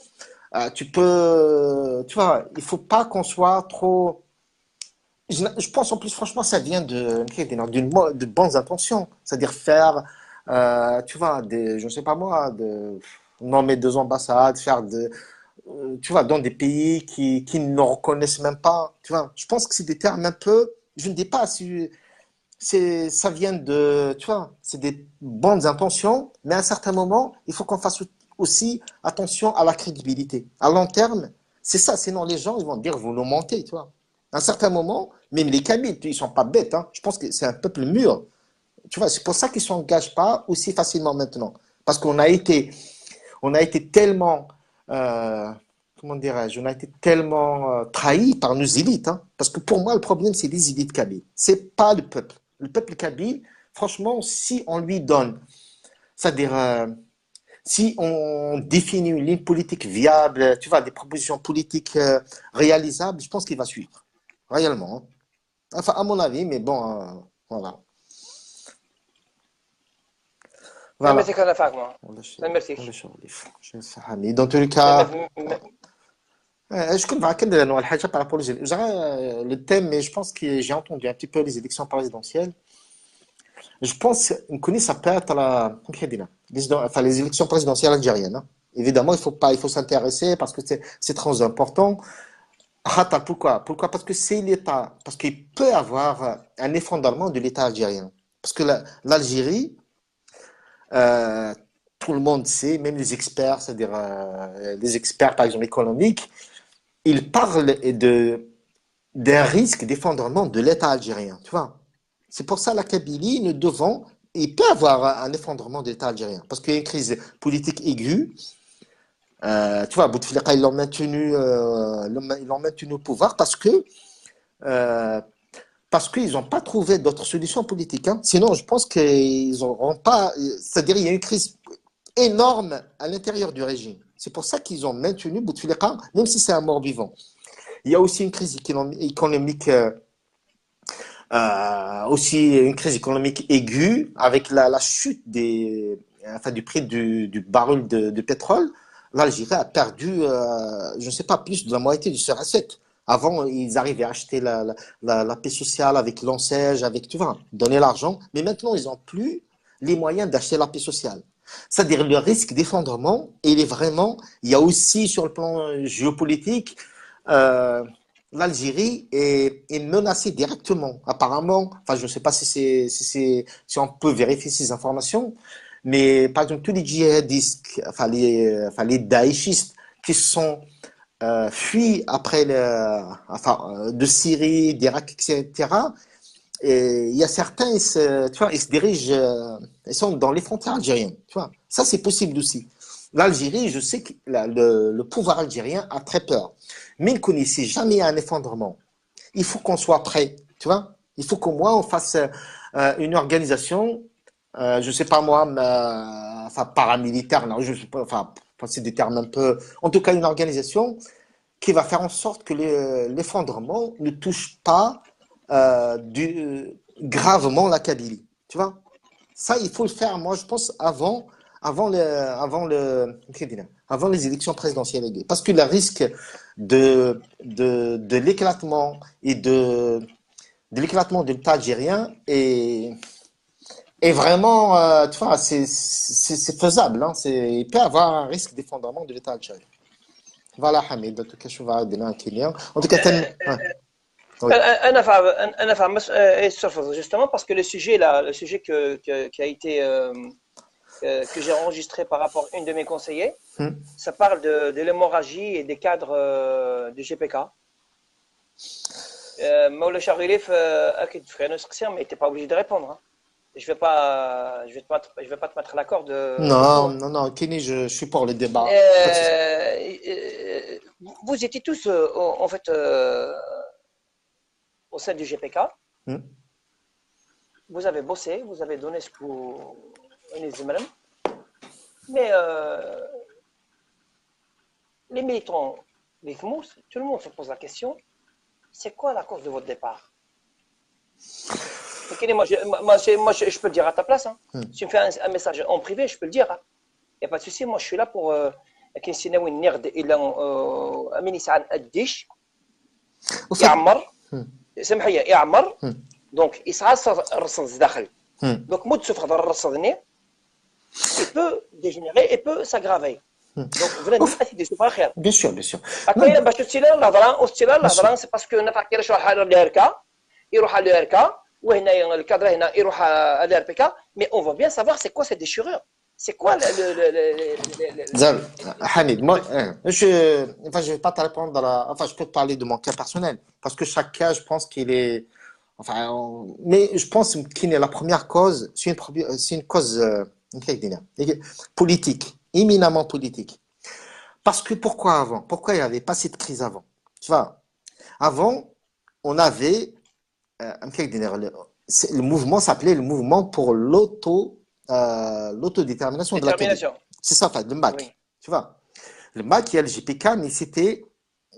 euh, tu peux, tu vois, il faut pas qu'on soit trop je, je pense en plus, franchement, ça vient de, d'une mo- de bonnes intentions. C'est-à-dire faire, euh, tu vois, des, je ne sais pas moi, de nommer deux ambassades, faire de, euh, tu vois, dans des pays qui, qui ne nous reconnaissent même pas. Tu vois, je pense que c'est des termes un peu, je ne dis pas si c'est, ça vient de, tu vois, c'est des bonnes intentions, mais à un certain moment, il faut qu'on fasse aussi attention à la crédibilité. À long terme, c'est ça, sinon les gens ils vont dire, vous nous mentez, tu vois. À un certain moment, même les Kabyles, ils sont pas bêtes, hein. Je pense que c'est un peuple mûr. Tu vois, c'est pour ça qu'ils s'engagent pas aussi facilement maintenant. Parce qu'on a été, on a été tellement, euh, comment dirais-je, on a été tellement euh, trahis par nos élites, hein. Parce que pour moi, le problème, c'est les élites kabyles. C'est pas le peuple. Le peuple kabyle, franchement, si on lui donne, c'est-à-dire, euh, si on définit une ligne politique viable, tu vois, des propositions politiques euh, réalisables, je pense qu'il va suivre, réellement, hein. Enfin, à mon avis, mais bon, euh, voilà. Voilà. Merci. Dans tous les cas, euh, je connais pas quel est le thème, mais je pense que j'ai entendu un petit peu les élections présidentielles. Je pense que ça peut être la, comment dire, les, enfin, les élections présidentielles algériennes, hein. Évidemment, il faut pas, il faut s'intéresser parce que c'est très important. Pourquoi ? Pourquoi ? Parce que c'est l'État, parce qu'il peut avoir un effondrement de l'État algérien. Parce que l'Algérie, euh, tout le monde sait, même les experts, c'est-à-dire euh, les experts, par exemple, économiques, ils parlent de, d'un risque d'effondrement de l'État algérien, tu vois. C'est pour ça que la Kabylie, nous devons, il peut avoir un effondrement de l'État algérien, parce qu'il y a une crise politique aiguë. Euh, tu vois, Bouteflika, ils l'ont maintenu, euh, ils l'ont maintenu au pouvoir parce que euh, parce qu'ils n'ont pas trouvé d'autres solutions politiques, hein. Sinon, je pense qu'ils n'auront pas. C'est-à-dire, il y a une crise énorme à l'intérieur du régime. C'est pour ça qu'ils ont maintenu Bouteflika, même si c'est un mort-vivant. Il y a aussi une crise économique, euh, euh, aussi une crise économique aiguë avec la, la chute des, enfin, du prix du, du baril de, de pétrole. L'Algérie a perdu, euh, je ne sais pas, plus de la moitié de ses recettes. Avant, ils arrivaient à acheter la, la, la, la paix sociale avec l'ANSEJ, avec, tu vois, donner l'argent. Mais maintenant, ils n'ont plus les moyens d'acheter la paix sociale. C'est-à-dire le risque d'effondrement, il est vraiment, il y a aussi sur le plan géopolitique, euh, l'Algérie est, est, menacée directement. Apparemment, enfin, je ne sais pas si c'est si, si on peut vérifier ces informations, mais par exemple, tous les djihadistes, enfin les, enfin, les daïchistes qui sont euh, fuient après le, enfin, euh, de Syrie, d'Irak, et cetera. Et il y a certains, ils se, tu vois, ils se dirigent, euh, ils sont dans les frontières algériennes. Tu vois. Ça, c'est possible aussi. L'Algérie, je sais que la, le, le, pouvoir algérien a très peur. Mais il ne connaît jamais un effondrement. Il faut qu'on soit prêt, tu vois. Il faut qu'au moins on fasse euh, une organisation, euh, je ne sais pas moi, mais, enfin paramilitaire, non, je sais pas, enfin, c'est des termes un peu, en tout cas une organisation qui va faire en sorte que l'effondrement ne touche pas euh, du, gravement la Kabylie. Tu vois ? Ça, il faut le faire, moi, je pense, avant, avant, le, avant, le, avant les élections présidentielles. Parce que le risque de, de, de l'éclatement et de, de l'éclatement de l'État algérien est, est vraiment, euh, tu vois, c'est faisable. Hein, il peut y avoir un risque d'effondrement de l'État algérien. Voilà, Hamid, en tout cas, je vais donner un client. En tout cas, euh, oui. Justement, parce que le sujet, là, le sujet que, que, qui a été, euh, euh, que j'ai enregistré par rapport à une de mes conseillers, hmm. Ça parle de, de l'hémorragie et des cadres euh, du G P K. Euh, Maoula Charilif, euh, mais t'es pas obligé de répondre. Hein. Je vais pas, je vais pas, te, je vais pas te mettre la corde. Non, non, non, Kenny, je, je, suis pour le débat. Euh, vous étiez tous, euh, en fait, euh, au sein du G P K. Hmm. Vous avez bossé, vous avez donné ce que vous avez. Mais euh, les militants, les Khmous, tout le monde se pose la question, c'est quoi la cause de votre départ ? Okay, moi, je, moi, je, moi je, je, peux le dire à ta place. Hein. Hmm. Si tu me fais un, un, message en privé, je peux le dire. Il hein. N'y a pas de souci. Moi, je suis là pour. Euh, كاين سي ناوي نغد الى امين يسعى الديش يعمر سمح لي يعمر donc يسعى الرصد داخل donc مد سوف هضر الرصد ني il peut dégénérer et peut s'aggraver donc بنادم اكيد يشوفها خير bien sûr bien sûr après باش تسيلا الهضره وتسيلا الهضره c'est parce que نفع كي يروح على الاركا يروح على الاركا وهنا الكادر هنا يروح على الار بي كا mais on veut bien savoir c'est quoi cette déchirure C'est quoi le, le, le, le, le, le... Hamid, moi, euh, je, enfin, je vais pas te répondre. À la, enfin, je peux te parler de mon cas personnel parce que chaque cas, je pense qu'il est, enfin, on, mais je pense qu'il est la première cause, c'est une, c'est une cause euh, politique, éminemment politique. Parce que pourquoi avant ? Pourquoi il n'y avait pas cette crise avant ? Tu vois, avant, on avait euh, le mouvement s'appelait le mouvement pour l'auto euh, l'autodétermination de la Kabylie. C'est ça, en fait, le MAK. Oui. Tu vois, le MAK et le G P K, mais c'était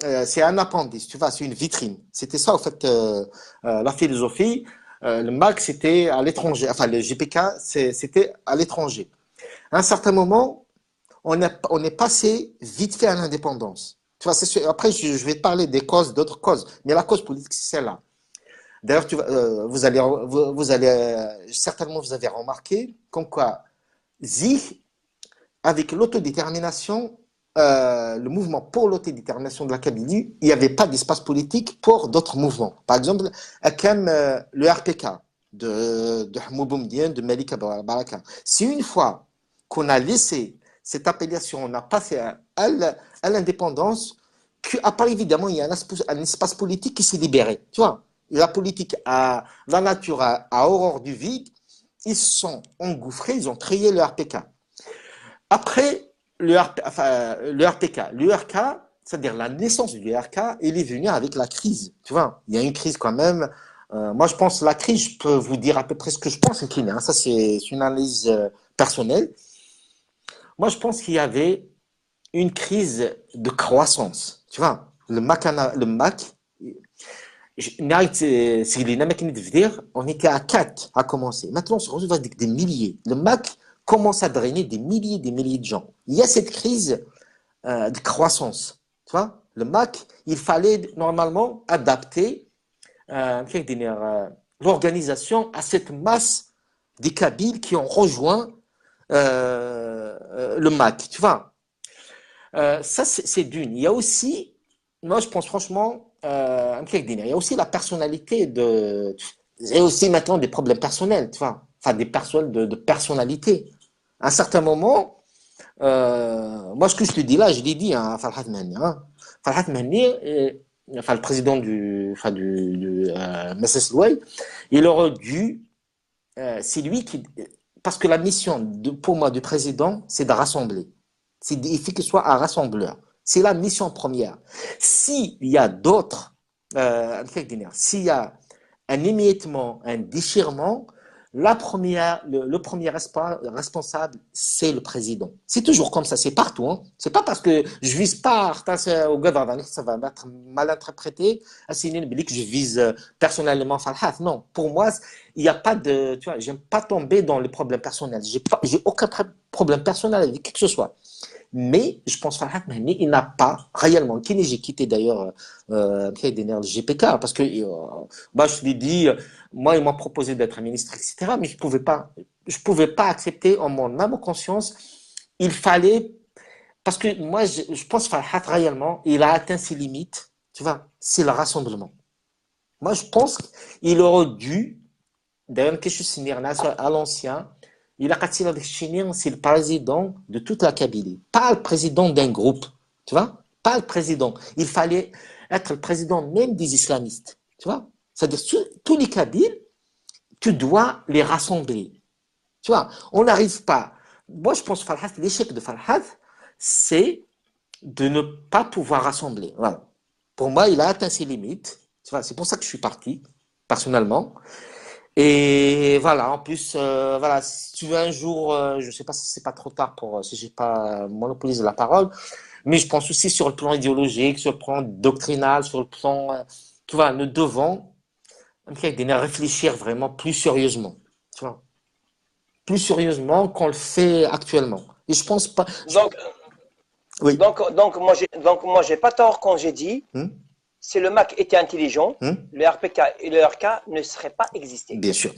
euh, c'est un appendice, tu vois, c'est une vitrine. C'était ça, en fait, euh, euh, la philosophie. Euh, le MAK, c'était à l'étranger. Enfin, le G P K, c'était à l'étranger. À un certain moment, on, a, on est passé vite fait à l'indépendance. Tu vois, sûr, après, je, je, vais te parler des causes, d'autres causes. Mais la cause politique, c'est celle-là. D'ailleurs, tu vas- euh, vous allez, vous, vous allez euh, certainement, vous avez remarqué comme quoi, zik, avec l'autodétermination, euh, le mouvement pour l'autodétermination de la Kabylie, il n'y avait pas d'espace politique pour d'autres mouvements. Par exemple, comme euh, le R P K de, de Hamoud Boumediene, de Malika Baraka. C'est une fois qu'on a laissé cette appellation, on a passé à, à l- à l'indépendance, qu'à part évidemment, il y a un espace, un espace politique qui s'est libéré. Tu vois, la politique, a, la nature a, a horreur du vide, ils se sont engouffrés, ils ont créé le R P K. Après, le, R P, enfin, le R P K, le R K, c'est-à-dire la naissance du R K, il est venu avec la crise. Tu vois, il y a une crise quand même. Euh, moi, je pense la crise, je peux vous dire à peu près ce que je pense, hein. Ça, c'est une analyse euh, personnelle. Moi, je pense qu'il y avait une crise de croissance. Tu vois, le MAK, le MAK, je- نهار سيلينا ما كاين تفدير, on était à quatre à commencer. Maintenant, on se retrouve avec des milliers. Le MAK commence à drainer des milliers, des milliers de gens. Il y a cette crise euh, de croissance. Tu vois, le MAK, il fallait normalement adapter euh, l'organisation à cette masse des Kabyles qui ont rejoint euh, euh, le MAK. Tu vois, euh, ça, c'est d'une. Il y a aussi, moi, je pense franchement, euh, il y a aussi la personnalité de. Il y a aussi maintenant des problèmes personnels, tu vois. Enfin, des personnes de, de personnalité. À un certain moment, euh, moi, ce que je te dis là, je l'ai dit hein, à Farhat Mhenni. Hein. Farhat Mhenni, euh, enfin, le président du, enfin, du, du euh, M S S L Y, il aurait dû, euh, c'est lui qui, parce que la mission de, pour moi du président, c'est de rassembler. C'est, il faut qu'il soit un rassembleur. C'est la mission première. S'il y a d'autres, euh, s'il y a un émiettement, un déchirement, la première, le, le premier responsable, c'est le président. C'est toujours comme ça, c'est partout. Hein. C'est pas parce que je vise pas au gouvernement, ça va être mal interprété, que je vise euh, personnellement Farhat. Non, pour moi, il n'y a pas de, tu vois, j'aime pas tomber dans les problèmes personnels. J'ai pas, j'ai aucun problème personnel avec qui que ce soit. Mais je pense Farhat Mhenni, il n'a pas réellement, qui j'ai quitté d'ailleurs euh, le G P K, parce que euh, bah, je lui dis, moi, ils m'ont proposé d'être ministre, et cetera. Mais je pouvais pas, je pouvais pas accepter en mon âme conscience. Il fallait, parce que moi, je, je pense Farhat réellement, il a atteint ses limites. Tu vois, c'est le rassemblement. Moi, je pense qu'il aurait dû, d'ailleurs, que je suis à l'ancien, il a c'est le président de toute la Kabylie, pas le président d'un groupe, tu vois, pas le président. Il fallait être le président même des islamistes, tu vois. C'est-à-dire tous les Kabyles, tu dois les rassembler. Tu vois, on n'arrive pas. Moi, je pense que l'échec de Farhat, c'est de ne pas pouvoir rassembler. Voilà. Pour moi, il a atteint ses limites. C'est pour ça que je suis parti, personnellement. Et voilà, en plus, euh, voilà, si tu veux un jour, euh, je ne sais pas si c'est pas trop tard pour, euh, si j'ai pas euh, monopolisé la parole, mais je pense aussi sur le plan idéologique, sur le plan doctrinal, sur le plan, euh, tu vois, nous devons réfléchir vraiment plus sérieusement, tu vois, plus sérieusement qu'on le fait actuellement. Et je pense pas. Donc, oui. donc, donc, moi, j'ai, donc, moi, j'ai pas tort quand j'ai dit hmm? Si le MAK était intelligent, hmm? le R P K et le R K ne seraient pas existés. Bien sûr,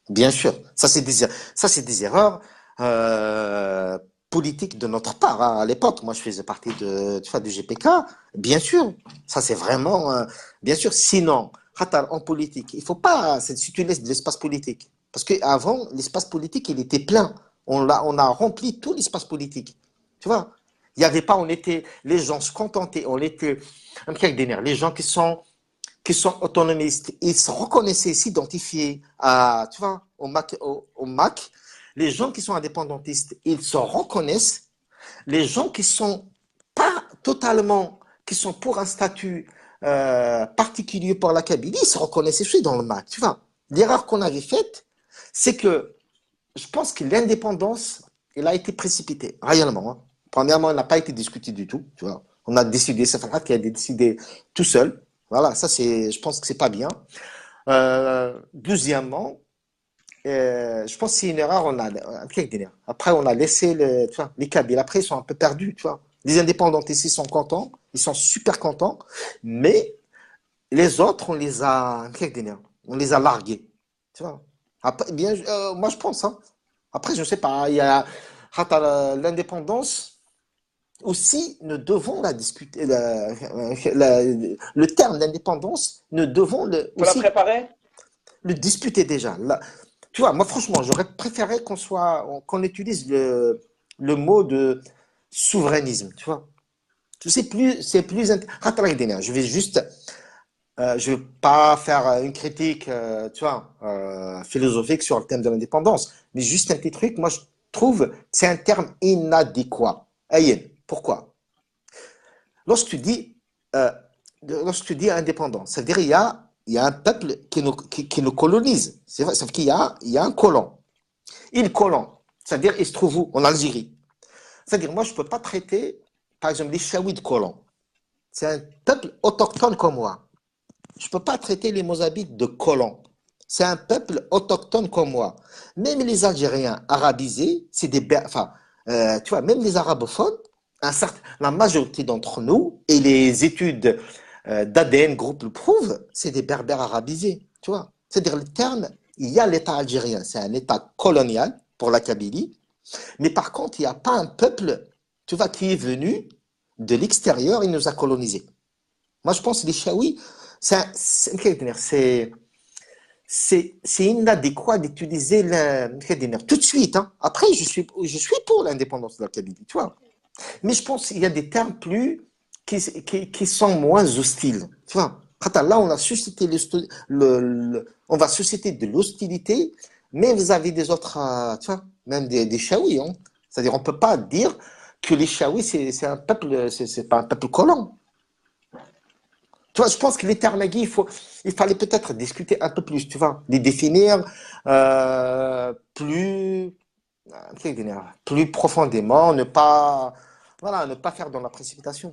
bien sûr. Ça, c'est des, ça, c'est des erreurs euh, politiques de notre part. Hein. À l'époque, moi, je faisais partie de, tu vois, du G P K. Bien sûr, ça, c'est vraiment. Euh, bien sûr, sinon, en politique, il ne faut pas. Si tu laisses de l'espace politique. Parce qu'avant, l'espace politique, il était plein. On a, on a rempli tout l'espace politique. Tu vois, il n'y avait pas, on était, les gens se contentaient, on était, les gens qui sont, qui sont autonomistes, ils se reconnaissaient, s'identifiaient à, tu vois, au MAK, au, au MAK. Les gens qui sont indépendantistes, ils se reconnaissent. Les gens qui sont pas totalement, qui sont pour un statut euh, particulier pour la Kabylie, ils se reconnaissent aussi dans le MAK. Tu vois, l'erreur qu'on avait faite, c'est que je pense que l'indépendance, elle a été précipitée, réellement. Hein. Premièrement, elle n'a pas été discutée du tout. Tu vois. On a décidé, c'est Farhat qui a décidé tout seul. Voilà, ça, c'est, je pense que c'est pas bien. Euh, deuxièmement, euh, je pense que c'est une erreur. On a, après, on a laissé le, tu vois, les Kabyles. Après, ils sont un peu perdus. Tu vois. Les indépendantistes, ils sont contents. Ils sont super contents. Mais les autres, on les a. On les a largués. Tu vois. Après, bien, euh, moi, je pense. Hein. Après, je sais pas. Il y a خاطر, euh, l'indépendance aussi, nous devons la discuter. La, la, le terme d'indépendance, nous devons le, Pour la aussi préparer le discuter déjà. Là, tu vois, moi, franchement, j'aurais préféré qu'on soit, qu'on utilise le, le mot de souverainisme, tu vois. C'est plus, c'est plus int- خاطر هكذا, je vais juste, euh, je vais pas faire, euh, une critique, euh, tu vois, euh, philosophique sur le thème de l'indépendance, mais juste un petit truc. Moi, je trouve que c'est un terme inadéquat. Aïe, pourquoi ? Lorsque tu dis, euh, lorsque tu dis indépendant, ça veut dire il y a, il y a un peuple qui nous, qui, qui nous colonise. C'est vrai, sauf qu'il y a, il y a un colon. Il colon, c'est-à-dire il se trouve où ? En Algérie. C'est-à-dire, moi, je peux pas traiter, par exemple, les Chaouis de colons. C'est un peuple autochtone comme moi. Je peux pas traiter les Mozabites de colons. C'est un peuple autochtone comme moi. Même les Algériens arabisés, c'est des Ber- enfin, euh, tu vois, même les arabophones, un certain, la majorité d'entre nous, et les études, euh, d'A D N groupe le prouvent, c'est des Berbères arabisés, tu vois. C'est-à-dire, le terme, il y a l'État algérien, c'est un État colonial pour la Kabylie, mais par contre, il n'y a pas un peuple, tu vois, qui est venu de l'extérieur, il nous a colonisés. Moi, je pense que les Chaouis, c'est un- c'est c'est c'est c'est inadéquat d'utiliser le, tout de suite. Hein. Après, je suis, je suis pour l'indépendance de la Kabylie, tu vois. Mais je pense qu'il y a des termes plus qui, qui, qui sont moins hostiles, tu vois. خاطر là, on a suscité l'hosti- le, le- on va susciter de l'hostilité, mais vis-à-vis des autres, euh, tu vois, même des, des Chaouis. Hein. C'est-à-dire, on peut pas dire que les Chaouis, c'est c'est un peuple, c'est c'est pas un peuple colon. Tu vois, je pense que les termes, il faut, il fallait peut-être discuter un peu plus, tu vois, les définir, euh, plus, euh, plus profondément, ne pas, voilà, ne pas faire dans la précipitation.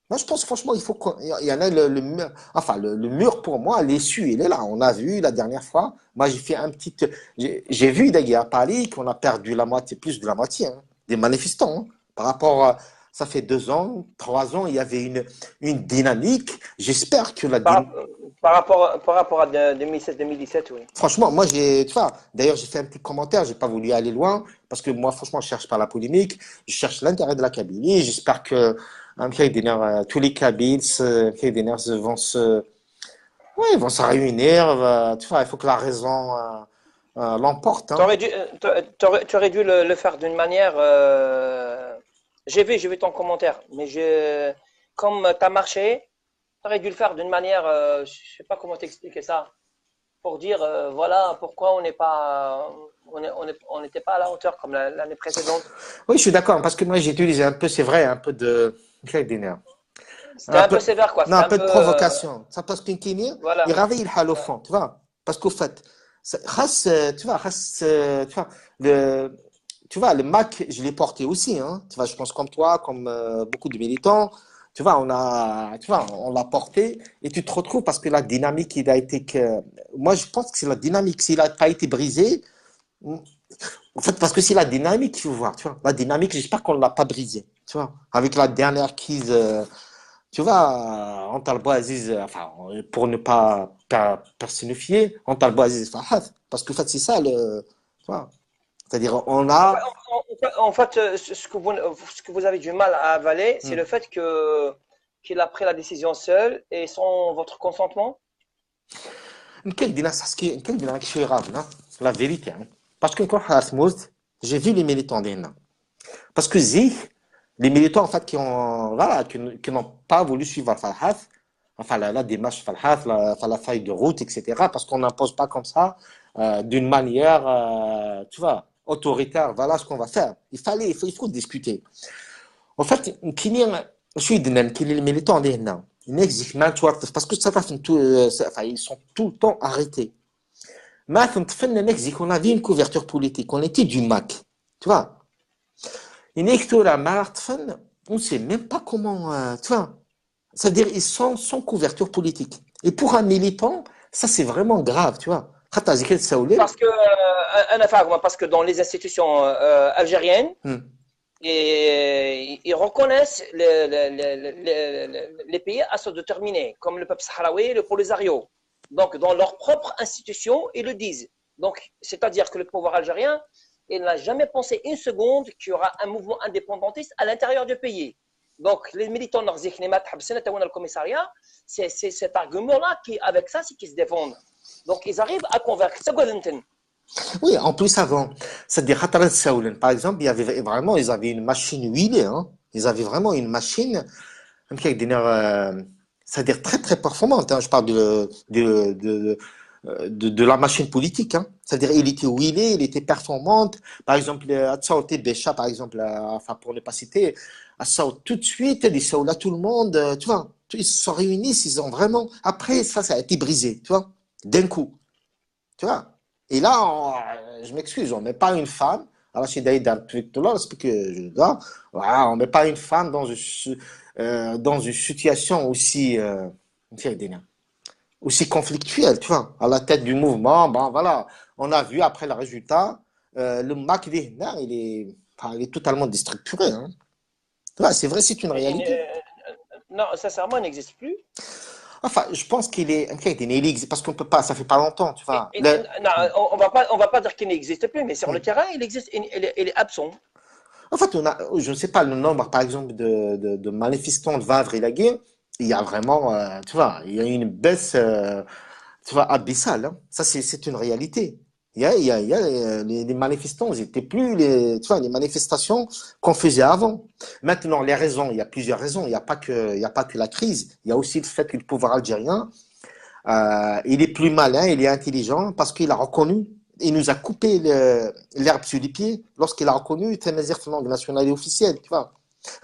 Moi, je pense, franchement, il faut qu'il y en a le, le mur. Enfin, le, le mur, pour moi, l'essu, il est là. On a vu la dernière fois. Moi, j'ai fait un petit. J'ai j'ai vu d'ailleurs à Paris qu'on a perdu la moitié, plus de la moitié, hein, des manifestants. Hein, par rapport à, ça fait deux ans, trois ans, il y avait une, une dynamique. J'espère que la par, dynamique. Par rapport, par rapport à deux mille seize deux mille dix-sept, oui. Franchement, moi, j'ai, tu vois, d'ailleurs, j'ai fait un petit commentaire, j'ai pas voulu aller loin, parce que moi, franchement, je cherche pas la polémique, je cherche l'intérêt de la Kabylie. J'espère que, hein, euh, tous les Kabyles, euh, vont se, ouais, vont se réunir. Euh, tu vois, il faut que la raison, euh, euh, l'emporte. Hein. Tu aurais dû, euh, tu aurais, tu aurais dû le, le faire d'une manière. Euh, j'ai vu, j'ai vu ton commentaire, mais je, comme tu as marché, tu aurais dû le faire d'une manière, euh, je sais pas comment t'expliquer ça, pour dire, euh, voilà pourquoi on n'est pas, on est- on est- on n'était pas à la hauteur comme la- l'année précédente. Oui, je suis d'accord, parce que moi, j'ai utilisé un peu, c'est vrai, un peu de. C'était un peu sévère, quoi. Non, un peu de provocation. Ça, parce que Kini, voilà. Il réveille le halophon, tu vois. Parce qu'au fait, خاص, euh, tu vois, خاص, euh, tu vois, le, tu vois, le MAK, je l'ai porté aussi, hein. Tu vois, je pense comme toi, comme, euh, beaucoup de militants, tu vois, on a, tu vois, on l'a porté et tu te retrouves parce que la dynamique, il a été que, moi, je pense que c'est la dynamique, s'il n'a pas été brisé, en fait, parce que c'est la dynamique, tu vois, tu vois, la dynamique, j'espère qu'on ne l'a pas brisée, tu vois, avec la dernière crise, euh, tu vois, euh, entre Bouaziz, euh, enfin, pour ne pas per- personnifier, entre Bouaziz et Farhat, parce qu'en fait, c'est ça le, tu vois, c'est-à-dire, on a. En, en- en fait, euh, ce ce que vous, ce que vous avez du mal à avaler, c'est Hmm. Le fait que qu'il a pris la décision seul et sans votre consentement. نكلم دينا ساسكي نكلم دينا شي غاب لا. La vérité, hein. Parce que quand Hasmouz, j'ai vu les militants ديالنا. Parce que زيك, les militants, en fait, qui ont, voilà, qui, n- qui n'ont pas voulu suivre Farhat, enfin, la, la démarche Farhat, la, enfin, la feuille de route, et cetera. Parce qu'on n'impose pas comme ça, euh, d'une manière, euh, tu vois, autoritaire. Voilà ce qu'on va faire. Il fallait, il faut, il faut discuter. En fait, كاينين شويه ديال كاينين les militants ديالنا, نيك زيك ما توارطف, parce que ça fait tout, euh, ça- enfin, ils sont tout le temps arrêtés. ما تنطفن نيك زيك, on avait une couverture politique, on était du MAK, tu vois. نيك تورا ما طفن, on sait même pas comment, euh, tu vois. C'est-à-dire, ils sont sans couverture politique. Et pour un militant, ça, c'est vraiment grave, tu vois. خاطر زيك تساولي. Parce que, euh, أنا فاهمة, parce que dans les institutions, euh, algériennes, Hmm. et ils reconnaissent les, les, les, les, les, les pays à s'autodéterminer, comme le peuple sahraoui, le Polisario. Donc, dans leur propre institution, ils le disent. Donc, c'est-à-dire que le pouvoir algérien, il n'a jamais pensé une seconde qu'il y aura un mouvement indépendantiste à l'intérieur du pays. Donc, les militants نهار زيك نيما تحبسنا تاونا le commissariat, c'est c'est cet argument-là qui, avec ça, c'est qu'ils se défendent. Donc, ils arrivent à convaincre. C'est quoi, Valentin ? Oui, en plus avant, c'est-à-dire, par exemple, il y avait vraiment, ils avaient une machine huilée, hein. Ils avaient vraiment une machine, euh, c'est-à-dire très, très performante, hein. Je parle de, de, de, de, de la machine politique, hein. C'est-à-dire, il était huilé, il était performante. Par exemple, euh, Atsao Tebesha, par exemple, euh, enfin, pour ne pas citer, Atsao tout de suite, ils sont là, tout le monde, euh, tu vois. Ils se sont réunis, ils ont vraiment. Après, ça, ça a été brisé, tu vois, d'un coup. Tu vois. Et là, on, euh, je m'excuse, on met pas une femme. Alors, c'est d'ailleurs dans le truc de l'ordre, c'est que je dois. Voilà, on met pas une femme dans une, euh, dans une situation aussi, euh, aussi conflictuelle, tu vois, à la tête du mouvement. Bon, voilà, on a vu après le résultat, euh, le MAK, il est, enfin, il est totalement déstructuré. Hein. Ouais, c'est vrai, c'est une réalité. Non, sincèrement, il n'existe plus. Enfin, je pense qu'il est, il existe parce qu'on peut pas, ça fait pas longtemps, tu vois. Non, on, on va pas, on va pas dire qu'il n'existe plus, mais sur le terrain, il existe, il, il est absent. En fait, on a, je ne sais pas le nombre, par exemple, de, de, de manifestants de Vavre et la guerre. Il y a vraiment, euh, tu vois, il y a une baisse, euh, tu vois, abyssale. Hein. Ça, c'est une réalité. Il y a, il y a, il y a les, les, manifestants, c'était plus les, tu vois, les manifestations qu'on faisait avant. Maintenant, les raisons, il y a plusieurs raisons. Il n'y a pas que, il y a pas que la crise. Il y a aussi le fait que le pouvoir algérien, euh, il est plus malin, il est intelligent parce qu'il a reconnu, il nous a coupé l'herbe sous les pieds lorsqu'il a reconnu que la langue nationale et officielle, tu vois.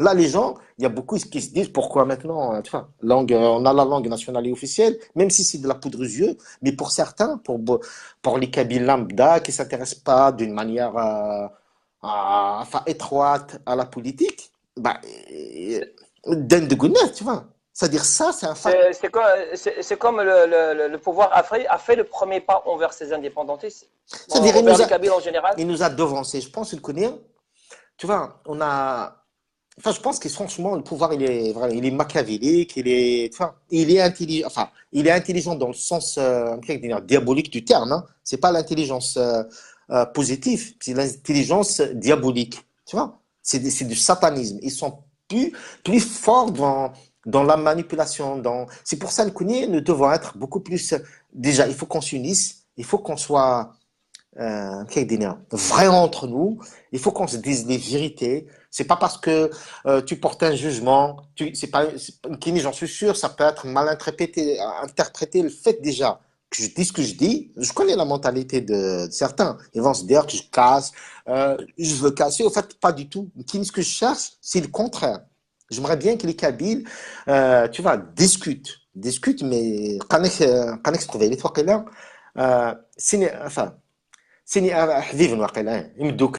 Là, les gens, il y a beaucoup qui se disent pourquoi maintenant, tu vois, langue, on a la langue nationale et officielle, même si c'est de la poudre aux yeux, mais pour certains, pour, pour les Kabyles lambda qui ne s'intéressent pas d'une manière euh, à, enfin, étroite à la politique, bah, d'un de tu vois. C'est-à-dire ça, c'est un fait. C'est comme le, le, le pouvoir a fait, a fait le premier pas envers ces indépendantistes. C'est-à-dire, il, nous a, en général. Il nous a devancé. Je pense que le connaît. Tu vois, on a. Enfin, je pense que franchement, le pouvoir, il est, il est machiavélique, il est, enfin, il est intelligent. Enfin, il est intelligent dans le sens euh, diabolique du terme. Hein. C'est pas l'intelligence euh, euh, positive, c'est l'intelligence diabolique. Tu vois, c'est du satanisme. Ils sont plus, plus forts dans, dans la manipulation. Dans... C'est pour ça que nous devons être beaucoup plus. Déjà, il faut qu'on s'unisse, il faut qu'on soit euh, vrai entre nous. Il faut qu'on se dise les vérités. C'est pas parce que euh, tu portes un jugement, tu, c'est pas, j'en suis sûr, ça peut être mal interprété, interprété le fait déjà que je dis ce que je dis. Je connais la mentalité de, de certains. Ils vont se dire que je casse, euh, je veux casser. Au fait, pas du tout. Ce que je cherche, c'est le contraire. J'aimerais bien que les Kabyles, euh, tu vois, discutent. Discutent, mais قناك قناك تقبيلي توقيلا سيني enfin سيني حبيب واقيلا يمدوك